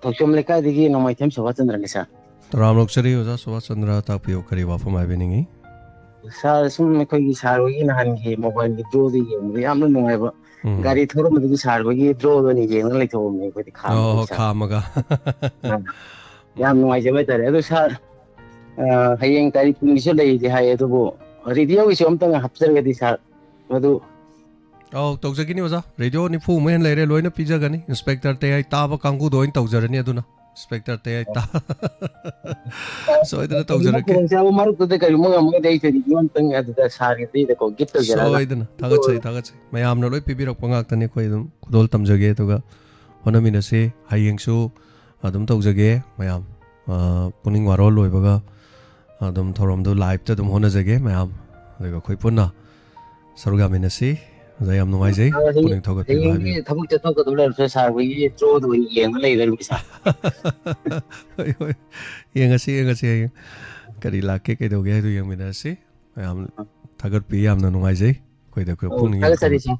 ꯊꯧꯆꯣꯝ ꯂꯩꯀꯥꯏꯗꯒꯤ ꯅꯣꯡꯃꯥꯏꯊꯦꯝ ꯁꯨꯕꯥꯁ ꯆꯟꯗ꯭ꯔꯅꯤ, ꯁꯥꯔ꯫ ꯇꯔꯥꯝ ꯅꯣꯛꯆꯔꯤ, ꯑꯣꯖꯥ ꯁꯨꯕꯥꯁ ꯆꯟꯗ꯭ꯔ, ꯇꯥꯛꯄꯤꯌꯨ, ꯀꯔꯤ ꯋꯥꯐꯝ ꯍꯥꯏꯕꯤꯅꯤꯡꯉꯤ? ꯁꯥꯔ, ꯁꯨꯝ ꯑꯩꯈꯣꯏꯒꯤ ꯁꯥꯔ ꯍꯣꯏꯒꯤ ꯅꯍꯥꯟꯒꯤ ꯃꯣꯕꯥꯏꯜꯒꯤ ꯗ꯭ꯔꯣꯗ ꯌꯦꯡꯕꯗ ꯌꯥꯝꯅ ꯅꯨꯡꯉꯥꯏꯕ꯫ ꯎꯝ꯫ ꯒꯥꯔꯤ ꯊꯧꯔꯝꯕꯗꯒꯤ ꯁꯥꯔ ꯍꯣꯏꯒꯤ ꯗ꯭ꯔꯣꯗ ꯑꯣꯏꯅ ꯌꯦꯡꯉ ꯂꯩꯊꯣꯛꯑꯕꯅꯦ ꯑꯩꯈꯣꯏꯗꯤ, ꯈꯥꯝꯃꯒ, ꯑꯣ, ꯁꯥꯔ꯫ ꯈꯥꯝꯃꯒ꯫ ꯑ, ꯌꯥꯝ ꯅꯨꯡꯉꯥꯏꯖꯕ ꯍꯥꯏꯇꯥꯔꯦ꯫ ꯑꯗꯣ ꯁꯥꯔ, ꯑ, ꯍꯌꯦꯡ ꯇꯥꯔꯤꯛ ꯀꯨꯟꯒꯤꯁꯨ ꯂꯩꯗꯤ ꯍꯥꯏ, ꯑꯗꯨꯕꯨ ꯔꯦꯗꯤꯑꯣꯒꯤꯁꯨ ꯑꯝꯇꯪ ꯍꯥꯞꯆꯔꯒꯗꯤ ꯁꯥꯔ, ꯃꯗꯨ ꯑꯧ, ꯇꯧꯖꯒꯅꯤ ꯑꯣꯖꯥ꯫ ꯔꯦꯗꯤꯑꯣ ꯅꯤꯐꯨ ꯑꯃ ꯍꯦꯟꯅ ꯂꯩꯔꯦ, ꯂꯣꯏꯅ ꯄꯤꯖꯒꯅꯤ꯫ ꯏꯟꯁꯄꯦꯛꯇꯔ ꯇꯌꯥꯏ ꯇꯥꯕ ꯀꯥꯡꯕꯨꯗꯣ ꯑꯣꯏꯅ ꯇꯧꯖꯔꯅꯤ ꯑꯗꯨꯅ꯫ ꯏꯟꯁꯄꯦꯛꯇꯔ ꯇꯌꯥꯏ ꯇꯥ-, ꯁꯣꯏꯗꯅ ꯇꯧꯖꯔꯛꯀꯦ꯫ ꯈꯨꯗꯣꯡꯆꯥꯕ ꯃꯔꯛꯇꯨꯗ ꯀꯔꯤꯒꯨꯝꯕ ꯉꯝꯃꯒꯗꯤ ꯑꯩꯁꯨ ꯔꯦꯗꯤꯑꯣ ꯑꯝꯇꯪ ꯑꯗꯨꯗ ꯁꯥꯔꯒꯤꯗ ꯀꯣ ꯒꯤꯐ ꯇꯧꯖꯔꯛꯑꯒ꯫ ꯁꯣꯏꯗꯅ꯫ ꯊꯥꯒꯠꯆꯩ, ꯊꯥꯒꯠꯆꯩ꯫ ꯃꯌꯥꯝꯅ ꯂꯣꯏ ꯄꯤꯕꯤꯔꯛꯄ ꯉꯥꯛꯇꯅꯤ꯫ ꯑꯩꯈꯣꯏ ꯑꯗꯨꯝ ꯈꯨꯗꯣꯜ ꯇꯝꯖꯒꯦ, ꯑꯗꯨꯒ ꯍꯣꯠꯅꯃꯤꯟꯅꯁꯤ꯫ ꯍꯌꯦꯡꯁꯨ ꯑꯗꯨꯝ ꯇꯧꯖꯒꯦ ꯃꯌꯥꯝ꯫ ꯑ, ꯄꯨꯛꯅꯤꯡ ꯋꯥꯔꯣꯜ ꯂꯣꯏꯕꯒ ꯑꯗꯨꯝ ꯊꯧꯔꯝꯗꯨ ꯂꯥꯏꯞꯇ ꯑꯗꯨꯝ ꯍꯣꯠꯅꯖꯒꯦ ꯃꯌꯥꯝ꯫ ꯑꯗꯨꯒ ꯑꯩꯈꯣꯏ ꯄꯨꯟꯅ ꯁꯔꯨꯛ ꯌꯥꯃꯤꯟꯅꯁꯤ꯫ ꯑꯣꯖꯥ, ꯌꯥꯝ ꯅꯨꯡꯉꯥꯏꯖꯩ꯫ ꯑ, ꯍꯌꯦꯡ, ꯄꯨꯛꯅꯤꯡ ꯊꯧꯒꯠꯄꯤꯕ ꯍꯌꯦꯡꯗꯤ ꯍꯥꯏꯕꯤꯌꯨ꯫ ꯊꯕꯛ ꯆꯠꯊꯣꯛꯀꯗꯕ ꯂꯩꯔꯁꯨ ꯁꯥꯔ ꯍꯣꯏꯒꯤ ꯗ꯭ꯔꯣꯗ ꯑꯣꯏꯅ ꯌꯦꯡꯉ ꯂꯩꯔꯒꯦ, ꯁꯥꯔ꯫ ꯍꯣꯏ, ꯍꯣꯏ꯫ ꯌꯦꯡꯉꯁꯤ, ꯌꯦꯡꯉꯁꯤ ꯍꯌꯦꯡ꯫ ꯀꯔꯤ ꯂꯥꯛꯀꯦ, ꯀꯩꯗꯧꯒꯦ ꯍꯥꯏꯗꯣ ꯌꯦꯡꯃꯤꯟꯅꯔꯁꯤ꯫ ꯃꯌꯥꯝ ꯊꯥꯒꯠꯄꯤ, ꯌꯥꯝꯅ ꯅꯨꯡꯉꯥꯏꯖꯩ꯫ ꯑꯩꯈꯣꯏꯗ ꯑꯩꯈꯣꯏ ꯑꯣ, ꯄꯨꯛꯅꯤꯡ ꯌꯥꯝ ꯊꯥꯒꯠꯆꯔꯤ, ꯊꯧꯒꯠ-, ꯁꯤ꯫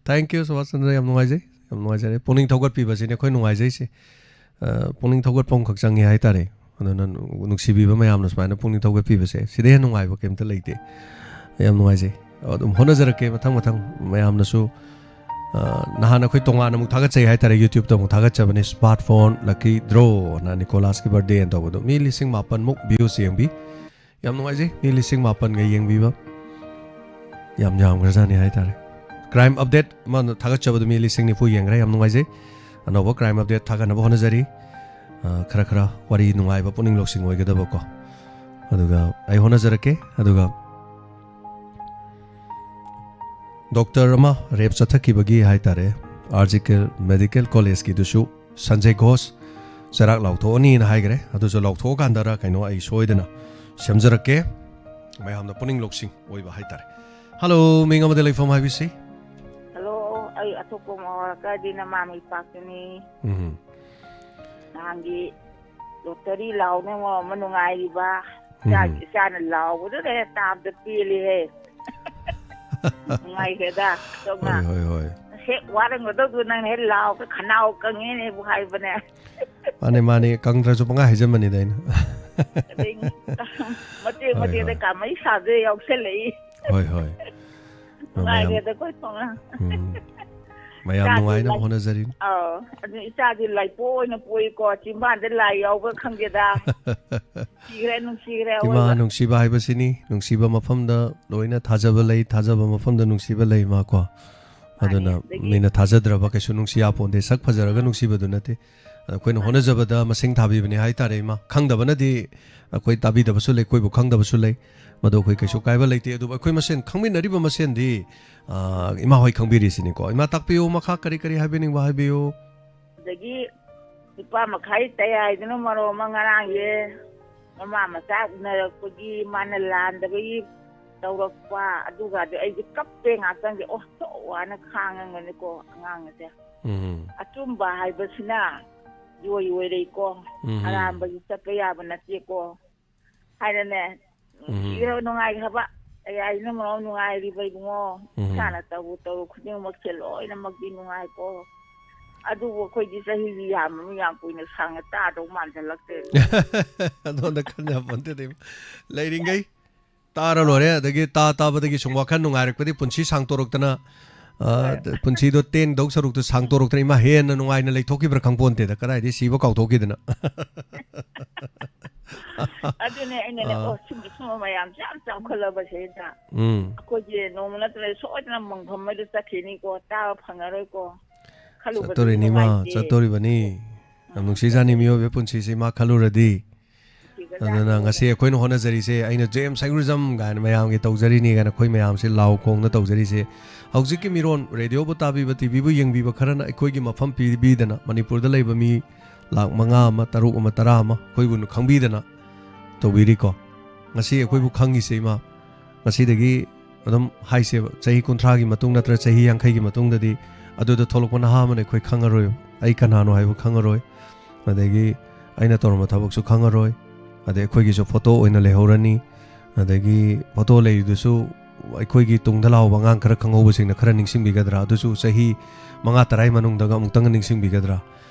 Thank you, ꯁꯨꯕꯥꯁ ꯆꯟꯗ꯭ꯔ, ꯌꯥꯝ ꯅꯨꯡꯉꯥꯏꯖꯩ, ꯌꯥꯝ ꯅꯨꯡꯉꯥꯏꯖꯔꯦ꯫ ꯄꯨꯛꯅꯤꯡ ꯊꯧꯒꯠꯄꯤꯕꯁꯤꯅꯦ ꯑꯩꯈꯣꯏ ꯅꯨꯡꯉꯥꯏꯖꯩꯁꯦ꯫ ꯑ, ꯄꯨꯛꯅꯤꯡ ꯊꯧꯒꯠꯄ ꯑꯃꯈꯛ ꯆꯪꯉꯦ ꯍꯥꯏꯇꯥꯔꯦ꯫ ꯑꯗꯨꯅ ꯅꯨꯡꯁꯤꯕꯤꯕ ꯃꯌꯥꯝꯅ ꯁꯨꯃꯥꯏꯅ ꯄꯨꯛꯅꯤꯡ ꯊꯧꯒꯠꯄꯤꯕꯁꯦ, ꯁꯤꯗꯩ ꯍꯦꯟꯅ ꯅꯨꯡꯉꯥꯏꯕ ꯀꯩꯝꯇ ꯂꯩꯇꯦ꯫ ꯌꯥꯝ ꯅꯨꯡꯉꯥꯏꯖꯩ꯫ ꯑꯗꯨꯝ ꯍꯣꯠꯅꯖꯔꯛꯀꯦ ꯃꯊꯪ ꯃꯊꯪ ꯃꯌꯥꯝꯅꯁꯨ꯫ ꯑ, ꯅꯍꯥꯟ ꯑꯩꯈꯣꯏ ꯇꯣꯉꯥꯟꯅ ꯑꯃꯨꯛ ꯊꯥꯒꯠꯆꯩ ꯍꯥꯏꯇꯥꯔꯦ, YouTube-ꯇ ꯑꯃꯨꯛ ꯊꯥꯒꯠꯆꯕꯅꯦ, Smart Phone Lucky Draw-ꯅ ꯅꯤꯀꯣꯂꯥꯁꯀꯤ birthday-ꯅ ꯇꯧꯕꯗꯣ꯫ ꯃꯤ ꯂꯤꯁꯤꯡ ꯃꯥꯄꯟꯃꯨꯛ views ꯌꯦꯡꯕꯤ꯫ ꯌꯥꯝ ꯅꯨꯡꯉꯥꯏꯖꯩ, ꯃꯤ ꯂꯤꯁꯤꯡ ꯃꯥꯄꯟꯒ ꯌꯦꯡꯕꯤꯕ꯫ ꯌꯥꯝ ꯌꯥꯝꯈ꯭ꯔꯖꯥꯠꯅꯤ ꯍꯥꯏꯇꯥꯔꯦ꯫ Crime update ꯑꯃ ꯊꯥꯒꯠꯆꯕꯗ ꯃꯤ ꯂꯤꯁꯤꯡ ꯅꯤꯐꯨ ꯌꯦꯡꯈ꯭ꯔꯦ, ꯌꯥꯝ ꯅꯨꯡꯉꯥꯏꯖꯩ꯫ ꯑꯅꯧꯕ crime update ꯊꯥꯒꯠꯅꯕ ꯍꯣꯠꯅꯖꯔꯤ꯫ ꯑ, ꯈꯔ ꯈꯔ ꯋꯥꯔꯤ ꯅꯨꯡꯉꯥꯏꯕ, ꯄꯨꯛꯅꯤꯡ ꯂꯧꯁꯤꯡ ꯑꯣꯏꯒꯗꯕꯀꯣ꯫ ꯑꯗꯨꯒ ꯑꯩ ꯍꯣꯠꯅꯖꯔꯛꯀꯦ꯫ ꯑꯗꯨꯒ ꯗꯣꯛꯇꯔ ꯑꯃ rape ꯆꯠꯊꯈꯤꯕꯒꯤ ꯍꯥꯏꯇꯥꯔꯦ, ꯑꯥꯔ ꯖꯤ ꯀꯔ ꯃꯦꯗꯤꯀꯦꯜ ꯀꯣꯂꯦꯖꯀꯤꯗꯨꯁꯨ ꯁꯟꯖꯦ ꯘꯣꯁ ꯆꯩꯔꯥꯛ ꯂꯥꯎꯊꯣꯛꯑꯅꯤꯅ ꯍꯥꯏꯈ꯭ꯔꯦ꯫ ꯑꯗꯨꯁꯨ ꯂꯥꯎꯊꯣꯛꯑꯀꯥꯟꯗꯔ ꯀꯩꯅꯣ ꯑꯩ ꯁꯣꯏꯗꯅ ꯁꯦꯝꯖꯔꯛꯀꯦ꯫ ꯃꯌꯥꯝꯅ ꯄꯨꯛꯅꯤꯡ ꯂꯧꯁꯤꯡ ꯑꯣꯏꯕ ꯍꯥꯏꯇꯥꯔꯦ꯫ ꯍꯜꯂꯣ, ꯃꯤꯡ ꯑꯃꯗ ꯂꯩꯐꯝ ꯍꯥꯏꯕꯤꯁꯤ꯫ ꯍꯜꯂꯣ, ꯑꯩ ꯑꯊꯣꯛꯄ ꯃꯣꯔꯀꯥꯗꯤꯅ ꯃꯥꯃ ꯏꯄꯥꯛꯇꯅꯤ꯫ ꯎꯝ꯫ ꯅꯍꯥꯟꯒꯤ ꯂꯣꯇꯔꯤ ꯂꯥꯎꯅ ꯃꯔꯣꯟ ꯑꯃ ꯅꯨꯡꯉꯥꯏꯔꯤꯕ꯫ ꯏꯆꯥ-, ꯎꯝ꯫ ꯏꯆꯥꯅ ꯂꯥꯎꯕꯗꯨꯗ ꯍꯦꯛ ꯇꯥꯕꯗ ꯄꯦꯜꯂꯤꯍꯦ꯫ ꯅꯨꯡꯉꯥꯏꯈ꯭ꯔꯦꯗ, ꯑꯗꯣꯝꯅ꯫ ꯍꯣꯏ, ꯍꯣꯏ, ꯍꯣꯏ꯫ ꯍꯦꯛ ꯋꯥꯔꯝꯒꯗꯧꯗꯨ ꯅꯪꯅ ꯍꯦꯛ ꯂꯥꯎꯕ ꯈꯅꯥꯎ ꯀꯪꯉꯦꯅꯦꯕꯨ ꯍꯥꯏꯕꯅꯦ꯫ ꯃꯥꯅꯦ, ꯃꯥꯅꯦ, ꯀꯪꯗ꯭ꯔꯁꯨ ꯄꯪꯍꯥꯏ ꯍꯥꯏꯖꯟꯕꯅꯤꯗ ꯑꯩꯅ꯫ ꯑꯗꯩ ꯃꯇꯦꯛ ꯍꯣꯏ, ꯃꯇꯦꯛꯇ ꯍꯣꯏ꯫ ꯀꯥꯃꯩ ꯁꯥꯕꯗ ꯌꯥꯎꯁꯜꯂꯛꯏ꯫ ꯍꯣꯏ, ꯍꯣꯏ꯫ ꯃꯌꯥꯝ, ꯅꯨꯡꯉꯥꯏꯈ꯭ꯔꯦꯗ ꯑꯩꯈꯣꯏ ꯊꯣꯡꯅ꯫ ꯎꯝ꯫ ꯃꯌꯥꯝ ꯏꯆꯥꯗꯤ ꯅꯨꯡꯉꯥꯏꯅꯕ ꯂꯥꯏ-, ꯍꯣꯠꯅꯖꯔꯤ꯫ ꯑꯧ, ꯑꯗꯨ ꯏꯆꯥꯗꯤ ꯂꯥꯏꯄꯣꯛ ꯑꯣꯏꯅ ꯄꯣꯛꯏꯀꯣ, ꯆꯤꯝꯕꯥꯟꯗ ꯂꯥꯏ ꯌꯥꯎꯕ꯭ꯔꯥ ꯈꯪꯗꯦꯗ꯫ ꯅꯨꯡꯁꯤꯈ꯭ꯔꯦ, ꯅꯨꯡꯁꯤꯈ꯭ꯔꯦ ꯏꯃꯥ ꯑꯋꯣꯏꯕ꯫ ꯅꯨꯡꯁꯤꯕ ꯍꯥꯏꯕꯁꯤꯅꯤ, ꯅꯨꯡꯁꯤꯕ ꯃꯐꯝꯗ ꯂꯣꯏꯅ ꯊꯥꯖꯕ ꯂꯩ, ꯊꯥꯖꯕ ꯃꯐꯝꯗ ꯅꯨꯡꯁꯤꯕ ꯂꯩ, ꯏꯃꯥ ꯀꯣ꯫ ꯃꯥꯅꯤ, ꯑꯗꯨꯅ ꯑꯗꯒꯤ ꯃꯤꯅ ꯊꯥꯖꯗ꯭ꯔꯕ ꯀꯩꯁꯨ ꯅꯨꯡꯁꯤ ꯌꯥꯄꯣꯟꯇꯦ, ꯁꯛ ꯐꯖꯔꯒ ꯅꯨꯡꯁꯤꯕꯗꯨ ꯅꯠꯇꯦ꯫ ꯑꯗ ꯑꯩꯈꯣꯏꯅ ꯃꯥꯅꯤ꯫ ꯍꯣꯠꯅꯖꯕꯗ ꯃꯁꯤꯡ ꯊꯥꯕꯤꯕꯅꯤ ꯍꯥꯏꯇꯥꯔꯦ, ꯏꯃꯥ꯫ ꯈꯪꯗꯕꯅꯗꯤ ꯑꯩꯈꯣꯏ ꯇꯥꯕꯤꯗꯕꯁꯨ ꯂꯩ, ꯑꯩꯈꯣꯏꯕꯨ ꯈꯪꯗꯕꯁꯨ ꯂꯩ꯫ ꯃꯗꯨ ꯑꯩꯈꯣꯏ ꯀꯩꯁꯨ ꯀꯥꯏꯕ ꯂꯩꯇꯦ꯫ ꯑꯗꯨꯕꯨ ꯑꯩꯈꯣꯏ ꯃꯁꯦꯟ ꯈꯪꯃꯤꯟꯅꯔꯤꯕ ꯃꯁꯦꯟꯗꯤ, ꯑ, ꯏꯃꯥ ꯍꯣꯏ ꯈꯪꯕꯤꯔꯤꯁꯤꯅꯤꯀꯣ꯫ ꯏꯃꯥ, ꯇꯥꯛꯄꯤꯌꯨ, ꯃꯈꯥ ꯀꯔꯤ ꯀꯔꯤ ꯍꯥꯏꯕꯤꯅꯤꯡꯕ ꯍꯥꯏꯕꯤꯌꯨ꯫ ꯑꯗꯒꯤ ꯅꯨꯄꯥ ꯃꯈꯥꯏ ꯇꯌꯥꯏꯗꯨꯅ ꯃꯔꯣꯜ ꯑꯃ ꯉꯔꯥꯡꯁꯦ ꯃꯃꯥ ꯃꯆꯥ ꯎꯅꯔꯛꯄꯒꯤ ꯃꯥꯅ ꯂꯥꯟꯗꯕꯒꯤ ꯇꯧꯔꯛꯄ, ꯑꯗꯨꯒꯗꯤ ꯑꯩꯁꯦ ꯀꯞꯄꯦ ꯉꯥꯛꯇꯪꯁꯦ꯫ ꯑꯣ, ꯊꯣꯛ ꯋꯥꯅ ꯈꯥꯡꯉꯝꯒꯅꯤꯀꯣ ꯑꯉꯥꯡ ꯑꯁꯦ꯫ ꯎꯝ꯫ ꯑꯆꯨꯝꯕ ꯍꯥꯏꯕꯁꯤꯅ ꯖꯣꯏ ꯑꯣꯏꯔꯛꯏꯀꯣ꯫ ꯎꯝ꯫ ꯑꯔꯥꯟꯕꯒꯤ ꯆꯠꯄ ꯌꯥꯕ ꯅꯠꯇꯦꯀꯣ꯫ ꯍꯥꯏꯔꯅꯦ꯫ ꯎꯝ꯫ ꯏꯔꯣ ꯅꯨꯡꯉꯥꯏꯈ꯭ꯔꯕ꯫ ꯑꯩ ꯑꯩꯅ ꯃꯔꯣꯝ ꯅꯨꯡꯉꯥꯏꯔꯤꯕ ꯏꯕꯨꯡꯉꯣ꯫ ꯎꯝ꯫ ꯏꯁꯥꯅ ꯇꯧꯕ ꯇꯧꯔꯨ ꯈꯨꯗꯤꯡꯃꯛꯁꯦ ꯂꯣꯏꯅꯃꯛꯇꯤ ꯅꯨꯡꯉꯥꯏꯀꯣ꯫ ꯑꯗꯨꯕꯨ ꯑꯩꯈꯣꯏꯗꯤ ꯆꯍꯤꯁꯤ ꯌꯥꯝꯃꯃꯤ ꯌꯥꯝ ꯀꯨꯏꯅ ꯁꯥꯡꯅ ꯇꯥꯗꯧ ꯃꯥꯟꯁꯤꯜꯂꯛꯇ꯭ꯔꯦ꯫ ꯑꯗꯣꯝꯗ ꯈꯟ ꯌꯥꯄꯣꯟꯇꯦꯗ ꯏꯃꯥ꯫ ꯂꯩꯔꯤꯉꯩ ꯇꯥꯔ ꯂꯣꯏꯔꯦ꯫ ꯑꯗꯒꯤ ꯇꯥ ꯇꯥꯕꯗꯒꯤ ꯁꯨꯝ ꯋꯥꯈꯜ ꯅꯨꯡꯉꯥꯏꯔꯛꯄꯗꯤ ꯄꯨꯟꯁꯤ ꯁꯥꯡꯇꯣꯔꯛꯇꯅ, ꯑ, ꯍꯣꯏ꯫ ꯄꯨꯟꯁꯤꯗꯣ ꯇꯦꯟꯗꯧ ꯁꯔꯨꯛꯇ ꯁꯥꯡꯇꯣꯔꯛꯇꯅ ꯏꯃꯥ ꯍꯦꯟꯅ ꯅꯨꯡꯉꯥꯏꯅ ꯂꯩꯊꯣꯛꯈꯤꯕ꯭ꯔꯥ ꯈꯪꯄꯣꯟꯇꯦꯗ꯫ ꯀꯗꯥꯏꯗꯩ ꯁꯤꯕ ꯀꯥꯎꯊꯣꯛꯈꯤꯗꯅ꯫ ꯑꯗꯨꯅꯦ ꯑꯩꯅꯅꯦ, ꯑꯥ꯫ ꯑꯣ, ꯁꯨꯝꯕ, ꯁꯨꯝꯕ ꯃꯌꯥꯝꯁꯦ ꯌꯥꯝ ꯆꯥꯎꯈꯠꯂꯕꯁꯤꯗ ꯎꯝ꯫ ꯑꯩꯈꯣꯏꯁꯦ ꯅꯣꯡꯃ ꯅꯠꯇ꯭ꯔꯒ ꯁꯣꯏꯗꯅ ꯃꯪꯐꯝ ꯑꯃꯗ ꯆꯠꯈꯤꯅꯤꯀꯣ, ꯇꯥꯕ ꯐꯪꯉꯔꯣꯏꯀꯣ꯫ ꯈꯜꯂꯨꯕꯗꯁꯨ ꯆꯠꯇꯣꯔꯤꯅꯤ ꯏꯃꯥ, ꯅꯨꯡꯉꯥꯏꯇꯦ꯫ ꯆꯠꯇꯣꯔꯤꯕꯅꯤ꯫ ꯌꯥꯝ ꯅꯨꯡꯁꯤꯖꯥꯠꯅꯤ ꯃꯤꯑꯣꯏꯕꯒꯤ ꯄꯨꯟꯁꯤꯁꯦ ꯏꯃꯥ ꯈꯜꯂꯨꯔꯗꯤ꯫ ꯅꯨꯡꯁꯤꯈ꯭ꯔꯖꯥꯠꯅꯤ꯫ ꯑꯗꯨꯅ ꯉꯁꯤ ꯑꯩꯈꯣꯏꯅ ꯍꯣꯠꯅꯖꯔꯤꯁꯦ, ꯑꯩꯅ ꯖꯦꯝꯁ ꯑꯦꯒ꯭ꯔꯤꯖꯝ ꯀꯥꯏꯅ ꯃꯌꯥꯝꯒꯤ ꯇꯧꯖꯔꯤꯅꯤ ꯀꯥꯏꯅ ꯑꯩꯈꯣꯏ ꯃꯌꯥꯝꯁꯦ ꯂꯥꯎ ꯈꯣꯡꯅ ꯇꯧꯖꯔꯤꯁꯦ꯫ ꯍꯧꯖꯤꯛꯀꯤ ꯃꯤꯔꯣꯟ, ꯔꯦꯗꯤꯑꯣꯕꯨ ꯇꯥꯕꯤꯕ, ꯇꯤꯚꯤꯕꯨ ꯌꯦꯡꯕꯤꯕ ꯈꯔꯅ ꯑꯩꯈꯣꯏꯒꯤ ꯃꯐꯝ ꯄꯤꯕꯤꯗꯅ, ꯃꯅꯤꯄꯨꯔꯗ ꯂꯩꯕ ꯃꯤ ꯂꯥꯈ ꯃꯉꯥ ꯑꯃ, ꯇꯔꯨꯛ ꯑꯃ, ꯇꯔꯥ ꯑꯃ ꯑꯩꯈꯣꯏꯕꯨ ꯈꯪꯕꯤꯗꯅ ꯇꯧꯕꯤꯔꯤꯀꯣ꯫ ꯉꯁꯤ ꯑꯩꯈꯣꯏꯕꯨ ꯈꯪꯉꯤꯁꯦ ꯏꯃꯥ, ꯉꯁꯤꯗꯒꯤ ꯑꯗꯨꯝ ꯍꯥꯏꯁꯦꯕ, ꯆꯍꯤ ꯀꯨꯟꯊ꯭ꯔꯥꯒꯤ ꯃꯇꯨꯡ ꯅꯠꯇ꯭ꯔ ꯆꯍꯤ ꯌꯥꯡꯈꯩꯒꯤ ꯃꯇꯨꯡꯗꯗꯤ ꯑꯗꯨꯗ ꯊꯣꯛꯂꯛꯄ ꯅꯍꯥ ꯑꯃꯅ ꯑꯩꯈꯣꯏ ꯈꯪꯉꯔꯣꯏꯕ, ꯑꯩ ꯀꯅꯥꯅꯣ ꯍꯥꯏꯕ ꯈꯪꯉꯔꯣꯏ, ꯑꯗꯒꯤ ꯑꯩꯅ ꯇꯧꯔꯝꯕ ꯊꯕꯛꯁꯨ ꯈꯪꯉꯔꯣꯏ, ꯑꯗꯩ ꯑꯩꯈꯣꯏꯒꯤꯁꯨ ꯐꯣꯇꯣ ꯑꯣꯏꯅ ꯂꯩꯍꯧꯔꯅꯤ, ꯑꯗꯒꯤ ꯐꯣꯇꯣ ꯂꯩꯔꯤꯗꯨꯁꯨ ꯑꯩꯈꯣꯏꯒꯤ ꯇꯨꯡꯗ ꯂꯥꯛꯍꯧꯕ ꯑꯉꯥꯡ ꯈꯔ ꯈꯪꯍꯧꯕꯁꯤꯡꯅ ꯈꯔ ꯅꯤꯡꯁꯤꯡꯕꯤꯒꯗ꯭ꯔꯥ? ꯑꯗꯨꯁꯨ ꯆꯍꯤ ꯃꯉꯥ ꯇꯔꯥꯒꯤ ꯃꯅꯨꯡꯗꯒ ꯑꯃꯨꯛꯇꯪꯒ ꯅꯤꯡꯁꯤꯡꯕꯤꯒꯗ꯭ꯔꯥ?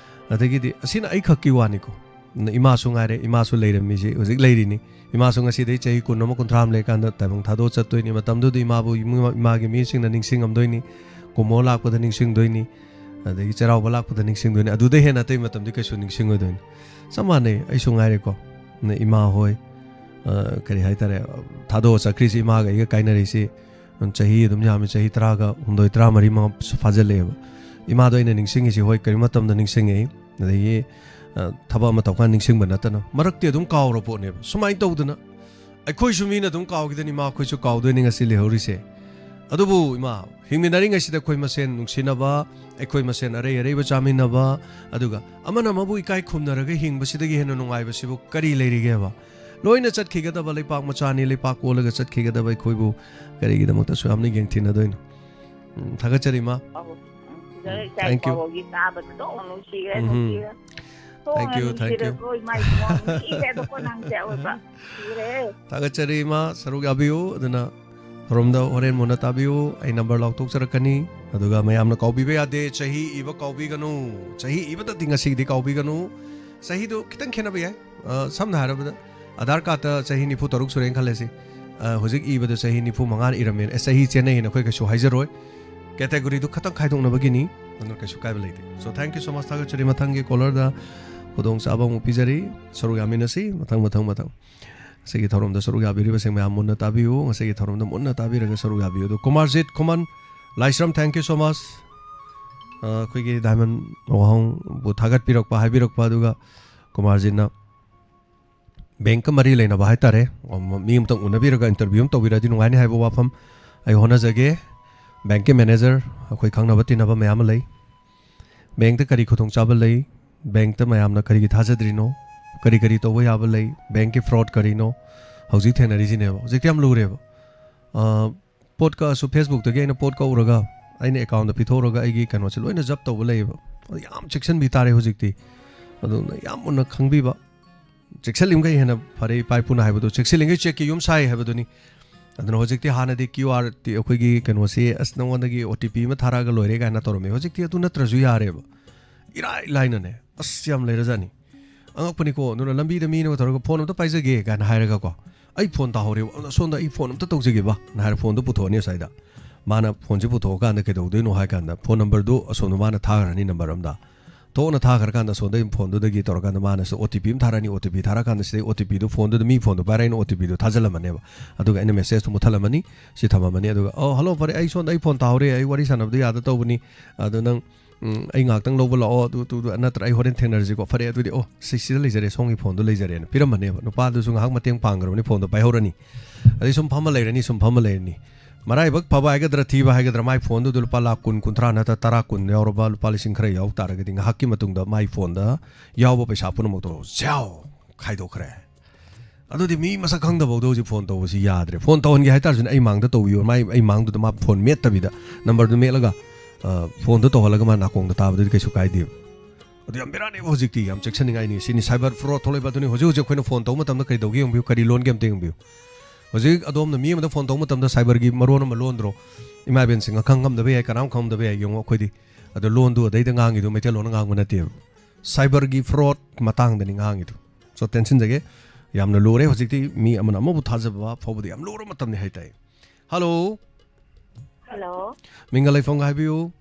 ꯑꯗꯒꯤꯗꯤ ꯑꯁꯤꯅ ꯑꯩꯈꯛꯀꯤ ꯋꯥꯅꯤꯀꯣ, ꯏꯃꯥꯁꯨ ꯉꯥꯏꯔꯦ, ꯏꯃꯥꯁꯨ ꯂꯩꯔꯝꯃꯤꯁꯤ ꯍꯧꯖꯤꯛ ꯂꯩꯔꯤꯅꯤ꯫ ꯏꯃꯥꯁꯨ ꯉꯁꯤꯗꯩ ꯆꯍꯤ ꯀꯨꯟ ꯑꯃ, ꯀꯨꯟꯊ꯭ꯔꯥ ꯑꯃ ꯂꯩꯔꯀꯥꯟꯗ ꯇꯥꯏꯕꯪ ꯊꯥꯗꯣꯛꯑ ꯆꯠꯇꯣꯏꯅꯤ꯫ ꯃꯇꯝꯗꯨꯗ ꯏꯃꯥꯕꯨ ꯏꯃꯨꯡ, ꯏꯃꯥꯒꯤ ꯃꯤꯁꯤꯡꯅ ꯅꯤꯡꯁꯤꯡꯉꯝꯗꯣꯏꯅꯤ, ꯀꯨꯝꯃꯣ ꯂꯥꯛꯄꯗ ꯅꯤꯡꯁꯤꯡꯗꯣꯏꯅꯤ, ꯑꯗꯒꯤ ꯆꯩꯔꯥꯎꯕ ꯂꯥꯛꯄꯗ ꯅꯤꯡꯁꯤꯡꯗꯣꯏꯅꯤ꯫ ꯑꯗꯨꯗꯩ ꯍꯦꯟꯅ ꯑꯇꯩ ꯃꯇꯝꯗꯤ ꯀꯩꯁꯨ ꯅꯤꯡꯁꯤꯡꯉꯣꯏꯗꯣꯏꯅꯤ꯫ ꯆꯞ ꯃꯥꯟꯅꯩ, ꯑꯩꯁꯨ ꯉꯥꯏꯔꯦꯀꯣ꯫ ꯏꯃꯥ ꯍꯣꯏ, ꯑ, ꯀꯔꯤ ꯍꯥꯏꯇꯥꯔꯦ, ꯊꯥꯗꯣꯛꯑ ꯆꯠꯈ꯭ꯔꯤꯁꯤ, ꯏꯃꯥꯒ ꯑꯩꯒ ꯀꯥꯏꯅꯔꯤꯁꯤ ꯆꯍꯤ ꯑꯗꯨꯝ ꯌꯥꯝꯃꯤ, ꯆꯍꯤ ꯇꯔꯥꯒ ꯍꯨꯝꯗꯣꯏ, ꯇꯔꯥꯃꯔꯤ ꯃꯉꯥ ꯐꯥꯖꯤꯜꯂꯛꯑꯦꯕ꯫ ꯏꯃꯥꯗꯣ ꯑꯩꯅ ꯅꯤꯡꯁꯤꯡꯉꯤꯁꯤ, ꯍꯣꯏ, ꯀꯔꯤ ꯃꯇꯝꯗ ꯅꯤꯡꯁꯤꯡꯉꯛꯏ, ꯑꯗꯒꯤ, ꯑ, ꯊꯕꯛ ꯑꯃ ꯇꯧꯀꯥꯟ ꯅꯤꯡꯁꯤꯡꯕ ꯅꯠꯇꯅ ꯃꯔꯛꯇꯤ ꯑꯗꯨꯝ ꯀꯥꯎꯔ ꯄꯣꯠꯅꯦꯕ꯫ ꯁꯨꯃꯥꯏꯅ ꯇꯧꯗꯅ ꯑꯩꯈꯣꯏꯁꯨ ꯃꯤꯅ ꯑꯗꯨꯝ ꯀꯥꯎꯈꯤꯗꯣꯏꯅꯤ, ꯏꯃꯥ, ꯑꯩꯈꯣꯏꯁꯨ ꯀꯥꯎꯗꯣꯏꯅꯤ ꯉꯁꯤ ꯂꯩꯍꯧꯔꯤꯁꯦ꯫ ꯑꯗꯨꯕꯨ ꯏꯃꯥ, ꯍꯤꯡꯃꯤꯟꯅꯔꯤꯉꯩꯁꯤꯗ ꯑꯩꯈꯣꯏ ꯃꯁꯦꯟ ꯅꯨꯡꯁꯤꯅꯕ, ꯑꯩꯈꯣꯏ ꯃꯁꯦꯟ ꯑꯔꯩ ꯑꯔꯩꯕ ꯆꯥꯃꯤꯟꯅꯕ, ꯑꯗꯨꯒ ꯑꯃꯅ ꯑꯃꯕꯨ ꯏꯀꯥꯏ ꯈꯨꯝꯅꯔꯒ ꯍꯤꯡꯕꯁꯤꯗꯒꯤ ꯍꯦꯟꯅ ꯅꯨꯡꯉꯥꯏꯕꯁꯤꯕꯨ ꯀꯔꯤ ꯂꯩꯔꯤꯒꯦꯕ? ꯂꯣꯏꯅ ꯆꯠꯈꯤꯒꯗꯕ ꯂꯩꯄꯥꯛ ꯃꯆꯥꯅꯤ, ꯂꯩꯄꯥꯛ ꯀꯣꯜꯂꯒ ꯆꯠꯈꯤꯒꯗꯕ ꯑꯩꯈꯣꯏꯕꯨ ꯀꯔꯤꯒꯤꯗꯃꯛꯇ ꯑꯁꯨꯛ ꯌꯥꯝꯅ ꯌꯦꯡꯊꯤꯅꯗꯣꯏꯅꯣ? ꯎꯝ, ꯊꯥꯒꯠꯆꯔꯤ, ꯏꯃꯥ꯫ ꯑꯧ, ꯎꯝ, ꯎꯝ, ꯏꯆꯥ thank you꯫ ꯏꯄꯥꯎꯒꯤ ꯇꯥꯕꯗ ꯑꯗꯨꯝ ꯅꯨꯡꯁꯤꯈ꯭ꯔꯦ, ꯎꯝ꯫ ꯅꯨꯡꯁꯤꯈ꯭ꯔꯦ꯫ Thank you, thank you. ꯊꯥꯒꯠꯆꯔꯤ, ꯏꯃꯥ, ꯁꯔꯨꯛ ꯌꯥꯕꯤꯌꯨ꯫ ꯑꯗꯨꯅ ꯊꯧꯔꯝꯗ ꯍꯣꯔꯦꯟ ꯃꯨꯟꯅ ꯇꯥꯕꯤꯌꯨ꯫ ꯑꯩ ꯅꯝꯕꯔ ꯂꯥꯎꯊꯣꯛꯆꯔꯛꯀꯅꯤ꯫ ꯑꯗꯨꯒ ꯃꯌꯥꯝꯅ ꯀꯥꯎꯕꯤꯕ ꯌꯥꯗꯦ, ꯆꯍꯤ ꯏꯕ ꯀꯥꯎꯕꯤꯒꯅꯨ꯫ ꯆꯍꯤ ꯏꯕꯗꯗꯤ ꯉꯁꯤꯒꯤꯗꯤ ꯀꯥꯎꯕꯤꯒꯅꯨ꯫ ꯆꯍꯤꯗꯨ ꯈꯤꯇꯪ ꯈꯦꯠꯅꯕ ꯌꯥꯏ꯫ ꯑ, ꯁꯝꯅ ꯍꯥꯏꯔꯕꯗ, ꯑꯙꯥꯔ ꯀꯥꯔꯗꯇ ꯆꯍꯤ ꯅꯤꯐꯨ ꯇꯔꯨꯛ ꯁꯨꯔꯦꯅ ꯈꯜꯂꯁꯤ꯫ ꯑ, ꯍꯧꯖꯤꯛ ꯏꯕꯗ ꯆꯍꯤ ꯅꯤꯐꯨ ꯃꯉꯥ ꯏꯔꯝꯃꯦꯅ, ꯑꯦ, ꯆꯍꯤ ꯆꯦꯟꯅꯩꯅ ꯑꯩꯈꯣꯏ ꯀꯩꯁꯨ ꯍꯥꯏꯖꯔꯣꯏ꯫ ꯀꯦꯇꯦꯒꯣꯔꯤꯗꯨ ꯈꯇꯪ ꯈꯥꯏꯗꯣꯛꯅꯕꯒꯤꯅꯤ꯫ ꯑꯗꯨꯅ ꯀꯩꯁꯨ ꯀꯥꯏꯕ ꯂꯩꯇꯦ꯫ So, thank you so much꯫ ꯊꯥꯒꯠꯆꯔꯤ꯫ ꯃꯊꯪꯒꯤ ꯀꯣꯂꯔꯗ ꯈꯨꯗꯣꯡꯆꯥꯕ ꯑꯃꯨꯛ ꯄꯤꯖꯔꯤ꯫ ꯁꯔꯨꯛ ꯌꯥꯃꯤꯟꯅꯁꯤ꯫ ꯃꯊꯪ, ꯃꯊꯪ, ꯃꯊꯪ꯫ ꯉꯁꯤꯒꯤ ꯊꯧꯔꯝꯗ ꯁꯔꯨꯛ ꯌꯥꯕꯤꯔꯤꯕꯁꯤꯡ ꯃꯌꯥꯝ ꯃꯨꯟꯅ ꯇꯥꯕꯤꯌꯨ꯫ ꯉꯁꯤꯒꯤ ꯊꯧꯔꯝꯗ ꯃꯨꯟꯅ ꯇꯥꯕꯤꯔꯒ ꯁꯔꯨꯛ ꯌꯥꯕꯤꯌꯨ꯫ ꯑꯗꯣ ꯀꯨꯃꯥꯔꯖꯤꯠ ꯈꯨꯃꯟ ꯂꯥꯏꯁ꯭ꯔꯝ, thank you so much꯫ ꯑ, ꯑꯩꯈꯣꯏꯒꯤ ꯗꯥꯏꯃꯟ ꯋꯥꯍꯪꯕꯨ ꯊꯥꯒꯠꯄꯤꯔꯛꯄ, ꯍꯥꯏꯕꯤꯔꯛꯄ, ꯑꯗꯨꯒ ꯀꯨꯃꯥꯔꯖꯤꯠꯅ ꯕꯦꯡꯛꯀ ꯃꯔꯤ ꯂꯩꯅꯕ ꯍꯥꯏꯇꯥꯔꯦ, ꯃꯤ ꯑꯃꯇꯪ ꯎꯅꯕꯤꯔꯒ interview ꯑꯃ ꯇꯧꯕꯤꯔꯗꯤ ꯅꯨꯡꯉꯥꯏꯅꯤ ꯍꯥꯏꯕ ꯋꯥꯐꯝ ꯑꯩ ꯍꯣꯠꯅꯖꯒꯦ꯫ ꯕꯦꯡꯛꯀꯤ manager, ꯑꯩꯈꯣꯏ ꯈꯪꯅꯕ ꯇꯤꯟꯅꯕ ꯃꯌꯥꯝ ꯑꯃ ꯂꯩ꯫ ꯕꯦꯡꯛꯇ ꯀꯔꯤ ꯈꯨꯗꯣꯡꯆꯥꯕ ꯂꯩ? ꯕꯦꯡꯛꯇ ꯃꯌꯥꯝꯅ ꯀꯔꯤꯒꯤ ꯊꯥꯖꯗ꯭ꯔꯤꯅꯣ? ꯀꯔꯤ ꯀꯔꯤ ꯇꯧꯕ ꯌꯥꯕ ꯂꯩ? ꯕꯦꯡꯛꯀꯤ fraud ꯀꯔꯤꯅꯣ? ꯍꯧꯖꯤꯛ ꯊꯦꯡꯅꯔꯤꯁꯤꯅꯦꯕ꯫ ꯍꯧꯖꯤꯛꯇꯤ ꯌꯥꯝ ꯂꯨꯔꯦꯕ꯫ ꯑ, ꯄꯣꯠ ꯀꯛꯑꯁꯨ, Facebook-ꯇꯒꯤ ꯑꯩꯅ ꯄꯣꯠ ꯀꯛꯎꯔꯒ ꯑꯩꯅ account-ꯇ ꯄꯤꯊꯣꯛꯎꯔꯒ ꯑꯩꯒꯤ ꯀꯩꯅꯣꯁꯦ ꯂꯣꯏꯅ ꯖꯞ ꯇꯧꯕ ꯂꯩꯌꯦꯕ꯫ ꯑꯗꯨ ꯌꯥꯝ ꯆꯦꯛꯁꯤꯟꯕꯤ ꯇꯥꯔꯦ ꯍꯧꯖꯤꯛꯇꯤ꯫ ꯑꯗꯨꯅ ꯌꯥꯝ ꯃꯨꯟꯅ ꯈꯪꯕꯤꯕ꯫ ꯆꯦꯛꯁꯤꯜꯂꯤꯃꯈꯩ ꯍꯦꯟꯅ ꯐꯔꯦ, ꯏꯄꯥ ꯏꯄꯨꯅ ꯍꯥꯏꯕꯗꯣ, "ꯆꯦꯛꯁꯤꯜꯂꯤꯉꯩ ꯆꯦꯛꯀꯤ ꯌꯨꯝ ꯁꯥꯏ" ꯍꯥꯏꯕꯗꯨꯅꯤ꯫ ꯑꯗꯨꯅ ꯍꯧꯖꯤꯛꯇꯤ, ꯍꯥꯟꯅꯗꯤ QR ꯇꯤ ꯑꯩꯈꯣꯏꯒꯤ ꯀꯩꯅꯣꯁꯤ, "ꯑꯁ, ꯅꯉꯣꯟꯗꯒꯤ OTP ꯑꯃ ꯊꯥꯔꯛꯑꯒ ꯂꯣꯏꯔꯦ" ꯀꯥꯏꯅ ꯇꯧꯔꯝꯃꯤ꯫ ꯍꯧꯖꯤꯛꯇꯤ ꯑꯗꯨ ꯅꯠꯇ꯭ꯔꯁꯨ ꯌꯥꯔꯦꯕ꯫ ꯏꯔꯥꯏ ꯂꯥꯏꯅꯅꯦ꯫ ꯑꯁ, ꯌꯥꯝ ꯂꯩꯔꯖꯥꯠꯅꯤ꯫ ꯑꯉꯛꯄꯅꯤꯀꯣ꯫ ꯑꯗꯨꯅ ꯂꯝꯕꯤꯗ ꯃꯤꯅꯒ ꯇꯧꯔꯒ, "ꯐꯣꯟ ꯑꯝꯇ ꯄꯥꯏꯖꯒꯦ" ꯀꯥꯏꯅ ꯍꯥꯏꯔꯒꯀꯣ, "ꯑꯩ ꯐꯣꯟ ꯇꯥꯍꯧꯔꯦꯕ, ꯑꯁꯣꯝꯗ ꯑꯩ ꯐꯣꯟ ꯑꯝꯇ ꯇꯧꯖꯒꯦꯕ" ꯅ ꯍꯥꯏꯔ ꯐꯣꯟꯗꯣ ꯄꯨꯊꯣꯛꯑꯅꯤ ꯑꯁ꯭ꯋꯥꯏꯗ꯫ ꯃꯥꯅ ꯐꯣꯟꯁꯦ ꯄꯨꯊꯣꯛꯑꯀꯥꯟꯗ ꯀꯩꯗꯧꯗꯣꯏꯅꯣ ꯍꯥꯏ ꯀꯥꯟꯗ, ꯐꯣꯟ ꯅꯝꯕꯔꯗꯨ ꯑꯁꯣꯝꯗ ꯃꯥꯅ ꯊꯥꯈ꯭ꯔꯅꯤ, ꯅꯝꯕꯔ ꯑꯃꯗ꯫ ꯊꯣꯛꯅ ꯊꯥꯈ꯭ꯔꯀꯥꯟꯗ ꯑꯁꯣꯝꯗ ꯐꯣꯟꯗꯨꯗꯒꯤ ꯇꯧꯔꯀꯥꯟꯗ ꯃꯥꯅꯁꯨ OTP ꯑꯃ ꯊꯥꯔꯛꯑꯅꯤ, OTP ꯊꯥꯔꯛꯑꯀꯥꯟꯗ ꯁꯤꯗꯩ OTP ꯗꯨ ꯐꯣꯟꯗꯨꯗ, ꯃꯤ ꯐꯣꯟꯗꯣ ꯄꯥꯏꯔꯛꯑꯅꯤ, OTP ꯗꯨ ꯊꯥꯖꯤꯜꯂꯝꯃꯅꯦꯕ꯫ ꯑꯗꯨꯒ ꯑꯩꯅ message ꯇꯨ ꯃꯨꯠꯊꯠꯂꯝꯃꯅꯤ, ꯁꯤ ꯊꯝꯃꯝꯃꯅꯤ꯫ ꯑꯗꯨꯒ, "ꯑꯣ, hello, ꯐꯔꯦ, ꯑꯩ ꯁꯣꯝꯗ ꯑꯩ ꯐꯣꯟ ꯇꯥꯍꯧꯔꯦ, ꯑꯩ ꯋꯥꯔꯤ ꯁꯥꯟꯅꯕꯗꯣ ꯌꯥꯗ ꯇꯧꯕꯅꯤ, ꯑꯗꯣ ꯅꯪ, ꯎꯝ, ꯑꯩ ꯉꯥꯏꯍꯥꯛꯇꯪ ꯂꯧꯕ ꯂꯥꯛꯑꯣ, ꯑꯗꯨ, ꯑꯗꯨ, ꯑꯗꯨ ꯅꯠꯇ꯭ꯔ ꯑꯩ ꯍꯣꯔꯦꯟ ꯊꯦꯡꯅꯔꯁꯤꯀꯣ, ꯐꯔꯦ, ꯑꯗꯨꯗꯤ, ꯑꯣ, ꯁꯤ, ꯁꯤꯗ ꯂꯩꯖꯔꯦ, ꯁꯣꯝꯒꯤ ꯐꯣꯟꯗꯣ ꯂꯩꯖꯔꯦꯅ" ꯄꯤꯔꯝꯃꯅꯦꯕ꯫ ꯅꯨꯄꯥꯗꯨꯁꯨ ꯉꯥꯏꯍꯥꯛ ꯃꯇꯦꯡ ꯄꯥꯡꯈ꯭ꯔꯕꯅꯤ, ꯐꯣꯟꯗꯣ ꯄꯥꯏꯍꯧꯔꯅꯤ꯫ ꯑꯗꯩ ꯁꯨꯝ ꯐꯝꯃ ꯂꯩꯔꯅꯤ, ꯁꯨꯝ ꯐꯝꯃ ꯂꯩꯔꯅꯤ꯫ ꯃꯔꯥꯏꯕꯛ ꯐꯕ ꯍꯥꯏꯒꯗ꯭ꯔꯥ, ꯊꯤꯕ ꯍꯥꯏꯒꯗ꯭ꯔꯥ, ꯃꯥꯏ ꯐꯣꯟꯗꯨꯗ ꯂꯨꯄꯥ ꯂꯥꯈ ꯀꯨꯟ, ꯀꯨꯟꯊ꯭ꯔꯥ ꯅꯠꯇ꯭ꯔ ꯇꯔꯥ, ꯀꯨꯟ ꯌꯥꯎꯔꯕ, ꯂꯨꯄꯥ ꯂꯤꯁꯤꯡ ꯈꯔ ꯌꯥꯎ ꯇꯥꯔꯒꯗꯤ, ꯉꯥꯏꯍꯥꯛꯀꯤ ꯃꯇꯨꯡꯗ ꯃꯥꯏ ꯐꯣꯟꯗ ꯌꯥꯎꯕ ꯄꯩꯁꯥ ꯄꯨꯝꯅꯃꯛꯇꯣ ꯖ꯭ꯌꯥꯎ ꯈꯥꯏꯗꯣꯛꯈ꯭ꯔꯦ꯫ ꯑꯗꯨꯗꯤ ꯃꯤ ꯃꯁꯛ ꯈꯪꯗꯕ ꯐꯥꯎꯗ ꯍꯧꯖꯤꯛ ꯐꯣꯟ ꯇꯧꯕꯁꯤ ꯌꯥꯗ꯭ꯔꯦ꯫ ꯐꯣꯟ ꯇꯧꯍꯟꯒꯦ ꯍꯥꯏꯇꯥꯔꯁꯨꯅꯦ, ꯑꯩ ꯃꯥꯡꯗ ꯇꯧꯕꯤꯌꯣ, ꯃꯥꯏ, ꯑꯩ ꯃꯥꯡꯗꯨꯗ ꯃꯥ ꯐꯣꯟ ꯃꯦꯠꯇꯕꯤꯗ ꯅꯝꯕꯔꯗꯨ ꯃꯦꯠꯂꯒ, ꯑ, ꯐꯣꯟꯗꯣ ꯇꯧꯍꯜꯂꯒ ꯃꯥ ꯅꯥꯀꯣꯡꯗ ꯇꯥꯕꯗꯨꯗꯤ ꯀꯩꯁꯨ ꯀꯥꯏꯗꯦꯕ꯫ ꯑꯗꯨ ꯌꯥꯝ ꯕꯦꯔꯥꯅꯦꯕ ꯍꯧꯖꯤꯛꯇꯤ, ꯌꯥꯝ ꯆꯦꯛꯁꯤꯟꯅꯤꯡꯉꯥꯏꯅꯤ꯫ ꯁꯤꯅꯤ cyber fraud ꯊꯣꯛꯂꯛꯏꯕ꯫ ꯑꯗꯨꯅꯤ ꯍꯧꯖꯤꯛ ꯍꯧꯖꯤꯛ ꯑꯩꯈꯣꯏꯅ ꯐꯣꯟ ꯇꯧꯕ ꯃꯇꯝꯗ ꯀꯔꯤ ꯇꯧꯒꯦ ꯌꯦꯡꯕꯤꯌꯨ, ꯀꯔꯤ ꯂꯣꯟꯒꯦ ꯑꯝꯇ ꯌꯦꯡꯕꯤꯌꯨ꯫ ꯍꯧꯖꯤꯛ ꯑꯗꯣꯝꯅ ꯃꯤ ꯑꯃꯗ ꯐꯣꯟ ꯇꯧꯕ ꯃꯇꯝꯗ cyberꯒꯤ ꯃꯔꯣꯟ ꯑꯃ ꯂꯣꯟꯗ꯭ꯔꯣ? ꯏꯃꯥ ꯏꯕꯦꯟꯁꯤꯡꯅ ꯈꯪꯉꯝꯗꯕ ꯌꯥꯏ, ꯀꯅꯥꯝ ꯈꯪꯉꯝꯗꯕ ꯌꯥꯏ꯫ ꯌꯦꯡꯉꯣ, ꯑꯩꯈꯣꯏꯗꯤ ꯑꯗꯣ ꯂꯣꯟꯗꯨ ꯑꯗꯩꯗ ꯉꯥꯡꯉꯤꯗꯨ ꯃꯩꯇꯩꯂꯣꯟꯅ ꯉꯥꯡꯕ ꯅꯠꯇꯦꯕ꯫ Cyberꯒꯤ fraud ꯃꯇꯥꯡꯗꯅꯤ ꯉꯥꯡꯉꯤꯗꯨ꯫ So ꯇꯦꯟꯁꯤꯟꯖꯒꯦ, ꯌꯥꯝꯅ ꯂꯨꯔꯦ ꯍꯧꯖꯤꯛꯇꯤ꯫ ꯃꯤ ꯑꯃꯅ ꯑꯃꯕꯨ ꯊꯥꯖꯕ ꯐꯥꯎꯕꯗ ꯌꯥꯝ ꯂꯨꯔꯕ ꯃꯇꯝꯅꯤ ꯍꯥꯏꯇꯥꯏ꯫ ꯍꯜꯂꯣ꯫ ꯍꯜꯂꯣ꯫ ꯃꯤꯡꯒ ꯂꯩꯐꯝꯒ ꯍꯥꯏꯕꯤꯌꯨ꯫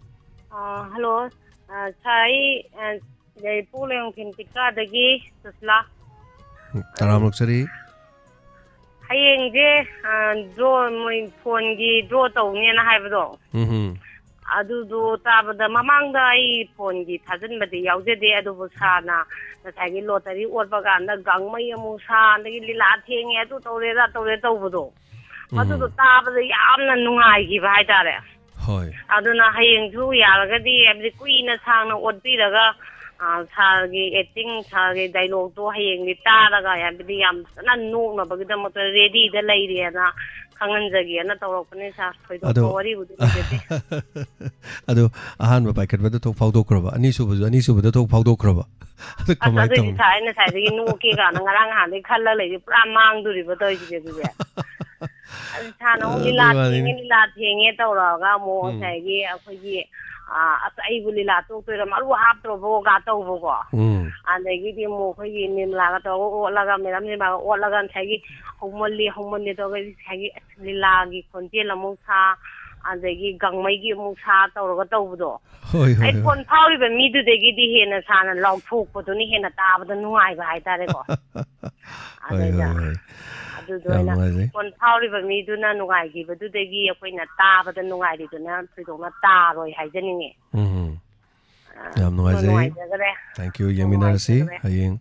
ꯑ, ꯍꯜꯂꯣ꯫ ꯑ, ꯁꯥꯔ, ꯑꯩ, ꯑ, ꯁꯤꯗꯩ ꯄꯣꯛꯂꯩꯕꯝ ꯈꯦꯟꯇꯤꯀꯥꯗꯒꯤ ꯁꯨꯁꯂꯥ꯫ ꯎꯝ, ꯇꯔꯥꯝ ꯑꯣꯛꯆꯔꯤ꯫ ꯍꯌꯦꯡꯁꯦ, ꯑ, draw, ꯃꯣꯏ ꯐꯣꯟꯒꯤ draw ꯇꯧꯅꯦꯅ ꯍꯥꯏꯕꯗꯣ꯫ ꯎꯝ ꯍꯨꯝ꯫ ꯑꯗꯨꯗꯣ ꯇꯥꯕꯗ, ꯃꯃꯥꯡꯗ ꯑꯩ ꯐꯣꯟꯒꯤ ꯊꯥꯖꯤꯟꯕꯗꯤ ꯌꯥꯎꯖꯗꯦ, ꯑꯗꯨꯕꯨ ꯁꯥꯔꯅ ꯉꯁꯥꯏꯒꯤ lottery ꯑꯣꯠꯄ ꯀꯥꯟꯗ ꯒꯥꯡꯃꯩ ꯑꯃꯨꯛ ꯁꯥ, ꯑꯗꯒꯤ ꯂꯤꯂꯥ ꯊꯦꯡꯉꯦ, ꯑꯗꯨ ꯇꯧꯔꯦ, ꯑꯗꯥ ꯇꯧꯔꯦ ꯇꯧꯕꯗꯣ, ꯎꯝ꯫ ꯃꯗꯨꯗꯣ ꯇꯥꯕꯗ ꯌꯥꯝꯅ ꯅꯨꯡꯉꯥꯏꯈꯤꯕ ꯍꯥꯏꯇꯥꯔꯦ꯫ ꯍꯣꯏ꯫ ꯑꯗꯨꯅ ꯍꯌꯦꯡꯁꯨ ꯌꯥꯔꯒꯗꯤ, ꯍꯥꯏꯕꯗꯤ ꯀꯨꯏꯅ ꯁꯥꯡꯅ ꯑꯣꯠꯄꯤꯔꯒ, ꯑ, ꯁꯥꯔꯒꯤ acting, ꯁꯥꯔꯒꯤ dialogueꯇꯣ ꯍꯌꯦꯡꯗꯤ ꯇꯥꯔꯒ, ꯍꯥꯏꯕꯗꯤ ꯌꯥꯝ ꯐꯖꯅ ꯅꯣꯛꯅꯕꯒꯤꯗꯃꯛꯇ readyꯗ ꯂꯩꯔꯦꯅ ꯈꯪꯍꯟꯖꯒꯦꯅ ꯇꯧꯔꯛꯄꯅꯦ ꯁꯥꯔ꯫ ꯊꯣꯏꯗꯣꯛꯄ ꯑꯗꯣ, ꯋꯥꯔꯤꯕꯨꯗꯤ ꯂꯩꯖꯗꯦ꯫ ꯑꯗꯣ ꯑꯍꯥꯟꯕ ꯄꯥꯏꯈꯠꯄꯗ ꯊꯣꯛ ꯐꯥꯎꯗꯣꯛꯈ꯭ꯔꯕ? ꯑꯅꯤꯁꯨꯕꯁꯨ, ꯑꯅꯤꯁꯨꯕꯗ ꯊꯣꯛ ꯐꯥꯎꯗꯣꯛꯈ꯭ꯔꯕ? ꯑꯗꯨ ꯑꯁ, ꯀꯃꯥꯏꯅ ꯑꯗꯨꯏꯗꯤ ꯇꯧꯅꯤ? ꯁꯥꯔ, ꯑꯩ ꯉꯁꯥꯏꯗꯒꯤ ꯅꯣꯛꯀꯦ ꯀꯥꯏꯅ ꯉꯔꯥꯡ ꯅꯍꯥꯟꯗꯒꯤ ꯈꯜꯂ ꯂꯩꯔꯤ꯫ ꯄꯨꯔꯥ ꯃꯥꯡꯗꯣꯔꯤꯕ ꯇꯧꯔꯤꯁꯤꯗꯤ ꯑꯗꯨꯗꯤ꯫ ꯑꯗꯨ ꯁꯥꯔꯅ ꯑꯃꯨꯛ ꯑꯗꯨ ꯂꯤꯂꯥ ꯃꯥꯅꯤ꯫ ꯊꯦꯡꯉꯦ, ꯂꯤꯂꯥ ꯊꯦꯡꯉꯦ ꯇꯧꯔꯛꯑꯒ ꯑꯃꯨꯛ ꯎꯝ꯫ ꯉꯁꯥꯏꯒꯤ ꯑꯩꯈꯣꯏꯒꯤ, ꯑ, "ꯑꯁ, ꯑꯩꯕꯨ ꯂꯤꯂꯥ ꯇꯣꯛꯇꯣꯏꯔꯣ? ꯃꯔꯨ ꯍꯥꯞꯇ꯭ꯔꯣꯕꯣꯒ?" ꯇꯧꯕꯀꯣ꯫ ꯎꯝ꯫ ꯑꯗꯒꯤꯗꯤ ꯑꯃꯨꯛ ꯑꯩꯈꯣꯏꯒꯤ ꯅꯤꯔꯃꯂꯥꯒ ꯇꯧꯔꯒ ꯑꯣꯠꯂꯒ, ꯃꯦꯗꯥꯝ ꯅꯤꯔꯃꯂꯥꯒ ꯑꯣꯠꯂꯒ ꯉꯁꯥꯏꯒꯤ ꯍꯧꯃꯜꯂꯤ, ꯍꯧꯃꯜꯂꯤ ꯇꯧꯔꯒ ꯉꯁꯥꯏꯒꯤ ꯂꯤꯂꯥꯒꯤ ꯈꯣꯟꯖꯦꯜ ꯑꯃꯨꯛ ꯁꯥ, ꯑꯗꯒꯤ ꯒꯥꯡꯃꯩꯒꯤ ꯑꯃꯨꯛ ꯁꯥ ꯇꯧꯔꯒ ꯇꯧꯕꯗꯣ꯫ ꯍꯣꯏ, ꯍꯣꯏ, ꯑꯩ ꯍꯣꯏ꯫ ꯐꯣꯟ ꯐꯥꯎꯔꯤꯕ ꯃꯤꯗꯨꯗꯒꯤꯗꯤ ꯍꯦꯟꯅ ꯁꯥꯔꯅ ꯂꯥꯎꯊꯣꯛꯄꯗꯨꯅ ꯍꯦꯟꯅ ꯇꯥꯕꯗ ꯅꯨꯡꯉꯥꯏꯕ ꯍꯥꯏꯇꯥꯔꯦꯀꯣ꯫ ꯍꯣꯏ, ꯑꯗꯩꯗ ꯍꯣꯏ, ꯍꯣꯏ꯫ ꯑꯗꯨꯗ ꯌꯥꯝ ꯑꯣꯏꯅ ꯅꯨꯡꯉꯥꯏꯖꯩ꯫ ꯐꯣꯟ ꯐꯥꯎꯔꯤꯕ ꯃꯤꯗꯨꯅ ꯅꯨꯡꯉꯥꯏꯈꯤꯕꯗꯨꯗꯒꯤ ꯑꯩꯈꯣꯏꯅ ꯇꯥꯕꯗ ꯅꯨꯡꯉꯥꯏꯔꯤꯗꯨꯅ ꯊꯣꯏꯗꯣꯛꯅ ꯇꯥꯔꯣꯏ ꯍꯥꯏꯖꯅꯤꯡꯉꯤ꯫ ꯎꯝ꯫ ꯑ, ꯌꯥꯝ ꯅꯨꯡꯉꯥꯏꯖꯩ꯫ ꯅꯨꯡꯉꯥꯏꯖꯈ꯭ꯔꯦ꯫ Thank you꯫ ꯌꯦꯡꯃꯤꯟꯅꯔꯁꯤ꯫ ꯅꯨꯡꯉꯥꯏꯖꯈ꯭ꯔꯦ꯫ ꯍꯌꯦꯡ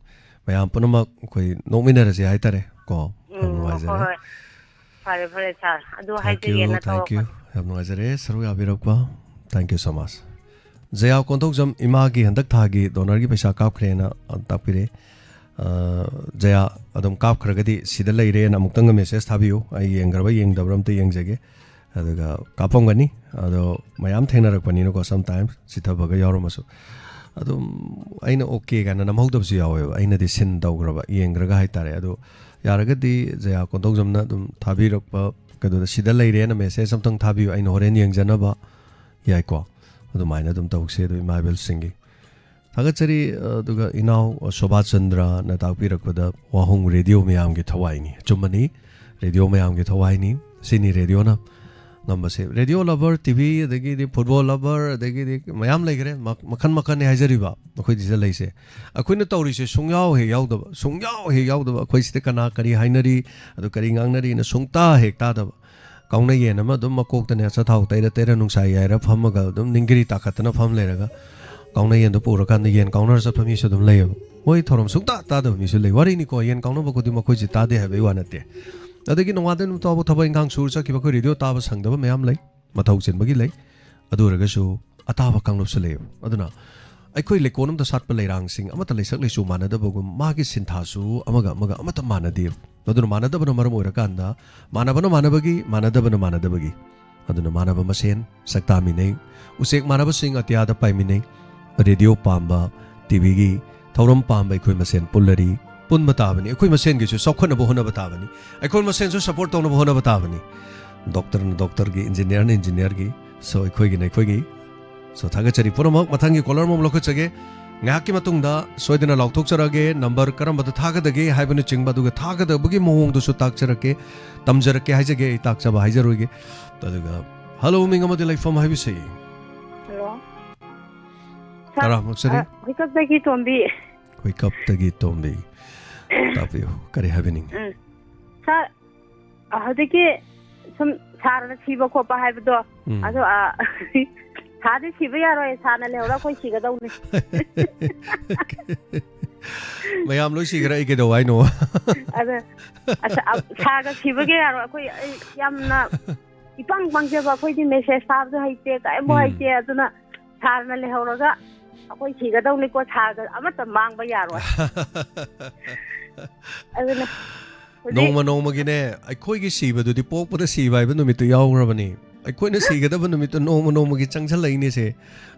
ꯃꯌꯥꯝ ꯄꯨꯝꯅꯃꯛ ꯑꯩꯈꯣꯏ ꯅꯣꯛꯃꯤꯟꯅꯔꯁꯤ ꯍꯥꯏꯇꯥꯔꯦ ꯀꯣ꯫ ꯌꯥꯝ ꯎꯝ, ꯅꯨꯡꯉꯥꯏꯖꯔꯦ꯫ ꯍꯣꯏ, ꯍꯣꯏ꯫ ꯐꯔꯦ, ꯐꯔꯦ ꯁꯥꯔ꯫ ꯑꯗꯨ Thank you, ꯍꯥꯏꯖꯒꯦꯅ thank you꯫ ꯇꯧꯔꯛꯄꯅꯤ꯫ ꯌꯥꯝ ꯅꯨꯡꯉꯥꯏꯖꯔꯦ ꯁꯔꯨꯛ ꯌꯥꯕꯤꯔꯛꯄ꯫ Thank you so much꯫ ꯖꯌꯥ ꯀꯣꯟꯊꯧꯖꯝ ꯏꯃꯥꯒꯤ ꯍꯟꯗꯛ ꯊꯥꯒꯤ donorꯒꯤ ꯄꯩꯁꯥ ꯀꯥꯞꯈ꯭ꯔꯦꯅ, ꯑ, ꯇꯥꯛꯄꯤꯔꯦ꯫ ꯑ, ꯖꯌꯥ ꯑꯗꯨꯝ ꯀꯥꯞꯈ꯭ꯔꯒꯗꯤ ꯁꯤꯗ ꯂꯩꯔꯦꯅ ꯑꯃꯨꯛꯇꯪꯒ message ꯊꯥꯕꯤꯌꯨ꯫ ꯑꯩ ꯌꯦꯡꯈ꯭ꯔꯕ ꯌꯦꯡꯗꯕ꯭ꯔꯥ ꯑꯝꯇ ꯌꯦꯡꯖꯒꯦ꯫ ꯑꯗꯨꯒ ꯀꯥꯞꯄꯝꯒꯅꯤ꯫ ꯑꯗꯣ ꯃꯌꯥꯝ ꯊꯦꯡꯅꯔꯛꯄꯅꯤꯅꯀꯣ, sometimes ꯆꯤꯊꯕꯒ ꯌꯥꯎꯔꯝꯃꯁꯨ꯫ ꯑꯗꯨꯝ ꯑꯩꯅ ꯑꯣꯀꯦ ꯀꯥꯏꯅ ꯅꯝꯍꯧꯗꯕꯁꯨ ꯌꯥꯎꯋꯦꯕ, ꯑꯩꯅꯗꯤ ꯁꯤꯟ ꯇꯧꯈ꯭ꯔꯕ ꯌꯦꯡꯈ꯭ꯔꯒ ꯍꯥꯏꯇꯥꯔꯦ꯫ ꯑꯗꯣ ꯌꯥꯔꯒꯗꯤ ꯖꯌꯥ ꯀꯣꯟꯊꯧꯖꯝꯅ ꯑꯗꯨꯝ ꯊꯥꯕꯤꯔꯛꯄ, ꯀꯩꯅꯣꯗ ꯁꯤꯗ ꯂꯩꯔꯦꯅ ꯃꯦꯁꯦꯖ ꯑꯝꯇꯪ ꯊꯥꯕꯤꯌꯨ, ꯑꯩꯅ ꯍꯣꯔꯦꯟ ꯌꯦꯡꯖꯅꯕ꯫ ꯌꯥꯏꯀꯣ? ꯑꯗꯨꯃꯥꯏꯅ ꯑꯗꯨꯝ ꯇꯧꯁꯦ꯫ ꯑꯗꯨ ꯏꯃꯥ ꯏꯕꯦꯜꯁꯤꯡꯒꯤ ꯊꯥꯒꯠꯆꯔꯤ꯫ ꯑꯗꯨꯒ ꯏꯅꯥꯎ ꯁꯣꯚꯥ ꯆꯟꯗ꯭ꯔꯅ ꯇꯥꯛꯄꯤꯔꯛꯄꯗ, "ꯋꯥꯍꯣꯡ ꯔꯦꯗꯤꯑꯣ ꯃꯌꯥꯝꯒꯤ ꯊꯋꯥꯏꯅꯤ"꯫ ꯑꯆꯨꯝꯕꯅꯤ, ꯔꯦꯗꯤꯑꯣ ꯃꯌꯥꯝꯒꯤ ꯊꯋꯥꯏꯅꯤ꯫ ꯁꯤꯅꯤ ꯔꯦꯗꯤꯑꯣꯅ ꯉꯝꯕꯁꯦ꯫ ꯔꯦꯗꯤꯑꯣ ꯂꯚꯔ, ꯇꯤ ꯚꯤ, ꯑꯗꯒꯤꯗꯤ ꯐꯨꯠꯕꯣꯜ ꯂꯚꯔ, ꯑꯗꯒꯤꯗꯤ ꯃꯌꯥꯝ ꯂꯩꯈ꯭ꯔꯦ, ꯃ-, ꯃꯈꯟ ꯃꯈꯟꯅꯤ ꯍꯥꯏꯖꯔꯤꯕ ꯑꯩꯈꯣꯏ ꯁꯤꯗ ꯂꯩꯁꯦ꯫ ꯑꯩꯈꯣꯏꯅ ꯇꯧꯔꯤꯁꯦ ꯁꯨꯡꯌꯥꯎ ꯍꯦꯛ ꯌꯥꯎꯗꯕ, ꯁꯨꯡꯌꯥꯎ ꯍꯦꯛ ꯌꯥꯎꯗꯕ, ꯑꯩꯈꯣꯏ ꯁꯤꯗ ꯀꯅꯥ ꯀꯔꯤ ꯍꯥꯏꯅꯔꯤ, ꯑꯗꯨ ꯀꯔꯤ ꯉꯥꯡꯅꯔꯤꯅ ꯁꯨꯡꯇꯥ ꯍꯦꯛ ꯇꯥꯗꯕ꯫ ꯀꯥꯎꯅ ꯌꯦꯟ ꯑꯃ ꯑꯗꯨꯝ ꯃꯀꯣꯛꯇꯅꯦ ꯑꯆꯥꯊꯥꯎ ꯇꯩꯔ ꯇꯩꯔ ꯅꯨꯡꯁꯥ ꯌꯥꯏꯔ ꯐꯝꯃꯒ ꯑꯗꯨꯝ ꯅꯤꯡꯒꯤꯔꯤ ꯇꯥꯈꯠꯇꯅ ꯐꯝ ꯂꯩꯔꯒ, ꯀꯥꯎꯅ ꯌꯦꯟꯗꯣ ꯄꯨꯔꯀꯥꯟꯗ ꯌꯦꯟ ꯀꯥꯎꯅꯔ ꯆꯠꯄ ꯃꯤꯁꯨ ꯑꯗꯨꯝ ꯂꯩꯌꯦꯕ꯫ ꯃꯣꯏ ꯊꯧꯔꯝ ꯁꯨꯡꯇꯥ ꯇꯥꯗꯕ ꯃꯤꯁꯨ ꯂꯩ꯫ ꯋꯥꯔꯤꯅꯤꯀꯣ, ꯌꯦꯟ ꯀꯥꯎꯅꯕ ꯈꯨꯗꯤꯡꯃꯛ ꯑꯩꯈꯣꯏꯁꯦ ꯇꯥꯗꯦ ꯍꯥꯏꯕꯒꯤ ꯋꯥ ꯅꯠꯇꯦ꯫ ꯑꯗꯒꯤ ꯅꯣꯡꯉꯥꯟꯗꯩ ꯅꯨꯃꯤꯠ ꯇꯥꯕꯨ ꯊꯕꯛ ꯏꯪꯈꯥꯡ ꯁꯨꯔ ꯆꯠꯈꯤꯕ ꯑꯩꯈꯣꯏ ꯔꯦꯗꯤꯑꯣ ꯇꯥꯕ ꯁꯪꯗꯕ ꯃꯌꯥꯝ ꯂꯩ, ꯃꯊꯧ ꯆꯤꯟꯕꯒꯤ ꯂꯩ꯫ ꯑꯗꯨ ꯑꯣꯏꯔꯒꯁꯨ ꯑꯇꯥꯕ ꯀꯥꯡꯂꯨꯞꯁꯨ ꯂꯩꯌꯦꯕ꯫ ꯑꯗꯨꯅ ꯑꯩꯈꯣꯏ ꯂꯩꯀꯣꯜ ꯑꯃꯗ ꯁꯥꯠꯄ ꯂꯩꯔꯥꯡꯁꯤꯡ ꯑꯃꯠꯇ ꯂꯩꯁꯛ ꯂꯩꯆꯨ ꯃꯥꯟꯅꯗꯕꯒꯨꯝ, ꯃꯥꯒꯤ ꯁꯤꯟꯊꯥꯁꯨ ꯑꯃꯒ ꯑꯃꯒ ꯑꯃꯠꯇ ꯃꯥꯟꯅꯗꯦꯕ꯫ ꯑꯗꯨꯅ ꯃꯥꯟꯅꯗꯕꯅ ꯃꯔꯝ ꯑꯣꯏꯔꯀꯥꯟꯗ, ꯃꯥꯟꯅꯕꯅ ꯃꯥꯟꯅꯕꯒꯤ, ꯃꯥꯟꯅꯗꯕꯅ ꯃꯥꯟꯅꯗꯕꯒꯤ, ꯑꯗꯨꯅ ꯃꯥꯟꯅꯕ ꯃꯁꯦꯟ ꯁꯛ ꯇꯥꯃꯤꯟꯅꯩ꯫ ꯎꯆꯦꯛ ꯃꯥꯟꯅꯕꯁꯤꯡ ꯑꯇꯤꯌꯥꯗ ꯄꯥꯏꯃꯤꯟꯅꯩ꯫ ꯔꯦꯗꯤꯑꯣ ꯄꯥꯝꯕ, ꯇꯤ ꯚꯤꯒꯤ ꯊꯧꯔꯝ ꯄꯥꯝꯕ ꯑꯩꯈꯣꯏ ꯃꯁꯦꯟ ꯄꯨꯜꯂꯔꯤ, ꯄꯨꯟꯕ ꯇꯥꯕꯅꯤ꯫ ꯑꯩꯈꯣꯏ ꯃꯁꯦꯟꯒꯤꯁꯨ ꯆꯥꯎꯈꯠꯅꯕ ꯍꯣꯠꯅꯕ ꯇꯥꯕꯅꯤ꯫ ꯑꯩꯈꯣꯏ ꯃꯁꯦꯟꯁꯨ ꯁꯞꯄꯣꯔꯠ ꯇꯧꯅꯕ ꯍꯣꯠꯅꯕ ꯇꯥꯕꯅꯤ꯫ ꯗꯣꯛꯇꯔꯅ ꯗꯣꯛꯇꯔꯒꯤ, ꯏꯟꯖꯤꯅꯤꯌꯥꯔꯅ ꯏꯟꯖꯤꯅꯤꯌꯥꯔꯒꯤ, ꯁꯣ ꯑꯩꯈꯣꯏꯒꯤꯅ ꯑꯩꯈꯣꯏꯒꯤ꯫ ꯁꯣ ꯊꯥꯒꯠꯆꯔꯤ ꯄꯨꯝꯅꯃꯛ꯫ ꯃꯊꯪꯒꯤ ꯀꯣꯂꯔ ꯑꯃꯃꯨꯛ ꯂꯧꯈꯠꯆꯒꯦ꯫ ꯉꯥꯏꯍꯥꯛꯀꯤ ꯃꯇꯨꯡꯗ ꯁꯣꯏꯗꯅ ꯂꯥꯎꯊꯣꯛꯆꯔꯛꯑꯒꯦ, ꯅꯝꯕꯔ ꯀꯔꯝꯕꯗ ꯊꯥꯒꯗꯒꯦ ꯍꯥꯏꯕꯅꯆꯤꯡꯕ, ꯑꯗꯨꯒ ꯊꯥꯒꯗꯕꯒꯤ ꯃꯑꯣꯡꯗꯨꯁꯨ ꯇꯥꯛꯆꯔꯛꯀꯦ, ꯇꯝꯖꯔꯛꯀꯦ ꯍꯥꯏꯖꯒꯦ, ꯑꯩ ꯇꯥꯛꯆꯕ ꯍꯥꯏꯖꯔꯣꯏꯒꯦ꯫ ꯑꯗꯨꯒ, ꯍꯜꯂꯣ, ꯃꯤꯡ ꯑꯃꯗꯤ ꯂꯩꯐꯝ ꯍꯥꯏꯕꯤꯁꯤ꯫ ꯍꯜꯂꯣ꯫ ꯁꯥꯔ, ꯇꯔꯥꯃꯨꯛ ꯆꯠꯂꯤ꯫ ꯑ, ꯍꯨꯏꯀꯞꯇꯒꯤ ꯇꯣꯝꯕꯤ꯫ ꯍꯨꯏꯀꯞꯇꯒꯤ ꯇꯣꯝꯕꯤ꯫ ꯇꯥꯛꯄꯤꯌꯨ, ꯀꯔꯤ ꯍꯥꯏꯕꯤꯅꯤꯡꯉꯤ? ꯎꯝ꯫ ꯁꯥꯔ, ꯑ, ꯍꯧꯖꯤꯛꯀꯤ ꯁꯨꯝ ꯁꯥꯔꯅ ꯁꯤꯕ ꯈꯣꯠꯄ ꯍꯥꯏꯕꯗꯣ, ꯎꯝ꯫ ꯑꯗꯣ, ꯑ, ꯁꯥꯗꯤ ꯁꯤꯕ ꯌꯥꯔꯣꯏ, ꯁꯥꯔꯅ ꯂꯩꯍꯧꯔ ꯑꯩꯈꯣꯏ ꯁꯤꯒꯗꯧꯅꯤ꯫ ꯃꯌꯥꯝ ꯂꯣꯏ ꯁꯤꯈ꯭ꯔꯦ, ꯑꯩ ꯀꯩꯗꯧ ꯍꯥꯏꯅꯣ? ꯑꯗ, ꯑꯁ, ꯑ, ꯁꯥꯔꯒ ꯁꯤꯕꯒꯤ ꯌꯥꯔꯣꯏ꯫ ꯑꯩꯈꯣꯏ, ꯑꯩ ꯌꯥꯝꯅ ꯏꯄꯪ ꯄꯪꯖꯕ, ꯑꯩꯈꯣꯏꯗꯤ ꯃꯦꯁꯦꯖ ꯊꯥꯕꯁꯨ ꯍꯩꯇꯦ, ꯀꯔꯤꯝꯕꯨ ꯎꯝ꯫ ꯍꯩꯇꯦ, ꯑꯗꯨꯅ ꯁꯥꯔꯅ ꯂꯩꯍꯧꯔꯒ ꯑꯩꯈꯣꯏ ꯁꯤꯒꯗꯧꯅꯤꯀꯣ, ꯁꯥꯔꯒ ꯑꯃꯠꯇ ꯃꯥꯡꯕ ꯌꯥꯔꯣꯏ꯫ ꯑꯗꯨꯅ ꯍꯧꯖꯤꯛ ꯅꯣꯡꯃ ꯅꯣꯡꯃꯒꯤꯅꯦ, ꯑꯩꯈꯣꯏꯒꯤ ꯁꯤꯕꯗꯨꯗꯤ ꯄꯣꯛꯄꯗ ꯁꯤꯕ ꯍꯥꯏꯕ ꯅꯨꯃꯤꯠꯇꯨ ꯌꯥꯎꯈ꯭ꯔꯕꯅꯤ꯫ ꯑꯩꯈꯣꯏꯅ ꯁꯤꯒꯗꯕ ꯅꯨꯃꯤꯠꯇꯣ ꯅꯣꯡꯃ ꯅꯣꯡꯃꯒꯤ ꯆꯪꯁꯤꯜꯂꯛꯏꯅꯦꯁꯦ꯫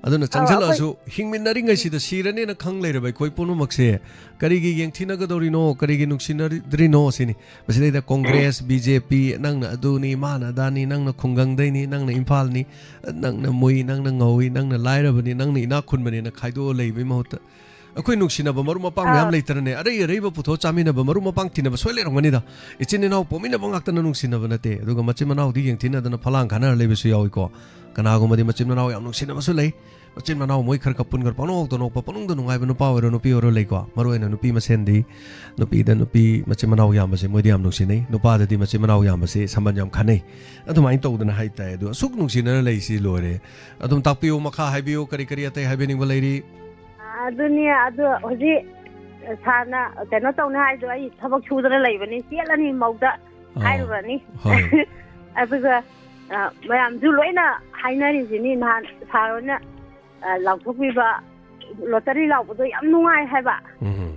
ꯑꯗꯨꯅ ꯑꯥ, ꯑꯩꯈꯣꯏ ꯆꯪꯁꯤꯜꯂꯛꯑꯁꯨ ꯍꯤꯡꯃꯤꯟꯅꯔꯤꯉꯩꯁꯤꯗ ꯁꯤꯔꯅꯦꯅ ꯈꯪ ꯂꯩꯔꯕ ꯑꯩꯈꯣꯏ ꯄꯨꯝꯅꯃꯛꯁꯦ ꯀꯔꯤꯒꯤ ꯌꯦꯡꯊꯤꯅꯒꯗꯧꯔꯤꯅꯣ, ꯀꯔꯤꯒꯤ ꯅꯨꯡꯁꯤꯅꯗ꯭ꯔꯤꯅꯣ ꯁꯤꯅꯤ꯫ ꯃꯁꯤꯗꯩꯗ ꯀꯣꯡꯒ꯭ꯔꯦꯁ, ꯕꯤ ꯖꯦ ꯄꯤ, ꯅꯪꯅ ꯑꯗꯨꯅꯤ, ꯃꯥꯅ ꯑꯗꯥꯅꯤ, ꯅꯪꯅ ꯈꯨꯡꯒꯪꯗꯩꯅꯤ, ꯅꯪꯅ ꯏꯝꯐꯥꯜꯅꯤ, ꯅꯪꯅ ꯃꯨꯏ, ꯅꯪꯅ ꯉꯧꯏ, ꯅꯪꯅ ꯂꯥꯏꯔꯕꯅꯤ, ꯅꯪꯅ ꯏꯅꯥꯛ ꯈꯨꯟꯕꯅꯦꯅ ꯈꯥꯏꯗꯣꯛꯑ ꯂꯩꯕꯩ ꯃꯍꯨꯠꯇ ꯑꯩꯈꯣꯏ ꯅꯨꯡꯁꯤꯅꯕ ꯃꯔꯨꯞ ꯃꯄꯥꯡ ꯃꯌꯥꯝ ꯑꯥ꯫ ꯂꯩꯇ꯭ꯔꯅꯦ? ꯑꯔꯩ ꯑꯔꯩꯕ ꯄꯨꯊꯣꯛ ꯆꯥꯃꯤꯟꯅꯕ ꯃꯔꯨꯞ ꯃꯄꯥꯡ ꯊꯤꯅꯕ ꯁꯣꯏ ꯂꯩꯔꯝꯒꯅꯤꯗ꯫ ꯏꯆꯤꯟ ꯏꯅꯥꯎ ꯄꯣꯛꯃꯤꯟꯅꯕ ꯉꯥꯛꯇꯅ ꯅꯨꯡꯁꯤꯅꯕ ꯅꯠꯇꯦ꯫ ꯑꯗꯨꯒ ꯃꯆꯤꯟ ꯃꯅꯥꯎꯗꯤ ꯌꯦꯡꯊꯤꯅꯗꯅ ꯐꯂꯥꯡ ꯈꯥꯅꯔ ꯂꯩꯕꯁꯨ ꯌꯥꯎꯏꯀꯣ꯫ ꯀꯅꯥꯒꯨꯝꯕꯗꯤ ꯃꯆꯤꯟ ꯃꯅꯥꯎ ꯌꯥꯝ ꯅꯨꯡꯁꯤꯅꯕꯁꯨ ꯂꯩ꯫ ꯃꯆꯤꯟ ꯃꯅꯥꯎ ꯃꯣꯏ ꯈꯔ ꯈꯔ ꯄꯨꯟꯈ꯭ꯔ ꯄꯪꯅꯣꯛꯇ ꯅꯣꯛꯄ, ꯄꯪꯅꯨꯡꯗ ꯅꯨꯡꯉꯥꯏꯕ ꯅꯨꯄꯥ ꯑꯣꯏꯔꯣ ꯅꯨꯄꯤ ꯑꯣꯏꯔꯣ ꯂꯩꯀꯣ꯫ ꯃꯔꯨ ꯑꯣꯏꯅ ꯅꯨꯄꯤ ꯃꯁꯦꯟꯗꯤ, ꯅꯨꯄꯤꯗ ꯅꯨꯄꯤ ꯃꯆꯤꯟ ꯃꯅꯥꯎ ꯌꯥꯝꯕꯁꯦ ꯃꯣꯏꯗꯤ ꯌꯥꯝ ꯅꯨꯡꯁꯤꯅꯩ, ꯅꯨꯄꯥꯗꯗꯤ ꯃꯆꯤꯟ ꯃꯅꯥꯎ ꯌꯥꯝꯕꯁꯦ ꯁꯝꯕꯟ ꯌꯥꯝ ꯈꯥꯅꯩ꯫ ꯑꯗꯨꯃꯥꯏꯅ ꯇꯧꯗꯅ ꯍꯥꯏꯇꯥꯏ꯫ ꯑꯗꯣ ꯑꯁꯨꯛ ꯅꯨꯡꯁꯤꯅꯅ ꯂꯩꯁꯤ ꯂꯣꯏꯔꯦ꯫ ꯑꯗꯨꯝ ꯇꯥꯛꯄꯤꯌꯨ, ꯃꯈꯥ ꯍꯥꯏꯕꯤꯌꯨ, ꯀꯔꯤ ꯀꯔꯤ ꯑꯇꯩ ꯍꯥꯏꯕꯤꯅꯤꯡꯕ ꯂꯩꯔꯤ? ꯑꯗꯨꯅꯤ, ꯑꯗꯨ ꯍꯧꯖꯤꯛ ꯁꯥꯔꯅ ꯀꯩꯅꯣ ꯇꯧꯅꯤ ꯍꯥꯏꯗꯣ, ꯑꯩ ꯊꯕꯛ ꯁꯨꯗꯅ ꯂꯩꯕꯅꯤ, ꯆꯦꯜꯂꯅꯤ ꯃꯧꯗ ꯑꯥ, ꯍꯥꯏꯔꯨꯔꯅꯤ꯫ ꯍꯣꯏ꯫ ꯑꯗꯨꯒ, ꯑ, ꯃꯌꯥꯝꯁꯨ ꯂꯣꯏꯅ ꯍꯥꯏꯅꯔꯤꯁꯤꯅꯤ, ꯅꯍꯥꯟ ꯁꯥꯔ ꯍꯣꯏꯅ, ꯑ, ꯂꯥꯎꯊꯣꯛꯄꯤꯕ ꯂꯣꯇꯔꯤ ꯂꯥꯎꯕꯗꯣ ꯌꯥꯝ ꯅꯨꯡꯉꯥꯏ ꯍꯥꯏꯕ꯫ ꯎꯝ꯫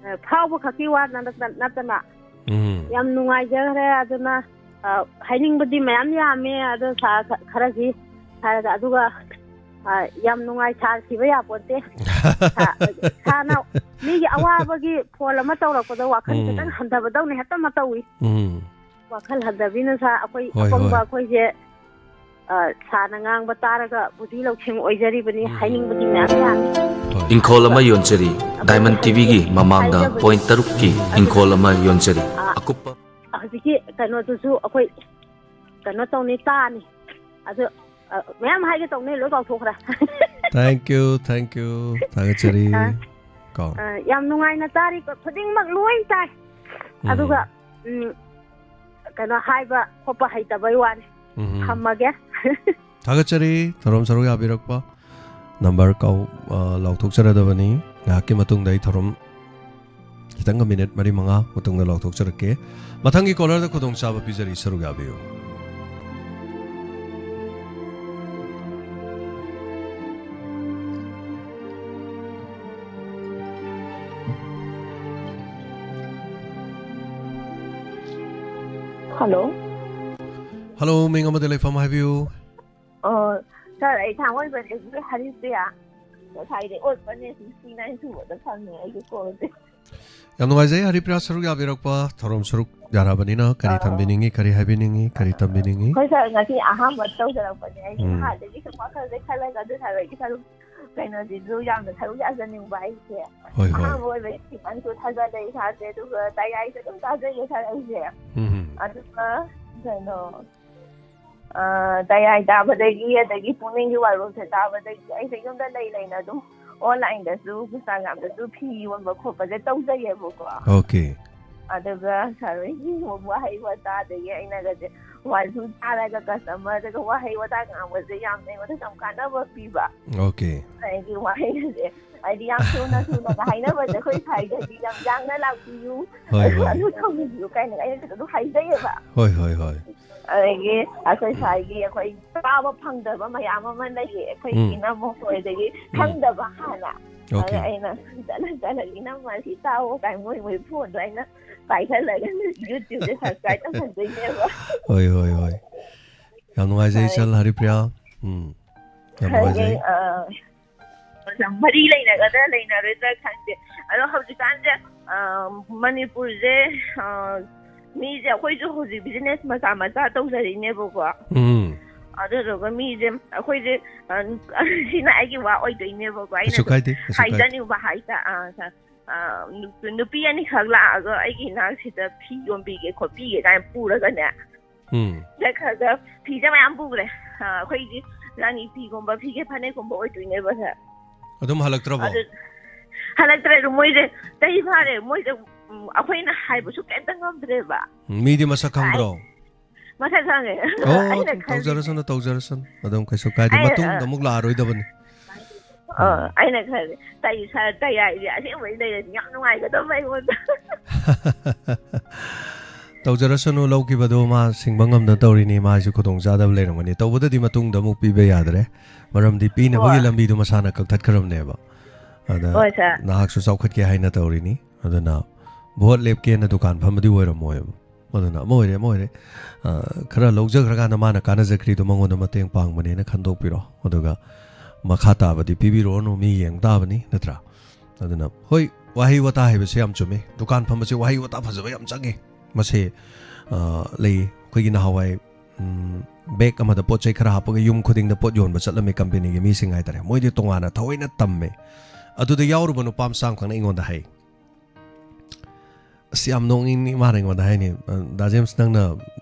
ꯑ, ꯐꯥꯎꯕ ꯈꯛꯀꯤ ꯋꯥ ꯅꯠꯇ-, ꯅꯠꯇꯅ ꯎꯝ꯫ ꯌꯥꯝ ꯅꯨꯡꯉꯥꯏꯖꯈ꯭ꯔꯦ꯫ ꯑꯗꯨꯅ, ꯑ, ꯍꯥꯏꯅꯤꯡꯕꯗꯤ ꯃꯌꯥꯝ ꯌꯥꯝꯃꯦ, ꯑꯗꯣ ꯁꯥꯔ ꯈ-, ꯈꯔꯁꯤ ꯍꯥꯏꯔꯒ, ꯑꯗꯨꯒ, ꯑ, ꯌꯥꯝ ꯅꯨꯡꯉꯥꯏ, ꯁꯥꯔ ꯁꯤꯕ ꯌꯥꯄꯣꯟꯇꯦ꯫ ꯁꯥ-, ꯁꯥꯔꯅ ꯃꯤꯒꯤ ꯑꯋꯥꯕꯒꯤ ꯐꯣꯟ ꯑꯃ ꯇꯧꯔꯛꯄꯗ ꯋꯥꯈꯜ ꯎꯝ꯫ ꯈꯤꯇꯪ ꯍꯟꯊꯕꯗꯧꯅ ꯍꯦꯛꯇ ꯑꯃ ꯇꯧꯏ꯫ ꯎꯝ꯫ ꯋꯥꯈꯜ ꯍꯟꯊꯕꯤꯅ ꯁꯥꯔ, ꯑꯩꯈꯣꯏ ꯍꯣꯏ, ꯑꯄꯪꯕ ꯍꯣꯏ꯫ ꯑꯩꯈꯣꯏꯁꯦ, ꯑ, ꯁꯥꯔꯅ ꯉꯥꯡꯕ ꯇꯥꯔꯒ ꯕꯨꯙꯤ ꯂꯧꯁꯤꯡ ꯑꯣꯏꯖꯔꯤꯕꯅꯤ, ꯎꯝ꯫ ꯍꯥꯏꯅꯤꯡꯕꯗꯤ ꯃꯌꯥꯝ ꯌꯥꯝꯃꯤ꯫ ꯍꯣꯏ꯫ ꯏꯪꯈꯣꯜ ꯑꯃ ꯌꯣꯟꯖꯔꯤ꯫ ꯑꯗꯨꯕꯨ ꯗꯥꯏꯃꯟ ꯇꯤꯚꯤꯒꯤ ꯃꯃꯥꯡꯗ ꯍꯥꯏꯖꯕꯗꯤ ꯄꯣꯏꯟ ꯇꯔꯨꯛꯀꯤ ꯑꯗꯨꯅ ꯏꯪꯈꯣꯜ ꯑꯃ ꯌꯣꯟꯖꯔꯤ꯫ ꯑ, ꯑꯀꯨꯞꯄ ꯍꯧꯖꯤꯛꯀꯤ ꯀꯩꯅꯣꯗꯨꯁꯨ ꯑꯩꯈꯣꯏ ꯀꯩꯅꯣ ꯇꯧꯅꯤ, ꯇꯥꯅꯤ꯫ ꯑꯗꯨ, ꯑ, ꯃꯌꯥꯝ ꯍꯥꯏꯒꯦ ꯇꯧꯅꯤ, ꯂꯣꯏ ꯀꯥꯎꯊꯣꯛꯈ꯭ꯔꯦ꯫ Thank you, thank you꯫ ꯊꯥꯒꯠꯆꯔꯤ꯫ ꯑ, ꯀꯣ꯫ ꯑ, ꯌꯥꯝ ꯅꯨꯡꯉꯥꯏꯅ ꯇꯥꯔꯤ, ꯈꯨꯗꯤꯡꯃꯛ ꯂꯣꯏ ꯇꯥꯏ꯫ ꯎꯝ꯫ ꯑꯗꯨꯒ, ꯎꯝ, ꯀꯩꯅꯣ ꯍꯥꯏꯕ ꯈꯣꯠꯄ ꯍꯩꯇꯕꯩ ꯋꯥꯅꯤ꯫ ꯎꯝ꯫ ꯊꯝꯃꯒꯦ꯫ ꯊꯥꯒꯠꯆꯔꯤ ꯊꯧꯔꯝ ꯁꯔꯨꯛ ꯌꯥꯕꯤꯔꯛꯄ꯫ ꯅꯝꯕꯔ ꯀꯥꯎ-, ꯑ, ꯂꯥꯎꯊꯣꯛꯆꯔꯗꯕꯅꯤ꯫ ꯉꯥꯏꯍꯥꯛꯀꯤ ꯃꯇꯨꯡꯗ ꯑꯩ ꯊꯧꯔꯝ ꯈꯤꯇꯪꯒ ꯃꯤꯅꯤꯠ ꯃꯔꯤ ꯃꯉꯥ ꯃꯇꯨꯡꯗ ꯂꯥꯎꯊꯣꯛꯆꯔꯛꯀꯦ꯫ ꯃꯊꯪꯒꯤ ꯀꯣꯂꯔꯗ ꯈꯨꯗꯣꯡꯆꯥꯕ ꯄꯤꯖꯔꯤ, ꯁꯔꯨꯛ ꯌꯥꯕꯤꯌꯨ꯫ ꯍꯜꯂꯣ꯫ ꯍꯜꯂꯣ, ꯃꯤꯡ ꯑꯃꯗꯤ ꯂꯩꯐꯝ ꯍꯥꯏꯕꯤꯌꯨ꯫ ꯑꯣ, ꯁꯥꯔ, ꯑꯩ ꯊꯥꯡꯃꯩꯕꯟꯗꯒꯤ ꯍꯔꯤꯄ꯭ꯔꯤꯌꯥ꯫ ꯉꯁꯥꯏꯗꯩ ꯑꯣꯠꯄꯅꯦ, ꯁꯤꯛꯁꯇꯤ ꯅꯥꯏꯟ ꯁꯨꯕꯗ ꯐꯪꯉꯦ ꯑꯩꯒꯤ ꯀꯣꯜꯁꯦ꯫ ꯌꯥꯝ ꯅꯨꯡꯉꯥꯏꯖꯩ ꯍꯔꯤꯄ꯭ꯔꯤꯌꯥ ꯁꯔꯨꯛ ꯌꯥꯕꯤꯔꯛꯄ꯫ ꯊꯧꯔꯝ ꯁꯔꯨꯛ ꯌꯥꯔꯕꯅꯤꯅ ꯀꯔꯤ ꯑꯥ꯫ ꯊꯝꯕꯤꯅꯤꯡꯉꯤ, ꯀꯔꯤ ꯍꯥꯏꯕꯤꯅꯤꯡꯉꯤ, ꯀꯔꯤ ꯇꯝꯕꯤꯅꯤꯡꯉꯤ? ꯍꯣꯏ ꯁꯥꯔ, ꯉꯁꯤ ꯑꯍꯥꯟꯕ ꯇꯧꯖꯔꯛꯄꯅꯦ꯫ ꯑꯩꯁꯦ ꯎꯝ꯫ ꯅꯍꯥꯟꯗꯒꯤ ꯁꯨꯝ ꯋꯥꯈꯜꯁꯦ ꯈꯜꯂꯒ ꯑꯗꯨ ꯁꯥꯔ ꯑꯩꯒꯤ ꯁꯔꯨꯛ ꯀꯩꯅꯣꯁꯤꯁꯨ ꯌꯥꯝꯅ ꯁꯔꯨꯛ ꯌꯥꯖꯅꯤꯡꯕ ꯑꯩꯁꯦ꯫ ꯍꯣꯏ, ꯍꯣꯏ꯫ ꯑꯍꯥꯟꯕ ꯑꯣꯏꯕꯒꯤ ꯈꯤꯇꯪꯁꯨ ꯊꯥꯖꯗꯦ ꯏꯁꯥꯁꯦ, ꯑꯗꯨꯒ ꯇꯌꯥꯏꯁꯦ ꯑꯗꯨꯝ ꯆꯥꯖꯩꯌꯦ ꯁꯥꯔ ꯑꯩꯁꯦ꯫ ꯎꯝ꯫ ꯑꯗꯨꯒ ꯀꯩꯅꯣ, ꯑ, ꯇꯌꯥꯏ ꯆꯥꯕꯗꯒꯤ, ꯑꯗꯒꯤ ꯄꯨꯛꯅꯤꯡꯒꯤ ꯋꯥꯔꯣꯜꯁꯦ ꯇꯥꯕꯗꯒꯤ ꯑꯩꯁꯦ ꯌꯨꯝꯗ ꯂꯩ ꯂꯩꯅ ꯑꯗꯨꯝ ꯑꯣꯟꯂꯥꯏꯟꯗꯁꯨ, ꯏꯟꯁꯇꯥꯒ꯭ꯔꯥꯝꯗꯁꯨ ꯐꯤ ꯌꯣꯟꯕ ꯈꯣꯠꯄꯁꯦ ꯇꯧꯖꯩꯌꯦꯕꯀꯣ꯫ ꯑꯣꯀꯦ꯫ ꯑꯗꯨꯒ ꯁꯥꯔ ꯍꯣꯏꯒꯤ ꯋꯥꯍꯩ ꯋꯥꯇꯥꯗꯒꯤ ꯑꯩꯅꯒꯁꯦ ꯋꯥꯁꯨ ꯇꯥꯔꯒ ꯀꯁꯇꯃꯔꯗꯒ ꯋꯥꯍꯩ ꯋꯥꯇꯥ ꯉꯥꯡꯕꯁꯦ ꯌꯥꯝꯅ ꯑꯩꯉꯣꯟꯗ ꯌꯥꯝ ꯀꯥꯟꯅꯕ ꯄꯤꯕ꯫ ꯑꯣꯀꯦ꯫ ꯑꯗꯒꯤ ꯋꯥꯍꯩꯒꯁꯦ ꯍꯥꯏꯗꯤ ꯌꯥꯝ ꯊꯨꯅ ꯊꯨꯅꯒ ꯍꯥꯏꯅꯕꯁꯦ ꯑꯩꯈꯣꯏ ꯁ꯭ꯋꯥꯏꯗꯗꯤ ꯌꯥꯝ ꯌꯥꯡꯅ ꯂꯥꯛꯄꯤꯌꯨ, ꯍꯣꯏ, ꯍꯣꯏ꯫ ꯑꯗꯨ ꯇꯧꯕꯤꯌꯨ ꯀꯥꯏꯅ ꯑꯩꯅ ꯑꯗꯨꯝ ꯍꯥꯏꯖꯩꯌꯦꯕ꯫ ꯍꯣꯏ, ꯍꯣꯏ, ꯍꯣꯏ꯫ ꯑꯗꯒꯤ ꯑꯩꯈꯣꯏ ꯁ꯭ꯋꯥꯏꯒꯤ ꯑꯩꯈꯣꯏ ꯄꯥꯕ ꯐꯪꯗꯕ ꯃꯌꯥꯝ ꯑꯃ ꯂꯩꯌꯦ ꯑꯩꯈꯣꯏ ꯎꯝ꯫ ꯏꯅꯝꯃ ꯍꯣꯏꯗꯒꯤ ꯎꯝ꯫ ꯈꯪꯗꯕ ꯍꯥꯟꯅ꯫ ꯑꯣꯀꯦ꯫ ꯑꯗ ꯑꯩꯅ ꯆꯠꯂ ꯆꯠꯂꯒ ꯏꯅꯝꯃ ꯁꯤ ꯇꯥꯎꯑꯣ ꯀꯥꯏ ꯃꯣꯏ ꯃꯣꯏ ꯐꯣꯟꯗꯣ ꯑꯩꯅ ꯄꯥꯏꯈꯠꯂꯒ ꯌꯨꯇ꯭ꯌꯨꯕꯁꯦ ꯁꯕꯁꯀ꯭ꯔꯥꯏꯕ ꯇꯧꯍꯟꯗꯣꯏꯅꯦꯕ꯫ ꯍꯣꯏ, ꯍꯣꯏ, ꯍꯣꯏ꯫ ꯌꯥꯝ ꯅꯨꯡꯉꯥꯏꯖꯩ ꯍꯣꯏ꯫ ꯏꯆꯜ ꯍꯔꯤꯄ꯭ꯔꯤꯌꯥ꯫ ꯎꯝ꯫ ꯌꯥꯝ ꯅꯨꯡꯉꯥꯏꯖꯩ꯫ ꯑꯗꯒꯤ, ꯑ, ꯃꯔꯤ ꯂꯩꯅꯒꯗ꯭ꯔꯥ ꯂꯩꯅꯔꯣꯏꯗ꯭ꯔꯥ ꯈꯪꯗꯦ꯫ ꯑꯗꯣ ꯍꯧꯖꯤꯛꯀꯥꯟꯁꯦ, ꯑ, ꯃꯅꯤꯄꯨꯔꯁꯦ, ꯑ, ꯃꯤꯁꯦ ꯑꯩꯈꯣꯏꯁꯨ ꯍꯧꯖꯤꯛ ꯕꯤꯖꯤꯅꯦꯁ ꯃꯆꯥ ꯃꯆꯥ ꯇꯧꯖꯔꯤꯅꯦꯕꯀꯣ꯫ ꯎꯝ꯫ ꯑꯗꯨꯗꯨꯒ ꯃꯤꯁꯦ ꯑꯩꯈꯣꯏꯁꯦ, ꯑ, ꯁꯤꯅ ꯑꯩꯒꯤ ꯋꯥ ꯑꯣꯏꯗꯣꯏꯅꯦꯕꯀꯣ꯫ ꯑꯩꯅ ꯀꯩꯁꯨ ꯀꯥꯏꯗꯦ, ꯀꯩꯁꯨ ꯀꯥꯏꯗꯦ꯫ ꯍꯥꯏꯖꯅꯤꯡꯕ ꯍꯥꯏꯇꯥ-, ꯑ, ꯁꯥꯔ, ꯑ, ꯅꯨ-, ꯅꯨꯄꯤ ꯑꯅꯤꯈꯛ ꯂꯥꯛꯑꯒ ꯑꯩꯒꯤ ꯏꯅꯥꯛꯁꯤꯗ ꯐꯤ ꯌꯣꯟꯕꯤꯒꯦ ꯈꯣꯠꯄꯤꯒꯦ ꯀꯥꯏꯅ ꯄꯨꯔꯒꯅꯦ꯫ ꯎꯝ꯫ ꯆꯠꯈ꯭ꯔꯒ ꯐꯤꯁꯦ ꯃꯌꯥꯝ ꯄꯨꯈ꯭ꯔꯦ꯫ ꯑ, ꯑꯩꯈꯣꯏꯒꯤ ꯔꯥꯅꯤ ꯐꯤꯒꯨꯝꯕ, ꯐꯤꯒꯦ ꯐꯅꯦꯛꯀꯨꯝꯕ ꯑꯣꯏꯗꯣꯏꯅꯦꯕ ꯁꯥꯔ꯫ ꯑꯗꯨꯝ ꯍꯜꯂꯛꯇ꯭ꯔꯕꯣ? ꯑꯗꯨ ꯍꯜꯂꯛꯇ꯭ꯔꯦ꯫ ꯑꯗꯨ ꯃꯣꯏꯁꯦ ꯆꯍꯤ ꯐꯥꯔꯦ꯫ ꯃꯣꯏꯁꯦ, ꯎꯝ, ꯑꯩꯈꯣꯏꯅ ꯍꯥꯏꯕꯁꯨ ꯀꯩꯝꯇ ꯉꯝꯗ꯭ꯔꯦꯕ꯫ ꯎꯝ, ꯃꯤꯗꯤ ꯃꯁꯛ ꯈꯪꯕ꯭ꯔꯣ? ꯃꯁꯛ ꯈꯪꯉꯦ꯫ ꯑꯣ, ꯑꯩꯅ ꯑꯗꯨꯝ ꯈꯜꯂꯤꯁꯦ꯫ ꯇꯧꯖꯔꯁꯅꯨ, ꯇꯧꯖꯔꯁꯅꯨ꯫ ꯑꯗꯨꯝ ꯀꯩꯁꯨ ꯀꯥꯏꯗꯦ꯫ ꯑꯩ, ꯃꯇꯨꯡꯗ ꯑ, ꯑꯃꯨꯛ ꯂꯥꯛꯑꯔꯣꯏꯗꯕꯅꯤ꯫ ꯑ, ꯎꯝ꯫ ꯑꯩꯅ ꯈꯜꯂꯦ, "ꯇꯩ ꯁꯥꯔ ꯇꯌꯥꯏꯁꯦ ꯑꯁꯦꯡꯕꯩ ꯂꯩꯔꯗꯤ ꯌꯥꯝ ꯅꯨꯡꯉꯥꯏꯒꯗꯕ ꯑꯩꯉꯣꯟꯗ꯫" ꯇꯧꯖꯔꯁꯅꯨ, ꯂꯧꯈꯤꯕꯗꯣ ꯃꯥ ꯁꯤꯡꯕ ꯉꯝꯗꯅ ꯇꯧꯔꯤꯅꯤ, ꯃꯥꯁꯨ ꯈꯨꯗꯣꯡꯆꯥꯗꯕ ꯂꯩꯔꯝꯒꯅꯤ꯫ ꯇꯧꯕꯗꯗꯤ ꯃꯇꯨꯡꯗ ꯑꯃꯨꯛ ꯄꯤꯕ ꯌꯥꯗ꯭ꯔꯦ, ꯃꯔꯝꯗꯤ ꯄꯤꯅꯕꯒꯤ ꯍꯣꯏ꯫ ꯂꯝꯕꯤꯗꯣ ꯃꯁꯥꯅ ꯀꯛꯊꯠꯈ꯭ꯔꯕꯅꯦꯕ꯫ ꯑꯗ ꯍꯣꯏ, ꯁꯥꯔ꯫ ꯅꯍꯥꯛꯁꯨ ꯆꯥꯎꯈꯠꯀꯦ ꯍꯥꯏꯅ ꯇꯧꯔꯤꯅꯤ, ꯑꯗꯨꯅ ꯚꯣꯠ ꯂꯦꯞꯀꯦꯅ ꯗꯨꯀꯥꯟ ꯐꯝꯕꯗꯤ ꯑꯣꯏꯔꯝꯃꯣꯏꯕ꯫ ꯑꯗꯨꯅ ꯑꯃ ꯑꯣꯏꯔꯦ, ꯑꯃ ꯑꯣꯏꯔꯦ꯫ ꯑ, ꯈꯔ ꯂꯧꯖꯈ꯭ꯔꯀꯥꯟꯗ ꯃꯥꯅ ꯀꯥꯟꯅꯖꯈ꯭ꯔꯤꯗꯣ ꯃꯉꯣꯟꯗ ꯃꯇꯦꯡ ꯄꯥꯡꯕꯅꯦꯅ ꯈꯟꯗꯣꯛꯄꯤꯔꯣ꯫ ꯑꯗꯨꯒ ꯃꯈꯥ ꯇꯥꯕꯗꯤ ꯄꯤꯕꯤꯔꯨꯔꯅꯨ, ꯃꯤ ꯌꯦꯡ ꯇꯥꯕꯅꯤ, ꯅꯠꯇ꯭ꯔꯥ? ꯑꯗꯨꯅ ꯍꯣꯏ, ꯋꯥꯍꯩ ꯋꯥꯇꯥ ꯍꯥꯏꯕꯁꯦ ꯌꯥꯝ ꯆꯨꯝꯃꯤ꯫ ꯗꯨꯀꯥꯟ ꯐꯝꯕꯁꯦ ꯋꯥꯍꯩ ꯋꯥꯇꯥ ꯐꯖꯕ ꯌꯥꯝ ꯆꯪꯉꯤ꯫ ꯃꯁꯦ, ꯑ, ꯂꯩ꯫ ꯑꯩꯈꯣꯏꯒꯤ ꯅꯍꯥꯟꯋꯥꯏ, ꯎꯝ, ꯕꯦꯒ ꯑꯃꯗ ꯄꯣꯠ ꯆꯩ ꯈꯔ ꯍꯥꯞꯄꯒ ꯌꯨꯝ ꯈꯨꯗꯤꯡꯗ ꯄꯣꯠ ꯌꯣꯟꯕ ꯆꯠꯂꯝꯃꯤ ꯀꯝꯄꯦꯅꯤꯒꯤ ꯃꯤꯁꯤꯡ ꯍꯥꯏꯇꯥꯔꯦ꯫ ꯃꯣꯏꯗꯤ ꯇꯣꯉꯥꯟꯅ ꯊꯑꯣꯏꯅ ꯇꯝꯃꯦ꯫ ꯑꯗꯨꯗ ꯌꯥꯎꯔꯨꯕ ꯅꯨꯄꯥ ꯃꯆꯥ ꯑꯃꯈꯛꯅ ꯑꯩꯉꯣꯟꯗ ꯍꯥꯏ, ꯑꯁ, ꯌꯥꯝ ꯅꯣꯛꯅꯤꯡꯅꯤ꯫ ꯃꯥꯅ ꯑꯩꯉꯣꯟꯗ ꯍꯥꯏꯅꯤ, "ꯑ, ꯗꯥ ꯖꯦꯝꯁ, ꯅꯪꯅ,"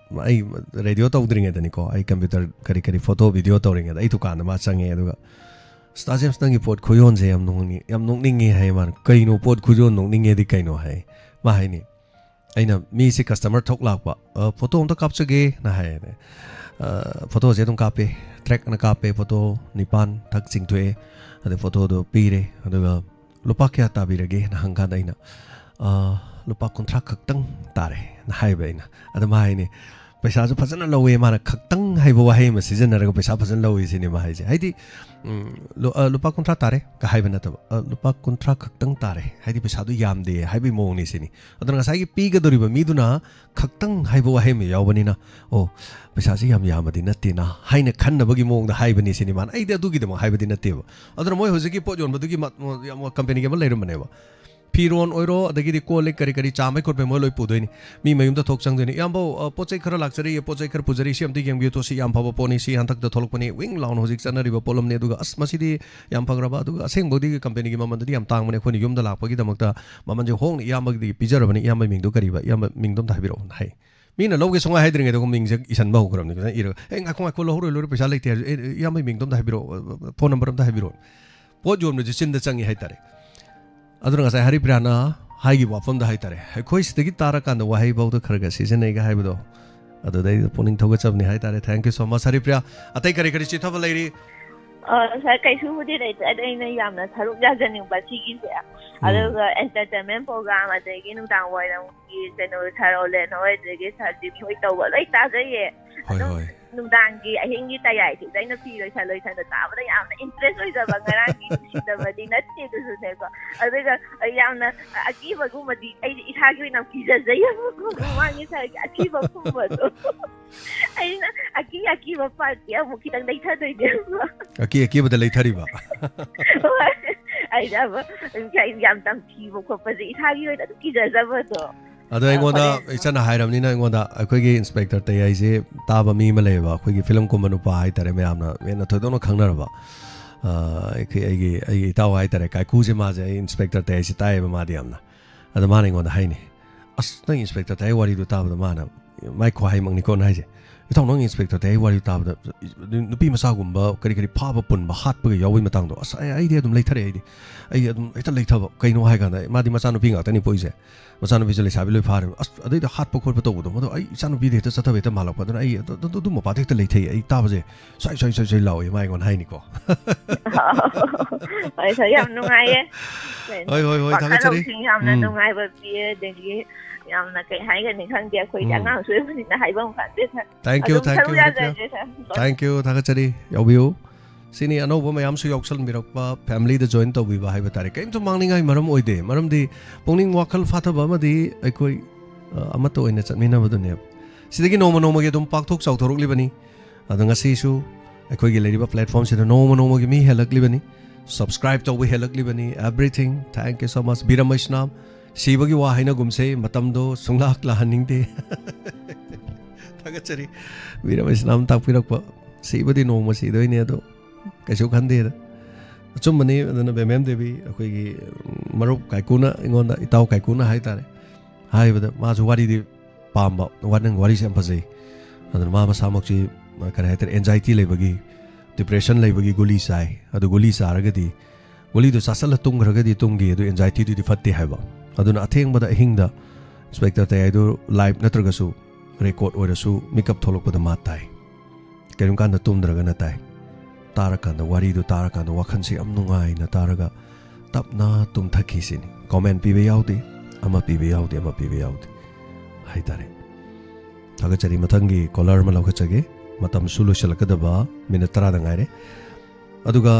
ꯑꯩ ꯔꯦꯗꯤꯑꯣ ꯇꯧꯗ꯭ꯔꯤꯉꯩꯗꯅꯤꯀꯣ, ꯑꯩ ꯀꯝꯄ꯭ꯌꯨꯇꯔ ꯀꯔꯤ ꯀꯔꯤ ꯐꯣꯇꯣ ꯚꯤꯗꯤꯑꯣ ꯇꯧꯔꯤꯉꯩꯗ ꯑꯩ ꯗꯨꯀꯥꯟꯗ ꯃꯥ ꯆꯪꯉꯦ꯫ ꯑꯗꯨꯒ, "ꯑꯁ, ꯗꯥ ꯖꯦꯝꯁ, ꯅꯪꯒꯤ ꯄꯣꯠ ꯈꯨꯌꯣꯟꯁꯦ ꯌꯥꯝ ꯅꯣꯛꯅꯤꯡ-, ꯌꯥꯝ ꯅꯣꯛꯅꯤꯡꯉꯦ," ꯍꯥꯏ ꯃꯥꯅ꯫ "ꯀꯩꯅꯣ ꯄꯣꯠ ꯈꯨꯌꯣꯟ ꯅꯣꯛꯅꯤꯡꯉꯦꯗꯤ ꯀꯩꯅꯣ?" ꯍꯥꯏ꯫ ꯃꯥ ꯍꯥꯏꯅꯤ, ꯑꯩꯅ, "ꯃꯤꯁꯦ ꯀꯁꯇꯃꯔ ꯊꯣꯛ ꯂꯥꯛꯄ, ꯑ, ꯐꯣꯇꯣ ꯑꯝꯇ ꯀꯥꯞꯆꯒꯦꯅ" ꯍꯥꯏꯌꯦꯅꯦ꯫ ꯑ, ꯐꯣꯇꯣꯁꯦ ꯑꯗꯨꯝ ꯀꯥꯞꯄꯦ, ꯇꯔꯦꯠꯅ ꯀꯥꯞꯄꯦ, ꯐꯣꯇꯣ ꯅꯤꯄꯥꯟ ꯊꯛ ꯆꯤꯡꯊꯣꯛꯑꯦ꯫ ꯑꯗꯩ ꯐꯣꯇꯣꯗꯣ ꯄꯤꯔꯦ꯫ ꯑꯗꯨꯒ "ꯂꯨꯄꯥ ꯀꯌꯥ ꯇꯥꯕꯤꯔꯒꯦꯅ?" ꯍꯪꯀꯥꯟꯗ ꯑꯩꯅ, "ꯑ, ꯂꯨꯄꯥ ꯀꯨꯟꯊ꯭ꯔꯥ ꯈꯛꯇꯪ ꯇꯥꯔꯦꯅ" ꯍꯥꯏꯕ ꯑꯩꯅ꯫ ꯑꯗ ꯃꯥ ꯍꯥꯏꯅꯤ, ꯄꯩꯁꯥꯁꯨ ꯐꯖꯅ ꯂꯧꯋꯦ, ꯃꯥꯅ "ꯈꯛꯇꯪ" ꯍꯥꯏꯕ ꯋꯥꯍꯩ ꯑꯃ ꯁꯤꯖꯤꯟꯅꯔꯒ ꯄꯩꯁꯥ ꯐꯖꯅ ꯂꯧꯋꯤ ꯁꯤꯅꯤ ꯃꯥ ꯍꯥꯏꯁꯦ꯫ ꯍꯥꯏꯗꯤ, ꯎꯝ, ꯂꯨ-, ꯑ, "ꯂꯨꯄꯥ ꯀꯨꯟꯊ꯭ꯔꯥ ꯇꯥꯔꯦ" ꯀ ꯍꯥꯏꯕ ꯅꯠꯇꯕ, "ꯑ, ꯂꯨꯄꯥ ꯀꯨꯟꯊ꯭ꯔꯥ ꯈꯛꯇꯪ ꯇꯥꯔꯦ", ꯍꯥꯏꯗꯤ ꯄꯩꯁꯥꯗꯨ ꯌꯥꯝꯗꯦ ꯍꯥꯏꯕꯒꯤ ꯃꯑꯣꯡꯅꯤ ꯁꯤꯅꯤ꯫ ꯑꯗꯨꯅ ꯉꯁꯥꯏꯒꯤ ꯄꯤꯒꯗꯧꯔꯤꯕ ꯃꯤꯗꯨꯅ "ꯈꯛꯇꯪ" ꯍꯥꯏꯕ ꯋꯥꯍꯩ ꯑꯃ ꯌꯥꯎꯕꯅꯤꯅ, "ꯑꯣ, ꯄꯩꯁꯥꯁꯤ ꯌꯥꯝ ꯌꯥꯝꯕꯗꯤ ꯅꯠꯇꯦꯅ" ꯍꯥꯏꯅ ꯈꯟꯅꯕꯒꯤ ꯃꯑꯣꯡꯗ ꯍꯥꯏꯕꯅꯤ ꯁꯤꯅꯤ ꯃꯥꯅ꯫ ꯑꯩꯗꯤ ꯑꯗꯨꯒꯤꯗꯃꯛ ꯍꯥꯏꯕꯗꯤ ꯅꯠꯇꯦꯕ꯫ ꯑꯗꯨꯅ ꯃꯣꯏ ꯍꯧꯖꯤꯛꯀꯤ ꯄꯣꯠ ꯌꯣꯟꯕꯗꯨꯒꯤ ꯃ-, ꯃ-, ꯌꯥꯝ ꯀꯝꯄꯦꯅꯤꯒꯤ ꯑꯃ ꯂꯩꯔꯝꯕꯅꯦꯕ꯫ ꯐꯤꯔꯣꯟ ꯑꯣꯏꯔꯣ, ꯑꯗꯒꯤꯗꯤ ꯀꯣꯜ ꯂꯤꯛ ꯀꯔꯤ ꯀꯔꯤ ꯆꯥꯝꯕꯩ ꯈꯣꯠꯄꯩ ꯃꯣꯏ ꯂꯣꯏ ꯄꯨꯗꯣꯏꯅꯤ꯫ ꯃꯤ ꯃꯌꯨꯝꯗ ꯊꯣꯛ ꯆꯪꯗꯣꯏꯅꯤ꯫ "ꯏꯌꯥꯝꯕꯧ, ꯑ, ꯄꯣꯠ ꯆꯩ ꯈꯔ ꯂꯥꯛꯆꯔꯤꯌꯦ, ꯄꯣꯠ ꯆꯩ ꯈꯔ ꯄꯨꯖꯔꯤ, ꯁꯤ ꯑꯝꯇ ꯌꯦꯡꯕꯤꯌꯨ, ꯁꯤ ꯌꯥꯝ ꯐꯕ ꯄꯣꯠꯅꯤ, ꯁꯤ ꯍꯟꯗꯛꯇ ꯊꯣꯛꯂꯛꯄꯅꯤ, ꯋꯤꯡ ꯂꯥꯎꯅ ꯍꯧꯖꯤꯛ ꯆꯠꯅꯔꯤꯕ ꯄꯣꯠꯂꯝꯅꯤ, ꯑꯗꯨꯒ ꯑꯁ, ꯃꯁꯤꯗꯤ ꯌꯥꯝ ꯐꯈ꯭ꯔꯕ, ꯑꯗꯨꯒ ꯑꯁꯦꯡꯕꯗꯤ ꯀꯝꯄꯦꯅꯤꯒꯤ ꯃꯃꯜꯗꯗꯤ ꯌꯥꯝ ꯇꯥꯡꯕꯅꯦ, ꯑꯩꯈꯣꯏꯅ ꯌꯨꯝꯗ ꯂꯥꯛꯄꯒꯤꯗꯃꯛꯇ ꯃꯃꯜꯁꯦ ꯍꯣꯡꯅ ꯏꯌꯥꯝꯕꯒꯤꯗꯒꯤ ꯄꯤꯖꯔꯕꯅꯤ, ꯏꯌꯥꯝꯕꯒꯤ ꯃꯤꯡꯗꯣ ꯀꯔꯤꯕ, ꯏꯌꯥꯝꯕ ꯃꯤꯡꯗꯣ ꯑꯝꯇ ꯍꯥꯏꯕꯤꯔꯛꯑꯣꯅ" ꯍꯥꯏ꯫ ꯃꯤꯅ ꯂꯧꯒꯦ ꯁꯨꯡꯍꯥꯏ ꯍꯥꯏꯗ꯭ꯔꯤꯉꯩꯗ ꯑꯩꯈꯣꯏ ꯃꯤꯡꯁꯦ ꯏꯁꯟꯕ ꯍꯧꯈ꯭ꯔꯕꯅꯤ꯫ ꯈꯤꯇꯪ ꯏꯔꯒ, "ꯑꯦ, ꯉꯥꯏꯈꯣ, ꯉꯥꯏꯈꯣ, ꯂꯧꯍꯧꯔꯣꯏ, ꯂꯧꯍꯧꯔꯣꯏ, ꯄꯩꯁꯥ ꯂꯩꯇꯦ" ꯍꯥꯏꯔꯁꯨ, "ꯑꯦ, ꯏꯌꯥꯝꯕꯒꯤ ꯃꯤꯡꯗꯣ ꯑꯝꯇ ꯍꯥꯏꯕꯤꯔꯛꯑꯣ, ꯐꯣꯟ ꯅꯝꯕꯔ ꯑꯝꯇ ꯍꯥꯏꯕꯤꯔꯛꯑꯣ"꯫ ꯄꯣꯠ ꯌꯣꯟꯕꯁꯦ ꯆꯤꯟꯗ ꯆꯪꯉꯤ ꯍꯥꯏꯇꯥꯔꯦ꯫ ꯑꯗꯨꯅ ꯉꯁꯥꯏ ꯍꯔꯤꯄ꯭ꯔꯤꯌꯥꯅ ꯍꯥꯏꯈꯤꯕ ꯋꯥꯐꯝꯗ ꯍꯥꯏꯇꯥꯔꯦ, ꯑꯩꯈꯣꯏ ꯁꯤꯗꯒꯤ ꯇꯥꯔꯀꯥꯟꯗ ꯋꯥꯍꯩ ꯐꯥꯎꯗ ꯈꯔ ꯈꯔ ꯁꯤꯖꯤꯟꯅꯩꯒ ꯍꯥꯏꯕꯗꯣ, ꯑꯗꯨꯗꯩꯗ ꯄꯨꯛꯅꯤꯡ ꯊꯧꯒꯠꯆꯕꯅꯤ ꯍꯥꯏꯇꯥꯔꯦ꯫ Thank you so much, Haripriya. ꯑꯇꯩ ꯀꯔꯤ ꯀꯔꯤ ꯆꯤꯊꯕ ꯂꯩꯔꯤ? ꯑ, ꯁꯥꯔ, ꯀꯩꯁꯨꯕꯨꯗꯤ ꯂꯩꯇꯦ꯫ ꯑꯗꯣ ꯑꯩꯅ ꯌꯥꯝꯅ ꯁꯔꯨꯛ ꯌꯥꯖꯅꯤꯡꯕ ꯁꯤꯒꯤꯁꯦ꯫ ꯎꯝ꯫ ꯑꯗꯨꯒ entertainment program, ꯑꯗꯒꯤ ꯅꯨꯡꯗꯥꯡ ꯋꯥꯏꯔꯝꯒꯤ ꯀꯩꯅꯣ, ꯁꯥꯔ ꯑꯣꯂꯦꯟ ꯍꯣꯏ, ꯑꯗꯒꯤ ꯁꯥꯔ ꯖꯤꯃꯤ ꯍꯣꯏ ꯇꯧꯕ ꯂꯣꯏ ꯇꯥꯖꯩꯌꯦ꯫ ꯍꯣꯏ, ꯑꯗꯨꯝ ꯍꯣꯏ꯫ ꯅꯨꯡꯗꯥꯡꯒꯤ ꯑꯍꯤꯡꯒꯤ ꯇꯌꯥꯏꯁꯤꯗ ꯑꯩꯅ ꯐꯤ ꯂꯣꯏꯁꯟ ꯂꯣꯏꯁꯟꯅ ꯇꯥꯕꯗ ꯌꯥꯝꯅ ꯏꯟꯇꯔꯦꯁ ꯑꯣꯏꯖꯕ, ꯉꯔꯥꯡꯒꯤ ꯅꯨꯡꯁꯤꯗꯕꯗꯤ ꯅꯠꯇꯦ ꯑꯗꯨꯁꯨꯅꯦꯀꯣ꯫ ꯑꯗꯨꯒ ꯑꯩ ꯌꯥꯝꯅ ꯑꯀꯤꯕꯒꯨꯝꯕꯗꯤ ꯑꯩꯗꯤ ꯏꯁꯥꯒꯤ ꯑꯣꯏꯅ ꯌꯥꯝ ꯀꯤꯖꯖꯩꯌꯦꯕꯀꯣ, ꯃꯃꯥꯡꯒꯤ ꯁꯥꯏꯒꯤ ꯑꯀꯤꯕꯒꯨꯝꯕꯗꯣ꯫ ꯑꯩꯅ ꯑꯀꯤ ꯑꯀꯤꯕ ꯄꯥꯔꯠꯇꯤ ꯑꯃꯨꯛ ꯈꯤꯇꯪ ꯂꯩꯊꯗꯣꯏꯅꯦꯕ꯫ ꯑꯀꯤ ꯑꯀꯤꯕꯗ ꯂꯩꯊꯔꯤꯕ꯫ ꯍꯣꯏ, ꯑꯩꯅ ꯑꯃ ꯌꯥꯝ ꯇꯝꯊꯤꯕ ꯈꯣꯠꯄꯁꯦ ꯏꯁꯥꯒꯤ ꯑꯣꯏꯅ ꯑꯗꯨꯝ ꯀꯤꯖꯖꯕꯗꯣ꯫ ꯑꯗꯣ ꯑꯩꯉꯣꯟꯗ ꯍꯣꯔꯦꯟ ꯏꯆꯟꯅ ꯍꯥꯏꯔꯕꯅꯤꯅ, ꯑꯩꯉꯣꯟꯗ ꯑꯩꯈꯣꯏꯒꯤ ꯏꯟꯁꯄꯦꯛꯇꯔ ꯇꯌꯥꯏꯁꯦ ꯇꯥꯕ ꯃꯤ ꯑꯃ ꯂꯩꯌꯦꯕ, ꯑꯩꯈꯣꯏꯒꯤ ꯐꯤꯂꯝ ꯀꯨꯝꯕ ꯅꯨꯄꯥ ꯍꯥꯏꯇꯥꯔꯦ, ꯃꯌꯥꯝꯅ ꯍꯦꯟꯅ ꯊꯣꯏꯗꯣꯛꯅ ꯈꯪꯅꯔꯕ꯫ ꯑ, ꯑꯩꯈꯣꯏ ꯑꯩꯒꯤ ꯑꯩꯒꯤ ꯏꯇꯥꯎ ꯍꯥꯏꯇꯥꯔꯦ, ꯀꯥꯏꯀꯨꯁꯦ, ꯃꯥꯁꯦ ꯑꯩ ꯏꯟꯁꯄꯦꯛꯇꯔ ꯇꯌꯥꯏꯁꯦ ꯇꯥꯏꯌꯦꯕ ꯃꯥꯗꯤ ꯌꯥꯝꯅ꯫ ꯑꯗꯣ ꯃꯥꯅ ꯑꯩꯉꯣꯟꯗ ꯍꯥꯏꯅꯤ, "ꯑꯁ, ꯅꯪ ꯏꯟꯁꯄꯦꯛꯇꯔ ꯇꯌꯥꯏ ꯋꯥꯔꯤꯗꯨ ꯇꯥꯕꯗ", ꯃꯥꯅ, ꯃꯥꯏ ꯈꯨꯍꯥꯏꯃꯛꯅꯤꯀꯣ ꯅ ꯍꯥꯏꯁꯦ, "ꯏꯇꯥꯎ, ꯅꯪ ꯏꯟꯁꯄꯦꯛꯇꯔ ꯇꯌꯥꯏ ꯋꯥꯔꯤ ꯇꯥꯕꯗ ꯅꯨꯄꯤ ꯃꯆꯥꯒꯨꯝꯕ ꯀꯔꯤ ꯀꯔꯤ ꯐꯥꯕ ꯄꯨꯟꯕ ꯍꯥꯠꯄꯒ ꯌꯥꯎꯕꯒꯤ ꯃꯇꯥꯡꯗꯣ, ꯑꯁ, ꯑꯩ ꯑꯩꯗꯤ ꯑꯗꯨꯝ ꯂꯩꯊꯔꯛꯑꯦ, ꯑꯩꯗꯤ ꯑꯩ ꯑꯗꯨꯝ ꯍꯦꯛꯇ ꯂꯩꯊꯕ꯫ ꯀꯩꯅꯣ ꯍꯥꯏ ꯀꯥꯟꯗ ꯃꯥꯗꯤ ꯃꯆꯥꯅꯨꯄꯤ ꯉꯥꯛꯇꯅꯤ ꯄꯣꯛꯏꯁꯦ, ꯃꯆꯥꯅꯨꯄꯤꯁꯨ ꯂꯩꯁꯥꯕꯤ ꯂꯣꯏ ꯐꯥꯔꯦ꯫ ꯑꯁ, ꯑꯗꯩꯗ ꯍꯥꯠꯄ ꯈꯣꯠꯄ ꯇꯧꯕꯗꯣ, ꯃꯗꯣ ꯑꯩ ꯏꯆꯥꯅꯨꯄꯤꯗꯤ ꯍꯦꯛꯇ ꯆꯠꯊꯕ ꯍꯦꯛꯇ ꯃꯥꯜꯂꯛꯄ, ꯑꯗꯨꯅ ꯑꯩ ꯑꯗꯨ- ꯑꯗꯨ- ꯑꯗꯨꯝꯕ ꯄꯥꯠꯇ ꯍꯦꯛꯇ ꯂꯩꯊꯩ, ꯑꯩ ꯇꯥꯕꯁꯦ ꯁ꯭ꯋꯥꯏ ꯁ꯭ꯋꯥꯏ ꯁ꯭ꯋꯥꯏ ꯁ꯭ꯋꯥꯏ ꯂꯥꯎꯋꯦ", ꯃꯥ ꯑꯩꯉꯣꯟꯗ ꯍꯥꯏꯅꯤꯀꯣ꯫ ꯍꯣꯏ, ꯁꯥꯔ, ꯌꯥꯝ ꯅꯨꯡꯉꯥꯏꯌꯦ꯫ ꯍꯣꯏ, ꯍꯣꯏ, ꯍꯣꯏ, ꯊꯥꯒꯠꯆꯔꯤ꯫ ꯋꯥꯈꯜꯂꯧꯁꯤꯡ ꯌꯥꯝꯅ ꯎꯝ꯫ ꯅꯨꯡꯉꯥꯏꯕ ꯄꯤꯌꯦ, ꯑꯗꯒꯤ ꯌꯥꯝꯅ ꯀꯩ ꯍꯥꯏꯒꯅꯤ ꯈꯪꯗꯦ, ꯑꯩꯈꯣꯏꯗꯤ ꯎꯝ꯫ ꯑꯉꯥꯡꯁꯨ ꯑꯣꯏꯕꯅꯤꯅ ꯍꯥꯏꯐꯝ ꯈꯪꯗꯦ, ꯁꯥꯔ꯫ Thank you, ꯑꯗꯨꯝ thank ꯁꯔꯨꯛ you, thank you꯫ ꯌꯥꯖꯒꯦ, sir. Thank you, ꯊꯥꯒꯠꯆꯔꯤ, ꯌꯥꯎꯕꯤꯌꯨ꯫ ꯁꯤꯅꯤ ꯑꯅꯧꯕ ꯃꯌꯥꯝꯁꯨ ꯌꯥꯎꯁꯟꯕꯤꯔꯛꯄ ꯐꯦꯃꯤꯂꯤꯗ ꯖꯣꯏꯟ ꯇꯧꯕꯤꯕ ꯍꯥꯏꯕ ꯇꯥꯔꯦ, ꯀꯔꯤꯝꯇ ꯃꯥꯡꯅꯤꯡꯉꯥꯏ ꯃꯔꯝ ꯑꯣꯏꯗꯦ꯫ ꯃꯔꯝꯗꯤ ꯄꯨꯛꯅꯤꯡ ꯋꯥꯈꯜ ꯐꯥꯊꯕ ꯑꯃꯗꯤ ꯑꯩꯈꯣꯏ, ꯑ, ꯑꯃꯠꯇ ꯑꯣꯏꯅ ꯆꯠꯃꯤꯟꯅꯕꯗꯨꯅꯦꯕ꯫ ꯁꯤꯗꯒꯤ ꯅꯣꯡꯃ ꯅꯣꯡꯃꯒꯤ ꯑꯗꯨꯝ ꯄꯥꯛꯊꯣꯛ ꯆꯥꯎꯊꯣꯔꯛꯂꯤꯕꯅꯤ꯫ ꯑꯗꯣ ꯉꯁꯤꯁꯨ ꯑꯩꯈꯣꯏꯒꯤ ꯂꯩꯔꯤꯕ ꯄ꯭ꯂꯦꯠꯐꯣꯝꯁꯤꯗ ꯅꯣꯡꯃ ꯅꯣꯡꯃꯒꯤ ꯃꯤ ꯍꯦꯜꯂꯛꯂꯤꯕꯅꯤ, ꯁꯕꯁꯀ꯭ꯔꯥꯏꯕ ꯇꯧꯕ ꯍꯦꯜꯂꯛꯂꯤꯕꯅꯤ꯫ Everything, thank you so much꯫ ꯕꯤꯔꯝ ꯃꯩꯁꯅꯥꯝ, ꯁꯤꯕꯒꯤ ꯋꯥ ꯍꯥꯏꯅꯒꯨꯝꯁꯦ, ꯃꯇꯝꯗꯣ ꯁꯨꯡꯂꯥꯛ ꯂꯥꯛꯍꯟꯅꯤꯡꯗꯦ꯫ ꯊꯥꯒꯠꯆꯔꯤ, ꯕꯤꯔꯝ ꯃꯩꯁꯅꯥꯝ ꯇꯥꯛꯄꯤꯔꯛꯄ꯫ ꯁꯤꯕꯗꯤ ꯅꯣꯡꯃ ꯁꯤꯗꯣꯏꯅꯦ, ꯑꯗꯣ ꯀꯩꯁꯨ ꯈꯟꯗꯦꯗ꯫ ꯑꯆꯨꯝꯕꯅꯤ꯫ ꯑꯗꯨꯅ ꯕꯦꯃꯦꯝ ꯗꯦꯕꯤ, ꯑꯩꯈꯣꯏꯒꯤ ꯃꯔꯨꯞ ꯀꯥꯏꯀꯨꯅ ꯑꯩꯉꯣꯟꯗ, ꯏꯇꯥꯎ ꯀꯥꯏꯀꯨꯅ ꯍꯥꯏꯇꯥꯔꯦ, ꯍꯥꯏꯕꯗ ꯃꯥꯁꯨ ꯋꯥꯔꯤꯗꯤ ꯄꯥꯝꯕ, ꯋꯥ-, ꯅꯪ ꯋꯥꯔꯤꯁꯦ ꯌꯥꯝ ꯐꯖꯩ꯫ ꯑꯗꯨꯅ ꯃꯥ ꯃꯁꯥꯃꯛꯁꯤ, ꯀꯔꯤ ꯍꯥꯏꯇꯥꯔꯦ, ꯑꯦꯟꯖꯥꯏꯇꯤ ꯂꯩꯕꯒꯤ, ꯗꯤꯄ꯭ꯔꯦꯁꯟ ꯂꯩꯕꯒꯤ ꯒꯨꯂꯤ ꯆꯥꯏ꯫ ꯑꯗꯨ ꯒꯨꯂꯤ ꯆꯥꯔꯒꯗꯤ, ꯒꯨꯂꯤꯗꯨ ꯆꯥꯁꯜꯂ ꯇꯨꯝꯈ꯭ꯔꯒꯗꯤ ꯇꯨꯝꯈꯤ, ꯑꯗꯨ ꯑꯦꯟꯖꯥꯏꯇꯤꯗꯨꯗꯤ ꯐꯠꯇꯦ ꯍꯥꯏꯕ꯫ ꯑꯗꯨꯅ ꯑꯊꯦꯡꯕꯗ ꯑꯍꯤꯡꯗ ꯏꯟꯁꯄꯦꯛꯇꯔ ꯇꯌꯥꯏꯗꯨ ꯂꯥꯏꯚ ꯅꯠꯇ꯭ꯔꯒꯁꯨ ꯔꯦꯀꯣꯔꯗ ꯑꯣꯏꯔꯁꯨ ꯃꯤꯀꯞ ꯊꯣꯛꯂꯛꯄꯗ ꯃꯥ ꯇꯥꯏ꯫ ꯀꯔꯤꯒꯨꯝꯕ ꯀꯥꯟꯗ ꯇꯨꯝꯗ꯭ꯔꯒꯅ ꯇꯥꯏ꯫ ꯇꯥꯔꯀꯥꯟꯗ, ꯋꯥꯔꯤꯗꯨ ꯇꯥꯔꯀꯥꯟꯗ ꯋꯥꯈꯜꯁꯦ ꯌꯥꯝ ꯅꯨꯡꯉꯥꯏꯅ ꯇꯥꯔꯒ ꯇꯞꯅ ꯇꯨꯝꯊꯈꯤ ꯁꯤꯅꯤ꯫ ꯀꯣꯃꯦꯟ ꯄꯤꯕ ꯌꯥꯎꯗꯦ, ꯑꯃ ꯄꯤꯕ ꯌꯥꯎꯗꯦ, ꯑꯃ ꯄꯤꯕ ꯌꯥꯎꯗꯦ ꯍꯥꯏꯇꯥꯔꯦ꯫ ꯊꯥꯒꯠꯆꯔꯤ꯫ ꯃꯊꯪꯒꯤ ꯀꯣꯂꯔ ꯑꯃ ꯂꯧꯈꯠꯆꯒꯦ꯫ ꯃꯇꯝꯁꯨ ꯂꯣꯏꯁꯤꯜꯂꯛꯀꯗꯕ ꯃꯤꯅꯤꯠ ꯇꯔꯥꯗ ꯉꯥꯏꯔꯦ꯫ ꯑꯗꯨꯒ,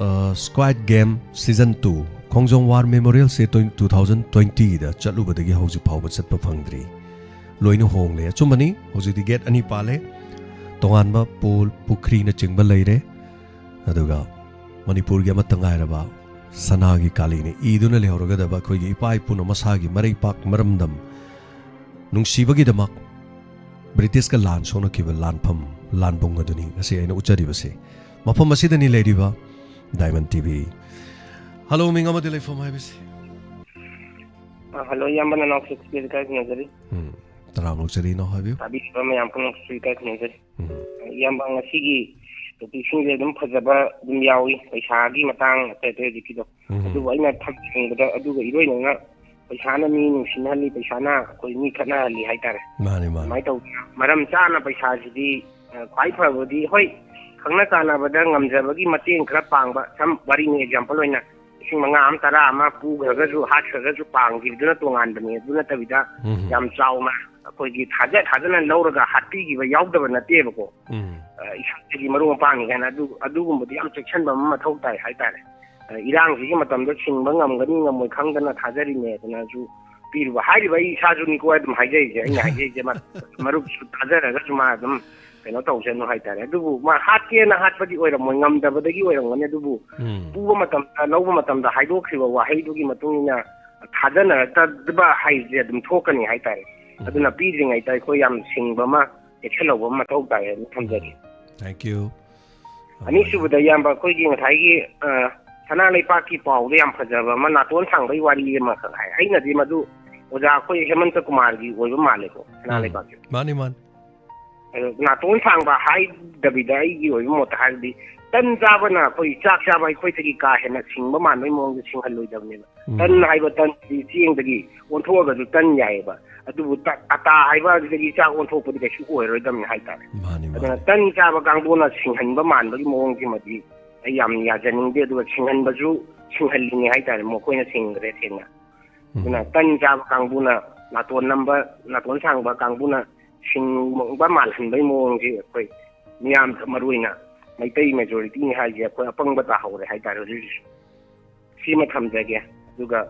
ꯑ, Squid Game Season two, Khongjong War Memorial ꯁꯦ twen-, two thousand twenty ꯗ ꯆꯠꯂꯨꯕꯗꯒꯤ ꯍꯧꯖꯤꯛ ꯐꯥꯎꯕ ꯆꯠꯄ ꯐꯪꯗ꯭ꯔꯤ꯫ ꯂꯣꯏꯅ ꯍꯣꯡꯂꯦ꯫ ꯑꯆꯨꯝꯕꯅꯤ, ꯍꯧꯖꯤꯛꯇꯤ gate ꯑꯅꯤ ꯄꯥꯜꯂꯦ꯫ ꯇꯣꯉꯥꯟꯕ pool, ꯄꯨꯈ꯭ꯔꯤꯅꯆꯤꯡꯕ ꯂꯩꯔꯦ꯫ ꯑꯗꯨꯒ ꯃꯅꯤꯄꯨꯔꯒꯤ ꯑꯃꯠꯇ ꯉꯥꯏꯔꯕ ꯁꯅꯥꯒꯤ ꯀꯥꯂꯤꯅ ꯏꯗꯨꯅ ꯂꯩꯍꯧꯔꯒꯗꯕ ꯑꯩꯈꯣꯏꯒꯤ ꯏꯄꯥ ꯏꯄꯨꯅ ꯃꯁꯥꯒꯤ ꯃꯔꯩꯄꯥꯛ ꯃꯔꯝꯗꯝ ꯅꯨꯡꯁꯤꯕꯒꯤꯗꯃꯛ ꯕ꯭ꯔꯤꯇꯤꯁꯀ ꯂꯥꯟ ꯁꯣꯛꯅꯈꯤꯕ ꯂꯥꯟꯐꯝ, ꯂꯥꯟꯕꯨꯡ ꯑꯗꯨꯅꯤ ꯉꯁꯤ ꯑꯩꯅ ꯎꯠꯆꯔꯤꯕꯁꯤ꯫ ꯃꯐꯝ ꯑꯁꯤꯗꯅꯤ ꯂꯩꯔꯤꯕ Diamond T V꯫ ꯍꯜꯂꯣ, ꯃꯤꯡ ꯑꯃꯗꯤ ꯂꯩꯐꯝ ꯍꯥꯏꯕꯁꯤ꯫ ꯑ, ꯍꯜꯂꯣ, ꯏꯌꯥꯝꯕ ꯅꯅꯥꯎꯁꯨ ꯁ꯭ꯇꯨꯗꯤꯑꯣꯗ ꯏꯀꯥꯏ ꯈꯨꯝꯅꯖꯔꯤ꯫ ꯎꯝ, ꯇꯔꯥꯝꯅ ꯑꯣꯛꯆꯔꯤ, ꯏꯅꯥꯎ ꯍꯥꯏꯕꯤꯌꯨ꯫ ꯇꯥꯕꯤꯔꯤꯕ ꯃꯌꯥꯝ ꯄꯨꯝꯅꯃꯛꯁꯨ ꯏꯀꯥꯏ ꯈꯨꯝꯅꯖꯔꯤ꯫ ꯎꯝ꯫ ꯏꯌꯥꯝꯕ, ꯉꯁꯤꯒꯤ ꯇꯣꯄꯤꯛꯁꯤꯡꯁꯦ ꯑꯗꯨꯝ ꯐꯖꯕ ꯑꯗꯨꯝ ꯌꯥꯎꯏ, ꯄꯩꯁꯥꯒꯤ ꯃꯇꯥꯡ ꯑꯇꯩ ꯑꯇꯩ ꯍꯧꯖꯤꯛꯀꯤꯗꯣ꯫ ꯎꯝ꯫ ꯑꯗꯨꯕꯨ ꯑꯩꯅ ꯊꯝꯖꯅꯤꯡꯕꯗ, ꯑꯗꯨꯒ ꯏꯔꯣꯏꯅꯅ ꯄꯩꯁꯥꯅ ꯃꯤ ꯅꯨꯡꯁꯤꯅꯍꯜꯂꯤ, ꯄꯩꯁꯥꯅ ꯑꯩꯈꯣꯏ ꯃꯤ ꯈꯠꯅꯍꯜꯂꯤ ꯍꯥꯏꯇꯥꯔꯦ꯫ ꯃꯥꯅꯤ, ꯃꯥꯅꯤ꯫ ꯑꯗꯨꯃꯥꯏꯅ ꯇꯧꯗꯅ ꯃꯔꯝ ꯆꯥꯅ ꯄꯩꯁꯥꯁꯤꯗꯤ, ꯑ, ꯈ꯭ꯋꯥꯏ ꯐꯕꯗꯤ, ꯍꯣꯏ, ꯈꯪꯅ ꯆꯥꯟꯅꯕꯗ ꯉꯝꯖꯕꯒꯤ ꯃꯇꯦꯡ ꯈꯔ ꯄꯥꯡꯕ, ꯁꯝ ꯋꯥꯔꯤꯅꯤ, ꯑꯦꯛꯖꯥꯝꯄꯜ ꯑꯣꯏꯅ ꯂꯤꯁꯤꯡ ꯃꯉꯥ ꯑꯃ, ꯇꯔꯥ ꯑꯃ ꯄꯨꯈ꯭ꯔꯒꯁꯨ, ꯍꯥꯠꯈ꯭ꯔꯒꯁꯨ ꯄꯥꯡꯈꯤꯕꯗꯨꯅ ꯇꯣꯉꯥꯟꯕꯅꯤ꯫ ꯑꯗꯨ ꯅꯠꯇꯕꯤꯗ ꯎꯝ꯫ ꯌꯥꯝ ꯆꯥꯎꯅ ꯑꯩꯈꯣꯏꯒꯤ ꯊꯥꯖ ꯊꯥꯖꯅ ꯂꯧꯔꯒ ꯍꯥꯠꯄꯤꯈꯤꯕ ꯌꯥꯎꯗꯕ ꯅꯠꯇꯦꯕꯀꯣ꯫ ꯎꯝ꯫ ꯑ, ꯏꯁꯥꯗꯒꯤ ꯃꯔꯨꯞ ꯃꯄꯥꯡꯅꯤ ꯀꯥꯏꯅ ꯑꯗꯨ, ꯑꯗꯨꯒꯨꯝꯕꯗꯤ ꯌꯥꯝ ꯆꯦꯛꯁꯤꯟꯕ ꯑꯃ ꯃꯊꯧ ꯇꯥꯏ ꯍꯥꯏꯇꯥꯔꯦ꯫ ꯑ, ꯏꯔꯥꯡꯁꯤꯒꯤ ꯃꯇꯝꯗ ꯁꯤꯡꯕ ꯉꯝꯒꯅꯤ ꯉꯝꯃꯣꯏ ꯈꯪꯗꯅ ꯊꯥꯖꯔꯤꯅꯦ ꯑꯗꯨꯅꯁꯨ ꯄꯤꯔꯨꯕ꯫ ꯍꯥꯏꯔꯤꯕ ꯑꯩ ꯏꯁꯥꯁꯨꯅꯤꯀꯣ ꯑꯗꯨꯝ ꯍꯥꯏꯖꯔꯤꯁꯦ, ꯑꯩꯅ ꯍꯥꯏꯖꯔꯤꯁꯦ ꯃ-, ꯃꯔꯨꯞꯁꯨ ꯊꯥꯖꯔꯒꯁꯨ ꯃꯥ ꯑꯗꯨꯝ ꯀꯩꯅꯣ ꯇꯧꯁꯅꯨ ꯍꯥꯏꯇꯥꯔꯦ꯫ ꯑꯗꯨꯕꯨ ꯃꯥ ꯍꯥꯠꯀꯦꯅ ꯍꯥꯠꯄꯗꯤ ꯑꯣꯏꯔꯝꯃꯣꯏ, ꯉꯝꯗꯕꯗꯒꯤ ꯑꯣꯏꯔꯝꯒꯅꯤ꯫ ꯑꯗꯨꯕꯨ ꯎꯝ꯫ ꯄꯨꯕ ꯃꯇꯝꯗ, ꯂꯧꯕ ꯃꯇꯝꯗ ꯍꯥꯏꯗꯣꯛꯈ꯭ꯔꯤꯕ ꯋꯥꯍꯩꯗꯨꯒꯤ ꯃꯇꯨꯡ ꯏꯟꯅ ꯊꯥꯖꯅꯔꯛꯇꯕ ꯍꯥꯏꯁꯦ ꯑꯗꯨꯝ ꯊꯣꯛꯀꯅꯤ ꯍꯥꯏꯇꯥꯔꯦ꯫ ꯎꯝ꯫ ꯑꯗꯨꯅ ꯄꯤꯗ꯭ꯔꯤꯉꯩꯗ ꯑꯩꯈꯣꯏ ꯌꯥꯝ ꯁꯤꯡꯕ ꯑꯃ ꯆꯦꯛꯁꯤꯜꯍꯧꯕ ꯑꯃ ꯃꯊꯧ ꯇꯥꯏ ꯍꯥꯏꯅ ꯊꯝꯖꯒꯦ꯫ Thank you꯫ ꯑꯅꯤꯁꯨꯕꯗ, ꯏꯌꯥꯝꯕ, ꯑꯩꯈꯣꯏꯒꯤ ꯉꯁꯥꯏꯒꯤ, ꯑ, ꯁꯅꯥ ꯂꯩꯄꯥꯛꯀꯤ ꯄꯥꯎꯗ ꯌꯥꯝ ꯐꯖꯕ ꯑꯃ, ꯅꯥꯇꯣꯟ ꯁꯥꯡꯕꯒꯤ ꯋꯥꯔꯤ ꯑꯃꯈꯛ ꯍꯥꯏ꯫ ꯑꯩꯅꯗꯤ ꯃꯗꯨ ꯑꯣꯖꯥ ꯑꯩꯈꯣꯏ ꯍꯦꯃꯟꯇ ꯀꯨꯃꯥꯔꯒꯤ ꯑꯣꯏꯕ ꯃꯥꯜꯂꯦꯀꯣ, ꯁꯅꯥ ꯎꯝ꯫ ꯂꯩꯄꯥꯛꯀꯤ꯫ ꯃꯥꯅꯤ, ꯃꯥꯅꯤ꯫ ꯑꯗꯣ ꯅꯥꯇꯣꯟ ꯁꯥꯡꯕ ꯍꯥꯏꯗꯕꯤꯗ, ꯑꯩꯒꯤ ꯑꯣꯏꯕ ꯃꯣꯠꯇ ꯍꯥꯏꯔꯗꯤ, ꯇꯟ ꯆꯥꯕꯅ ꯑꯩꯈꯣꯏ ꯆꯥꯛ ꯆꯥꯕ ꯑꯩꯈꯣꯏꯗꯒꯤ ꯀꯥ ꯍꯦꯟꯅ ꯁꯤꯡꯕ ꯃꯥꯟꯕꯒꯤ ꯃꯑꯣꯡꯗ ꯁꯤꯡꯍꯜꯂꯣꯏꯗꯕꯅꯦꯕ꯫ ꯎꯝ꯫ ꯇꯟ ꯍꯥꯏꯕ ꯇꯟꯁꯤꯗꯤ ꯆꯦꯡꯗꯒꯤ ꯑꯣꯟꯊꯣꯛꯑꯒꯁꯨ ꯇꯟ ꯌꯥꯏꯑꯕ꯫ ꯑꯗꯨꯕꯨ ꯇ-, ꯑꯇꯥ ꯍꯥꯏꯕ ꯑꯗꯨꯗꯒꯤ ꯆꯥꯛ ꯑꯣꯟꯊꯣꯛꯄꯗꯤ ꯀꯩꯁꯨ ꯑꯣꯏꯔꯣꯏꯗꯕꯅꯤ ꯍꯥꯏꯇꯥꯔꯦ꯫ ꯃꯥꯅꯤ, ꯑꯗꯨꯅ ꯃꯥꯅꯤ꯫ ꯇꯟ ꯆꯥꯕ ꯀꯥꯡꯕꯨꯅ ꯁꯤꯡꯍꯟꯕ ꯃꯥꯟꯕꯒꯤ ꯃꯑꯣꯡꯁꯤꯃꯗꯤ ꯑꯩ ꯌꯥꯝ ꯌꯥꯖꯅꯤꯡꯗꯦ, ꯑꯗꯨꯒ ꯁꯤꯡꯍꯟꯕꯁꯨ ꯁꯤꯡꯍꯜꯂꯤꯅꯤ ꯍꯥꯏꯇꯥꯔꯦ, ꯃꯈꯣꯏꯅ ꯁꯤꯡꯈ꯭ꯔꯦ ꯁꯦꯡꯅ꯫ ꯎꯝ꯫ ꯑꯗꯨꯅ ꯇꯟ ꯆꯥꯕ ꯀꯥꯡꯕꯨꯅ ꯅꯥꯇꯣꯟ ꯅꯝꯕ, ꯅꯥꯇꯣꯟ ꯁꯥꯡꯕ ꯀꯥꯡꯕꯨꯅ ꯁꯤꯡꯕ ꯃꯥꯜꯍꯟꯕꯒꯤ ꯃꯑꯣꯡꯁꯤ ꯑꯩꯈꯣꯏ ꯃꯤꯌꯥꯝꯗ, ꯃꯔꯨ ꯑꯣꯏꯅ ꯃꯩꯇꯩ majority ꯅꯤ ꯍꯥꯏꯁꯦ, ꯑꯩꯈꯣꯏ ꯑꯄꯪꯕ ꯇꯥꯍꯧꯔꯦ ꯍꯥꯏꯇꯥꯔꯦ ꯍꯧꯖꯤꯛ ꯍꯧꯖꯤꯛ꯫ ꯁꯤꯃ ꯊꯝꯖꯒꯦ꯫ ꯑꯗꯨꯒ,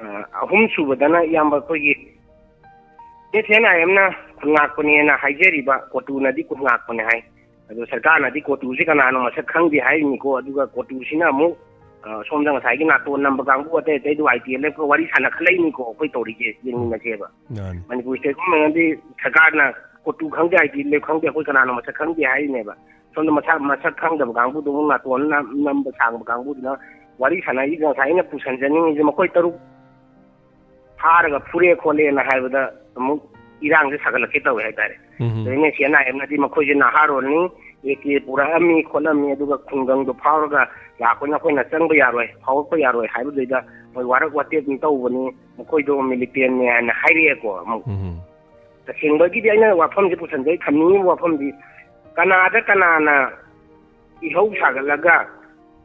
ꯑ, ꯑꯍꯨꯝ ꯁꯨꯕꯗꯅ ꯏꯌꯥꯝꯕ ꯑꯩꯈꯣꯏꯒꯤ NSCN-IM-ꯅ ꯈꯨꯟꯉꯥꯛꯄꯅꯦꯅ ꯍꯥꯏꯖꯔꯤꯕ, ꯀꯣꯇꯨꯅꯗꯤ ꯈꯨꯟꯉꯥꯛꯄꯅꯦ ꯍꯥꯏ꯫ ꯑꯗꯣ ꯁꯔꯀꯥꯔꯅꯗꯤ ꯀꯣꯇꯨꯁꯤ ꯀꯅꯥꯅꯣ ꯃꯁꯛ ꯈꯪꯗꯦ ꯍꯥꯏꯔꯤꯅꯤꯀꯣ꯫ ꯑꯗꯨꯒ ꯀꯣꯇꯨꯁꯤꯅ ꯑꯃꯨꯛ, ꯑ, ꯁꯣꯝꯗ ꯉꯁꯥꯏꯒꯤ ꯅꯥꯇꯣꯟ ꯅꯝꯕ ꯀꯥꯡꯕꯨ ꯑꯇꯩ ꯑꯇꯩꯗꯨ ITLF-ꯀ ꯋꯥꯔꯤ ꯁꯥꯟꯅꯈꯠꯂꯛꯏꯅꯤꯀꯣ꯫ ꯑꯩꯈꯣꯏ ꯇꯧꯔꯤꯁꯦ ꯌꯦꯡꯃꯤꯟꯅꯁꯦꯕ꯫ ꯃꯥꯅꯤ꯫ ꯃꯅꯤꯄꯨꯔ State Government-ꯅꯗꯤ ꯁꯔꯀꯥꯔꯅ ꯀꯣꯇꯨ ꯈꯪꯗꯦ, ITLF ꯈꯪꯗꯦ, ꯑꯩꯈꯣꯏ ꯀꯅꯥꯅꯣ ꯃꯁꯛ ꯈꯪꯗꯦ ꯍꯥꯏꯔꯤꯅꯦꯕ꯫ ꯁꯣꯝꯗ ꯃꯁꯥ, ꯃꯁꯛ ꯈꯪꯗꯕ ꯀꯥꯡꯕꯨꯗꯨ ꯑꯃꯨꯛ ꯅꯥꯇꯣꯟ ꯅꯝ-, ꯅꯝꯕ ꯁꯥꯡꯕ ꯀꯥꯡꯕꯨꯗꯨꯅ ꯋꯥꯔꯤ ꯁꯥꯟꯅꯔꯤꯁꯦ꯫ ꯉꯁꯥꯏ ꯑꯩꯅ ꯄꯨꯁꯟꯖꯅꯤꯡꯉꯤꯁꯦ ꯃꯈꯣꯏ ꯇꯔꯨꯛ ꯐꯥꯔꯒ ꯐꯨꯔꯦ ꯈꯣꯠꯂꯦꯅ ꯍꯥꯏꯕꯗ ꯑꯃꯨꯛ ꯏꯔꯥꯡꯁꯦ ꯁꯥꯒꯠꯂꯛꯀꯦ ꯇꯧꯋꯦ ꯍꯥꯏꯇꯥꯔꯦ꯫ ꯎꯝ꯫ ꯑꯗꯨꯅ NSCN-IM-ꯅꯗꯤ ꯃꯈꯣꯏꯁꯦ ꯅꯍꯥꯔꯣꯜꯅꯤ, AK ꯄꯨꯔꯛꯑꯝꯃꯤ ꯈꯣꯠꯂꯝꯃꯤ, ꯑꯗꯨꯒ ꯈꯨꯡꯒꯪꯗꯣ ꯐꯥꯎꯔꯒ ꯂꯥꯛꯄꯅ ꯑꯩꯈꯣꯏꯅ ꯆꯪꯕ ꯌꯥꯔꯣꯏ, ꯐꯥꯎꯔꯛꯄ ꯌꯥꯔꯣꯏ ꯍꯥꯏꯕꯗꯨꯗ ꯃꯣꯏ ꯋꯥꯔꯛ ꯋꯥꯇꯦꯞ ꯑꯗꯨꯝ ꯇꯧꯕꯅꯤ, ꯃꯈꯣꯏꯗꯣ militant-ꯅꯦ ꯍꯥꯏꯅ ꯍꯥꯏꯔꯛꯑꯦꯀꯣ꯫ ꯑꯃꯨꯛ ꯎꯝ꯫ ꯇꯁꯦꯡꯕꯒꯤꯗꯤ ꯑꯩꯅ ꯋꯥꯐꯝꯁꯦ ꯄꯨꯁꯟꯖꯩ, ꯊꯝꯅꯤꯡꯉꯤꯕ ꯋꯥꯐꯝꯗꯤ ꯀꯅꯥꯗ ꯀꯅꯥꯅ ꯏꯍꯧ ꯁꯥꯒꯠꯂꯒ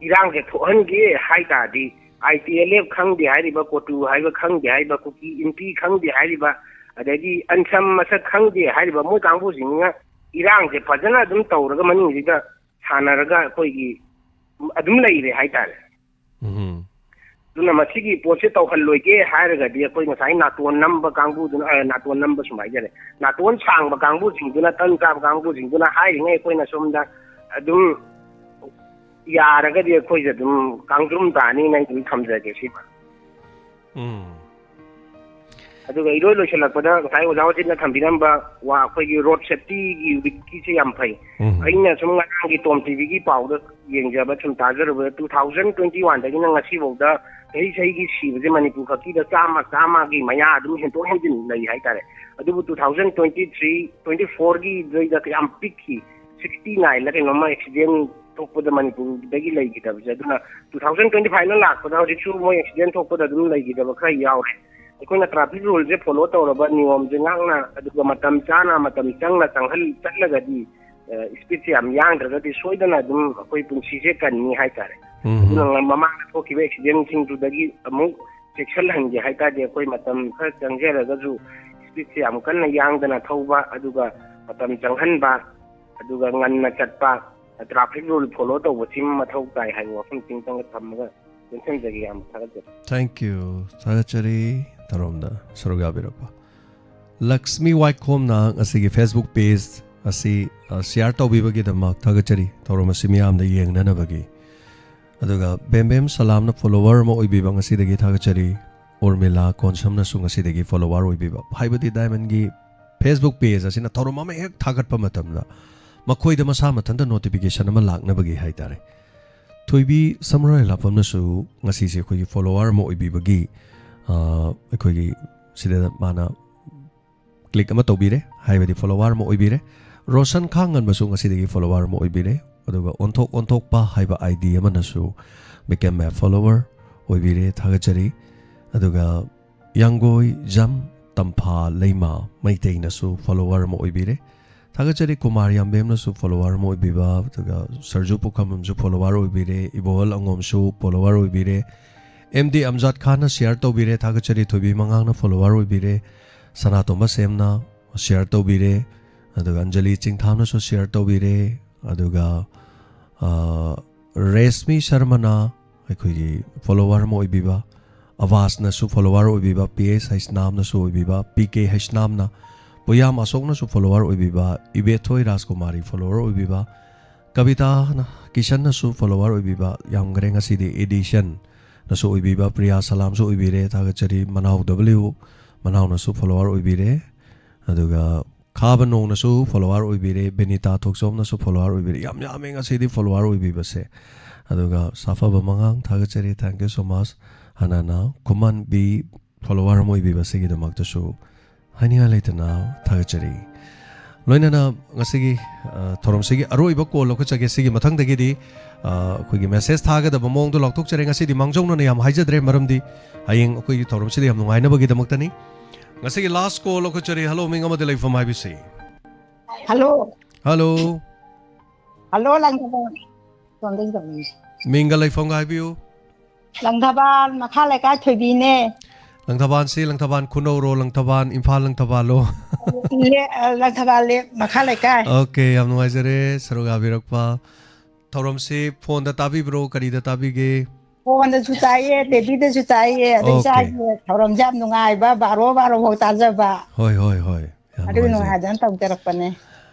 ꯏꯔꯥꯡꯁꯦ ꯊꯣꯛꯍꯟꯒꯦ ꯍꯥꯏ ꯇꯥꯔꯗꯤ, ITLF ꯈꯪꯗꯦ ꯍꯥꯏꯔꯤꯕ, ꯀꯣꯇꯨ ꯍꯥꯏꯕ ꯈꯪꯗꯦ ꯍꯥꯏꯔꯤꯕ, ꯀꯨꯀꯤ ꯏꯟꯄꯤ ꯈꯪꯗꯦ ꯍꯥꯏꯔꯤꯕ, ꯑꯗꯒꯤ ꯑꯟꯁꯝ ꯃꯁꯛ ꯈꯪꯗꯦ ꯍꯥꯏꯔꯤꯕ, ꯃꯣꯏ ꯀꯥꯡꯕꯨꯁꯤꯡꯁꯤꯅ ꯏꯔꯥꯡꯁꯦ ꯐꯖꯅ ꯑꯗꯨꯝ ꯇꯧꯔꯒ ꯃꯅꯨꯡꯁꯤꯗ ꯁꯥꯟꯅꯔꯒ ꯑꯩꯈꯣꯏꯒꯤ ꯑꯗꯨꯝ ꯂꯩꯔꯦ ꯍꯥꯏꯇꯥꯔꯦ꯫ ꯎꯝ꯫ ꯑꯗꯨꯅ ꯃꯁꯤꯒꯤ ꯄꯣꯠꯁꯦ ꯇꯧꯍꯜꯂꯣꯏꯒꯦ ꯍꯥꯏꯔꯒꯗꯤ ꯑꯩꯈꯣꯏ ꯉꯁꯥꯏ ꯅꯥꯇꯣꯟ ꯅꯝꯕ ꯀꯥꯡꯕꯨꯗꯨꯅ, ꯑ, ꯅꯥꯇꯣꯟ ꯅꯝꯕ ꯁꯨꯝ ꯍꯥꯏꯖꯔꯦ, ꯅꯥꯇꯣꯟ ꯁꯥꯡꯕ ꯀꯥꯡꯕꯨꯁꯤꯡꯗꯨꯅ, ꯇꯟ ꯆꯥꯕ ꯀꯥꯡꯕꯨꯁꯤꯡꯗꯨꯅ ꯍꯥꯏꯔꯤꯉꯩ ꯑꯩꯈꯣꯏꯅ ꯁꯣꯝꯗ ꯑꯗꯨꯝ ꯌꯥꯔꯒꯗꯤ ꯑꯩꯈꯣꯏꯁꯦ ꯑꯗꯨꯝ ꯀꯥꯡꯗ꯭ꯔꯨꯝ ꯇꯥꯅꯤꯅ ꯑꯩ ꯑꯗꯨꯝ ꯊꯝꯖꯒꯦ ꯁꯤꯃ꯫ ꯎꯝ꯫ ꯑꯗꯨꯒ ꯏꯔꯣꯏ ꯂꯣꯏꯁꯤꯜꯂꯛꯄꯗ ꯉꯁꯥꯏ ꯑꯣꯖꯥ ꯍꯣꯖꯤꯠꯅ ꯊꯝꯕꯤꯔꯝꯕ ꯋꯥ, ꯑꯩꯈꯣꯏꯒꯤ road safety-ꯒꯤ week-ꯀꯤꯁꯦ ꯌꯥꯝ ꯐꯩ꯫ ꯎꯝ꯫ ꯑꯩꯅ ꯁꯨꯝ ꯉꯔꯥꯡꯒꯤ ꯇꯣꯝ TV-ꯒꯤ ꯄꯥꯎꯗ ꯌꯦꯡꯖꯕ, ꯁꯨꯝ ꯇꯥꯖꯔꯨꯕꯗ, two thousand twenty-one-ꯗꯒꯤꯅ ꯉꯁꯤꯐꯥꯎꯗ ꯆꯍꯤ ꯆꯍꯤꯒꯤ ꯁꯤꯕꯁꯦ ꯃꯅꯤꯄꯨꯔ ꯈꯛꯀꯤꯗ ꯆꯥꯝꯃ, ꯆꯥꯝꯃꯒꯤ ꯃꯌꯥ ꯑꯗꯨꯝ ꯍꯦꯟꯗꯣꯛ ꯍꯦꯟꯖꯤꯟ ꯂꯩ ꯍꯥꯏꯇꯥꯔꯦ꯫ ꯑꯗꯨꯕꯨ two thousand twenty-three, twenty-four-ꯒꯤꯗꯩꯗ ꯌꯥꯝ ꯄꯤꯛꯈꯤ, sixty-nine-ꯂ ꯀꯩꯅꯣꯝꯃ accident ꯊꯣꯛꯄꯗ ꯃꯅꯤꯄꯨꯔꯗꯒꯤ ꯂꯩꯈꯤꯗꯕꯁꯦ꯫ ꯑꯗꯨꯅ two thousand twenty-five-ꯅ ꯂꯥꯛꯄꯗ ꯍꯧꯖꯤꯛꯁꯨ ꯃꯣꯏ accident ꯊꯣꯛꯄꯗ ꯑꯗꯨꯝ ꯂꯩꯈꯤꯗꯕ ꯈꯔ ꯌꯥꯎꯔꯦ꯫ ꯑꯩꯈꯣꯏꯅ traffic rule-ꯁꯦ follow ꯇꯧꯔꯕ, ꯅꯤꯌꯣꯝꯁꯦ ꯉꯥꯛꯅ, ꯑꯗꯨꯒ ꯃꯇꯝ ꯆꯥꯅ, ꯃꯇꯝ ꯆꯪꯅ ꯆꯪꯍꯜ-, ꯆꯠꯂꯒꯗꯤ, ꯑ, speed-ꯁꯦ ꯌꯥꯝ ꯌꯥꯡꯗ꯭ꯔꯒꯗꯤ ꯁꯣꯏꯗꯅ ꯑꯗꯨꯝ ꯑꯩꯈꯣꯏ ꯄꯨꯟꯁꯤꯁꯦ ꯀꯟꯅꯤ ꯍꯥꯏꯇꯥꯔꯦ꯫ ꯎꯝ꯫ ꯑꯗꯨꯅ ꯃꯃꯥꯡꯗ ꯊꯣꯛꯈꯤꯕ accident-ꯁꯤꯡꯗꯨꯗꯒꯤ ꯑꯃꯨꯛ ꯆꯦꯛꯁꯤꯜꯍꯟꯒꯦ ꯍꯥꯏꯇꯥꯔꯗꯤ ꯑꯩꯈꯣꯏ ꯃꯇꯝ ꯈꯔ ꯆꯪꯖꯔꯒꯁꯨ ꯁ꯭ꯄꯤꯗꯁꯦ ꯌꯥꯝ ꯀꯟꯅ ꯌꯥꯡꯗꯅ ꯊꯧꯕ, ꯑꯗꯨꯒ ꯃꯇꯝ ꯆꯪꯍꯟꯕ, ꯑꯗꯨꯒ ꯉꯟꯅ ꯆꯠꯄ, ꯇ꯭ꯔꯥꯐꯤꯛ ꯔꯨꯜ ꯐꯣꯂꯣ ꯇꯧꯕꯁꯤꯃ ꯃꯊꯧ ꯇꯥꯏ ꯍꯥꯏꯕ ꯋꯥꯐꯝꯁꯤꯃꯇꯪꯒ ꯊꯝꯃꯒ ꯂꯣꯏꯁꯤꯟꯖꯒꯦ꯫ ꯌꯥꯝ ꯊꯥꯒꯠꯆꯔꯤ꯫ Thank you. ꯊꯥꯒꯠꯆꯔꯤ ꯊꯧꯔꯝꯗ ꯁꯔꯨꯛ ꯌꯥꯕꯤꯔꯛꯄ꯫ ꯂꯛꯁꯃꯤ ꯋꯥꯏꯈꯣꯝꯅ ꯉꯁꯤꯒꯤ Facebook page ꯑꯁꯤ ꯁꯤꯌꯥꯔ ꯇꯧꯕꯤꯕꯒꯤꯗꯃꯛ ꯊꯥꯒꯠꯆꯔꯤ, ꯊꯧꯔꯝ ꯑꯁꯤ ꯃꯤꯌꯥꯝꯗ ꯌꯦꯡꯅꯅꯕꯒꯤ꯫ ꯑꯗꯨꯒ ꯕꯦꯝꯕꯦꯝ ꯁꯂꯥꯝꯅ ꯐꯣꯂꯣꯋꯔ ꯑꯃ ꯑꯣꯏꯕꯤꯕ ꯉꯁꯤꯗꯒꯤ ꯊꯥꯒꯠꯆꯔꯤ꯫ ꯎꯔꯃꯤꯂꯥ ꯀꯣꯟꯁꯝꯅꯁꯨ ꯉꯁꯤꯗꯒꯤ ꯐꯣꯂꯣꯋꯔ ꯑꯣꯏꯕꯤꯕ꯫ ꯍꯥꯏꯕꯗꯤ ꯗꯥꯏꯃꯟꯒꯤ Facebook page ꯑꯁꯤꯅ ꯊꯧꯔꯝ ꯑꯃ ꯍꯦꯛ ꯊꯥꯒꯠꯄ ꯃꯇꯝꯗ ꯃꯈꯣꯏꯗ ꯃꯁꯥ ꯃꯊꯟꯇ ꯅꯣꯇꯤꯐꯤꯀꯦꯁꯟ ꯑꯃ ꯂꯥꯛꯅꯕꯒꯤ ꯍꯥꯏꯇꯥꯔꯦ꯫ ꯊꯣꯏꯕꯤ ꯁꯝꯔꯣꯏ ꯂꯥꯛꯄꯝꯅꯁꯨ ꯉꯁꯤꯁꯦ ꯑꯩꯈꯣꯏꯒꯤ ꯐꯣꯂꯣꯋꯔ ꯑꯃ ꯑꯣꯏꯕꯤꯕꯒꯤ, ꯑ, ꯑꯩꯈꯣꯏꯒꯤ ꯁꯤꯗ ꯃꯥꯅ ꯀ꯭ꯂꯤꯛ ꯑꯃ ꯇꯧꯕꯤꯔꯦ, ꯍꯥꯏꯕꯗꯤ ꯐꯣꯂꯣꯋꯔ ꯑꯃ ꯑꯣꯏꯕꯤꯔꯦ꯫ ꯔꯣꯁꯟ ꯈꯥꯡꯉꯟꯕꯁꯨ ꯉꯁꯤꯗꯒꯤ ꯐꯣꯂꯣꯋꯔ ꯑꯃ ꯑꯣꯏꯕꯤꯔꯦ꯫ ꯑꯗꯨꯒ ꯑꯣꯟꯊꯣꯛ ꯑꯣꯟꯊꯣꯛꯄ ꯍꯥꯏꯕ ID ꯑꯃꯅꯁꯨ became a follower ꯑꯣꯏꯕꯤꯔꯦ, ꯊꯥꯒꯠꯆꯔꯤ꯫ ꯑꯗꯨꯒ ꯌꯥꯡꯒꯣꯏ ꯖꯝ ꯇꯝꯐꯥ ꯂꯩꯃ ꯃꯩꯇꯩꯅꯁꯨ ꯐꯣꯂꯣꯋꯔ ꯑꯃ ꯑꯣꯏꯕꯤꯔꯦ, ꯊꯥꯒꯠꯆꯔꯤ꯫ ꯀꯨꯃꯥꯔ ꯌꯥꯝꯕꯦꯝꯅꯁꯨ ꯐꯣꯂꯣꯋꯔ ꯑꯃ ꯑꯣꯏꯕꯤꯕ, ꯑꯗꯨꯒ ꯁꯔꯖꯨ ꯄꯨꯈ꯭ꯔꯝꯕꯝꯁꯨ ꯐꯣꯂꯣꯋꯔ ꯑꯣꯏꯕꯤꯔꯦ, ꯏꯕꯣꯍꯜ ꯑꯉꯣꯝꯁꯨ ꯐꯣꯂꯣꯋꯔ ꯑꯣꯏꯕꯤꯔꯦ, MD ꯑꯝꯖꯥꯗ ꯈꯥꯟꯅ ꯁꯤꯌꯥꯔ ꯇꯧꯕꯤꯔꯦ, ꯊꯥꯒꯠꯆꯔꯤ꯫ ꯊꯣꯏꯕꯤ ꯃꯉꯥꯡꯅ ꯐꯣꯂꯣꯋꯔ ꯑꯣꯏꯕꯤꯔꯦ, ꯁꯅꯥꯇꯣꯝꯕ ꯁꯦꯝꯅ ꯁꯤꯌꯥꯔ ꯇꯧꯕꯤꯔꯦ, ꯑꯗꯨꯒ ꯑꯟꯖꯂꯤ ꯆꯤꯡꯊꯥꯝꯅꯁꯨ ꯁꯤꯌꯥꯔ ꯇꯧꯕꯤꯔꯦ, ꯑꯗꯨꯒ, ꯑ, ꯔꯦꯁꯃꯤ ꯁꯔꯃꯅ ꯑꯩꯈꯣꯏꯒꯤ ꯐꯣꯂꯣꯋꯔ ꯑꯃ ꯑꯣꯏꯕꯤꯕ, ꯑꯕꯥꯁꯅꯁꯨ ꯐꯣꯂꯣꯋꯔ ꯑꯣꯏꯕꯤꯕ, PS ꯍꯩꯁꯅꯥꯝꯅꯁꯨ ꯑꯣꯏꯕꯤꯕ, PK ꯍꯩꯁꯅꯥꯝꯅ, ꯄꯨꯌꯥꯝ ꯑꯁꯣꯛꯅꯁꯨ ꯐꯣꯂꯣꯋꯔ ꯑꯣꯏꯕꯤꯕ, ꯏꯕꯦꯊꯣꯏ ꯔꯥꯖꯀꯨꯃꯥꯔꯤ ꯐꯣꯂꯣꯋꯔ ꯑꯣꯏꯕꯤꯕ, ꯀꯕꯤꯇꯥ ꯀꯤꯁꯟꯅꯁꯨ ꯐꯣꯂꯣꯋꯔ ꯑꯣꯏꯕꯤꯕ, ꯌꯥꯝꯈ꯭ꯔꯦ꯫ ꯉꯁꯤꯗꯤ ꯑꯦꯗꯤꯁꯟꯅꯁꯨ ꯑꯣꯏꯕꯤꯕ, ꯄ꯭ꯔꯤꯌꯥ ꯁꯂꯥꯝꯁꯨ ꯑꯣꯏꯕꯤꯔꯦ, ꯊꯥꯒꯠꯆꯔꯤ꯫ ꯃꯅꯥꯎ W ꯃꯅꯥꯎꯅꯁꯨ ꯐꯣꯂꯣꯋꯔ ꯑꯣꯏꯕꯤꯔꯦ, ꯑꯗꯨꯒ ꯈꯥꯕ ꯅꯣꯡꯅꯁꯨ ꯐꯣꯂꯣꯋꯔ ꯑꯣꯏꯕꯤꯔꯦ, ꯕꯦꯅꯤꯇꯥ ꯊꯣꯛꯆꯣꯝꯅꯁꯨ ꯐꯣꯂꯣꯋꯔ ꯑꯣꯏꯕꯤꯔꯦ꯫ ꯌꯥꯝ ꯌꯥꯝꯃꯦ ꯉꯁꯤꯗꯤ ꯐꯣꯂꯣꯋꯔ ꯑꯣꯏꯕꯤꯕꯁꯦ꯫ ꯑꯗꯨꯒ ꯁꯥꯐꯕ ꯃꯉꯥꯡ, ꯊꯥꯒꯠꯆꯔꯤ, thank you so much꯫ ꯍꯅꯥꯅ ꯈꯨꯃꯟ B ꯐꯣꯂꯣꯋꯔ ꯑꯃ ꯑꯣꯏꯕꯤꯕꯁꯤꯒꯤꯗꯃꯛꯇꯁꯨ ꯍꯥꯏꯅꯤꯡꯉꯥꯏ ꯂꯩꯇꯅ ꯊꯥꯒꯠꯆꯔꯤ꯫ ꯂꯣꯏꯅꯅ ꯉꯁꯤꯒꯤ, ꯑ, ꯊꯧꯔꯝꯁꯤꯒꯤ ꯑꯔꯣꯏꯕ ꯀꯣꯜ ꯂꯧꯈꯠꯆꯒꯦ꯫ ꯁꯤꯒꯤ ꯃꯊꯪꯗꯒꯤꯗꯤ, ꯑ, ꯑꯩꯈꯣꯏꯒꯤ ꯃꯦꯁꯦꯖ ꯊꯥꯒꯗꯕ ꯃꯑꯣꯡꯗꯣ ꯂꯥꯎꯊꯣꯛꯆꯔꯦ꯫ ꯉꯁꯤꯗꯤ ꯃꯥꯡꯖꯧꯅꯅ ꯌꯥꯝ ꯍꯥꯏꯖꯗ꯭ꯔꯦ, ꯃꯔꯝꯗꯤ ꯍꯌꯦꯡ ꯑꯩꯈꯣꯏꯒꯤ ꯊꯧꯔꯝꯁꯤꯗ ꯌꯥꯝ ꯅꯨꯡꯉꯥꯏꯅꯕꯒꯤꯗꯃꯛꯇꯅꯤ꯫ ꯉꯁꯤꯒꯤ ꯂꯥꯁ ꯀꯣꯜ ꯂꯧꯈꯠꯆꯔꯤ꯫ ꯍꯜꯂꯣ, ꯃꯤꯡ ꯑꯃꯗꯤ ꯂꯩꯐꯝ ꯍꯥꯏꯕꯤꯁꯤ꯫ ꯍꯜꯂꯣ꯫ ꯍꯜꯂꯣ꯫ ꯍꯜꯂꯣ, ꯂꯪꯊꯕꯥꯜ꯫ ꯁꯣꯝꯗꯒꯤ ꯇꯧꯔꯛꯏꯅꯦ꯫ ꯃꯤꯡꯒ ꯂꯩꯐꯝꯒ ꯍꯥꯏꯕꯤꯌꯨ꯫ ꯂꯪꯊꯕꯥꯜ ꯃꯈꯥ ꯂꯩꯀꯥꯏ ꯊꯣꯏꯕꯤꯅꯦ꯫ ꯂꯪꯊꯕꯥꯜꯁꯤ ꯂꯪꯊꯕꯥꯜ ꯈꯨꯅꯧꯔꯣ, ꯂꯪꯊꯕꯥꯜ, ꯏꯝꯐꯥꯜ ꯂꯪꯊꯕꯥꯜꯂꯣ? ꯂꯦꯛ-, ꯑ, ꯂꯪꯊꯕꯥꯜ ꯂꯦꯛ ꯃꯈꯥ ꯂꯩꯀꯥꯏ꯫ ꯑꯣꯀꯦ, ꯌꯥꯝ ꯅꯨꯡꯉꯥꯏꯖꯔꯦ ꯁꯔꯨꯛ ꯌꯥꯕꯤꯔꯛꯄ꯫ ꯊꯧꯔꯝꯁꯤ ꯐꯣꯟꯗ ꯇꯥꯕꯤꯕ꯭ꯔꯣ, ꯀꯔꯤꯗ ꯇꯥꯕꯤꯒꯦ? ꯐꯣꯟꯗꯁꯨ ꯇꯥꯏꯌꯦ, ꯇꯤꯚꯤꯗꯁꯨ ꯇꯥꯏꯌꯦ, ꯑꯗ ꯑꯣꯀꯦ꯫ ꯏꯆꯥꯒꯤ ꯊꯧꯔꯝꯁꯦ ꯌꯥꯝ ꯅꯨꯡꯉꯥꯏꯕ, ꯕꯥꯔꯣ ꯕꯥꯔꯣ ꯐꯥꯎ ꯇꯥꯖꯕ꯫ ꯍꯣꯏ, ꯍꯣꯏ, ꯍꯣꯏ꯫ ꯌꯥꯝ ꯑꯗꯨꯒꯤ ꯅꯨꯡꯉꯥꯏꯖꯩ꯫ ꯅꯨꯡꯉꯥꯏꯗꯅ ꯇꯧꯖꯔꯛꯄꯅꯦ꯫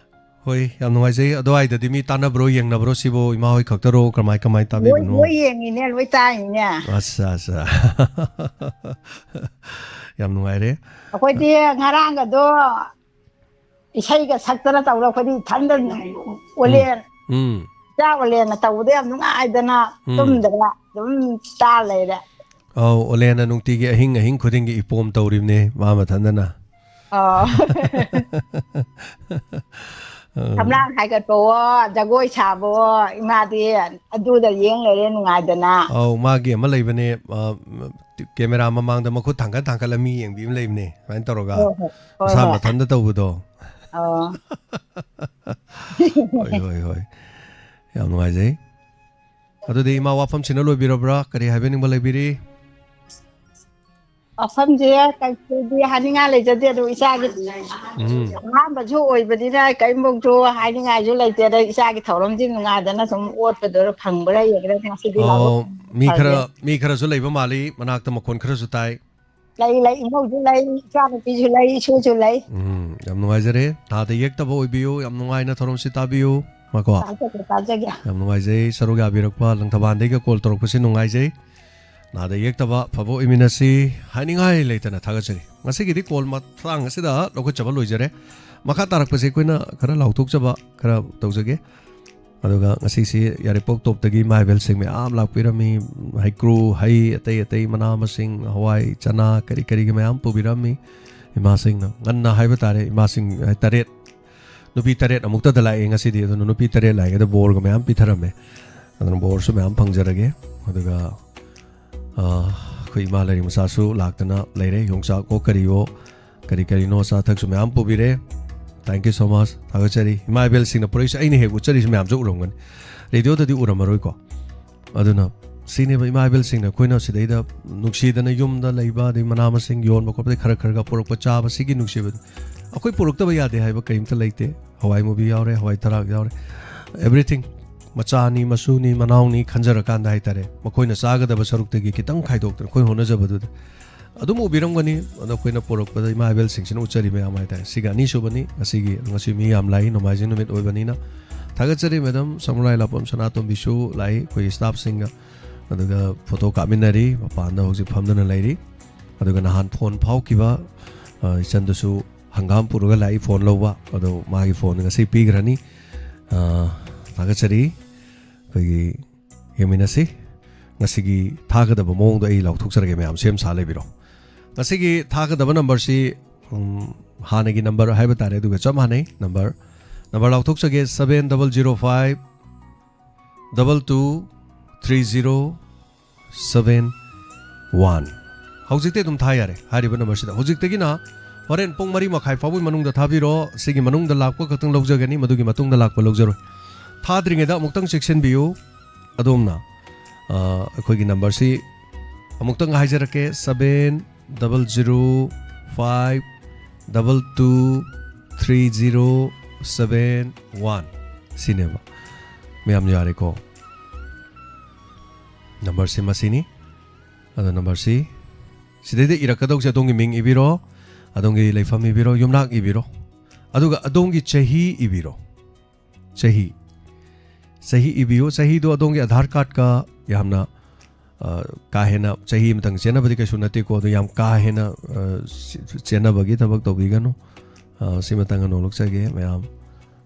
ꯍꯣꯏ, ꯌꯥꯝ ꯅꯨꯡꯉꯥꯏꯖꯩ꯫ ꯑꯗꯨꯋꯥꯏꯗꯗꯤ ꯃꯤ ꯇꯥꯟꯅꯕ꯭ꯔꯣ, ꯌꯦꯡꯅꯕ꯭ꯔꯣ ꯁꯤꯕꯨ? ꯏꯃꯥ ꯍꯣꯏ ꯈꯛꯇꯔꯣ? ꯀꯃꯥꯏ, ꯀꯃꯥꯏ ꯂꯣꯏ, ꯇꯥꯕꯤꯕꯅꯣ? ꯂꯣꯏ ꯌꯦꯡꯉꯤꯅꯦ, ꯂꯣꯏ ꯇꯥꯏꯅꯦ꯫ ꯑꯠꯆꯥ, ꯑꯠꯆꯥ꯫ ꯌꯥꯝ ꯅꯨꯡꯉꯥꯏꯔꯦ꯫ ꯑꯩꯈꯣꯏꯗꯤ ꯉꯔꯥꯡꯒꯗꯣ ꯏꯁꯩꯒ ꯁꯛꯇꯅ ꯇꯧꯔ, ꯑꯩꯈꯣꯏꯗꯤ ꯏꯊꯟꯗ ꯑꯣꯂꯦꯟ, ꯎꯝ꯫ ꯏꯆꯥ ꯑꯣꯂꯦꯟꯅ ꯇꯧꯕꯗꯣ ꯌꯥꯝ ꯅꯨꯡꯉꯥꯏꯗꯅ ꯎꯝ꯫ ꯇꯨꯝꯗꯅ ꯑꯗꯨꯝ ꯇꯥ ꯂꯩꯔꯦ꯫ ꯑꯧ, ꯑꯣꯂꯦꯟꯅ ꯅꯨꯡꯇꯤꯒꯤ ꯑꯍꯤꯡ ꯑꯍꯤꯡ ꯈꯨꯗꯤꯡꯒꯤ ꯏꯄꯣꯝ ꯇꯧꯔꯤꯕꯅꯦ ꯃꯥ ꯃꯊꯟꯗꯅ꯫ ꯑꯣ꯫ ꯑ꯫ ꯁꯝꯂꯥꯡ ꯍꯥꯏꯒꯠꯄꯋꯣ, ꯖꯒꯣꯏ ꯁꯥꯕꯋꯣ, ꯏꯃꯥꯗꯤ ꯑꯗꯨꯗ ꯌꯦꯡ ꯂꯩꯔꯦ ꯅꯨꯡꯉꯥꯏꯗꯅ꯫ ꯑꯧ, ꯃꯥꯒꯤ ꯑꯃ ꯂꯩꯕꯅꯦ, ꯑ, ꯀꯦꯃꯦꯔꯥ ꯃꯃꯥꯡꯗ ꯃꯈꯨꯠ ꯊꯥꯡꯒꯠ ꯊꯥꯡꯒꯠꯂ ꯃꯤ ꯌꯦꯡꯕꯤ ꯑꯃ ꯂꯩꯕꯅꯦ, ꯁꯨꯃꯥꯏꯅ ꯇꯧꯔꯒ꯫ ꯍꯣꯏ, ꯍꯣꯏ, ꯍꯣꯏ, ꯃꯁꯥ ꯍꯣꯏ꯫ ꯃꯊꯟꯇ ꯇꯧꯕꯗꯣ꯫ ꯑꯣ꯫ ꯍꯣꯏ, ꯍꯣꯏ, ꯍꯣꯏ꯫ ꯌꯥꯝ ꯅꯨꯡꯉꯥꯏꯖꯩ꯫ ꯑꯗꯨꯗꯤ ꯏꯃꯥ, ꯋꯥꯐꯝꯁꯤꯅ ꯂꯣꯏꯕꯤꯔꯕ꯭ꯔꯥ? ꯀꯔꯤ ꯍꯥꯏꯕꯤꯅꯤꯡꯕ ꯂꯩꯕꯤꯔꯤ? ꯋꯥꯐꯝꯁꯦ ꯀꯩꯁꯨꯗꯤ ꯍꯥꯏꯅꯤꯡꯉꯥꯏ ꯂꯩꯖꯗꯦ, ꯑꯗꯨ ꯏꯆꯥꯒꯤ ꯎꯝ꯫ ꯑꯍꯥꯟꯕꯁꯨ ꯑꯣꯏꯕꯅꯤꯅ ꯀꯔꯤꯝꯐꯧꯁꯨ ꯍꯥꯏꯅꯤꯡꯉꯥꯏꯁꯨ ꯂꯩꯇꯦ꯫ ꯑꯗ ꯏꯆꯥꯒꯤ ꯊꯧꯔꯝꯁꯤ ꯅꯨꯡꯉꯥꯏꯗꯅ ꯁꯨꯝ ꯑꯣꯠꯄꯗꯨ ꯐꯪꯕ꯭ꯔꯥ ꯌꯦꯡꯒꯦꯅ ꯉꯁꯤꯗꯤ ꯂꯥꯛꯑꯣ꯫ ꯑꯣ, ꯃꯤ ꯈꯔ, ꯐꯔꯦ꯫ ꯃꯤ ꯈꯔꯁꯨ ꯂꯩꯕ ꯃꯥꯜꯂꯤ, ꯃꯅꯥꯛꯇ ꯃꯈꯣꯟ ꯈꯔꯁꯨ ꯇꯥꯏ꯫ ꯂꯩ, ꯂꯩ, ꯏꯃꯧꯁꯨ ꯂꯩ, ꯏꯆꯥꯅꯨꯄꯤꯁꯨ ꯂꯩ, ꯏꯁꯨꯁꯨ ꯂꯩ꯫ ꯎꯝ, ꯌꯥꯝ ꯅꯨꯡꯉꯥꯏꯖꯔꯦ꯫ ꯅꯥꯗ ꯌꯦꯛꯇꯕ ꯑꯣꯏꯕꯤꯌꯨ꯫ ꯌꯥꯝ ꯅꯨꯡꯉꯥꯏꯅ ꯊꯧꯔꯝꯁꯤ ꯇꯥꯕꯤꯌꯨ꯫ ꯃꯥꯀꯣ? ꯇꯥꯖꯒꯦ, ꯇꯥꯖꯒꯦ꯫ ꯌꯥꯝ ꯅꯨꯡꯉꯥꯏꯖꯩ ꯁꯔꯨꯛ ꯌꯥꯕꯤꯔꯛꯄ, ꯂꯪꯊꯕꯥꯜꯗꯩꯒ ꯀꯣꯜ ꯇꯧꯔꯛꯄꯁꯤ ꯅꯨꯡꯉꯥꯏꯖꯩ꯫ ꯅꯥꯗ ꯌꯦꯛꯇꯕ ꯑꯐꯕ ꯑꯣꯏꯃꯤꯟꯅꯁꯤ꯫ ꯍꯥꯏꯅꯤꯡꯉꯥꯏ ꯂꯩꯇꯅ ꯊꯥꯒꯠꯆꯔꯤ꯫ ꯉꯁꯤꯒꯤꯗꯤ ꯀꯣꯜ ꯃꯇꯥꯡ ꯑꯁꯤꯗ ꯂꯧꯈꯠꯆꯕ ꯂꯣꯏꯖꯔꯦ꯫ ꯃꯈꯥ ꯇꯥꯔꯛꯄꯁꯦ ꯑꯩꯈꯣꯏꯅ ꯈꯔ ꯂꯥꯎꯊꯣꯛꯆꯕ ꯈꯔ ꯇꯧꯖꯒꯦ꯫ ꯑꯗꯨꯒ ꯉꯁꯤꯁꯤ ꯌꯥꯏꯔꯤꯄꯣꯛ ꯇꯣꯞꯇꯒꯤ ꯏꯃꯥ ꯏꯕꯦꯜꯁꯤꯡ ꯃꯌꯥꯝ ꯂꯥꯛꯄꯤꯔꯝꯃꯤ꯫ ꯍꯩꯀ꯭ꯔꯨ, ꯍꯩ, ꯑꯇꯩ ꯑꯇꯩ ꯃꯅꯥ ꯃꯁꯤꯡ, ꯍꯋꯥꯏ, ꯆꯅꯥ, ꯀꯔꯤ ꯀꯔꯤꯒ ꯃꯌꯥꯝ ꯄꯨꯕꯤꯔꯝꯃꯤ꯫ ꯏꯃꯥꯁꯤꯡꯅ ꯉꯟꯅ ꯍꯥꯏꯕ ꯇꯥꯔꯦ, ꯏꯃꯥꯁꯤꯡ, ꯑ, ꯇꯔꯦꯠ, ꯅꯨꯄꯤ ꯇꯔꯦꯠ ꯑꯃꯨꯛꯇꯗ ꯂꯥꯛꯑꯦ ꯉꯁꯤꯗꯤ꯫ ꯑꯗꯨꯅ ꯅꯨꯄꯤ ꯇꯔꯦꯠ ꯂꯥꯛꯏꯉꯩꯗ ꯕꯣꯔꯒ ꯃꯌꯥꯝ ꯄꯤꯊꯔꯝꯃꯦ꯫ ꯑꯗꯨꯅ ꯕꯣꯔꯁꯨ ꯃꯌꯥꯝ ꯐꯪꯖꯔꯒꯦ꯫ ꯑꯗꯨꯒ, ꯑ, ꯑꯩꯈꯣꯏ ꯏꯃꯥ ꯂꯥꯏꯔꯤꯛ ꯃꯆꯥꯁꯨ ꯂꯥꯛꯇꯅ ꯂꯩꯔꯦ꯫ ꯌꯣꯡꯆꯥꯛ ꯑꯣ ꯀꯔꯤꯑꯣ, ꯀꯔꯤ ꯀꯔꯤꯅꯣ ꯑꯆꯥ ꯑꯊꯛꯁꯨ ꯃꯌꯥꯝ ꯄꯨꯕꯤꯔꯦ꯫ Thank you so much꯫ ꯊꯥꯒꯠꯆꯔꯤ꯫ ꯏꯃꯥ ꯏꯕꯦꯜꯁꯤꯡꯅ ꯄꯨꯔꯛꯏꯁꯦ ꯑꯩꯅ ꯍꯦꯛ ꯎꯠꯆꯔꯤꯁꯦ ꯃꯌꯥꯝꯁꯨ ꯎꯔꯝꯒꯅꯤ꯫ ꯔꯦꯗꯤꯑꯣꯗꯗꯤ ꯎꯔꯝꯃꯔꯣꯏꯀꯣ꯫ ꯑꯗꯨꯅ ꯁꯤꯅꯦꯕ ꯏꯃꯥ ꯏꯕꯦꯜꯁꯤꯡꯅ ꯑꯩꯈꯣꯏꯅ ꯁꯤꯗꯩꯗ ꯅꯨꯡꯁꯤꯗꯅ ꯌꯨꯝꯗ ꯂꯩꯕ, ꯑꯗꯩ ꯃꯅꯥ ꯃꯁꯤꯡ ꯌꯣꯟꯕ ꯈꯣꯠꯄꯗꯩ ꯈꯔ ꯈꯔꯒ ꯄꯨꯔꯛꯄ ꯆꯥꯕ, ꯁꯤꯒꯤ ꯅꯨꯡꯁꯤꯕꯗꯣ꯫ ꯑꯩꯈꯣꯏ ꯄꯨꯔꯛꯇꯕ ꯌꯥꯗꯦ ꯍꯥꯏꯕ ꯀꯔꯤꯝꯇ ꯂꯩꯇꯦ꯫ ꯍꯋꯥꯏ ꯃꯨꯕꯤ ꯌꯥꯎꯔꯦ, ꯍꯋꯥꯏ ꯊꯔꯥꯛ ꯌꯥꯎꯔꯦ, everything꯫ ꯃꯆꯥꯅꯤ, ꯃꯁꯨꯅꯤ, ꯃꯅꯥꯎꯅꯤ ꯈꯟꯖꯔꯀꯥꯟꯗ ꯍꯥꯏꯇꯥꯔꯦ, ꯃꯈꯣꯏꯅ ꯆꯥꯒꯗꯕ ꯁꯔꯨꯛꯇꯒꯤ ꯈꯤꯇꯪ ꯈꯥꯏꯗꯣꯛꯇꯅ ꯑꯩꯈꯣꯏ ꯍꯣꯠꯅꯖꯕꯗꯨꯗ ꯑꯗꯨꯝ ꯎꯕꯤꯔꯝꯒꯅꯤ꯫ ꯑꯗꯣ ꯑꯩꯈꯣꯏꯅ ꯄꯨꯔꯛꯄꯗ ꯏꯃꯥ ꯏꯕꯦꯜꯁꯤꯡꯁꯤꯅ ꯎꯠꯆꯔꯤ ꯃꯌꯥꯝ ꯍꯥꯏꯇꯥꯔꯦ꯫ ꯁꯤꯒ ꯑꯅꯤꯁꯨꯕꯅꯤ꯫ ꯉꯁꯤꯒꯤ, ꯉꯁꯤ ꯃꯤ ꯌꯥꯝ ꯂꯥꯛꯏ, ꯅꯣꯡꯃꯥꯏꯖꯤꯡ ꯅꯨꯃꯤꯠ ꯑꯣꯏꯕꯅꯤꯅ꯫ ꯊꯥꯒꯠꯆꯔꯤ ꯃꯦꯗꯥꯝ ꯁꯃꯨꯔꯥꯏ ꯂꯥꯛꯄꯝ ꯁꯅꯥꯇꯣꯝꯕꯤꯁꯨ ꯂꯥꯛꯏ, ꯑꯩꯈꯣꯏꯒꯤ ꯁ꯭ꯇꯥꯐꯁꯤꯡꯒ꯫ ꯑꯗꯨꯒ ꯐꯣꯇꯣ ꯀꯥꯞꯃꯤꯟꯅꯔꯤ, ꯃꯄꯥꯟꯗ ꯍꯧꯖꯤꯛ ꯐꯝꯗꯨꯅ ꯂꯩꯔꯤ꯫ ꯑꯗꯨꯒ ꯅꯍꯥꯟ ꯐꯣꯟ ꯐꯥꯎꯈꯤꯕ, ꯑ, ꯏꯆꯟꯗꯨꯁꯨ ꯍꯪꯒꯥꯝ ꯄꯨꯔꯒ ꯂꯥꯛꯏ ꯐꯣꯟ ꯂꯧꯕ꯫ ꯑꯗꯣ ꯃꯥꯒꯤ ꯐꯣꯟ ꯉꯁꯤ ꯄꯤꯈ꯭ꯔꯅꯤ꯫ ꯑ, ꯊꯥꯒꯠꯆꯔꯤ꯫ ꯑꯩꯈꯣꯏꯒꯤ ꯌꯦꯡꯃꯤꯟꯅꯁꯤ꯫ ꯉꯁꯤꯒꯤ ꯊꯥꯒꯗꯕ ꯃꯑꯣꯡꯗꯣ ꯑꯩ ꯂꯥꯎꯊꯣꯛꯆꯔꯒꯦ, ꯃꯌꯥꯝ ꯁꯦꯝ ꯁꯥ ꯂꯩꯕꯤꯔꯣ꯫ ꯉꯁꯤꯒꯤ ꯊꯥꯒꯗꯕ ꯅꯝꯕꯔꯁꯤ, ꯎꯝ, ꯍꯥꯟꯅꯒꯤ ꯅꯝꯕꯔ ꯍꯥꯏꯕ ꯇꯥꯔꯦ, ꯑꯗꯨꯒ ꯆꯞ ꯃꯥꯟꯅꯩ꯫ ꯅꯝꯕꯔ, ꯅꯝꯕꯔ ꯂꯥꯎꯊꯣꯛꯆꯒꯦ, seven double zero five double two three zero seven one꯫ ꯍꯧꯖꯤꯛꯇꯤ ꯑꯗꯨꯝ ꯊꯥ ꯌꯥꯔꯦ ꯍꯥꯏꯔꯤꯕ ꯅꯝꯕꯔꯁꯤꯗ꯫ ꯍꯧꯖꯤꯛꯇꯒꯤꯅ ꯍꯣꯔꯦꯟ ꯄꯨꯡ ꯃꯔꯤ ꯃꯈꯥꯏ ꯐꯥꯎꯕꯒꯤ ꯃꯅꯨꯡꯗ ꯊꯥꯕꯤꯔꯣ꯫ ꯁꯤꯒꯤ ꯃꯅꯨꯡꯗ ꯂꯥꯛꯄ ꯈꯛꯇꯪ ꯂꯧꯖꯒꯅꯤ, ꯃꯗꯨꯒꯤ ꯃꯇꯨꯡꯗ ꯂꯥꯛꯄ ꯂꯧꯖꯔꯣꯏ꯫ ꯊꯥꯗ꯭ꯔꯤꯉꯩꯗ ꯑꯃꯨꯛꯇꯪ ꯆꯦꯛꯁꯤꯟꯕꯤꯌꯨ꯫ ꯑꯗꯣꯝꯅ, ꯑ, ꯑꯩꯈꯣꯏꯒꯤ ꯅꯝꯕꯔꯁꯤ ꯑꯃꯨꯛꯇꯪ ꯍꯥꯏꯖꯔꯛꯀꯦ, seven double zero five double two three zero seven one꯫ ꯁꯤꯅꯦꯕ꯫ ꯃꯌꯥꯝ ꯌꯥꯔꯦꯀꯣ? ꯅꯝꯕꯔꯁꯤ ꯃꯁꯤꯅꯤ꯫ ꯑꯗꯣ ꯅꯝꯕꯔꯁꯤ ꯁꯤꯗꯩꯗ ꯏꯔꯛꯀꯗꯧꯁꯦ, ꯑꯗꯣꯝꯒꯤ ꯃꯤꯡ ꯏꯕꯤꯔꯣ, ꯑꯗꯣꯝꯒꯤ ꯂꯩꯐꯝ ꯏꯕꯤꯔꯣ, ꯌꯨꯝꯅꯥꯛ ꯏꯕꯤꯔꯣ, ꯑꯗꯨꯒ ꯑꯗꯣꯝꯒꯤ ꯆꯍꯤ ꯏꯕꯤꯔꯣ꯫ ꯆꯍꯤ, ꯆꯍꯤ ꯏꯕꯤꯌꯨ꯫ ꯆꯍꯤꯗꯣ ꯑꯗꯣꯝꯒꯤ ꯑꯙꯥꯔ ꯀꯥꯔꯗꯀ ꯌꯥꯝꯅ, ꯑ, ꯀꯥ ꯍꯦꯟꯅ, ꯆꯍꯤ ꯑꯃꯇꯪ ꯆꯦꯟꯅꯕꯗꯤ ꯀꯩꯁꯨ ꯅꯠꯇꯦꯀꯣ, ꯑꯗꯨ ꯌꯥꯝ ꯀꯥ ꯍꯦꯟꯅ, ꯑ, ꯆꯦꯟꯅꯕꯒꯤ ꯊꯕꯛ ꯇꯧꯕꯤꯒꯅꯨ꯫ ꯑ, ꯁꯤꯃꯇꯪ ꯅꯣꯛꯂꯛꯆꯒꯦ ꯃꯌꯥꯝ꯫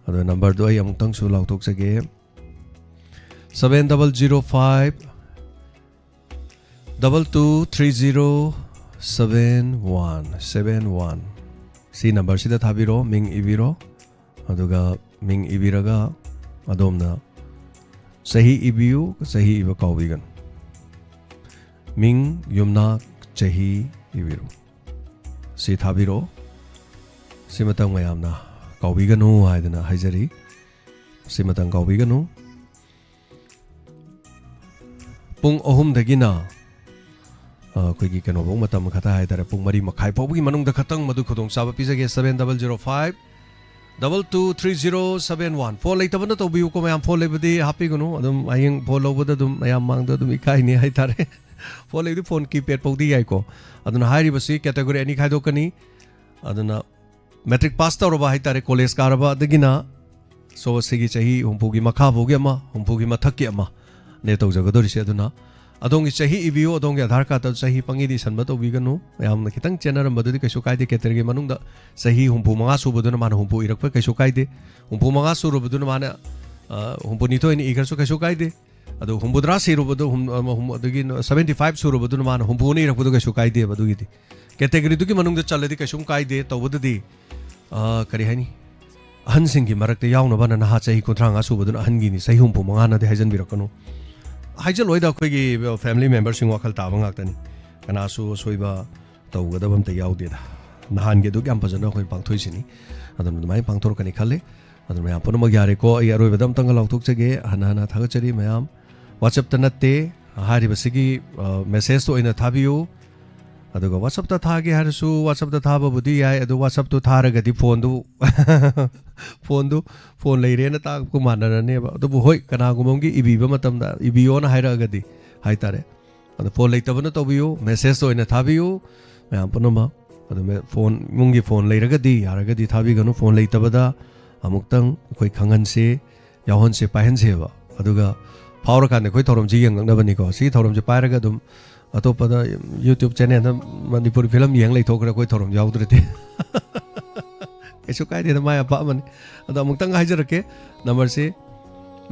ꯑꯗꯣ ꯅꯝꯕꯔꯗꯣ ꯑꯩ ꯑꯃꯨꯛꯇꯪꯁꯨ ꯂꯥꯎꯊꯣꯛꯆꯒꯦ, seven double zero five double two three zero seven one seven one꯫ ꯁꯤ ꯅꯝꯕꯔꯁꯤꯗ ꯊꯥꯕꯤꯔꯣ, ꯃꯤꯡ ꯏꯕꯤꯔꯣ꯫ ꯑꯗꯨꯒ ꯃꯤꯡ ꯏꯕꯤꯔꯒ ꯑꯗꯣꯝꯅ ꯆꯍꯤ ꯏꯕꯤꯌꯨ, ꯆꯍꯤ ꯏꯕ ꯀꯥꯎꯕꯤꯒꯅꯨ꯫ ꯃꯤꯡ, ꯌꯨꯝꯅꯥꯛ, ꯆꯍꯤ ꯏꯕꯤꯔꯨ꯫ ꯁꯤ ꯊꯥꯕꯤꯔꯛꯑꯣ꯫ ꯁꯤꯃꯇꯪ ꯃꯌꯥꯝꯅ ꯀꯥꯎꯕꯤꯒꯅꯨ ꯍꯥꯏꯗꯅ ꯍꯥꯏꯖꯔꯤ꯫ ꯁꯤꯃꯇꯪ ꯀꯥꯎꯕꯤꯒꯅꯨ꯫ ꯄꯨꯡ ꯑꯍꯨꯝꯗꯒꯤꯅ, ꯑ, ꯑꯩꯈꯣꯏꯒꯤ ꯀꯩꯅꯣꯐꯧ ꯃꯇꯝ ꯈꯛꯇ ꯍꯥꯏꯇꯥꯔꯦ, ꯄꯨꯡ ꯃꯔꯤ ꯃꯈꯥꯏ ꯐꯥꯎꯕꯒꯤ ꯃꯅꯨꯡꯗ ꯈꯛꯇꯪ ꯃꯗꯨ ꯈꯨꯗꯣꯡꯆꯥꯕ ꯄꯤꯖꯒꯦ꯫ Seven double zero five double two three zero seven one꯫ Phone ꯂꯩꯇꯕꯅ ꯇꯧꯕꯤꯌꯨꯀꯣ ꯃꯌꯥꯝ, ꯐꯣꯟ ꯂꯩꯕꯗꯤ ꯍꯥꯞꯄꯤꯒꯅꯨ꯫ ꯑꯗꯨꯝ ꯍꯌꯦꯡ ꯐꯣꯟ ꯂꯧꯕꯗ ꯑꯗꯨꯝ ꯃꯌꯥꯝ ꯃꯥꯡꯗ ꯑꯗꯨꯝ ꯏꯀꯥꯏꯅꯤ ꯍꯥꯏꯇꯥꯔꯦ꯫ ꯐꯣꯟ ꯂꯩꯕꯗꯤ ꯐꯣꯟ ꯀꯤꯄꯦꯗ ꯐꯥꯎꯗꯤ ꯌꯥꯏꯀꯣ꯫ ꯑꯗꯨꯅ ꯍꯥꯏꯔꯤꯕꯁꯤ ꯀꯦꯇꯦꯒꯣꯔꯤ ꯑꯅꯤ ꯈꯥꯏꯗꯣꯛꯀꯅꯤ꯫ ꯑꯗꯨꯅ ꯃꯦꯇ꯭ꯔꯤꯛ ꯄꯥꯁ ꯇꯧꯔꯕ ꯍꯥꯏꯇꯥꯔꯦ, ꯀꯣꯂꯦꯖ ꯀꯥꯔꯕ, ꯑꯗꯒꯤꯅ ꯁꯣ ꯁꯤꯒꯤ ꯆꯍꯤ ꯍꯨꯝꯐꯨꯒꯤ ꯃꯈꯥ ꯐꯥꯎꯒꯤ ꯑꯃ, ꯍꯨꯝꯐꯨꯒꯤ ꯃꯊꯛꯀꯤ ꯑꯃ ꯅꯦ ꯇꯧꯖꯒꯗꯧꯔꯤꯁꯦ꯫ ꯑꯗꯨꯅ ꯑꯗꯣꯝꯒꯤ ꯆꯍꯤ ꯏꯕꯤꯌꯨ, ꯑꯗꯣꯝꯒꯤ ꯑꯙꯥꯔ ꯀꯥꯔꯗꯇ ꯆꯍꯤ ꯄꯪꯏꯗꯤ ꯏꯁꯟꯕ ꯇꯧꯕꯤꯒꯅꯨ꯫ ꯌꯥꯝꯅ ꯈꯤꯇꯪ ꯆꯦꯟꯅꯔꯝꯕꯗꯨꯗꯤ ꯀꯩꯁꯨ ꯀꯥꯏꯗꯦ꯫ ꯀꯦꯇꯦꯒꯣꯔꯤ ꯃꯅꯨꯡꯗ ꯆꯍꯤ ꯍꯨꯝꯐꯨ ꯃꯉꯥ ꯁꯨꯕꯗꯨꯅ ꯃꯥꯅ ꯍꯨꯝꯐꯨ ꯏꯔꯛꯄ ꯀꯩꯁꯨ ꯀꯥꯏꯗꯦ꯫ ꯍꯨꯝꯐꯨ ꯃꯉꯥ ꯁꯨꯔꯕꯗꯨꯅ ꯃꯥꯅ, ꯑ, ꯍꯨꯝꯐꯨ ꯅꯤꯊꯣꯏꯅ ꯏꯈ꯭ꯔꯁꯨ ꯀꯩꯁꯨ ꯀꯥꯏꯗꯦ꯫ ꯑꯗꯨ ꯍꯨꯝꯐꯨꯇꯔꯥ ꯁꯤꯔꯨꯕꯗꯨ ꯍꯨꯝ-, ꯑꯃ ꯍꯨꯝ-, ꯑꯗꯒꯤ seventy five ꯁꯨꯔꯨꯕꯗꯨꯅ ꯃꯥꯅ ꯍꯨꯝꯐꯨꯅ ꯏꯔꯛꯄꯗꯨ ꯀꯩꯁꯨ ꯀꯥꯏꯗꯦꯕ꯫ ꯑꯗꯨꯒꯤꯗꯤ ꯀꯦꯇꯦꯒꯣꯔꯤꯗꯨꯒꯤ ꯃꯅꯨꯡꯗ ꯆꯜꯂꯗꯤ ꯀꯩꯁꯨꯝ ꯀꯥꯏꯗꯦ꯫ ꯇꯧꯕꯗꯗꯤ, ꯑ, ꯀꯔꯤ ꯍꯥꯏꯅꯤ, ꯑꯍꯟꯁꯤꯡꯒꯤ ꯃꯔꯛꯇ ꯌꯥꯎꯅꯕꯅ ꯅꯍꯥ ꯆꯍꯤ ꯀꯨꯟꯊ꯭ꯔꯥ ꯃꯉꯥ ꯁꯨꯕꯗꯨꯅ ꯑꯍꯟꯒꯤꯅꯤ, ꯆꯍꯤ ꯍꯨꯝꯐꯨ ꯃꯉꯥꯅꯗꯤ ꯍꯥꯏꯖꯟꯕꯤꯔꯛꯀꯅꯨ꯫ ꯍꯥꯏꯖꯜꯂꯣꯏꯗ, ꯑꯩꯈꯣꯏꯒꯤ ꯐꯦꯃꯤꯂꯤ ꯃꯦꯝꯕꯔꯁꯤꯡ ꯋꯥꯈꯜ ꯇꯥꯕ ꯉꯥꯛꯇꯅꯤ꯫ ꯀꯅꯥꯁꯨ ꯑꯁꯣꯏꯕ ꯇꯧꯒꯗꯕ ꯑꯝꯇ ꯌꯥꯎꯗꯦꯗ꯫ ꯅꯍꯥꯟꯒꯤ ꯑꯗꯨꯛ ꯌꯥꯝ ꯐꯖꯅ ꯑꯩꯈꯣꯏ ꯄꯥꯡꯊꯣꯛꯏꯁꯤꯅꯤ꯫ ꯑꯗꯨꯅ ꯑꯗꯨꯃꯥꯏꯅ ꯄꯥꯡꯊꯣꯔꯛꯀꯅꯤ ꯈꯜꯂꯤ꯫ ꯑꯗꯨꯅ ꯃꯌꯥꯝ ꯄꯨꯝꯅꯃꯛ ꯌꯥꯔꯦꯀꯣ꯫ ꯑꯩ ꯑꯔꯣꯏꯕꯗ ꯑꯝꯇꯪꯒ ꯂꯥꯎꯊꯣꯛꯆꯒꯦ꯫ ꯍꯟꯅ ꯍꯟꯅ ꯊꯥꯒꯠꯆꯔꯤ ꯃꯌꯥꯝ꯫ WhatsApp-ꯇ ꯅꯠꯇꯦ, ꯍꯥꯏꯔꯤꯕꯁꯤꯒꯤ, ꯑ, message-ꯇ ꯑꯣꯏꯅ ꯊꯥꯕꯤꯌꯨ꯫ ꯑꯗꯨꯒ WhatsApp-ꯇ ꯊꯥꯒꯦ ꯍꯥꯏꯔꯁꯨ WhatsApp-ꯇ ꯊꯥꯕꯕꯨꯗꯤ ꯌꯥꯏ, ꯑꯗꯨ WhatsApp-ꯇꯨ ꯊꯥꯔꯒꯗꯤ ꯐꯣꯟꯗꯨ, ꯐꯣꯟꯗꯨ, ꯐꯣꯟ ꯂꯩꯔꯦꯅ ꯇꯥꯛꯄ ꯃꯥꯟꯅꯔꯅꯦꯕ꯫ ꯑꯗꯨꯕꯨ ꯍꯣꯏ, ꯀꯅꯥꯒꯨꯝꯕ ꯑꯃꯒꯤ ꯏꯕꯤꯕ ꯃꯇꯝꯗ ꯏꯕꯤꯌꯣꯅ ꯍꯥꯏꯔꯛꯑꯒꯗꯤ ꯍꯥꯏꯇꯥꯔꯦ꯫ ꯑꯗꯣ ꯐꯣꯟ ꯂꯩꯇꯕꯅ ꯇꯧꯕꯤꯌꯨ, message-ꯇ ꯑꯣꯏꯅ ꯊꯥꯕꯤꯌꯨ ꯃꯌꯥꯝ ꯄꯨꯝꯅꯃꯛ꯫ ꯑꯗꯨ ꯃꯦ-, ꯐꯣꯟ, ꯏꯃꯨꯡꯒꯤ ꯐꯣꯟ ꯂꯩꯔꯒꯗꯤ, ꯌꯥꯔꯒꯗꯤ ꯊꯥꯕꯤꯒꯅꯨ꯫ ꯐꯣꯟ ꯂꯩꯇꯕꯗ ꯑꯃꯨꯛꯇꯪ ꯑꯩꯈꯣꯏ ꯈꯪꯍꯟꯁꯤ, ꯌꯥꯎꯍꯟꯁꯤ, ꯄꯥꯏꯍꯟꯁꯦꯕ꯫ ꯑꯗꯨꯒ ꯐꯥꯎꯔꯀꯥꯟꯗ ꯑꯩꯈꯣꯏ ꯊꯧꯔꯝꯁꯤ ꯌꯦꯡꯉꯛꯅꯕꯅꯤꯀꯣ꯫ ꯁꯤꯒꯤ ꯊꯧꯔꯝꯁꯤ ꯄꯥꯏꯔꯒ ꯑꯗꯨꯝ ꯑꯇꯣꯞꯄꯗ YouTube channel-ꯗ ꯃꯅꯤꯄꯨꯔꯤ film ꯌꯦꯡ ꯂꯩꯊꯣꯛꯈ꯭ꯔꯦ, ꯑꯩꯈꯣꯏ ꯊꯧꯔꯝ ꯌꯥꯎꯗ꯭ꯔꯗꯤ꯫ ꯀꯩꯁꯨ ꯀꯥꯏꯗꯦꯗ, ꯃꯥꯏ ꯑꯄꯥꯝꯕꯅꯤ꯫ ꯑꯗꯣ ꯑꯃꯨꯛꯇꯪ ꯍꯥꯏꯖꯔꯛꯀꯦ, number-ꯁꯤ,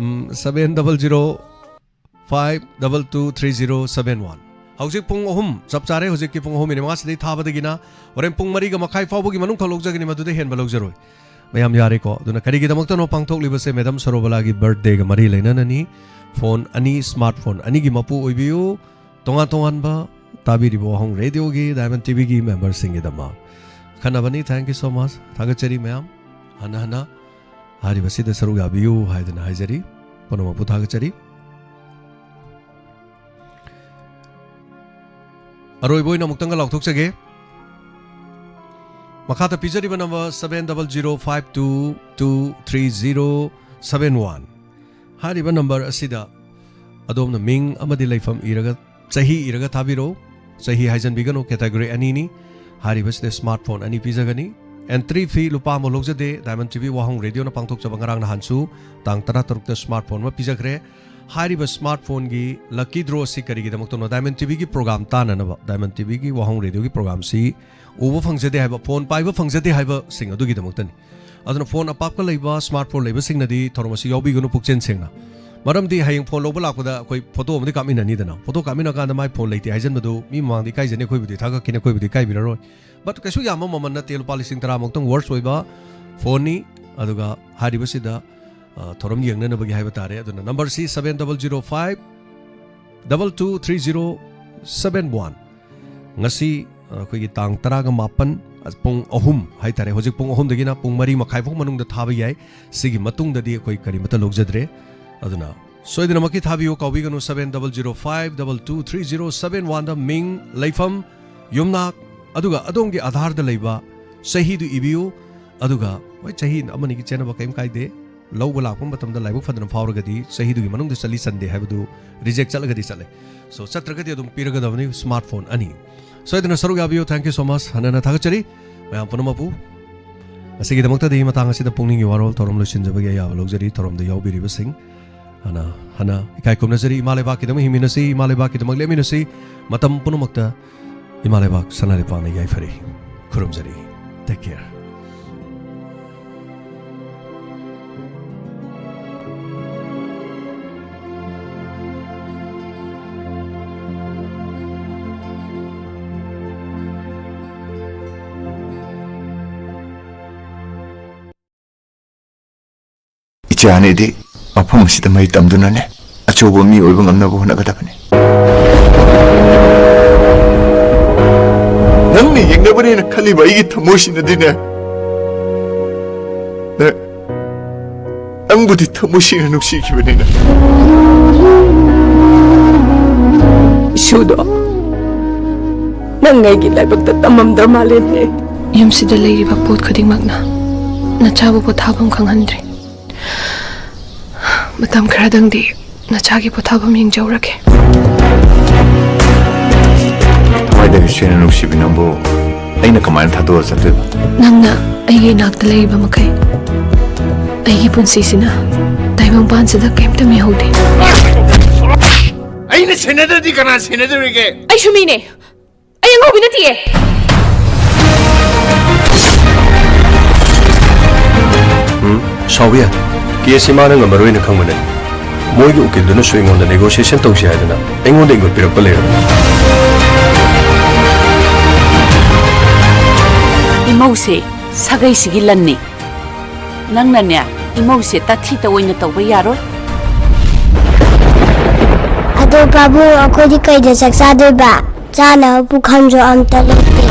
ꯎꯝ, seven double zero five double two three zero seven one꯫ ꯍꯧꯖꯤꯛ ꯄꯨꯡ ꯑꯍꯨꯝ ꯆꯞ ꯆꯥꯔꯦ꯫ ꯍꯧꯖꯤꯛꯀꯤ ꯄꯨꯡ ꯑꯍꯨꯝ ꯃꯤꯅꯤꯠ ꯃꯉꯥꯁꯤꯗꯒꯤ ꯊꯥꯕꯗꯒꯤꯅ ꯍꯣꯔꯦꯟ ꯄꯨꯡ ꯃꯔꯤꯒ ꯃꯈꯥꯏ ꯐꯥꯎꯕꯒꯤ ꯃꯅꯨꯡ ꯈꯛ ꯂꯧꯖꯒꯅꯤ, ꯃꯗꯨꯗꯩ ꯍꯦꯟꯕ ꯂꯧꯖꯔꯣꯏ꯫ ꯃꯌꯥꯝ ꯌꯥꯔꯦꯀꯣ? ꯑꯗꯨꯅ ꯀꯔꯤꯒꯤꯗꯃꯛꯇꯅꯣ ꯄꯥꯡꯊꯣꯛꯂꯤꯕꯁꯦ? ꯃꯦꯗꯥꯝ ꯁꯔꯣꯕꯂꯥꯒꯤ birthday-ꯒ ꯃꯔꯤ ꯂꯩꯅꯅꯅꯤ꯫ ꯐꯣꯟ ꯑꯅꯤ, smart phone ꯑꯅꯤꯒꯤ ꯃꯄꯨ ꯑꯣꯏꯕꯤꯌꯨ꯫ ꯇꯣꯉꯥꯟ ꯇꯣꯉꯥꯟꯕ ꯇꯥꯕꯤꯔꯤꯕ ꯋꯥꯍꯪ ꯔꯦꯗꯤꯑꯣꯒꯤ Diamond T V-ꯒꯤ member-ꯁꯤꯡꯒꯤꯗꯃꯛ ꯑꯈꯟꯅꯕꯅꯤ꯫ Thank you so much꯫ ꯊꯥꯒꯠꯆꯔꯤ ꯃꯌꯥꯝ꯫ ꯍꯟꯅ ꯍꯟꯅ ꯍꯥꯏꯔꯤꯕꯁꯤꯗ ꯁꯔꯨꯛ ꯌꯥꯕꯤꯌꯨ ꯍꯥꯏꯗꯅ ꯍꯥꯏꯖꯔꯤ꯫ ꯄꯨꯝꯅꯃꯛꯄꯨ ꯊꯥꯒꯠꯆꯔꯤ꯫ ꯑꯔꯣꯏꯕ ꯑꯣꯏꯅ ꯑꯃꯨꯛꯇꯪꯒ ꯂꯥꯎꯊꯣꯛꯆꯒꯦ꯫ ꯃꯈꯥꯗ ꯄꯤꯖꯔꯤꯕ number seven double zero five two two three zero seven one ꯍꯥꯏꯔꯤꯕ number ꯑꯁꯤꯗ ꯑꯗꯣꯝꯅ ꯃꯤꯡ ꯑꯃꯗꯤ ꯂꯩꯐꯝ ꯏꯔꯒ, ꯆꯍꯤ ꯏꯔꯒ ꯊꯥꯕꯤꯔꯛꯎ꯫ ꯆꯍꯤ ꯍꯥꯏꯖꯟꯕꯤꯒꯅꯨ, category ꯑꯅꯤꯅꯤ꯫ ꯍꯥꯏꯔꯤꯕꯁꯤꯗ smartphone ꯑꯅꯤ ꯄꯤꯖꯒꯅꯤ꯫ Entry fee ꯂꯨꯄꯥ ꯑꯃ ꯂꯧꯖꯗꯦ꯫ Diamond T V ꯋꯥꯍꯪ ꯔꯦꯗꯤꯑꯣꯅ ꯄꯥꯡꯊꯣꯛꯆꯕ ꯉꯔꯥꯡ ꯅꯍꯥꯟꯁꯨ ꯇꯥꯡ ꯇꯔꯥ ꯇꯔꯨꯛꯇ smartphone ꯑꯃ ꯄꯤꯖꯈ꯭ꯔꯦ꯫ ꯍꯥꯏꯔꯤꯕ smartphoneꯒꯤ lucky draw ꯑꯁꯤ ꯀꯔꯤꯒꯤꯗꯃꯛꯇꯅꯣ? Diamond TVꯒꯤ program ꯇꯥꯟꯅꯅꯕ, Diamond TVꯒꯤ ꯋꯥꯍꯪ ꯔꯦꯗꯤꯑꯣꯒꯤ programꯁꯤ ꯎꯕ ꯐꯪꯖꯗꯦ ꯍꯥꯏꯕ, phone ꯄꯥꯏꯕ ꯐꯪꯖꯗꯦ ꯍꯥꯏꯕꯁꯤꯡ ꯑꯗꯨꯒꯤꯗꯃꯛꯇꯅꯤ꯫ ꯑꯗꯨꯅ phone ꯑꯄꯥꯛꯄ ꯂꯩꯕ, smartphone ꯂꯩꯕꯁꯤꯡꯅꯗꯤ ꯊꯧꯔꯝ ꯑꯁꯤ ꯌꯥꯎꯕꯤꯒꯅꯨ ꯄꯨꯛꯆꯦꯜ ꯁꯦꯡꯅ꯫ ꯃꯔꯝꯗꯤ ꯍꯌꯦꯡ phone ꯂꯧꯕ ꯂꯥꯛꯄꯗ ꯑꯩꯈꯣꯏ photo ꯑꯃꯗꯤ ꯀꯥꯞꯃꯤꯟꯅꯅꯤꯗꯅ, photo ꯀꯥꯞꯃꯤꯟꯅ ꯀꯥꯟꯗ ꯃꯥꯏ phone ꯂꯩꯇꯦ ꯍꯥꯏꯖꯟꯕꯗꯨ ꯃꯤ ꯃꯃꯥꯡꯗ ꯏꯀꯥꯏꯖꯅꯤ, ꯑꯩꯈꯣꯏꯕꯨꯗꯤ ꯊꯥꯒꯠꯈꯤꯅꯤ, ꯑꯩꯈꯣꯏꯕꯨꯗꯤ ꯏꯀꯥꯏꯕꯤꯔꯔꯣꯏ꯫ But ꯀꯩꯁꯨ ꯌꯥꯝꯕ ꯃꯃꯜ ꯅꯠꯇꯦ, ꯂꯨꯄꯥ ꯂꯤꯁꯤꯡ ꯇꯔꯥ ꯃꯨꯛꯇꯪ worth ꯑꯣꯏꯕ phoneꯅꯤ꯫ ꯑꯗꯨꯒ ꯍꯥꯏꯔꯤꯕꯁꯤꯗ, ꯑ, ꯊꯧꯔꯝ ꯌꯦꯡꯅꯅꯕꯒꯤ ꯍꯥꯏꯕ ꯇꯥꯔꯦ꯫ ꯑꯗꯨꯅ numberꯁꯤ seven double zero five double two three zero seven one꯫ ꯉꯁꯤ, ꯑ, ꯑꯩꯈꯣꯏꯒꯤ ꯇꯥꯡ ꯇꯔꯥꯒ ꯃꯥꯄꯟ, ꯑ, ꯄꯨꯡ ꯑꯍꯨꯝ ꯍꯥꯏꯇꯥꯔꯦ, ꯍꯧꯖꯤꯛ ꯄꯨꯡ ꯑꯍꯨꯝꯗꯒꯤꯅ ꯄꯨꯡ ꯃꯔꯤ ꯃꯈꯥꯏ ꯐꯥꯎ ꯃꯅꯨꯡꯗ ꯊꯥꯕ ꯌꯥꯏ꯫ ꯁꯤꯒꯤ ꯃꯇꯨꯡꯗꯗꯤ ꯑꯩꯈꯣꯏ ꯀꯔꯤꯃꯠꯇ ꯂꯧꯖꯗ꯭ꯔꯦ꯫ ꯑꯗꯨꯅ ꯁꯣꯏꯗꯅꯃꯛꯀꯤ ꯊꯥꯕꯤꯌꯨ, ꯀꯥꯎꯕꯤꯒꯅꯨ꯫ Seven double zero five double two three zero seven oneꯗ ꯃꯤꯡ, ꯂꯩꯐꯝ, ꯌꯨꯝꯅꯥꯛ, ꯑꯗꯨꯒ ꯑꯗꯣꯝꯒꯤ ꯑꯥꯙꯥꯔꯗ ꯂꯩꯕ ꯆꯍꯤꯗꯨ ꯏꯕꯤꯌꯨ꯫ ꯑꯗꯨꯒ ꯍꯣꯏ, ꯆꯍꯤ ꯑꯃꯅꯤꯒꯤ ꯆꯦꯟꯅꯕ ꯀꯔꯤꯝ ꯀꯥꯏꯗꯦ꯫ ꯂꯧꯕ ꯂꯥꯛꯄ ꯃꯇꯝꯗ ꯂꯥꯏꯕꯛ ꯐꯗꯅ ꯐꯥꯎꯔꯒꯗꯤ ꯆꯍꯤꯗꯨꯒꯤ ꯃꯅꯨꯡꯗ ꯆꯠꯂꯤ ꯆꯟꯗꯦ ꯍꯥꯏꯕꯗꯨ reject ꯆꯠꯂꯒꯗꯤ ꯆꯠꯂꯦ꯫ So, ꯆꯠꯇ꯭ꯔꯒꯗꯤ ꯑꯗꯨꯝ ꯄꯤꯔꯒꯗꯕꯅꯤ smartphone ꯑꯅꯤ꯫ ꯁꯣꯏꯗꯅ ꯁꯔꯨꯛ ꯌꯥꯕꯤꯌꯨ꯫ Thank you so much꯫ ꯍꯟꯅ ꯍꯟꯅ ꯊꯥꯒꯠꯆꯔꯤ ꯃꯌꯥꯝ ꯄꯨꯝꯅꯃꯛꯄꯨ꯫ ꯉꯁꯤꯒꯤꯗꯃꯛꯇꯗꯤ ꯃꯇꯥꯡ ꯑꯁꯤꯗ ꯄꯨꯛꯅꯤꯡꯒꯤ ꯋꯥꯔꯣꯜ ꯊꯧꯔꯝ ꯂꯣꯏꯁꯤꯟꯖꯕꯒꯤ ꯑꯌꯥꯕ ꯂꯧꯖꯔꯤ꯫ ꯊꯧꯔꯝꯗ ꯌꯥꯎꯕꯤꯔꯤꯕꯁꯤꯡ ꯍꯥꯟꯅ ꯍꯟꯅ ꯏꯀꯥꯏ ꯈꯨꯝꯅꯖꯔꯤ꯫ ꯏꯃꯥ ꯂꯩꯕꯥꯛꯀꯤꯗꯃꯛ ꯍꯤꯡꯃꯤꯟꯅꯁꯤ, ꯏꯃꯥ ꯂꯩꯕꯥꯛꯀꯤꯗꯃꯛ ꯂꯦꯞꯃꯤꯟꯅꯁꯤ꯫ ꯃꯇꯝ ꯄꯨꯝꯅꯃꯛꯇ ꯏꯃꯥ ꯂꯩꯕꯥꯛ ꯁꯅꯥ ꯂꯩꯄꯥꯛꯅ ꯌꯥꯏꯐꯔꯤ꯫ ꯈꯨꯔꯨꯝꯖꯔꯤ꯫ Take care꯫ ꯏꯆꯥ ꯑꯅꯤꯗꯤ ꯃꯐꯝ ꯑꯁꯤꯗ ꯃꯍꯩ ꯇꯝꯗꯨꯅꯅꯦ, ꯑꯆꯧꯕ ꯃꯤ ꯑꯣꯏꯕ ꯉꯝꯅꯕ ꯍꯣꯠꯅꯒꯗꯕꯅꯤ꯫ ꯅꯪꯅ ꯌꯦꯡꯅꯕꯅꯦꯅ ꯈꯜꯂꯤꯕ ꯑꯩꯒꯤ ꯊꯃꯣꯏꯁꯤꯅꯗꯤꯅꯦ, ꯅ-, ꯅꯪꯕꯨꯗꯤ ꯊꯃꯣꯏ ꯁꯦꯡꯅ ꯅꯨꯡꯁꯤꯈꯤꯕꯅꯤꯅ꯫ ꯏꯁꯨꯗꯣ ꯅꯪ ꯑꯩꯒꯤ ꯂꯥꯏꯕꯛꯇ ꯇꯝꯃꯝꯗ꯭ꯔ ꯃꯥꯜꯂꯦꯅꯦ꯫ ꯌꯨꯝꯁꯤꯗ ꯂꯩꯔꯤꯕ ꯄꯣꯠ ꯈꯨꯗꯤꯡꯃꯛꯅ ꯅꯆꯥꯕꯨ ꯄꯣꯊꯥꯐꯝ ꯈꯪꯍꯟꯗ꯭ꯔꯦ꯫ ꯃꯇꯝ ꯈꯔꯗꯪꯗꯤ ꯅꯆꯥꯒꯤ ꯄꯣꯊꯥꯐꯝ ꯌꯦꯡꯖꯧꯔꯒꯦ꯫ ꯊꯃꯣꯏꯗꯒꯤ ꯁꯦꯡꯅ ꯅꯨꯡꯁꯤꯕꯤ ꯅꯪꯕꯨ ꯑꯩꯅ ꯀꯃꯥꯏꯅ ꯊꯥꯗꯣꯛꯑ ꯆꯠꯇꯣꯏꯕ? ꯅꯪꯅ ꯑꯩꯒꯤ ꯏꯅꯥꯛꯇ ꯂꯩꯔꯤꯕ ꯃꯈꯩ ꯑꯩꯒꯤ ꯄꯨꯟꯁꯤꯁꯤꯅ ꯇꯥꯏꯕꯪꯄꯥꯟꯁꯤꯗ ꯀꯩꯝꯇ ꯃꯤꯍꯧꯗꯦ꯫ ꯑꯩꯅ ꯁꯦꯟꯅꯗ꯭ꯔꯗꯤ ꯀꯅꯥ ꯁꯦꯟꯅꯗꯧꯔꯤꯒꯦ? ꯑꯩꯁꯨ ꯃꯤꯅꯦ꯫ ꯑꯩ ꯑꯉꯥꯎꯕꯤ ꯅꯠꯇꯤꯌꯦ꯫ ꯎꯝ, ꯁꯥꯎꯕ ꯌꯥꯗꯦ꯫ ꯀꯦꯁꯁꯤ ꯃꯥꯅ ꯉꯝꯃꯔꯣꯏꯅ ꯈꯪꯕꯅꯦ꯫ ꯃꯣꯏꯒꯤ ꯎꯀꯤꯜꯗꯨꯅꯁꯨ ꯑꯩꯉꯣꯟꯗ negotiation ꯇꯧꯁꯤ ꯍꯥꯏꯗꯅ ꯑꯩꯉꯣꯟꯗ ꯏꯪꯒꯣꯠ ꯄꯤꯔꯛꯄ ꯂꯩꯔꯝꯃꯤ꯫ ꯏꯃꯧꯁꯦ ꯁꯥꯒꯩꯁꯤꯒꯤ ꯂꯟꯅꯤ꯫ ꯅꯪꯅꯅꯦ, ꯏꯃꯧꯁꯦ ꯇꯥꯊꯤꯇ ꯑꯣꯏꯅ ꯇꯧꯕ ꯌꯥꯔꯣꯏ꯫ ꯑꯗꯣ ꯄꯥꯕꯨꯡ, ꯑꯩꯈꯣꯏꯗꯤ ꯀꯩꯗ ꯆꯥꯛ ꯆꯥꯗꯣꯏꯕ? ꯆꯥꯅꯕ ꯄꯨꯈꯝꯁꯨ ꯑꯝꯇ ꯂꯩꯇꯦ꯫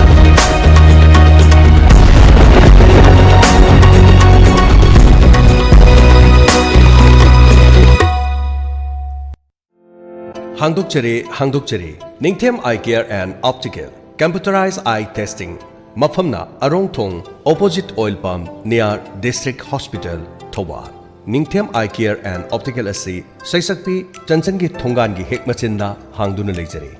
ꯍꯥꯡꯗꯣꯛꯆꯔꯤ, ꯍꯥꯡꯗꯣꯛꯆꯔꯤ꯫ ꯅꯤꯡꯊꯦꯝ Eye Care and Optical, Computerized Eye Testing꯫ ꯃꯐꯝꯅ ꯑꯔꯣꯡꯊꯣꯡ, opposite oil pump, near District Hospital, Thoubal. ꯅꯤꯡꯊꯦꯝ Eye Care and Optical ꯑꯁꯤ ꯁꯩꯁꯛꯄꯤ ꯆꯟꯆꯟꯒꯤ ꯊꯣꯡꯒꯥꯟꯒꯤ ꯍꯦꯛ ꯃꯆꯤꯟꯗ ꯍꯥꯡꯗꯨꯅ ꯂꯩꯖꯔꯤ꯫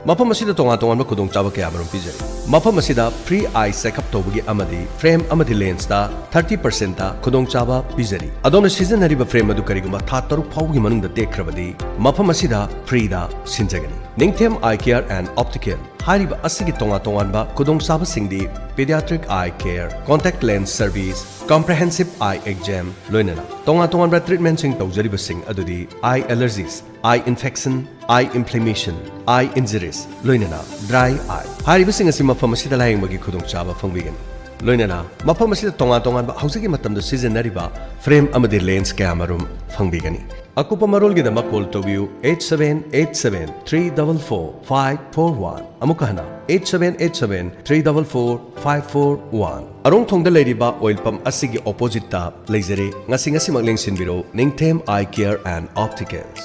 ꯃꯐꯝ ꯑꯁꯤꯗ ꯇꯣꯉꯥꯟ ꯇꯣꯉꯥꯟꯕ ꯈꯨꯗꯣꯡꯆꯥꯕ ꯀꯌꯥꯃꯔꯨꯝ ꯄꯤꯖꯔꯤ꯫ ꯃꯐꯝ ꯑꯁꯤꯗ free eye checkup ꯇꯧꯕꯒꯤ ꯑꯃꯗꯤ frame ꯑꯃꯗꯤ lensꯇ thirty percentꯇ ꯈꯨꯗꯣꯡꯆꯥꯕ ꯄꯤꯖꯔꯤ꯫ ꯑꯗꯣꯝꯅ ꯁꯤꯖꯤꯟꯅꯔꯤꯕ frame ꯑꯗꯨ ꯀꯔꯤꯒꯨꯝꯕ ꯊꯥ ꯇꯔꯨꯛ ꯐꯥꯎꯕꯒꯤ ꯃꯅꯨꯡꯗ ꯇꯦꯛꯈ꯭ꯔꯕꯗꯤ, ꯃꯐꯝ ꯑꯁꯤꯗ freeꯗ ꯁꯤꯟꯖꯒꯅꯤ꯫ ꯅꯤꯡꯊꯦꯝ Eye Care and Optical ꯍꯥꯏꯔꯤꯕ ꯑꯁꯤꯒꯤ ꯇꯣꯉꯥꯟ ꯇꯣꯉꯥꯟꯕ ꯈꯨꯗꯣꯡꯆꯥꯕꯁꯤꯡꯗꯤ pediatric eye care, contact lens service, comprehensive eye exam, ꯂꯣꯏꯅꯅ ꯇꯣꯉꯥꯟ ꯇꯣꯉꯥꯟꯕ treatmentꯁꯤꯡ ꯇꯧꯖꯔꯤꯕꯁꯤꯡ ꯑꯗꯨꯗꯤ eye allergies, eye infection, eye inflammation, eye injuries, ꯂꯣꯏꯅꯅ dry eye꯫ ꯍꯥꯏꯔꯤꯕꯁꯤꯡ ꯑꯁꯤ ꯃꯐꯝ ꯑꯁꯤꯗ ꯂꯥꯌꯦꯡꯕꯒꯤ ꯈꯨꯗꯣꯡꯆꯥꯕ ꯐꯪꯕꯤꯒꯅꯤ꯫ ꯂꯣꯏꯅꯅ ꯃꯐꯝ ꯑꯁꯤꯗ ꯇꯣꯉꯥꯟ ꯇꯣꯉꯥꯟꯕ ꯍꯧꯖꯤꯛꯀꯤ ꯃꯇꯝꯗ ꯁꯤꯖꯤꯟꯅꯔꯤꯕ frame ꯑꯃꯗꯤ lens ꯀꯌꯥꯃꯔꯨꯝ ꯐꯪꯕꯤꯒꯅꯤ꯫ ꯑꯀꯨꯞꯄ ꯃꯔꯣꯜꯒꯤꯗꯃꯛ call ꯇꯧꯕꯤꯌꯨ eight seven eight seven three double four five four one꯫ ꯑꯃꯨꯛꯀ ꯍꯟꯅ, eight seven eight seven three double four five four one꯫ ꯑꯔꯣꯡꯊꯣꯡꯗ ꯂꯩꯔꯤꯕ oil pump ꯑꯁꯤꯒꯤ oppositeꯇ ꯂꯩꯖꯔꯤ꯫ ꯉꯁꯤ ꯉꯁꯤꯃꯛ ꯂꯦꯡꯁꯤꯟꯕꯤꯔꯣ, ꯅꯤꯡꯊꯦꯝ Eye Care and Opticals꯫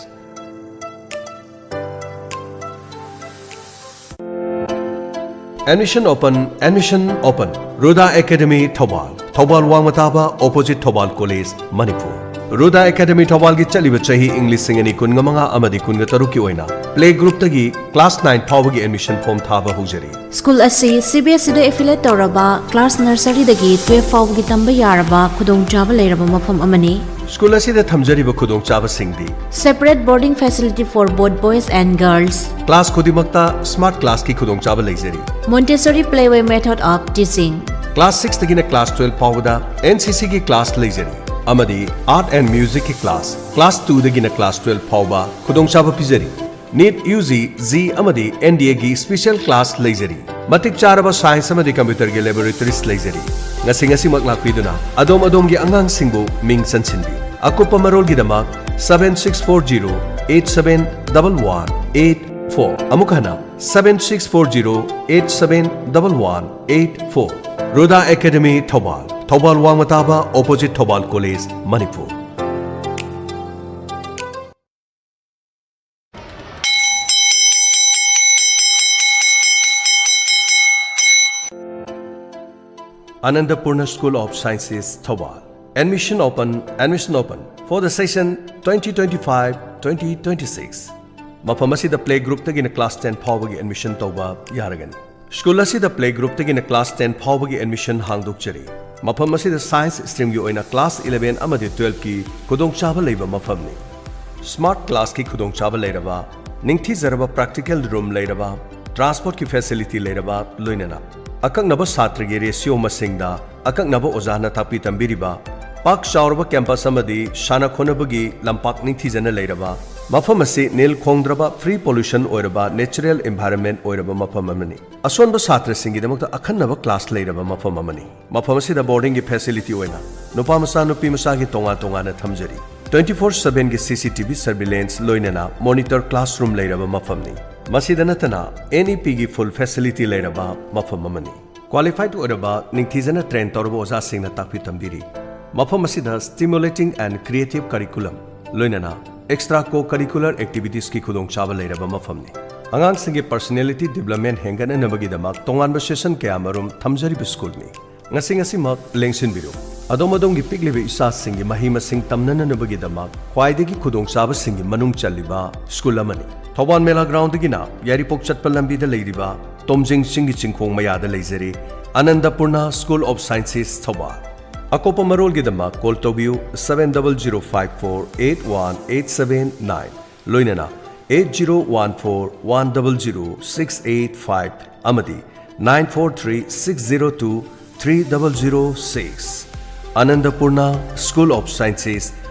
Admission open, admission open. Ruda Academy, Thoubal. Thoubal ꯋꯥꯡꯃ ꯇꯥꯕ, opposite Thoubal College, Manipur. Ruda academy ꯊꯧꯕꯥꯜꯒꯤ ꯆꯠꯂꯤꯕ ꯆꯍꯤ ꯏꯪ ꯂꯤꯁꯤꯡ ꯑꯅꯤ ꯀꯨꯟꯃꯉꯥ ꯑꯃꯗꯤ ꯀꯨꯟꯇꯔꯨꯛꯀꯤ ꯑꯣꯏꯅ ꯄ꯭ꯂꯦ ꯒ꯭ꯔꯨꯞꯇꯒꯤ ꯀ꯭ꯂꯥꯁ ꯅꯥꯏꯟ ꯐꯥꯎꯕꯒꯤ ꯑꯦꯗꯃꯤꯁꯟ ꯐꯣꯔꯝ ꯊꯥꯕ ꯍꯧꯖꯔꯤ꯫ ꯁ꯭ꯀꯨꯜ ꯑꯁꯤ ꯁꯤ ꯕꯤ ꯑꯦꯁ ꯏꯗ ꯑꯦꯐꯤꯂꯦꯠ ꯇꯧꯔꯕ ꯀ꯭ꯂꯥꯁ ꯅꯔꯁꯔꯤꯗꯒꯤ ꯇꯨꯌꯦꯜꯐ ꯐꯥꯎꯕꯒꯤ ꯇꯝꯕ ꯌꯥꯔꯕ ꯈꯨꯗꯣꯡꯆꯥꯕ ꯂꯩꯔꯕ ꯃꯐꯝ ꯑꯃꯅꯤ꯫ ꯁ꯭ꯀꯨꯜ ꯑꯁꯤꯗ ꯊꯝꯖꯔꯤꯕ ꯈꯨꯗꯣꯡꯆꯥꯕꯁꯤꯡꯗꯤ: Separate boarding facility for both boys and girls. Class ꯈꯨꯗꯤꯡꯃꯛꯇ ꯁ꯭ꯃꯥꯔꯠ ꯀ꯭ꯂꯥꯁꯀꯤ ꯈꯨꯗꯣꯡꯆꯥꯕ ꯂꯩꯖꯔꯤ꯫ Montessori playway method of teaching. Class ꯁꯤꯛꯁꯇꯒꯤꯅ ꯀ꯭ꯂꯥꯁ ꯇꯨꯌꯦꯜꯐ ꯐꯥꯎꯕꯗ ꯑꯦꯟ ꯁꯤ ꯁꯤꯒꯤ ꯀ꯭ꯂꯥꯁ ꯂꯩꯖꯔꯤ ꯑꯃꯗꯤ ꯑꯥꯔꯠ ꯑꯦꯟ ꯃ꯭ꯌꯨꯖꯤꯛꯀꯤ ꯀ꯭ꯂꯥꯁ꯫ ꯀ꯭ꯂꯥꯁ ꯇꯨꯗꯒꯤꯅ ꯀ꯭ꯂꯥꯁ ꯇꯨꯌꯦꯜꯐ ꯐꯥꯎꯕ ꯈꯨꯗꯣꯡꯆꯥꯕ ꯄꯤꯖꯔꯤ꯫ ꯅꯤꯠ, ꯌꯨ ꯖꯤ, ꯖꯤ ꯑꯃꯗꯤ ꯑꯦꯟ ꯗꯤ ꯑꯦꯒꯤ ꯁ꯭ꯄꯤꯁꯦꯜ ꯀ꯭ꯂꯥꯁ ꯂꯩꯖꯔꯤ꯫ ꯃꯇꯤꯛ ꯆꯥꯔꯕ ꯁꯥꯏꯟꯁ ꯑꯃꯗꯤ ꯀꯝꯄ꯭ꯌꯨꯇꯔꯒꯤ ꯂꯦꯕꯣꯔꯦꯇꯔꯤꯁ ꯂꯩꯖꯔꯤ꯫ ꯉꯁꯤ ꯉꯁꯤꯃꯛ ꯂꯥꯛꯄꯤꯗꯨꯅ ꯑꯗꯣꯝ ꯑꯗꯣꯝꯒꯤ ꯑꯉꯥꯡꯁꯤꯡꯕꯨ ꯃꯤꯡ ꯆꯟꯁꯤꯟꯕꯤꯌꯨ꯫ ꯑꯀꯨꯞꯄ ꯃꯔꯣꯜꯒꯤꯗꯃꯛ seven six four zero eight seven double one eight four, ꯑꯃꯨꯛ ꯍꯟꯅ, seven six four zero eight seven double one eight four꯫ Ruda academy, Thoubal, Thoubal ꯋꯥꯡꯃ ꯇꯥꯕ, opposite Thoubal college, Manipur. Anandapurna School of Sciences, Thoubal. Admission open, admission open for the session twenty twenty-five twenty twenty-six. ꯃꯐꯝ ꯑꯁꯤꯗ play ꯒ꯭ꯔꯨꯞꯇꯒꯤꯅ class ten ꯐꯥꯎꯕꯒꯤ admission ꯇꯧꯕ ꯌꯥꯔꯒꯅꯤ꯫ School ꯑꯁꯤꯗ play ꯒ꯭ꯔꯨꯞꯇꯒꯤꯅ class ten ꯐꯥꯎꯕꯒꯤ admission ꯍꯥꯡꯗꯣꯛꯆꯔꯤ꯫ ꯃꯐꯝ ꯑꯁꯤꯗ ꯁꯥꯏꯟꯁ ꯁ꯭ꯇ꯭ꯔꯤꯝꯒꯤ ꯑꯣꯏꯅ ꯀ꯭ꯂꯥꯁ ꯏꯂꯦꯚꯦꯟ ꯑꯃꯗꯤ ꯇꯨꯌꯦꯜꯐꯀꯤ ꯈꯨꯗꯣꯡꯆꯥꯕ ꯂꯩꯕ ꯃꯐꯝꯅꯤ꯫ ꯁ꯭ꯃꯥꯔꯠ ꯀ꯭ꯂꯥꯁꯀꯤ ꯈꯨꯗꯣꯡꯆꯥꯕ ꯂꯩꯔꯕ, ꯅꯤꯡꯊꯤꯖꯔꯕ ꯄ꯭ꯔꯥꯛꯇꯤꯀꯦꯜ ꯔꯨꯝ ꯂꯩꯔꯕ, ꯇ꯭ꯔꯥꯟꯁꯄꯣꯔꯠꯀꯤ ꯐꯦꯁꯤꯂꯤꯇꯤ ꯂꯩꯔꯕ, ꯂꯣꯏꯅꯅ ꯑꯀꯛꯅꯕ ꯁꯥꯇ꯭ꯔꯒꯤ ꯔꯦꯁꯤꯑꯣ ꯃꯁꯤꯡꯗ ꯑꯀꯛꯅꯕ ꯑꯣꯖꯥꯅ ꯇꯥꯛꯄꯤ ꯇꯝꯕꯤꯔꯤꯕ, ꯄꯥꯛ ꯆꯥꯎꯔꯕ ꯀꯦꯝꯄꯁ ꯑꯃꯗꯤ ꯁꯥꯟꯅ ꯈꯣꯠꯅꯕꯒꯤ ꯂꯝꯄꯥꯛ ꯅꯤꯡꯊꯤꯖꯅ ꯂꯩꯔꯕ, ꯃꯐꯝ ꯑꯁꯤ ꯅꯤꯜ ꯈꯣꯡꯗ꯭ꯔꯕ, ꯐ꯭ꯔꯤ ꯄꯣꯂꯨꯁꯟ ꯑꯣꯏꯔꯕ, ꯅꯦꯆꯔꯦꯜ ꯏꯟꯚꯥꯏꯔꯟꯃꯦꯟꯠ ꯑꯣꯏꯔꯕ ꯃꯐꯝ ꯑꯃꯅꯤ꯫ ꯑꯁꯣꯟꯕ ꯁꯥꯇ꯭ꯔꯁꯤꯡꯒꯤꯗꯃꯛꯇ ꯑꯈꯟꯅꯕ ꯀ꯭ꯂꯥꯁ ꯂꯩꯔꯕ ꯃꯐꯝ ꯑꯃꯅꯤ꯫ ꯃꯐꯝ ꯑꯁꯤꯗ ꯕꯣꯔꯗꯤꯡꯒꯤ ꯐꯦꯁꯤꯂꯤꯇꯤ ꯑꯣꯏꯅ ꯅꯨꯄꯥ ꯃꯆꯥ, ꯅꯨꯄꯤ ꯃꯆꯥꯒꯤ ꯇꯣꯉꯥꯟ ꯇꯣꯉꯥꯟꯅ ꯊꯝꯖꯔꯤ꯫ Twenty four sevenꯒꯤ ꯁꯤ ꯁꯤ ꯇꯤ ꯚꯤ ꯁꯔꯚꯤꯂꯦꯟꯁ ꯂꯣꯏꯅꯅ ꯃꯣꯅꯤꯇꯔ ꯀ꯭ꯂꯥꯁꯔꯨꯝ ꯂꯩꯔꯕ ꯃꯐꯝꯅꯤ꯫ ꯃꯁꯤꯗ ꯅꯠꯇꯅ ꯑꯦꯟ ꯏ ꯄꯤꯒꯤ ꯐꯨꯜ ꯐꯦꯁꯤꯂꯤꯇꯤ ꯂꯩꯔꯕ ꯃꯐꯝ ꯑꯃꯅꯤ꯫ ꯀ꯭ꯋꯥꯂꯤꯐꯥꯏꯗ ꯑꯣꯏꯔꯕ, ꯅꯤꯡꯊꯤꯖꯅ ꯇ꯭ꯔꯦꯟ ꯇꯧꯔꯕ ꯑꯣꯖꯥꯁꯤꯡꯅ ꯇꯥꯛꯄꯤ ꯇꯝꯕꯤꯔꯤ꯫ ꯃꯐꯝ ꯑꯁꯤꯗ Stimulating and Creative Curriculum ꯂꯣꯏꯅꯅ extra co-curricular activitiesꯀꯤ ꯈꯨꯗꯣꯡꯆꯥꯕ ꯂꯩꯔꯕ ꯃꯐꯝꯅꯤ꯫ ꯑꯉꯥꯡꯁꯤꯡꯒꯤ personality development ꯍꯦꯟꯒꯠꯅꯅꯕꯒꯤꯗꯃꯛ ꯇꯣꯉꯥꯟꯕ session ꯀꯌꯥꯃꯔꯨꯝ ꯊꯝꯖꯔꯤꯕ ꯁ꯭ꯀꯨꯜꯅꯤ꯫ ꯉꯁꯤ ꯉꯁꯤꯃꯛ ꯂꯦꯡꯁꯤꯟꯕꯤꯔꯨ꯫ ꯑꯗꯣꯝ ꯑꯗꯣꯝꯒꯤ ꯄꯤꯛꯂꯤꯕ ꯏꯆꯥꯁꯤꯡꯒꯤ ꯃꯍꯩ ꯃꯁꯤꯡ ꯇꯝꯅꯅꯕꯒꯤꯗꯃꯛ ꯈ꯭ꯋꯥꯏꯗꯒꯤ ꯈꯨꯗꯣꯡꯆꯥꯕꯁꯤꯡꯒꯤ ꯃꯅꯨꯡ ꯆꯜꯂꯤꯕ ꯁ꯭ꯀꯨꯜ ꯑꯃꯅꯤ꯫ ꯊꯧꯕꯥꯜ ꯃꯦꯂꯥ ꯒ꯭ꯔꯥꯎꯟꯗꯒꯤꯅ ꯌꯥꯏꯔꯤꯄꯣꯛ ꯆꯠꯄ ꯂꯝꯕꯤꯗ ꯂꯩꯔꯤꯕ ꯇꯣꯝꯖꯤꯡ ꯆꯤꯡꯒꯤ ꯆꯤꯡꯈꯣꯡ ꯃꯌꯥꯗ ꯂꯩꯖꯔꯤ ꯑꯅꯟꯗꯄꯨꯔꯅꯥ School of Sciences ꯊꯧꯕꯥꯜ꯫ ꯑꯀꯨꯞꯄ ꯃꯔꯣꯜꯒꯤꯗꯃꯛ call ꯇꯧꯕꯤꯌꯨ seven double zero five four eight one eight seven nine꯫ ꯂꯣꯏꯅꯅ eight zero one four one double zero six eight five ꯑꯃꯗꯤ nine four three six zero two three double zero six꯫ ꯑꯅꯟꯗꯄꯨꯔꯅꯥ School of Sciences,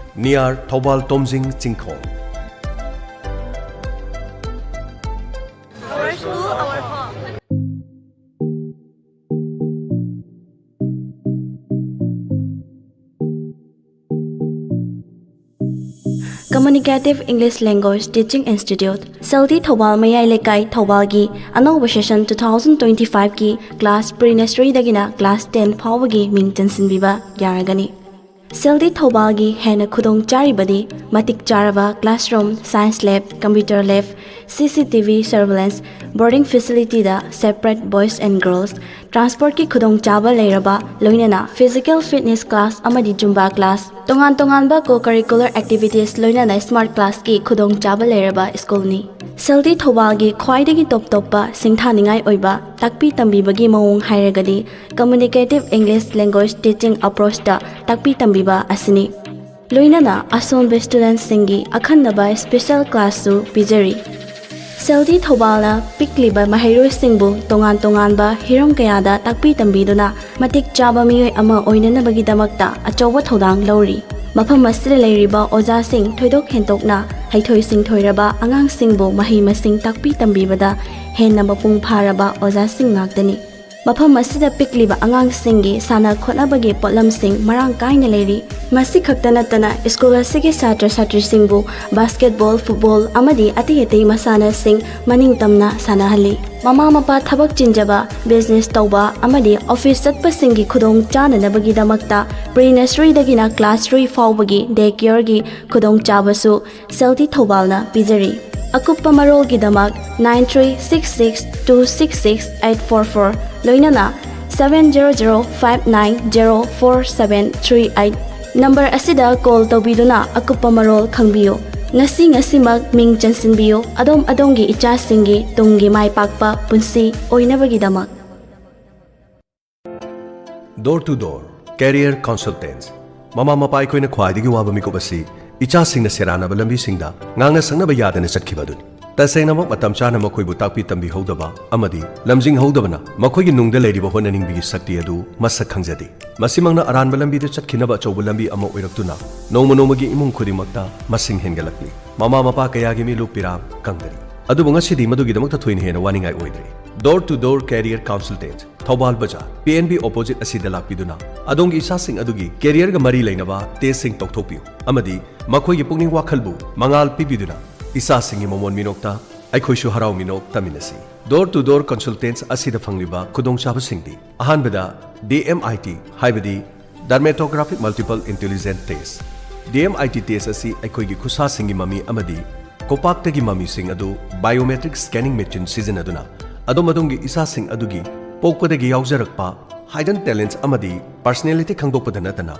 near Thoubal ꯇꯣꯝꯖꯤꯡ ꯆꯤꯡꯈꯣꯡ꯫ Our school, our home. Communicative English Language Teaching Institute, ꯁꯦꯜꯗꯤ Thoubal ꯃꯌꯥꯏ ꯂꯩꯀꯥꯏ, ꯊꯧꯕꯥꯜꯒꯤ ꯑꯅꯧꯕ session two thousand twenty five ꯀꯤ class pre nursery ꯗꯒꯤꯅ class ten ꯐꯥꯎꯕꯒꯤ ꯃꯤꯡ ꯆꯟꯁꯤꯟꯕꯤꯕ ꯌꯥꯔꯒꯅꯤ꯫ ꯁꯦꯜꯗꯤ ꯊꯧꯕꯥꯜꯒꯤ ꯍꯦꯟꯅ ꯈꯨꯗꯣꯡ ꯆꯥꯔꯤꯕꯗꯤ ꯃꯇꯤꯛ ꯆꯥꯔꯕ classroom, science lab, computer lab, C C T V surveillance, boarding facility the separate boys and girls, transport ꯀꯤ ꯈꯨꯗꯣꯡꯆꯥꯕ ꯂꯩꯔꯕ, ꯂꯣꯏꯅꯅ physical fitness class ꯑꯃꯗꯤ Zumba class, ꯇꯣꯉꯥꯟ ꯇꯣꯉꯥꯟꯕ co-curricular activities, ꯂꯣꯏꯅꯅ smart class ꯀꯤ ꯈꯨꯗꯣꯡꯆꯥꯕ ꯂꯩꯔꯕ ꯁ꯭ꯀꯨꯜꯅꯤ꯫ ꯁꯦꯜꯗꯤ ꯊꯧꯕꯥꯜꯒꯤ ꯈ꯭ꯋꯥꯏꯗꯒꯤ ꯇꯣꯞ ꯇꯣꯞꯄ ꯁꯤꯡꯊꯥꯅꯤꯡꯉꯥꯏ ꯑꯣꯏꯕ ꯇꯥꯛꯄꯤ ꯇꯝꯕꯤꯕꯒꯤ ꯃꯑꯣꯡ ꯍꯥꯏꯔꯒꯗꯤ Communicative English Language Teaching Approach ꯇ ꯇꯥꯛꯄꯤ ꯇꯝꯕꯤꯕ ꯑꯁꯤꯅꯤ꯫ ꯂꯣꯏꯅꯅ ꯑꯁꯣꯟꯕ student ꯁꯤꯡꯒꯤ ꯑꯈꯟꯅꯕ special class ꯁꯨ ꯄꯤꯖꯔꯤ꯫ ꯁꯦꯜꯗꯤ ꯊꯧꯕꯥꯜꯅ ꯄꯤꯛꯂꯤꯕ ꯃꯍꯩꯔꯣꯏꯁꯤꯡꯕꯨ ꯇꯣꯉꯥꯟ ꯇꯣꯉꯥꯟꯕ ꯍꯤꯔꯝ ꯀꯌꯥꯗ ꯇꯥꯛꯄꯤ ꯇꯝꯕꯤꯗꯨꯅ ꯃꯇꯤꯛ ꯆꯥꯕ ꯃꯤꯑꯣꯏ ꯑꯃ ꯑꯣꯏꯅꯅꯕꯒꯤꯗꯃꯛꯇ ꯑꯆꯧꯕ ꯊꯧꯗꯥꯡ ꯂꯧꯔꯤ꯫ ꯃꯐꯝ ꯑꯁꯤꯗ ꯂꯩꯔꯤꯕ ꯑꯣꯖꯥꯁꯤꯡ ꯊꯣꯏꯗꯣꯛ ꯍꯦꯟꯗꯣꯛꯅ ꯍꯩꯊꯣꯏ ꯁꯤꯡꯊꯣꯏꯔꯕ ꯑꯉꯥꯡꯁꯤꯡꯕꯨ ꯃꯍꯩ ꯃꯁꯤꯡ ꯇꯥꯛꯄꯤ ꯇꯝꯕꯤꯕꯗ ꯍꯦꯟꯅ ꯃꯄꯨꯡ ꯐꯥꯔꯕ ꯑꯣꯖꯥꯁꯤꯡ ꯉꯥꯛꯇꯅꯤ꯫ ꯃꯐꯝ ꯑꯁꯤꯗ ꯄꯤꯛꯂꯤꯕ ꯑꯉꯥꯡꯁꯤꯡꯒꯤ ꯁꯥꯟꯅ ꯈꯣꯠꯅꯕꯒꯤ ꯄꯣꯠꯂꯝꯁꯤꯡ ꯃꯔꯥꯡ ꯀꯥꯏꯅ ꯂꯩꯔꯤ꯫ ꯃꯁꯤ ꯈꯛꯇ ꯅꯠꯇꯅ ꯁ꯭ꯀꯨꯜ ꯑꯁꯤꯒꯤ ꯁꯥꯇ꯭ꯔ ꯁꯥꯇ꯭ꯔꯤꯁꯤꯡꯕꯨ basketball, football ꯑꯃꯗꯤ ꯑꯇꯩ ꯑꯇꯩ ꯃꯁꯥꯟꯅꯁꯤꯡ ꯃꯅꯤꯡ ꯇꯝꯅ ꯁꯥꯟꯅꯍꯜꯂꯤ꯫ ꯃꯃꯥ ꯃꯄꯥ ꯊꯕꯛ ꯆꯤꯟꯖꯕ, business ꯇꯧꯕ ꯑꯃꯗꯤ office ꯆꯠꯄꯁꯤꯡꯒꯤ ꯈꯨꯗꯣꯡ ꯆꯥꯅꯅꯕꯒꯤꯗꯃꯛꯇ pre nursery ꯗꯒꯤꯅ class three ꯐꯥꯎꯕꯒꯤ day care ꯒꯤ ꯈꯨꯗꯣꯡꯆꯥꯕꯁꯨ ꯁꯦꯜꯗꯤ ꯊꯧꯕꯥꯜꯅ ꯄꯤꯖꯔꯤ꯫ ꯑꯀꯨꯞꯄ ꯃꯔꯣꯜꯒꯤꯗꯃꯛ nine three six six two six six eight four four, ꯂꯣꯏꯅꯅ seven zero zero five nine zero four seven three eight number ꯑꯁꯤꯗ call ꯇꯧꯕꯤꯗꯨꯅ ꯑꯀꯨꯞꯄ ꯃꯔꯣꯜ ꯈꯪꯕꯤꯌꯨ꯫ ꯉꯁꯤ ꯉꯁꯤꯃꯛ ꯃꯤꯡ ꯆꯟꯁꯤꯟꯕꯤꯌꯨ, ꯑꯗꯣꯝ ꯑꯗꯣꯝꯒꯤ ꯏꯆꯥꯁꯤꯡꯒꯤ ꯇꯨꯡꯒꯤ ꯃꯥꯏ ꯄꯥꯛꯄ ꯄꯨꯟꯁꯤ ꯑꯣꯏꯅꯕꯒꯤꯗꯃꯛ꯫ Door to Door Career Consultants. ꯃꯃꯥ ꯃꯄꯥ ꯑꯩꯈꯣꯏꯅ ꯈ꯭ꯋꯥꯏꯗꯒꯤ ꯋꯥꯕ ꯃꯤꯀꯨꯞ ꯑꯁꯤ ꯏꯆꯥꯁꯤꯡꯅ ꯁꯦꯔꯥꯟꯅꯕ ꯂꯝꯕꯤꯁꯤꯡꯗ ꯉꯥꯡꯅ ꯁꯛꯅꯕ ꯌꯥꯗꯅ ꯆꯠꯈꯤꯕ ꯑꯗꯨꯅꯤ꯫ ꯇꯁꯦꯡꯅꯃꯛ, ꯃꯇꯝ ꯆꯥꯅ ꯃꯈꯣꯏꯕꯨ ꯇꯥꯛꯄꯤ ꯇꯝꯕꯤꯍꯧꯗꯕ ꯑꯃꯗꯤ ꯂꯝꯖꯤꯡꯍꯧꯗꯕꯅ ꯃꯈꯣꯏꯒꯤ ꯅꯨꯡꯗ ꯂꯩꯔꯤꯕ ꯍꯣꯠꯅꯅꯤꯡꯕꯒꯤ ꯁꯛꯇꯤ ꯑꯗꯨ ꯃꯁꯛ ꯈꯪꯖꯗꯦ꯫ ꯃꯁꯤꯃꯛꯅ ꯑꯔꯥꯟꯕ ꯂꯝꯕꯤꯗ ꯆꯠꯈꯤꯅꯕ ꯑꯆꯧꯕ ꯂꯝꯕꯤ ꯑꯃ ꯑꯣꯏꯔꯛꯇꯨꯅ ꯅꯣꯡꯃ ꯅꯣꯡꯃꯒꯤ ꯏꯃꯨꯡ ꯈꯨꯗꯤꯡꯃꯛꯇ ꯃꯁꯤꯡ ꯍꯦꯟꯒꯠꯂꯛꯂꯤ꯫ ꯃꯃꯥ ꯃꯄꯥ ꯀꯌꯥꯒꯤ ꯃꯤꯠꯂꯨ ꯄꯤꯔꯥꯡ ꯀꯪꯗꯔꯤ꯫ ꯑꯗꯨꯕꯨ ꯉꯁꯤꯗꯤ ꯃꯗꯨꯒꯤꯗꯃꯛꯇ ꯊꯣꯏꯅ ꯍꯦꯟꯅ ꯋꯥꯅꯤꯡꯉꯥꯏ ꯑꯣꯏꯗ꯭ꯔꯦ꯫ Door to Door Career Consultant, Thoubal ꯕꯖꯥꯔ, P N B opposite ꯑꯁꯤꯗ ꯂꯥꯛꯄꯤꯗꯨꯅ ꯑꯗꯣꯝꯒꯤ ꯏꯆꯥꯁꯤꯡ ꯑꯗꯨꯒꯤ careerꯒ ꯃꯔꯤ ꯂꯩꯅꯕ testꯁꯤꯡ ꯇꯧꯊꯣꯛꯄꯤꯌꯨ ꯑꯃꯗꯤ ꯃꯈꯣꯏꯒꯤ ꯄꯨꯛꯅꯤꯡ ꯋꯥꯈꯜꯕꯨ ꯃꯉꯥꯜ ꯄꯤꯕꯤꯗꯨꯅ ꯏꯆꯥꯁꯤꯡꯒꯤ ꯃꯃꯣꯟ ꯃꯤꯅꯣꯛꯇ ꯑꯩꯈꯣꯏꯁꯨ ꯍꯔꯥꯎ ꯃꯤꯅꯣꯛ ꯇꯝꯃꯤꯟꯅꯁꯤ꯫ Door to Door Consultants ꯑꯁꯤꯗ ꯐꯪꯂꯤꯕ ꯈꯨꯗꯣꯡꯆꯥꯕꯁꯤꯡꯗꯤ: ꯑꯍꯥꯟꯕꯗ, D M I T, ꯍꯥꯏꯕꯗꯤ Dermatographic Multiple Intelligent Test꯫ D M I T test ꯑꯁꯤ ꯑꯩꯈꯣꯏꯒꯤ ꯈꯨꯠꯁꯥꯁꯤꯡꯒꯤ ꯃꯃꯤ ꯑꯃꯗꯤ ꯀꯣꯄꯥꯛꯇꯒꯤ ꯃꯃꯤꯁꯤꯡ ꯑꯗꯨ biometric scanning machine ꯁꯤꯖꯤꯟꯅꯗꯨꯅ ꯑꯗꯣꯝ ꯑꯗꯣꯝꯒꯤ ꯏꯆꯥꯁꯤꯡ ꯑꯗꯨꯒꯤ ꯄꯣꯛꯄꯗꯒꯤ ꯌꯥꯎꯖꯔꯛꯄ hidden talents ꯑꯃꯗꯤ personality ꯈꯪꯗꯣꯛꯄꯗ ꯅꯠꯇꯅ,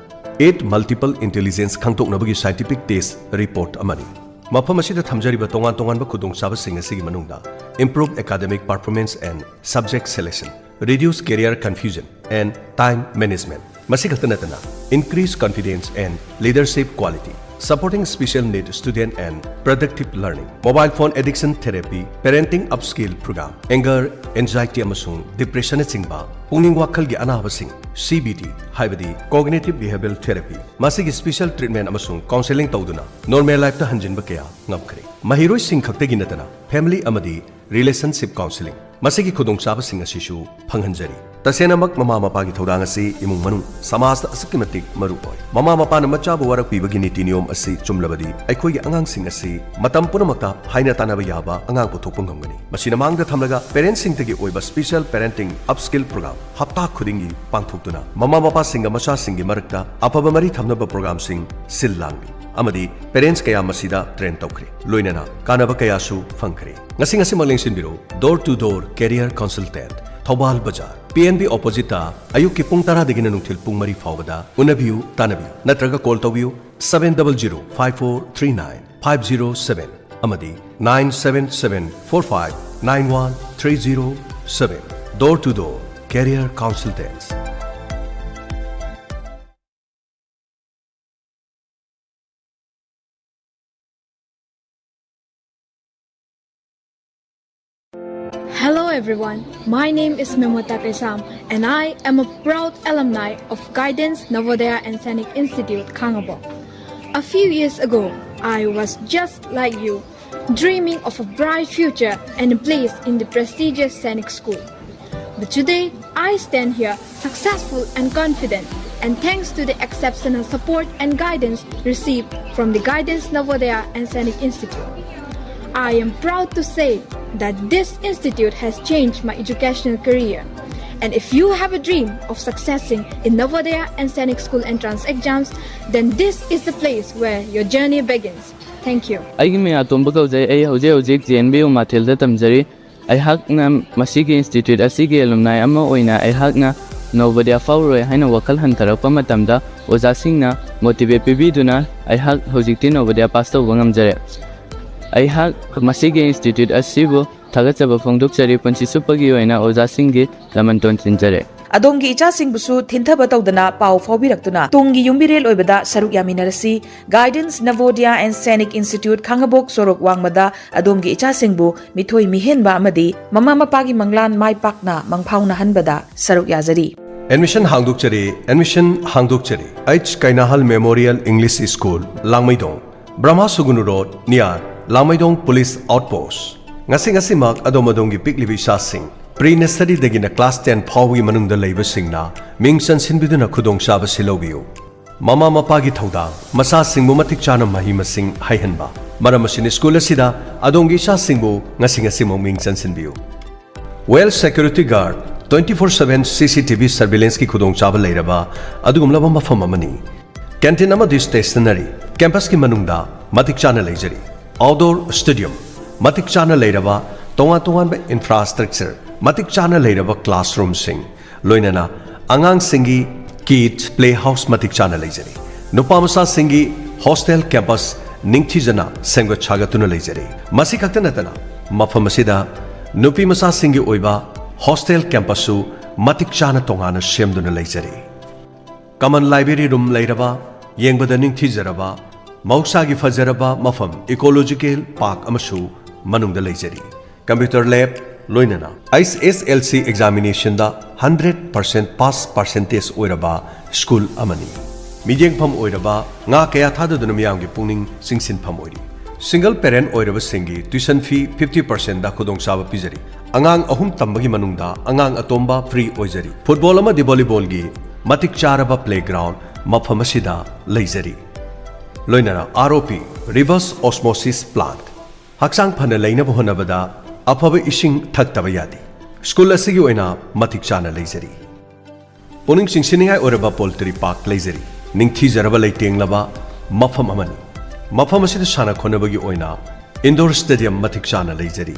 eight multiple intelligence ꯈꯪꯗꯣꯛꯅꯕꯒꯤ scientific test report ꯑꯃꯅꯤ꯫ ꯃꯐꯝ ꯑꯁꯤꯗ ꯊꯝꯖꯔꯤꯕ ꯇꯣꯉꯥꯟ ꯇꯣꯉꯥꯟꯕ ꯈꯨꯗꯣꯡꯆꯥꯕꯁꯤꯡ ꯑꯁꯤꯒꯤ ꯃꯅꯨꯡꯗ: Improve Academic Performance and Subject Selection, Reduce Career Confusion and Time Management, ꯃꯁꯤ ꯈꯛꯇ ꯅꯠꯇꯅ, Increase Confidence and Leadership Quality, Supporting Special Need Student and Productive Learning, Mobile Phone Addiction Therapy, Parenting Upskill Program, Anger, Anxiety ꯑꯃꯁꯨꯡ Depressionꯅꯆꯤꯡꯕ ꯄꯨꯛꯅꯤꯡ ꯋꯥꯈꯜꯒꯤ ꯑꯅꯥꯕꯁꯤꯡ, C B T, ꯍꯥꯏꯕꯗꯤ Cognitive Behavioral Therapy, ꯃꯁꯤꯒꯤ special treatment ꯑꯃꯁꯨꯡ counselling ꯇꯧꯗꯨꯅ normal lifeꯇ ꯍꯟꯖꯤꯟꯕ ꯀꯌꯥ ꯉꯝꯈ꯭ꯔꯦ꯫ ꯃꯍꯩꯔꯣꯏꯁꯤꯡ ꯈꯛꯇꯒꯤ ꯅꯠꯇꯅ, family ꯑꯃꯗꯤ relationship counselling, ꯃꯁꯤꯒꯤ ꯈꯨꯗꯣꯡꯆꯥꯕꯁꯤꯡ ꯑꯁꯤꯁꯨ ꯐꯪꯍꯟꯖꯔꯤ꯫ ꯇꯁꯦꯡꯅꯃꯛ, ꯃꯃꯥ ꯃꯄꯥꯒꯤ ꯊꯧꯗꯥꯡ ꯑꯁꯤ ꯏꯃꯨꯡ ꯃꯅꯨꯡ, ꯁꯃꯥꯖꯇ ꯑꯁꯨꯛꯀꯤ ꯃꯇꯤꯛ ꯃꯔꯨ ꯑꯣꯏ꯫ ꯃꯃꯥ ꯃꯄꯥꯅ ꯃꯆꯥꯕꯨ ꯋꯥꯔꯛꯄꯤꯕꯒꯤ ꯅꯤꯇꯤ ꯅꯤꯌꯣꯝ ꯑꯁꯤ ꯆꯨꯝꯂꯕꯗꯤ, ꯑꯩꯈꯣꯏꯒꯤ ꯑꯉꯥꯡꯁꯤꯡ ꯑꯁꯤ ꯃꯇꯝ ꯄꯨꯝꯅꯃꯛꯇ ꯍꯥꯏꯅ ꯇꯥꯟꯅꯕ ꯌꯥꯕ ꯑꯉꯥꯡ ꯄꯨꯊꯣꯛꯄ ꯉꯝꯒꯅꯤ꯫ ꯃꯁꯤꯅ ꯃꯥꯡꯗ ꯊꯝꯂꯒ, parentꯁꯤꯡꯗꯒꯤ ꯑꯣꯏꯕ special parenting upskill program ꯍꯞꯇꯥ ꯈꯨꯗꯤꯡꯒꯤ ꯄꯥꯡꯊꯣꯛꯇꯨꯅ, ꯃꯃꯥ ꯃꯄꯥꯁꯤꯡꯒ ꯃꯆꯥꯁꯤꯡꯒꯤ ꯃꯔꯛꯇ ꯑꯐꯕ ꯃꯔꯤ ꯊꯝꯅꯕ programꯁꯤꯡ ꯁꯤꯜ ꯂꯥꯡꯂꯤ꯫ ꯑꯃꯗꯤ ꯄꯦꯔꯦꯟꯠꯁ ꯀꯌꯥ ꯃꯁꯤꯗ ꯇ꯭ꯔꯦꯟ ꯇꯧꯈ꯭ꯔꯦ, ꯂꯣꯏꯅꯅ ꯀꯥꯟꯅꯕ ꯀꯌꯥꯁꯨ ꯐꯪꯈ꯭ꯔꯦ꯫ ꯉꯁꯤ ꯉꯁꯤꯃꯛ ꯂꯦꯡꯁꯤꯟꯕꯤꯔꯣ, Door to Door Career Consultant, Thoubal ꯕꯖꯥꯔ, ꯄꯤ ꯑꯦꯟ ꯕꯤ ꯑꯣꯄꯣꯖꯤꯠꯇ, ꯑꯌꯨꯛꯀꯤ ꯄꯨꯡ ꯇꯔꯥꯗꯒꯤꯅ ꯅꯨꯡꯊꯤꯜ ꯄꯨꯡ ꯃꯔꯤ ꯐꯥꯎꯕꯗ ꯎꯅꯕꯤꯌꯨ, ꯇꯥꯟꯅꯕꯤꯌꯨ, ꯅꯠꯇ꯭ꯔꯒ ꯀꯣꯜ ꯇꯧꯕꯤꯌꯨ, seven double zero five four three nine five zero seven ꯑꯃꯗꯤ nine seven seven four five nine one three zero seven. Door to Door Career Consultants. Hello everyone, my name is Memota Kaisam and I am a proud alumni of Guidance Navodaya and Sainik Institute Khangabok. A few years ago, I was just like you, dreaming of a bright future and a place in the prestigious Sainik School. But today, I stand here successful and confident, and thanks to the exceptional support and guidance received from the Guidance Navodaya and Sainik Institute. I am proud to say that this institute has changed my educational career. And if you have a dream of successing in Navodaya and Sainik School entrance exams, then this is the place where your journey begins. Thank you. ꯑꯩꯒꯤ ꯃꯤꯡ ꯑꯇꯣꯝꯕ ꯀꯧꯖꯩ꯫ ꯑꯩ ꯍꯧꯖꯤꯛ ꯍꯧꯖꯤꯛ G and B ꯎꯃꯥꯊꯦꯜꯗ ꯇꯝꯖꯔꯤ꯫ ꯑꯩꯍꯥꯛꯅ ꯃꯁꯤꯒꯤ institute ꯑꯁꯤꯒꯤ alumni ꯑꯃ ꯑꯣꯏꯅ ꯑꯩꯍꯥꯛꯅ ꯅꯣꯕꯣꯗꯤꯌꯥ ꯐꯥꯎꯔꯣꯏ ꯍꯥꯏꯅ ꯋꯥꯈꯜ ꯍꯟꯊꯔꯛꯄ ꯃꯇꯝꯗ ꯑꯣꯖꯥꯁꯤꯡꯅ ꯃꯣꯇꯤꯚꯦꯠ ꯄꯤꯕꯤꯗꯨꯅ ꯑꯩꯍꯥꯛ ꯍꯧꯖꯤꯛꯇꯤ ꯅꯣꯕꯣꯗꯤꯌꯥ ꯄꯥꯁ ꯇꯧꯕ ꯉꯝꯖꯔꯦ꯫ ꯑꯩꯍꯥꯛ ꯃꯁꯤꯒꯤ ꯏꯟꯁꯇꯤꯇ꯭ꯌꯨꯠ ꯑꯁꯤꯕꯨ ꯊꯥꯒꯠꯆꯕ ꯐꯣꯡꯗꯣꯛꯆꯔꯤ꯫ ꯄꯨꯟꯁꯤ ꯆꯨꯞꯄꯒꯤ ꯑꯣꯏꯅ ꯑꯣꯖꯥꯁꯤꯡꯒꯤ ꯂꯃꯟ ꯇꯣꯟꯁꯤꯟꯖꯔꯦ꯫ ꯑꯗꯣꯝꯒꯤ ꯏꯆꯥꯁꯤꯡꯕꯨꯁꯨ ꯊꯤꯟꯊꯕ ꯇꯧꯗꯅ ꯄꯥꯎ ꯐꯥꯎꯕꯤꯔꯛꯇꯨꯅ ꯇꯨꯡꯒꯤ ꯌꯨꯝꯕꯤꯔꯦꯜ ꯑꯣꯏꯕꯗ ꯁꯔꯨꯛ ꯌꯥꯃꯤꯟꯅꯔꯁꯤ꯫ Guidance Navodaya and Sainik Institute ꯈꯥꯡꯉꯕꯣꯛ ꯁꯣꯔꯣꯛ ꯋꯥꯡꯃꯗ ꯑꯗꯣꯝꯒꯤ ꯏꯆꯥꯁꯤꯡꯕꯨ ꯃꯤꯊꯣꯏ ꯃꯤꯍꯦꯟꯕ ꯑꯃꯗꯤ ꯃꯃꯥ ꯃꯄꯥꯒꯤ ꯃꯪꯂꯥꯟ ꯃꯥꯏ ꯄꯥꯛꯅ ꯃꯪꯐꯥꯎꯅꯍꯟꯕꯗ ꯁꯔꯨꯛ ꯌꯥꯖꯔꯤ꯫ ꯑꯦꯗꯃꯤꯁꯟ ꯍꯥꯡꯗꯣꯛꯆꯔꯤ꯫ ꯑꯦꯗꯃꯤꯁꯟ ꯍꯥꯡꯗꯣꯛꯆꯔꯤ꯫ H Keinahal memorial English school, Langmeidong, Brahma Sugunu road, near Langmeidong police outpost. ꯉꯁꯤ ꯉꯁꯤꯃꯛ ꯑꯗꯣꯝ ꯑꯗꯣꯝꯒꯤ ꯄꯤꯛꯂꯤꯕ ꯏꯆꯥꯁꯤꯡ, ꯄ꯭ꯔꯤ ꯅꯔꯁꯔꯤꯗꯒꯤꯅ ꯀ꯭ꯂꯥꯁ ꯇꯦꯟ ꯐꯥꯎꯕꯒꯤ ꯃꯅꯨꯡꯗ ꯂꯩꯕꯁꯤꯡꯅ ꯃꯤꯡ ꯆꯟꯁꯤꯟꯕꯤꯗꯨꯅ ꯈꯨꯗꯣꯡꯆꯥꯕꯁꯤ ꯂꯧꯕꯤꯌꯨ꯫ ꯃꯃꯥ ꯃꯄꯥꯒꯤ ꯊꯧꯗꯥꯡ, ꯃꯆꯥꯁꯤꯡꯕꯨ ꯃꯇꯤꯛ ꯆꯥꯅ ꯃꯍꯩ ꯃꯁꯤꯡ ꯍꯩꯍꯟꯕ꯫ ꯃꯔꯝ ꯑꯁꯤꯅ ꯁ꯭ꯀꯨꯜ ꯑꯁꯤꯗ ꯑꯗꯣꯝꯒꯤ ꯏꯆꯥꯁꯤꯡꯕꯨ ꯉꯁꯤ ꯉꯁꯤꯃꯛ ꯃꯤꯡ ꯆꯟꯁꯤꯟꯕꯤꯌꯨ꯫ Well security guard, twenty four seven C C T V surveillance ꯀꯤ ꯈꯨꯗꯣꯡꯆꯥꯕ ꯂꯩꯔꯕ ꯑꯗꯨꯒꯨꯝꯂꯕ ꯃꯐꯝ ꯑꯃꯅꯤ꯫ ꯀꯦꯟꯇꯤꯟ ꯑꯃꯗꯤ ꯁ꯭ꯇꯦꯁꯅꯔꯤ, ꯀꯦꯝꯄꯁꯀꯤ ꯃꯅꯨꯡꯗ ꯃꯇꯤꯛ ꯆꯥꯅ ꯂꯩꯖꯔꯤ꯫ ꯑꯥꯎꯠꯗꯣꯔ ꯁ꯭ꯇꯦꯗꯤꯌꯝ, ꯃꯇꯤꯛ ꯆꯥꯅ ꯂꯩꯔꯕ ꯇꯣꯉꯥꯟ ꯇꯣꯉꯥꯟꯕ ꯏꯟꯐ꯭ꯔꯥꯁ꯭ꯇ꯭ꯔꯛꯆꯔ, ꯃꯇꯤꯛ ꯆꯥꯅ ꯂꯩꯔꯕ ꯀ꯭ꯂꯥꯁꯔꯨꯝꯁꯤꯡ, ꯂꯣꯏꯅꯅ ꯑꯉꯥꯡꯁꯤꯡꯒꯤ ꯀꯤꯗꯁ ꯄ꯭ꯂꯦ ꯍꯥꯎꯁ ꯃꯇꯤꯛ ꯆꯥꯅ ꯂꯩꯖꯔꯤ꯫ ꯅꯨꯄꯥ ꯃꯆꯥꯁꯤꯡꯒꯤ ꯍꯣꯁꯇꯦꯜ ꯀꯦꯝꯄꯁ ꯅꯤꯡꯊꯤꯖꯅ ꯁꯦꯝꯒꯠ ꯁꯥꯒꯠꯇꯨꯅ ꯂꯩꯖꯔꯤ꯫ ꯃꯁꯤ ꯈꯛꯇ ꯅꯠꯇꯅ ꯃꯐꯝ ꯑꯁꯤꯗ ꯅꯨꯄꯤ ꯃꯆꯥꯁꯤꯡꯒꯤ ꯑꯣꯏꯕ ꯍꯣꯁꯇꯦꯜ ꯀꯦꯝꯄꯁꯁꯨ ꯃꯇꯤꯛ ꯆꯥꯅ ꯇꯣꯉꯥꯟꯅ ꯁꯦꯝꯗꯨꯅ ꯂꯩꯖꯔꯤ꯫ ꯀꯃꯟ ꯂꯥꯏꯕ꯭ꯔꯦꯔꯤ ꯔꯨꯝ ꯂꯩꯔꯕ, ꯌꯦꯡꯕꯗ ꯅꯤꯡꯊꯤꯖꯔꯕ, ꯃꯍꯧꯁꯥꯒꯤ ꯐꯖꯔꯕ ꯃꯐꯝ ꯏꯀꯣꯂꯣꯖꯤꯀꯦꯜ ꯄꯥꯔꯛ ꯑꯃꯁꯨ ꯃꯅꯨꯡꯗ ꯂꯩꯖꯔꯤ꯫ ꯀꯝꯄ꯭ꯌꯨꯇꯔ ꯂꯦꯕ, ꯂꯣꯏꯅꯅ ꯑꯩꯆ ꯑꯦꯁ ꯑꯦꯜ ꯁꯤ ꯑꯦꯛꯖꯥꯃꯤꯅꯦꯁꯟꯗ ꯍꯟꯗ꯭ꯔꯦꯠ ꯄꯥꯔꯁꯦꯟ ꯄꯥꯁ ꯄꯥꯔꯁꯦꯟꯇꯦꯖ ꯑꯣꯏꯔꯕ ꯁ꯭ꯀꯨꯜ ꯑꯃꯅꯤ꯫ ꯃꯤꯠꯌꯦꯡꯐꯝ ꯑꯣꯏꯔꯕ, ꯉꯥ ꯀꯌꯥ ꯊꯥꯗꯗꯨꯅ ꯃꯤꯌꯥꯝꯒꯤ ꯄꯨꯛꯅꯤꯡ ꯆꯤꯡꯁꯤꯟꯐꯝ ꯑꯣꯏꯔꯤ꯫ Single Peren ꯑꯣꯏꯔꯕꯁꯤꯡꯒꯤ tuition fee fifty ꯄꯥꯔꯁꯦꯟꯗ ꯈꯨꯗꯣꯡꯆꯥꯕ ꯄꯤꯖꯔꯤ꯫ ꯑꯉꯥꯡ ꯑꯍꯨꯝ ꯇꯝꯕꯒꯤ ꯃꯅꯨꯡꯗ ꯑꯉꯥꯡ ꯑꯇꯣꯝꯕ ꯐ꯭ꯔꯤ ꯑꯣꯏꯖꯔꯤ꯫ ꯐꯨꯠꯕꯣꯜ ꯑꯃꯗꯤ ꯚꯣꯂꯤꯕꯣꯜꯒꯤ ꯃꯇꯤꯛ ꯆꯥꯔꯕ ꯄ꯭ꯂꯦꯒ꯭ꯔꯥꯎꯟ ꯃꯐꯝ ꯑꯁꯤꯗ ꯂꯩꯖꯔꯤ꯫ ꯂꯣꯏꯅꯅ R O P, reverse osmosis plant, ꯍꯛꯆꯥꯡ ꯐꯅ ꯂꯩꯅꯕ ꯍꯣꯠꯅꯕꯗ ꯑꯐꯕ ꯏꯁꯤꯡ ꯊꯛꯇꯕ ꯌꯥꯗꯦ꯫ ꯁ꯭ꯀꯨꯜ ꯑꯁꯤꯒꯤ ꯑꯣꯏꯅ ꯃꯇꯤꯛ ꯆꯥꯅ ꯂꯩꯖꯔꯤ꯫ ꯄꯨꯛꯅꯤꯡ ꯆꯤꯡꯁꯤꯟꯅꯤꯡꯉꯥꯏ ꯑꯣꯏꯔꯕ ꯄꯣꯜꯇ꯭ꯔꯤ ꯄꯥꯔꯛ ꯂꯩꯖꯔꯤ꯫ ꯅꯤꯡꯊꯤꯖꯔꯕ ꯂꯩꯇꯦꯡꯂꯕ ꯃꯐꯝ ꯑꯃꯅꯤ꯫ ꯃꯐꯝ ꯑꯁꯤꯗ ꯁꯥꯟꯅ ꯈꯣꯠꯅꯕꯒꯤ ꯑꯣꯏꯅ ꯏꯟꯗꯣꯔ ꯁ꯭ꯇꯦꯗꯤꯌꯝ ꯃꯇꯤꯛ ꯆꯥꯅ ꯂꯩꯖꯔꯤ꯫